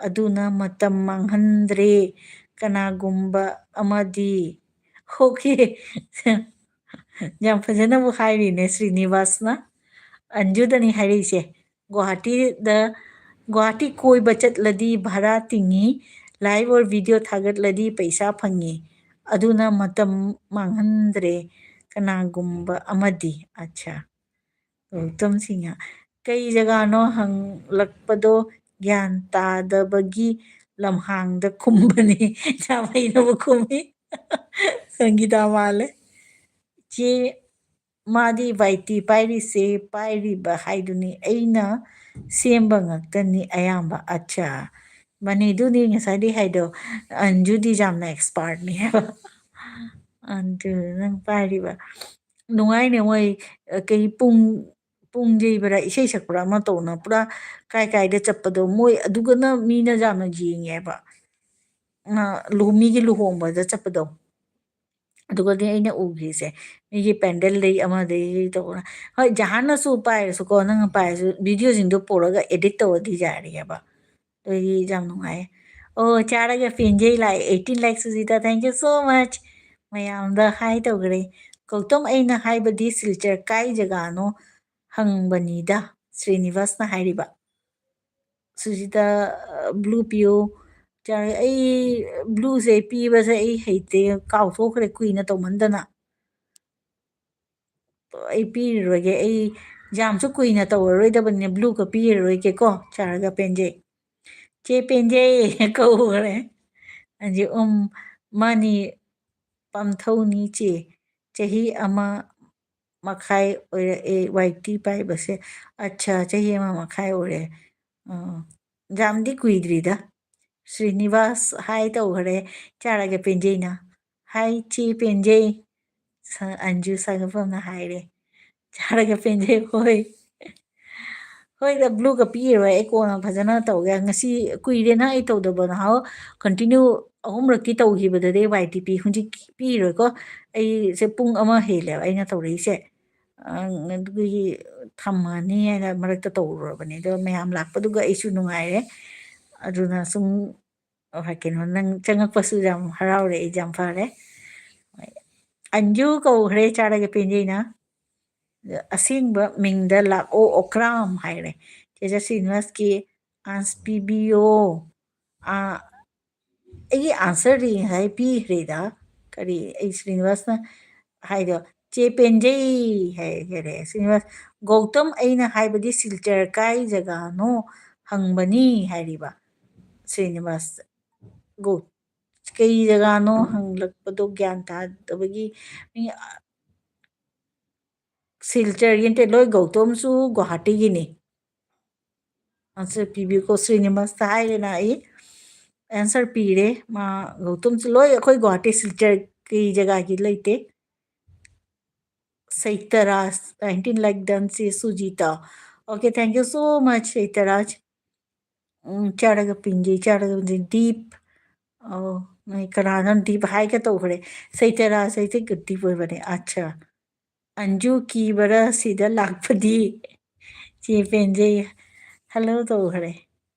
ꯑꯗꯨꯅ ꯃꯇꯝ ꯃꯥꯡꯍꯟꯗ꯭ꯔꯦ꯫ ꯀꯅꯥꯒꯨꯝꯕ ꯑꯃꯗꯤ, ꯑꯣꯀꯦ꯫ ꯌꯥꯝ ꯐꯖꯅꯕꯨ ꯍꯥꯏꯔꯤꯅꯦ ꯁ꯭ꯔꯤꯅꯤꯕꯥꯁꯅ꯫ ꯑꯟꯖꯨꯗꯅꯤ ꯍꯥꯏꯔꯛꯏꯁꯦ꯫ ꯒꯨꯋꯥꯍꯥꯇꯤꯗ ꯒꯨꯋꯥꯍꯥꯇꯤ ꯀꯣꯏꯕ ꯆꯠꯂꯗꯤ ꯚꯔꯥ ꯇꯤꯡꯉꯤ, live or video ꯊꯥꯒꯠꯂꯗꯤ ꯄꯩꯁꯥ ꯐꯪꯉꯤ, ꯑꯗꯨꯅ ꯃꯇꯝ ꯃꯥꯡꯍꯟꯗ꯭ꯔꯦ ꯀꯅꯥꯒꯨꯝꯕ ꯑꯃꯗꯤ꯫ ꯑꯠꯁꯥ꯫ ꯒꯧꯇꯝ ꯁꯤꯡꯍ꯫ ꯀꯩ ꯖꯒꯥꯅꯣ ꯍꯪꯂꯛꯄꯗꯣ ꯒ꯭ꯌꯥꯟ ꯇꯥꯗꯕꯒꯤ ꯂꯝꯍꯥꯡꯗ ꯈꯨꯝꯕꯅꯤ꯫ ꯌꯥꯝ ꯍꯩꯅꯕ ꯈꯨꯝꯃꯤ꯫ ꯁꯪꯒꯤꯇꯥ ꯃꯥꯜꯂꯦ꯫ ꯆꯦ, ꯃꯥꯗꯤ ꯋꯥꯏ ꯇꯤ ꯄꯥꯏꯔꯤꯁꯦ, ꯄꯥꯏꯔꯤꯕ ꯍꯥꯏꯗꯨꯅꯤ꯫ ꯑꯩꯅ ꯁꯦꯝꯕ ꯉꯥꯛꯇꯅꯤ ꯑꯌꯥꯝꯕ꯫ ꯑꯠꯆꯥ꯫ ꯃꯅꯤꯗꯨꯅꯤ ꯉꯁꯥꯏꯗꯤ ꯍꯥꯏꯗꯣ, ꯑꯟꯖꯨꯗꯤ ꯌꯥꯝꯅ expertꯅꯤ ꯍꯥꯏꯕ꯫ ꯑꯗꯨ ꯅꯪ ꯄꯥꯏꯔꯤꯕ꯫ ꯅꯨꯡꯉꯥꯏꯅꯦ ꯃꯣꯏ, ꯑ, ꯀꯩ ꯄꯨꯡ, ꯄꯨꯡ ꯌꯩꯕ꯭ꯔꯥ, ꯏꯁꯩ ꯁꯛꯄ꯭ꯔꯥ ꯑꯃ ꯇꯧꯅ ꯄꯨꯔꯥ ꯀꯥꯏ ꯀꯥꯏꯗ ꯆꯠꯄꯗꯣ ꯃꯣꯏ ꯑꯗꯨꯒꯅ ꯃꯤꯅ ꯌꯥꯝꯅ ꯌꯦꯡꯉꯦꯕ꯫ ꯑ, ꯂꯨꯍꯣ-, ꯃꯤꯒꯤ ꯂꯨꯍꯣꯡꯕꯗ ꯆꯠꯄꯗꯣ꯫ ꯑꯗꯨꯒꯗꯤ ꯑꯩꯅ ꯎꯈ꯭ꯔꯤꯁꯦ ꯃꯤꯒꯤ ꯄꯦꯟꯗꯜꯗꯩ ꯑꯃꯗꯩ ꯇꯧꯔ-, ꯍꯣꯏ, ꯖꯍꯥꯟꯅꯁꯨ ꯄꯥꯏꯔꯁꯨꯀꯣ, ꯅꯪꯅ ꯄꯥꯏꯔꯁꯨ ꯚꯤꯗꯤꯑꯣꯁꯤꯡꯗꯣ ꯄꯨꯔꯒ edit ꯇꯧꯔꯗꯤ ꯌꯥꯔꯦꯕ꯫ ꯑꯗꯨꯗꯤ ꯌꯥꯝ ꯅꯨꯡꯉꯥꯏꯌꯦ꯫ ꯑꯣ, ꯆꯥꯔꯒ ꯄꯦꯟꯖꯩ ꯂꯥꯛꯑꯦ, eighteen likes, ꯁꯨꯖꯤꯇꯥ, thank you so much꯫ ꯃꯌꯥꯝꯗ hi ꯇꯧꯈ꯭ꯔꯦ꯫ ꯒꯧꯇꯝ, ꯑꯩꯅ ꯍꯥꯏꯕꯗꯤ ꯁꯤꯜꯆꯔ ꯀꯥꯏ ꯖꯒꯥꯅꯣ ꯍꯪꯕꯅꯤꯗ, ꯁ꯭ꯔꯤꯅꯤꯕꯥꯁꯅ ꯍꯥꯏꯔꯤꯕ꯫ ꯁꯨꯖꯤꯇꯥ, blue ꯄꯤꯌꯨ꯫ ꯆꯥꯔ-, ꯑꯩ blueꯁꯦ ꯄꯤꯕꯁꯦ ꯑꯩ ꯍꯩꯇꯦ, ꯀꯥꯎꯊꯣꯛꯈ꯭ꯔꯦ ꯀꯨꯏꯅ ꯇꯧꯃꯟꯗꯅ꯫ ꯑꯩ ꯄꯤꯔꯔꯣꯏꯒꯦ, ꯑꯩ ꯌꯥꯝꯁꯨ ꯀꯨꯏꯅ ꯇꯧꯔꯔꯣꯏꯗꯕꯅꯤꯅ blueꯒ ꯄꯤꯔꯔꯣꯏꯒꯦꯀꯣ꯫ ꯆꯥꯔꯒ ꯄꯦꯟꯖꯩ꯫ ꯆꯦ ꯄꯦꯟꯖꯩ ꯀꯧꯈ꯭ꯔꯦ꯫ ꯑꯗꯩ, ꯎꯝ, ꯃꯥꯅꯤ, ꯄꯥꯝꯊꯧꯅꯤ ꯆꯦ꯫ ꯆꯍꯤ ꯑꯃ ꯃꯈꯥꯏ ꯑꯣꯏꯔꯛꯑꯦ ꯋꯥꯏ ꯇꯤ ꯄꯥꯏꯕꯁꯦ꯫ ꯑꯠꯆꯥ, ꯆꯍꯤ ꯑꯃ ꯃꯈꯥꯏ ꯑꯣꯏꯔꯦ꯫ ꯑ, ꯌꯥꯝꯗꯤ ꯀꯨꯏꯗ꯭ꯔꯤꯗ꯫ ꯁ꯭ꯔꯤꯅꯤꯕꯥꯁ hi ꯇꯧꯈ꯭ꯔꯦ꯫ ꯆꯥꯔꯒ ꯄꯦꯟꯖꯩꯅ꯫ Hi ꯆꯦ ꯄꯦꯟꯖꯩ꯫ ꯁ-, ꯑꯟꯖꯨ ꯁꯥꯒꯐꯝꯅ ꯍꯥꯏꯔꯦ꯫ ꯆꯥꯔꯒ ꯄꯦꯟꯖꯩ, ꯍꯣꯏ꯫ ꯍꯣꯏꯗ, blueꯒ ꯄꯤꯔꯔꯣꯏ꯫ ꯑꯩ ꯀꯣꯟꯅ ꯐꯖꯅ ꯇꯧꯒꯦ꯫ ꯉꯁꯤ ꯀꯨꯏꯔꯦꯅ ꯑꯩ ꯇꯧꯗꯕ, ꯅꯍꯥꯟ continue ꯑꯍꯨꯝꯔꯛꯇꯤ ꯇꯧꯈꯤꯕꯗꯨꯗꯩ ꯋꯥꯏ ꯇꯤ ꯄꯤ ꯍꯧꯖꯤꯛ ꯄꯤꯔꯣꯏꯀꯣ꯫ ꯑꯩꯁꯦ ꯄꯨꯡ ꯑꯃ ꯍꯦꯜꯂꯦꯕ ꯑꯩꯅ ꯇꯧꯔꯛꯏꯁꯦ꯫ ꯑ, ꯑꯗꯨꯒꯤ ꯊꯝꯃꯅꯤ ꯍꯥꯏꯅ ꯃꯔꯛꯇ ꯇꯧꯔꯨꯔꯕꯅꯦ꯫ ꯑꯗꯣ ꯃꯌꯥꯝ ꯂꯥꯛꯄꯗꯨꯒ ꯑꯩꯁꯨ ꯅꯨꯡꯉꯥꯏꯔꯦ꯫ ꯑꯗꯨꯅ ꯁꯨꯝ, ꯑ, ꯀꯩꯅꯣ, ꯅꯪ ꯆꯪꯉꯛꯄꯁꯨ ꯌꯥꯝ ꯍꯔꯥꯎꯔꯦ, ꯑꯩ ꯌꯥꯝ ꯐꯔꯦ꯫ ꯑꯟꯖꯨ ꯀꯧꯈ꯭ꯔꯦ, ꯆꯥꯔꯒ ꯄꯦꯟꯖꯩꯅ꯫ ꯑꯁꯦꯡꯕ ꯃꯤꯡꯗ ꯂꯥꯛꯑꯣ, ꯑꯣꯀ꯭ꯔꯥꯝ ꯍꯥꯏꯔꯦ꯫ ꯆꯦꯆꯦ ꯁ꯭ꯔꯤꯅꯤꯋꯥꯁꯀꯤ ꯆꯥꯟꯁ ꯄꯤꯕꯤꯌꯣ꯫ ꯑꯥ, ꯑꯩꯒꯤ ꯑꯟꯁꯔꯗꯤ ꯉꯁꯥꯏ ꯄꯤꯈ꯭ꯔꯦꯗ꯫ ꯀꯔꯤ, ꯑꯩ ꯁ꯭ꯔꯤꯅꯤꯋꯥꯁꯅ ꯍꯥꯏꯗꯣ, "ꯆꯦ ꯄꯦꯟꯖꯩ" ꯍꯥꯏꯈꯔꯦ꯫ ꯁ꯭ꯔꯤꯅꯤꯋꯥꯁ, "ꯒꯧꯇꯝ, ꯑꯩꯅ ꯍꯥꯏꯕꯗꯤ ꯁꯤꯜꯆꯔ ꯀꯥꯏ ꯖꯒꯥꯅꯣ ꯍꯪꯕꯅꯤ" ꯍꯥꯏꯔꯤꯕ ꯁ꯭ꯔꯤꯅꯤꯋꯥꯁ꯫ ꯒꯧ-, ꯀꯩ ꯖꯒꯥꯅꯣ ꯍꯪꯂꯛꯄꯗꯣ ꯒ꯭ꯌꯥꯟ ꯇꯥꯗꯕꯒꯤ ꯃꯤ, ꯁꯤꯜꯆꯔꯒꯤ ꯅꯠꯇꯦ, ꯂꯣꯏ ꯒꯧꯇꯝꯁꯨ ꯒꯨꯋꯥꯍꯥꯇꯤꯒꯤꯅꯤ꯫ ꯑꯟꯁꯔ ꯄꯤꯕꯤꯌꯨꯀꯣ, ꯁ꯭ꯔꯤꯅꯤꯋꯥꯁꯇ ꯍꯥꯏꯔꯦꯅ ꯑꯩ ꯑꯟꯁꯔ ꯄꯤꯔꯦ꯫ ꯃꯥ ꯒꯧꯇꯝꯁꯨ ꯂꯣꯏ ꯑꯩꯈꯣꯏ ꯒꯨꯋꯥꯍꯥꯇꯤ ꯁꯤꯜꯆꯔꯒꯤ ꯖꯒꯥꯒꯤ ꯂꯩꯇꯦ꯫ ꯁꯩꯇꯔꯥꯖ, nineteen like done, ꯁꯤ ꯁꯨꯖꯤꯇꯥ꯫ Okay, thank you so much, ꯁꯩꯇꯔꯥꯖ꯫ ꯎꯝ, ꯆꯥꯔꯒ ꯄꯤꯟꯖꯩ, ꯆꯥꯔꯒ ꯄꯤꯟꯖꯩ, ꯗꯤꯞ꯫ ꯑꯣ, ꯅꯣꯏ ꯀꯅꯥꯅꯣ ꯗꯤꯞ ꯍꯥꯏꯒꯦ ꯇꯧꯈ꯭ꯔꯦ? ꯁꯩꯇꯔꯥꯖ ꯍꯥꯏꯁꯦ ꯗꯤꯞ ꯑꯣꯏꯕꯅꯦ꯫ ꯑꯠꯆꯥ꯫ ꯑꯟꯖꯨ ꯀꯤꯕꯔꯥ ꯁꯤꯗ ꯂꯥꯛꯄꯗꯤ? ꯆꯦ ꯄꯦꯟꯖꯩ꯫ ꯍꯜꯂꯣ ꯇꯧꯈ꯭ꯔꯦ꯫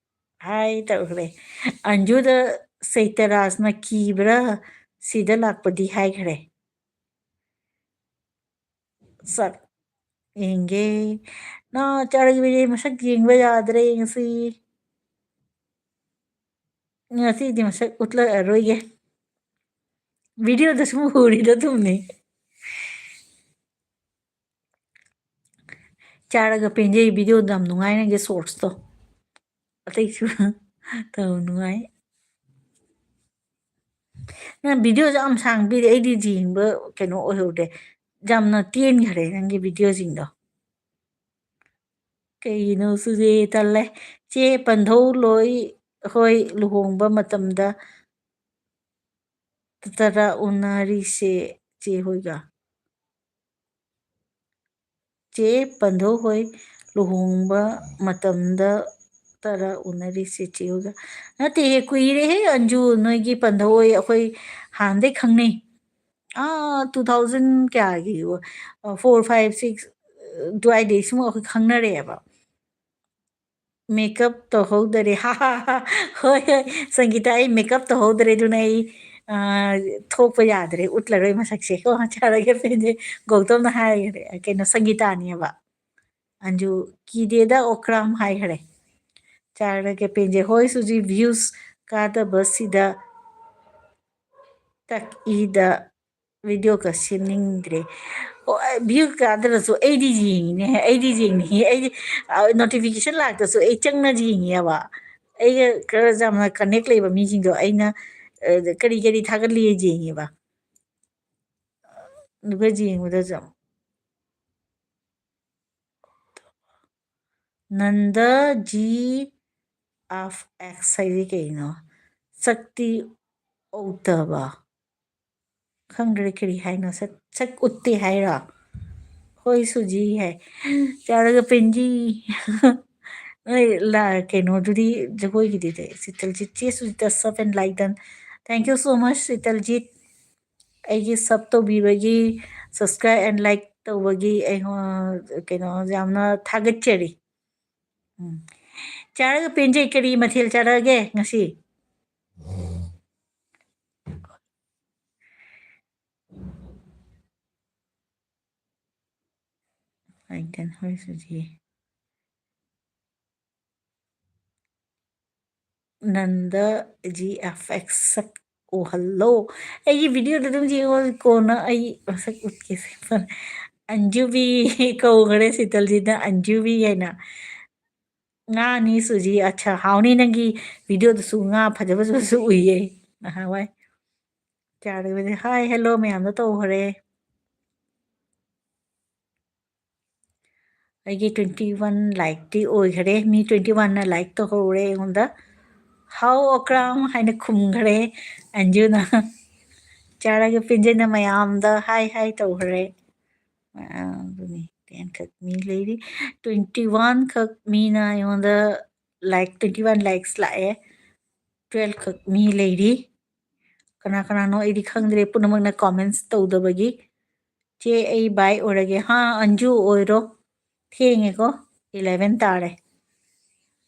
ꯍꯥꯏ ꯇꯧꯈ꯭ꯔꯦ꯫ ꯑꯟꯖꯨꯗ ꯁꯩꯇꯔꯥꯖꯅ ꯀꯤꯕ꯭ꯔꯥ ꯁꯤꯗ ꯂꯥꯛꯄꯗꯤ ꯍꯥꯏꯈ꯭ꯔꯦ꯫ ꯁꯛ ꯌꯦꯡꯒꯦ꯫ ꯅꯥ ꯆꯥꯔꯒꯤ ꯃꯁꯛ ꯌꯦꯡꯕ ꯌꯥꯗ꯭ꯔꯦ ꯉꯁꯤ꯫ ꯉꯁꯤꯗꯤ ꯃꯁꯛ ꯎꯠꯂꯛꯑꯔꯣꯏꯒꯦ꯫ ꯚꯤꯗꯤꯑꯣꯗ ꯁꯨꯝ ꯎꯔꯤꯗꯣ ꯑꯗꯨꯝꯅꯤ꯫ ꯆꯥꯔꯒ ꯄꯦꯟꯖꯩ ꯚꯤꯗꯤꯑꯣꯗꯣ ꯌꯥꯝ ꯅꯨꯡꯉꯥꯏ, ꯅꯪꯒꯤ ꯁꯣꯔꯠꯁꯇꯣ꯫ ꯑꯇꯩꯁꯨ ꯇꯧ ꯅꯨꯡꯉꯥꯏ꯫ ꯅꯪ ꯚꯤꯗꯤꯑꯣꯁꯨ ꯌꯥꯝ ꯁꯥꯡ ꯄꯤꯔꯦ, ꯑꯩꯗꯤ ꯌꯦꯡꯕ ꯀꯩꯅꯣ ꯑꯣꯏꯍꯧꯗꯦ, ꯌꯥꯝꯅ ꯇꯦꯟꯈ꯭ꯔꯦ ꯅꯪꯒꯤ ꯚꯤꯗꯤꯑꯣꯁꯤꯡꯗꯣ꯫ ꯀꯩꯒꯤꯅꯣ ꯁꯨꯖꯦ ꯇꯜꯂꯦ꯫ ꯆꯦ ꯄꯟꯊꯧ ꯂꯣꯏ ꯍꯣꯏ ꯂꯨꯍꯣꯡꯕ ꯃꯇꯝꯗ ꯇꯔꯥ ꯎꯅꯔꯤꯁꯦ ꯆꯦ ꯍꯣꯏꯒ꯫ ꯆꯦ ꯄꯟꯊꯧ ꯍꯣꯏ ꯂꯨꯍꯣꯡꯕ ꯃꯇꯝꯗ ꯇꯔꯥ ꯎꯅꯔꯤꯁꯦ ꯆꯦ ꯍꯣꯏꯒ꯫ ꯅꯠꯇꯦꯍꯦ, ꯀꯨꯏꯔꯦꯍꯦ ꯑꯟꯖꯨ, ꯅꯣꯏꯒꯤ ꯄꯟꯊꯧ ꯍꯣꯏ ꯑꯩꯈꯣꯏ ꯍꯥꯟꯅꯗꯩ ꯈꯪꯅꯩ꯫ ꯑꯥ, two thousand ꯀꯌꯥꯒꯤ, ꯑ, four, five, six, ꯑ, ꯑꯗꯨꯋꯥꯏꯗꯩ ꯁꯨꯝ ꯑꯩꯈꯣꯏ ꯈꯪꯅꯔꯛꯑꯦꯕ꯫ ꯃꯦꯀꯞ ꯇꯧꯍꯧꯗꯔꯦ꯫ ꯍꯣꯏ, ꯍꯣꯏ, ꯁꯪꯒꯤꯇꯥ, ꯑꯩ ꯃꯦꯀꯞ ꯇꯧꯍꯧꯗꯔꯦ, ꯑꯗꯨꯅ ꯑꯩ, ꯑ, ꯊꯣꯛꯄ ꯌꯥꯗ꯭ꯔꯦ, ꯎꯠꯂꯔꯣꯏ ꯃꯁꯛꯁꯦ꯫ ꯀꯣ, ꯆꯥꯔꯒ ꯄꯦꯟꯖꯩ꯫ ꯒꯧꯇꯝꯅ ꯍꯥꯏꯈ꯭ꯔꯦ, ꯀꯩꯅꯣ, ꯁꯪꯒꯤꯇꯥꯅꯦꯕ꯫ ꯑꯟꯖꯨ, ꯀꯤꯗꯦꯗ ꯑꯣꯀ꯭ꯔꯥꯝ ꯍꯥꯏꯈ꯭ꯔꯦ꯫ ꯆꯥꯔꯒ ꯄꯦꯟꯖꯩ꯫ ꯍꯣꯏ ꯁꯨꯖꯤ, views ꯀꯥꯗꯕꯁꯤꯗ ꯇꯛꯏꯗ videoꯒ ꯁꯦꯝꯅꯤꯡꯗ꯭ꯔꯦ꯫ ꯑꯣ, ꯑꯩ view ꯀꯥꯗ꯭ꯔꯁꯨ ꯑꯩꯗꯤ ꯌꯦꯡꯉꯤꯅꯦ, ꯑꯩꯗꯤ ꯌꯦꯡꯅꯤꯡꯉꯤ, ꯑꯩꯗꯤ, ꯑ, notification ꯂꯥꯛꯇꯁꯨ ꯑꯩ ꯆꯪꯅ ꯌꯦꯡꯉꯦꯕ꯫ ꯑꯩꯒ ꯈꯔ ꯌꯥꯝꯅ connect ꯂꯩꯕ ꯃꯤꯁꯤꯡꯗꯣ ꯑꯩꯅ, ꯑ, ꯀꯔꯤ ꯀꯔꯤ ꯊꯥꯒꯠꯂꯤ ꯌꯦꯡꯉꯦꯕ꯫ ꯑꯗꯨꯒ ꯌꯦꯡꯕꯗꯁꯨ ꯅꯟꯗ ꯖꯤ ꯑꯦꯐ ꯑꯦꯛꯁ ꯍꯥꯏꯗꯤ ꯀꯩꯅꯣ? ꯁꯛꯇꯤ ꯎꯠꯇꯕ꯫ ꯈꯪꯗ꯭ꯔꯦ ꯀꯔꯤ ꯍꯥꯏꯅꯣ? ꯁꯛ, ꯁꯛ ꯎꯠꯇꯦ ꯍꯥꯏꯔꯣ? ꯍꯣꯏ ꯁꯨꯖꯤ ꯍꯥꯏ꯫ ꯆꯥꯔꯒ ꯄꯦꯟꯖꯤ꯫ ꯅꯣꯏ ꯂꯥ-, ꯀꯩꯅꯣꯗꯨꯗꯤ ꯖꯒꯣꯏꯒꯤꯗꯨꯗꯤ ꯁꯤꯇꯜꯖꯤꯠ, ꯆꯦ ꯁꯨꯖꯤꯇꯥ sub and like done. Thank you so much ꯁꯤꯇꯜꯖꯤꯠ꯫ ꯑꯩꯒꯤ sub ꯇꯧꯕꯤꯕꯒꯤ, subscribe and like ꯇꯧꯕꯒꯤ ꯑꯩꯉꯣꯟ-, ꯀꯩꯅꯣ, ꯌꯥꯝꯅ ꯊꯥꯒꯠꯆꯔꯤ꯫ ꯎꯝ꯫ ꯆꯥꯔꯒ ꯄꯦꯟꯖꯩ꯫ ꯀꯔꯤ ꯃꯊꯦꯜ ꯆꯥꯔꯛꯑꯒꯦ ꯉꯁꯤ? Like done, ꯍꯣꯏ ꯁꯨꯖꯤ꯫ ꯅꯟꯗ ꯖꯤ ꯑꯦꯐ ꯑꯦꯛꯁ ꯁꯛ ꯎꯍꯜꯂꯣ꯫ ꯑꯩꯒꯤ videoꯗ ꯑꯗꯨꯝ ꯌꯦꯡꯉꯣ, ꯀꯣꯟꯅ ꯑꯩ ꯃꯁꯛ ꯎꯠꯀꯦꯁꯦ꯫ ꯑꯟꯖꯨꯕꯤ ꯀꯧꯈ꯭ꯔꯦ ꯁꯤꯇꯜꯖꯤꯠꯅ ꯑꯟꯖꯨꯕꯤ ꯍꯥꯏꯅ꯫ ꯉꯥꯅꯤ ꯁꯨꯖꯤ, ꯑꯠꯁꯥ, ꯍꯥꯎꯅꯤ꯫ ꯅꯪꯒꯤ videoꯗꯁꯨ ꯉꯥ ꯐꯖ ꯐꯖꯕꯁꯨ ꯎꯏꯌꯦ ꯅꯍꯥꯟꯋꯥꯏ꯫ ꯆꯥꯔꯒꯗꯤ hi, hello ꯃꯌꯥꯝꯗꯣ ꯇꯧꯈ꯭ꯔꯦ꯫ ꯑꯩꯒꯤ twenty one likeꯇꯤ ꯑꯣꯏꯈꯔꯦ꯫ ꯃꯤ twenty oneꯅ like ꯇꯧꯍꯧꯔꯦ ꯑꯩꯉꯣꯟꯗ꯫ How ꯑꯣꯀ꯭ꯔꯥꯝ ꯍꯥꯏꯅ ꯈꯨꯝꯈ꯭ꯔꯦ ꯑꯟꯖꯨꯅ꯫ ꯆꯥꯔꯒ ꯄꯦꯟꯖꯅ ꯃꯌꯥꯝꯗ hi hi ꯇꯧꯈ꯭ꯔꯦ꯫ ꯑꯗꯨꯅꯤ, ten ꯈꯛ ꯃꯤ ꯂꯩꯔꯤ꯫ Twenty one ꯈꯛ ꯃꯤꯅ ꯑꯩꯉꯣꯟꯗ like, twenty one likes ꯂꯥꯛꯑꯦ꯫ Twelve ꯈꯛ ꯃꯤ ꯂꯩꯔꯤ꯫ ꯀꯅꯥ ꯀꯅꯥꯅꯣ ꯑꯩꯗꯤ ꯈꯪꯗ꯭ꯔꯦ, ꯄꯨꯝꯅꯃꯛꯅ comments ꯇꯧꯗꯕꯒꯤ꯫ ꯆꯦ, ꯑꯩ bye ꯑꯣꯏꯔꯒꯦ꯫ ꯍꯥ, ꯑꯟꯖꯨ ꯑꯣꯏꯔꯣ꯫ ꯊꯦꯡꯉꯦꯀꯣ, eleven ꯇꯥꯔꯦ꯫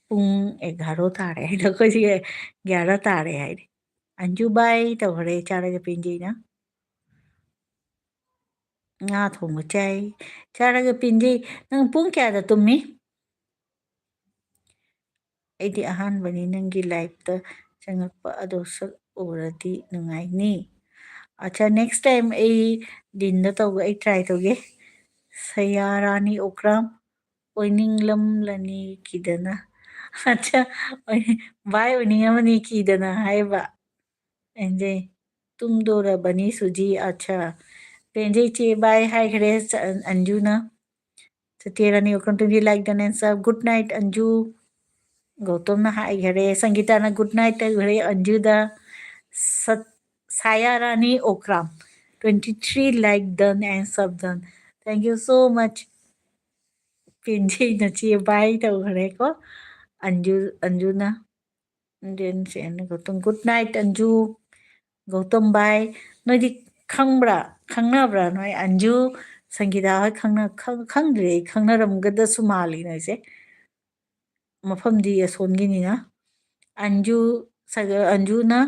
ꯄꯨꯡ ꯑꯦꯒꯥꯔꯣ ꯇꯥꯔꯦ ꯍꯥꯏꯗꯣ, ꯑꯩꯈꯣꯏꯁꯦ ꯑꯦꯒꯥꯔꯣ ꯇꯥꯔꯦ ꯍꯥꯏꯗꯤ꯫ ꯑꯟꯖꯨ bye ꯇꯧꯈ꯭ꯔꯦ, ꯆꯥꯔꯒ ꯄꯦꯟꯖꯩꯅ꯫ ꯉꯥ ꯊꯣꯡꯕ ꯆꯥꯏ, ꯆꯥꯔꯒ ꯄꯦꯟꯖꯩ꯫ ꯅꯪ ꯄꯨꯡ ꯀꯌꯥꯗ ꯇꯨꯝꯃꯤ? ꯑꯩꯗꯤ ꯑꯍꯥꯟꯕꯅꯤ ꯅꯪꯒꯤ liveꯇ ꯆꯪꯉꯛꯄ, ꯑꯗꯣ ꯁꯛ ꯎꯔꯗꯤ ꯅꯨꯡꯉꯥꯏꯅꯤ꯫ ꯑꯠꯆꯥ, next time ꯑꯩ ꯗꯤꯟꯗ ꯇꯧꯒꯦ, ꯑꯩ try ꯇꯧꯒꯦ꯫ ꯁꯌꯥꯔꯥꯅꯤ ꯑꯣꯀ꯭ꯔꯥꯝ, ꯑꯣꯏꯅꯤꯡꯂꯝꯂꯅꯤ ꯀꯤꯗꯅ꯫ ꯑꯠꯆꯥ, ꯑꯣꯏ-, ꯚꯥꯏ ꯑꯣꯏꯅꯤꯡꯉꯝꯃꯅꯤ ꯀꯤꯗꯅ ꯍꯥꯏꯕ꯫ ꯑꯦꯟꯖꯩ, ꯇꯨꯝꯗꯣꯔꯕꯅꯤ ꯁꯨꯖꯤ꯫ ꯑꯠꯆꯥ, ꯄꯦꯟꯖꯩ ꯆꯦ, ꯚꯥꯏ ꯍꯥꯏꯈ꯭ꯔꯦ ꯆ-, ꯑꯟꯖꯨꯅ꯫ ꯁꯇ꯭ꯌꯔꯥꯅꯤ ꯑꯣꯀ꯭ꯔꯥꯝ, twenty like done and sub꯫ Good night ꯑꯟꯖꯨ꯫ ꯒꯧꯇꯝꯅ ꯍꯥꯏꯈꯔꯦ, ꯁꯪꯒꯤꯇꯥꯅ good night ꯇꯧꯈꯔꯦ ꯑꯟꯖꯨꯗ꯫ ꯁꯠ-, ꯁꯥꯌꯥꯔꯥꯅꯤ ꯑꯣꯀ꯭ꯔꯥꯝ, twenty three like done and sub done, thank you so much꯫ ꯄꯦꯟꯖꯩ ꯅꯆꯦ ꯚꯥꯏ ꯇꯧꯈꯔꯦꯀꯣ ꯑꯟꯖꯨ, ꯑꯟꯖꯨꯅ꯫ Then ꯁꯦ ꯑꯅ ꯒꯧꯇꯝ, good night ꯑꯟꯖꯨ꯫ ꯒꯧꯇꯝ ꯚꯥꯏ, ꯅꯣꯏꯗꯤ ꯈꯪꯕ꯭ꯔꯥ, ꯈꯪꯅꯕ꯭ꯔꯥ? ꯅꯣꯏ ꯑꯟꯖꯨ, ꯁꯪꯒꯤꯇꯥ ꯍꯣꯏ ꯈꯪꯅ-, ꯈꯪ-, ꯈꯪꯗ꯭ꯔꯦ꯫ ꯑꯩ ꯈꯪꯅꯔꯝꯒꯗꯁꯨ ꯃꯥꯜꯂꯤ ꯅꯣꯏꯁꯦ꯫ ꯃꯐꯝꯗꯤ ꯑꯁꯣꯝꯒꯤꯅꯤꯅ꯫ Anju, ꯁꯒ-, ꯑꯟꯖꯨꯅ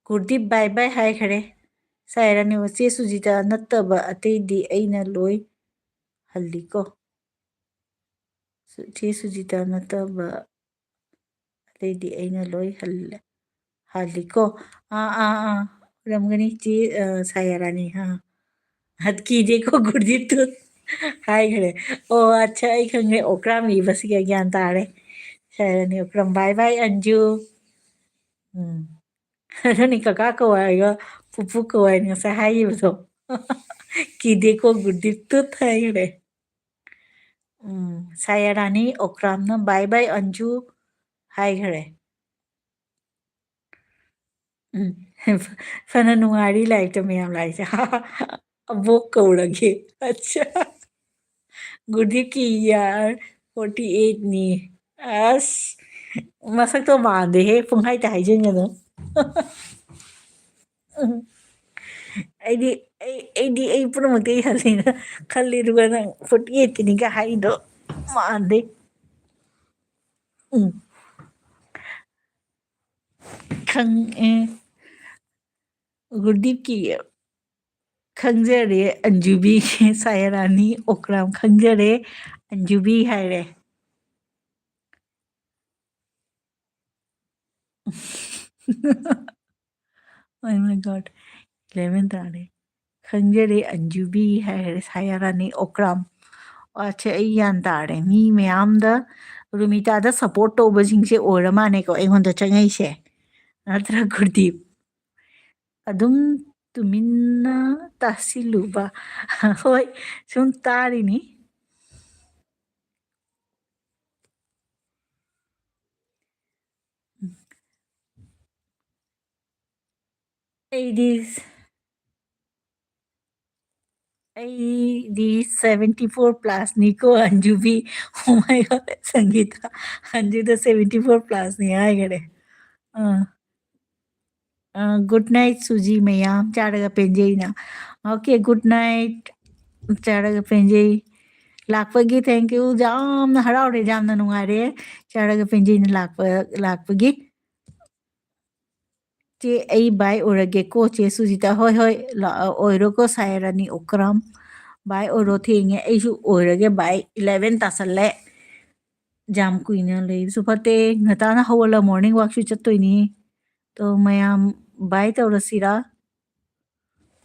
ꯒꯨꯔꯗꯤꯞ bye bye ꯍꯥꯏꯈꯔꯦ꯫ ꯁꯥꯏꯔꯥꯅꯤ, ꯆꯦ ꯁꯨꯖꯤꯇꯥ ꯅꯠꯇꯕ ꯑꯇꯩꯗꯤ ꯑꯩꯅ ꯂꯣꯏ ꯍꯜꯂꯤꯀꯣ꯫ ꯁꯨ-, ꯆꯦ ꯁꯨꯖꯤꯇꯥ ꯅꯠꯇꯕ ꯑꯇꯩꯗꯤ ꯑꯩꯅ ꯂꯣꯏ ꯍꯜꯂꯦ, ꯍꯜꯂꯤꯀꯣ꯫ ꯑꯥ, ꯑꯥ, ꯑꯥ, ꯑꯣꯏꯔꯝꯒꯅꯤ ꯆꯦ, ꯑ, ꯁꯥꯌꯥꯔꯥꯅꯤ, ꯑꯥ꯫ ꯍꯠ ꯀꯤꯗꯦꯀꯣ ꯒꯨꯔꯗꯤꯞꯇꯨ ꯍꯥꯏꯈ꯭ꯔꯦ꯫ ꯑꯣ, ꯑꯠꯆꯥ, ꯑꯩ ꯈꯪꯉꯦ, ꯑꯣꯀ꯭ꯔꯥꯝ ꯏꯕꯁꯤꯒ ꯒ꯭ꯌꯥꯟ ꯇꯥꯔꯦ꯫ ꯁꯥꯌꯥꯔꯥꯅꯤ ꯑꯣꯀ꯭ꯔꯥꯝ, bye bye ꯑꯟꯖꯨ꯫ ꯎꯝ꯫ ꯑꯗꯨꯅꯤ ꯀꯀꯥ ꯀꯧ ꯍꯥꯏꯒ ꯄꯨꯄꯨ ꯀꯧ ꯍꯥꯏꯅ ꯉꯁꯥꯏ ꯍꯥꯏꯈꯤꯕꯗꯣ꯫ ꯀꯤꯗꯦꯀꯣ ꯒꯨꯔꯗꯤꯞ ꯇꯨꯠ ꯍꯥꯏꯈ꯭ꯔꯦ꯫ ꯎꯝ, ꯁꯥꯌꯥꯔꯥꯅꯤ ꯑꯣꯀ꯭ꯔꯥꯝꯅ bye bye ꯑꯟꯖꯨ ꯍꯥꯏꯈ꯭ꯔꯦ꯫ ꯎꯝ, ꯐꯅ ꯅꯨꯡꯉꯥꯏꯔꯤ ꯂꯥꯏꯔꯤꯛꯇ ꯃꯌꯥꯝ ꯂꯥꯛꯏꯁꯦ꯫ ꯑꯕꯣꯛ ꯀꯧꯔꯒꯦ꯫ ꯑꯠꯆꯥ꯫ ꯒꯨꯔꯗꯤꯞꯀꯤ ꯌꯥꯔ forty eight ꯅꯤ꯫ ꯑꯁ, ꯃꯁꯛꯇꯣ ꯃꯥꯟꯗꯦꯍꯦ, ꯄꯨꯡꯍꯥꯏꯗ ꯍꯥꯏꯖꯤꯟꯒꯅꯨ꯫ ꯎꯝ꯫ ꯑꯩꯗꯤ, ꯑꯩ, ꯑꯩꯗꯤ ꯑꯩ ꯄꯨꯝꯅꯃꯛꯇꯤ ꯑꯩ ꯍꯜꯂꯦꯅ ꯈꯜꯂꯤ, ꯑꯗꯨꯒ ꯅꯪ forty eight ꯀꯤꯅꯤꯒ ꯍꯥꯏꯗꯣ ꯃꯥꯟꯗꯦ꯫ ꯎꯝ꯫ ꯈꯪ-, ꯑꯦ, ꯒꯨꯔꯗꯤꯞꯀꯤ ꯈꯪꯖꯔꯦ, ꯑꯟꯖꯨꯕꯤ, ꯁꯥꯌꯔꯥꯅꯤ ꯑꯣꯀ꯭ꯔꯥꯝ ꯈꯪꯖꯔꯦ, ꯑꯟꯖꯨꯕꯤ ꯍꯥꯏꯔꯦ꯫ Oh my God. eleven ꯇꯥꯔꯦ꯫ ꯈꯪꯖꯔꯦ, ꯑꯟꯖꯨꯕꯤ ꯍꯥꯏꯔꯦ, ꯁꯥꯌꯥꯔꯥꯅꯤ ꯑꯣꯀ꯭ꯔꯥꯝ꯫ ꯑꯣ, ꯑꯠꯁꯦ, ꯑꯩ ꯒ꯭ꯌꯥꯟ ꯇꯥꯔꯦ꯫ ꯃꯤ ꯃꯌꯥꯝꯗ, ꯔꯨꯃꯤꯇꯥꯗ support ꯇꯧꯕꯁꯤꯡꯁꯦ ꯑꯣꯏꯔ ꯃꯥꯅꯦꯀꯣ ꯑꯩꯉꯣꯟꯗ ꯆꯪꯉꯛꯏꯁꯦ꯫ ꯅꯠꯇ꯭ꯔꯥ, ꯒꯨꯔꯗꯤꯞ? ꯑꯗꯨꯝ ꯇꯨꯃꯤꯟꯅ ꯇꯥꯁꯤꯜꯂꯨꯕ꯫ ꯍꯣꯏ, ꯁꯨꯝ ꯇꯥꯔꯤꯅꯤ꯫ ꯑꯩꯗꯤ, ꯑꯩꯗꯤ seventy four plus ꯅꯤꯀꯣ, ꯑꯟꯖꯨꯕꯤ꯫ Oh my God, ꯁꯪꯒꯤꯇꯥ, ꯑꯟꯖꯨꯗ seventy four plus ꯅꯤ ꯍꯥꯏꯈꯔꯦ꯫ ꯑꯥ꯫ ꯑꯥ, good night, ꯁꯨꯖꯤ ꯃꯌꯥꯝ ꯆꯥꯔꯒ ꯄꯦꯟꯖꯩꯅ꯫ Okay, good night, ꯆꯥꯔꯒ ꯄꯦꯟꯖꯩ꯫ ꯂꯥꯛꯄꯒꯤ thank you, ꯌꯥꯝꯅ ꯍꯔꯥꯎꯔꯦ, ꯌꯥꯝꯅ ꯅꯨꯡꯉꯥꯏꯔꯦ ꯆꯥꯔꯒ ꯄꯦꯟꯖꯩꯅ ꯂꯥꯛꯄ, ꯂꯥꯛꯄꯒꯤ꯫ ꯆꯦ, ꯑꯩ ꯚꯥꯏ ꯑꯣꯏꯔꯒꯦꯀꯣ, ꯆꯦ ꯁꯨꯖꯤꯇꯥ꯫ ꯍꯣꯏ, ꯍꯣꯏ, ꯂꯥꯛ-, ꯑꯣꯏꯔꯣꯀꯣ, ꯁꯥꯏ ꯔꯥꯅꯤ ꯑꯣꯀ꯭ꯔꯥꯝ꯫ ꯚꯥꯏ ꯑꯣꯏꯔꯣ, ꯊꯦꯡꯉꯦ꯫ ꯑꯩꯁꯨ ꯑꯣꯏꯔꯒꯦ ꯚꯥꯏ, eleven ꯇꯥꯁꯜꯂꯦ꯫ ꯌꯥꯝ ꯀꯨꯏꯅ ꯂꯩꯕꯁꯨ ꯐꯠꯇꯦ꯫ ꯉꯟꯇꯥꯅ ꯍꯧꯒꯠꯂ morning walkꯁꯨ ꯆꯠꯇꯣꯏꯅꯤ꯫ ꯇꯣ, ꯃꯌꯥꯝ ꯚꯥꯏ ꯇꯧꯔꯁꯤꯔꯥ?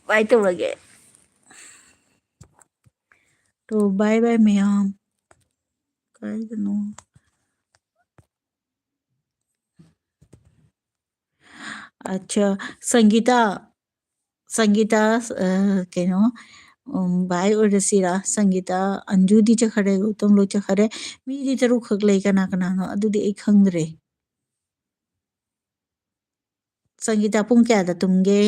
ꯚꯥꯏ ꯇꯧꯔꯒꯦ꯫ ꯇꯣ, bye bye ꯃꯌꯥꯝ꯫ ꯀꯥꯏꯗꯅꯣ? ꯑꯠꯆꯥ, ꯁꯪꯒꯤꯇꯥ, ꯁꯪꯒꯤꯇꯥ, ꯑ, ꯀꯩꯅꯣ, ꯎꯝ, ꯚꯥꯏ ꯑꯣꯏꯔꯁꯤꯔꯥ? ꯁꯪꯒꯤꯇꯥ, ꯑꯟꯖꯨꯗꯤ ꯆꯠꯈ꯭ꯔꯦ, ꯒꯧꯇꯝ ꯂꯣꯏ ꯆꯠꯈ꯭ꯔꯦ꯫ ꯃꯤꯗꯤ ꯇꯔꯨꯛꯈꯛ ꯂꯩ, ꯀꯅꯥ ꯀꯅꯥꯅꯣ? ꯑꯗꯨꯗꯤ ꯑꯩ ꯈꯪꯗ꯭ꯔꯦ꯫ ꯁꯪꯒꯤꯇꯥ ꯄꯨꯡ ꯀꯌꯥꯗ ꯇꯨꯝꯒꯦ?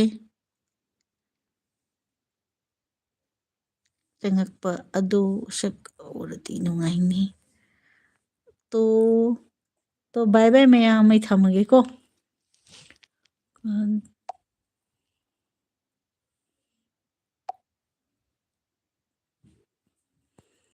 ꯆꯪꯉꯛꯄ ꯑꯗꯨ ꯁꯛ ꯎꯔꯗꯤ ꯅꯨꯡꯉꯥꯏꯅꯤ꯫ ꯇꯣ, ꯇꯣ, bye bye ꯃꯌꯥꯝ, ꯑꯩ ꯊꯝꯃꯒꯦꯀꯣ꯫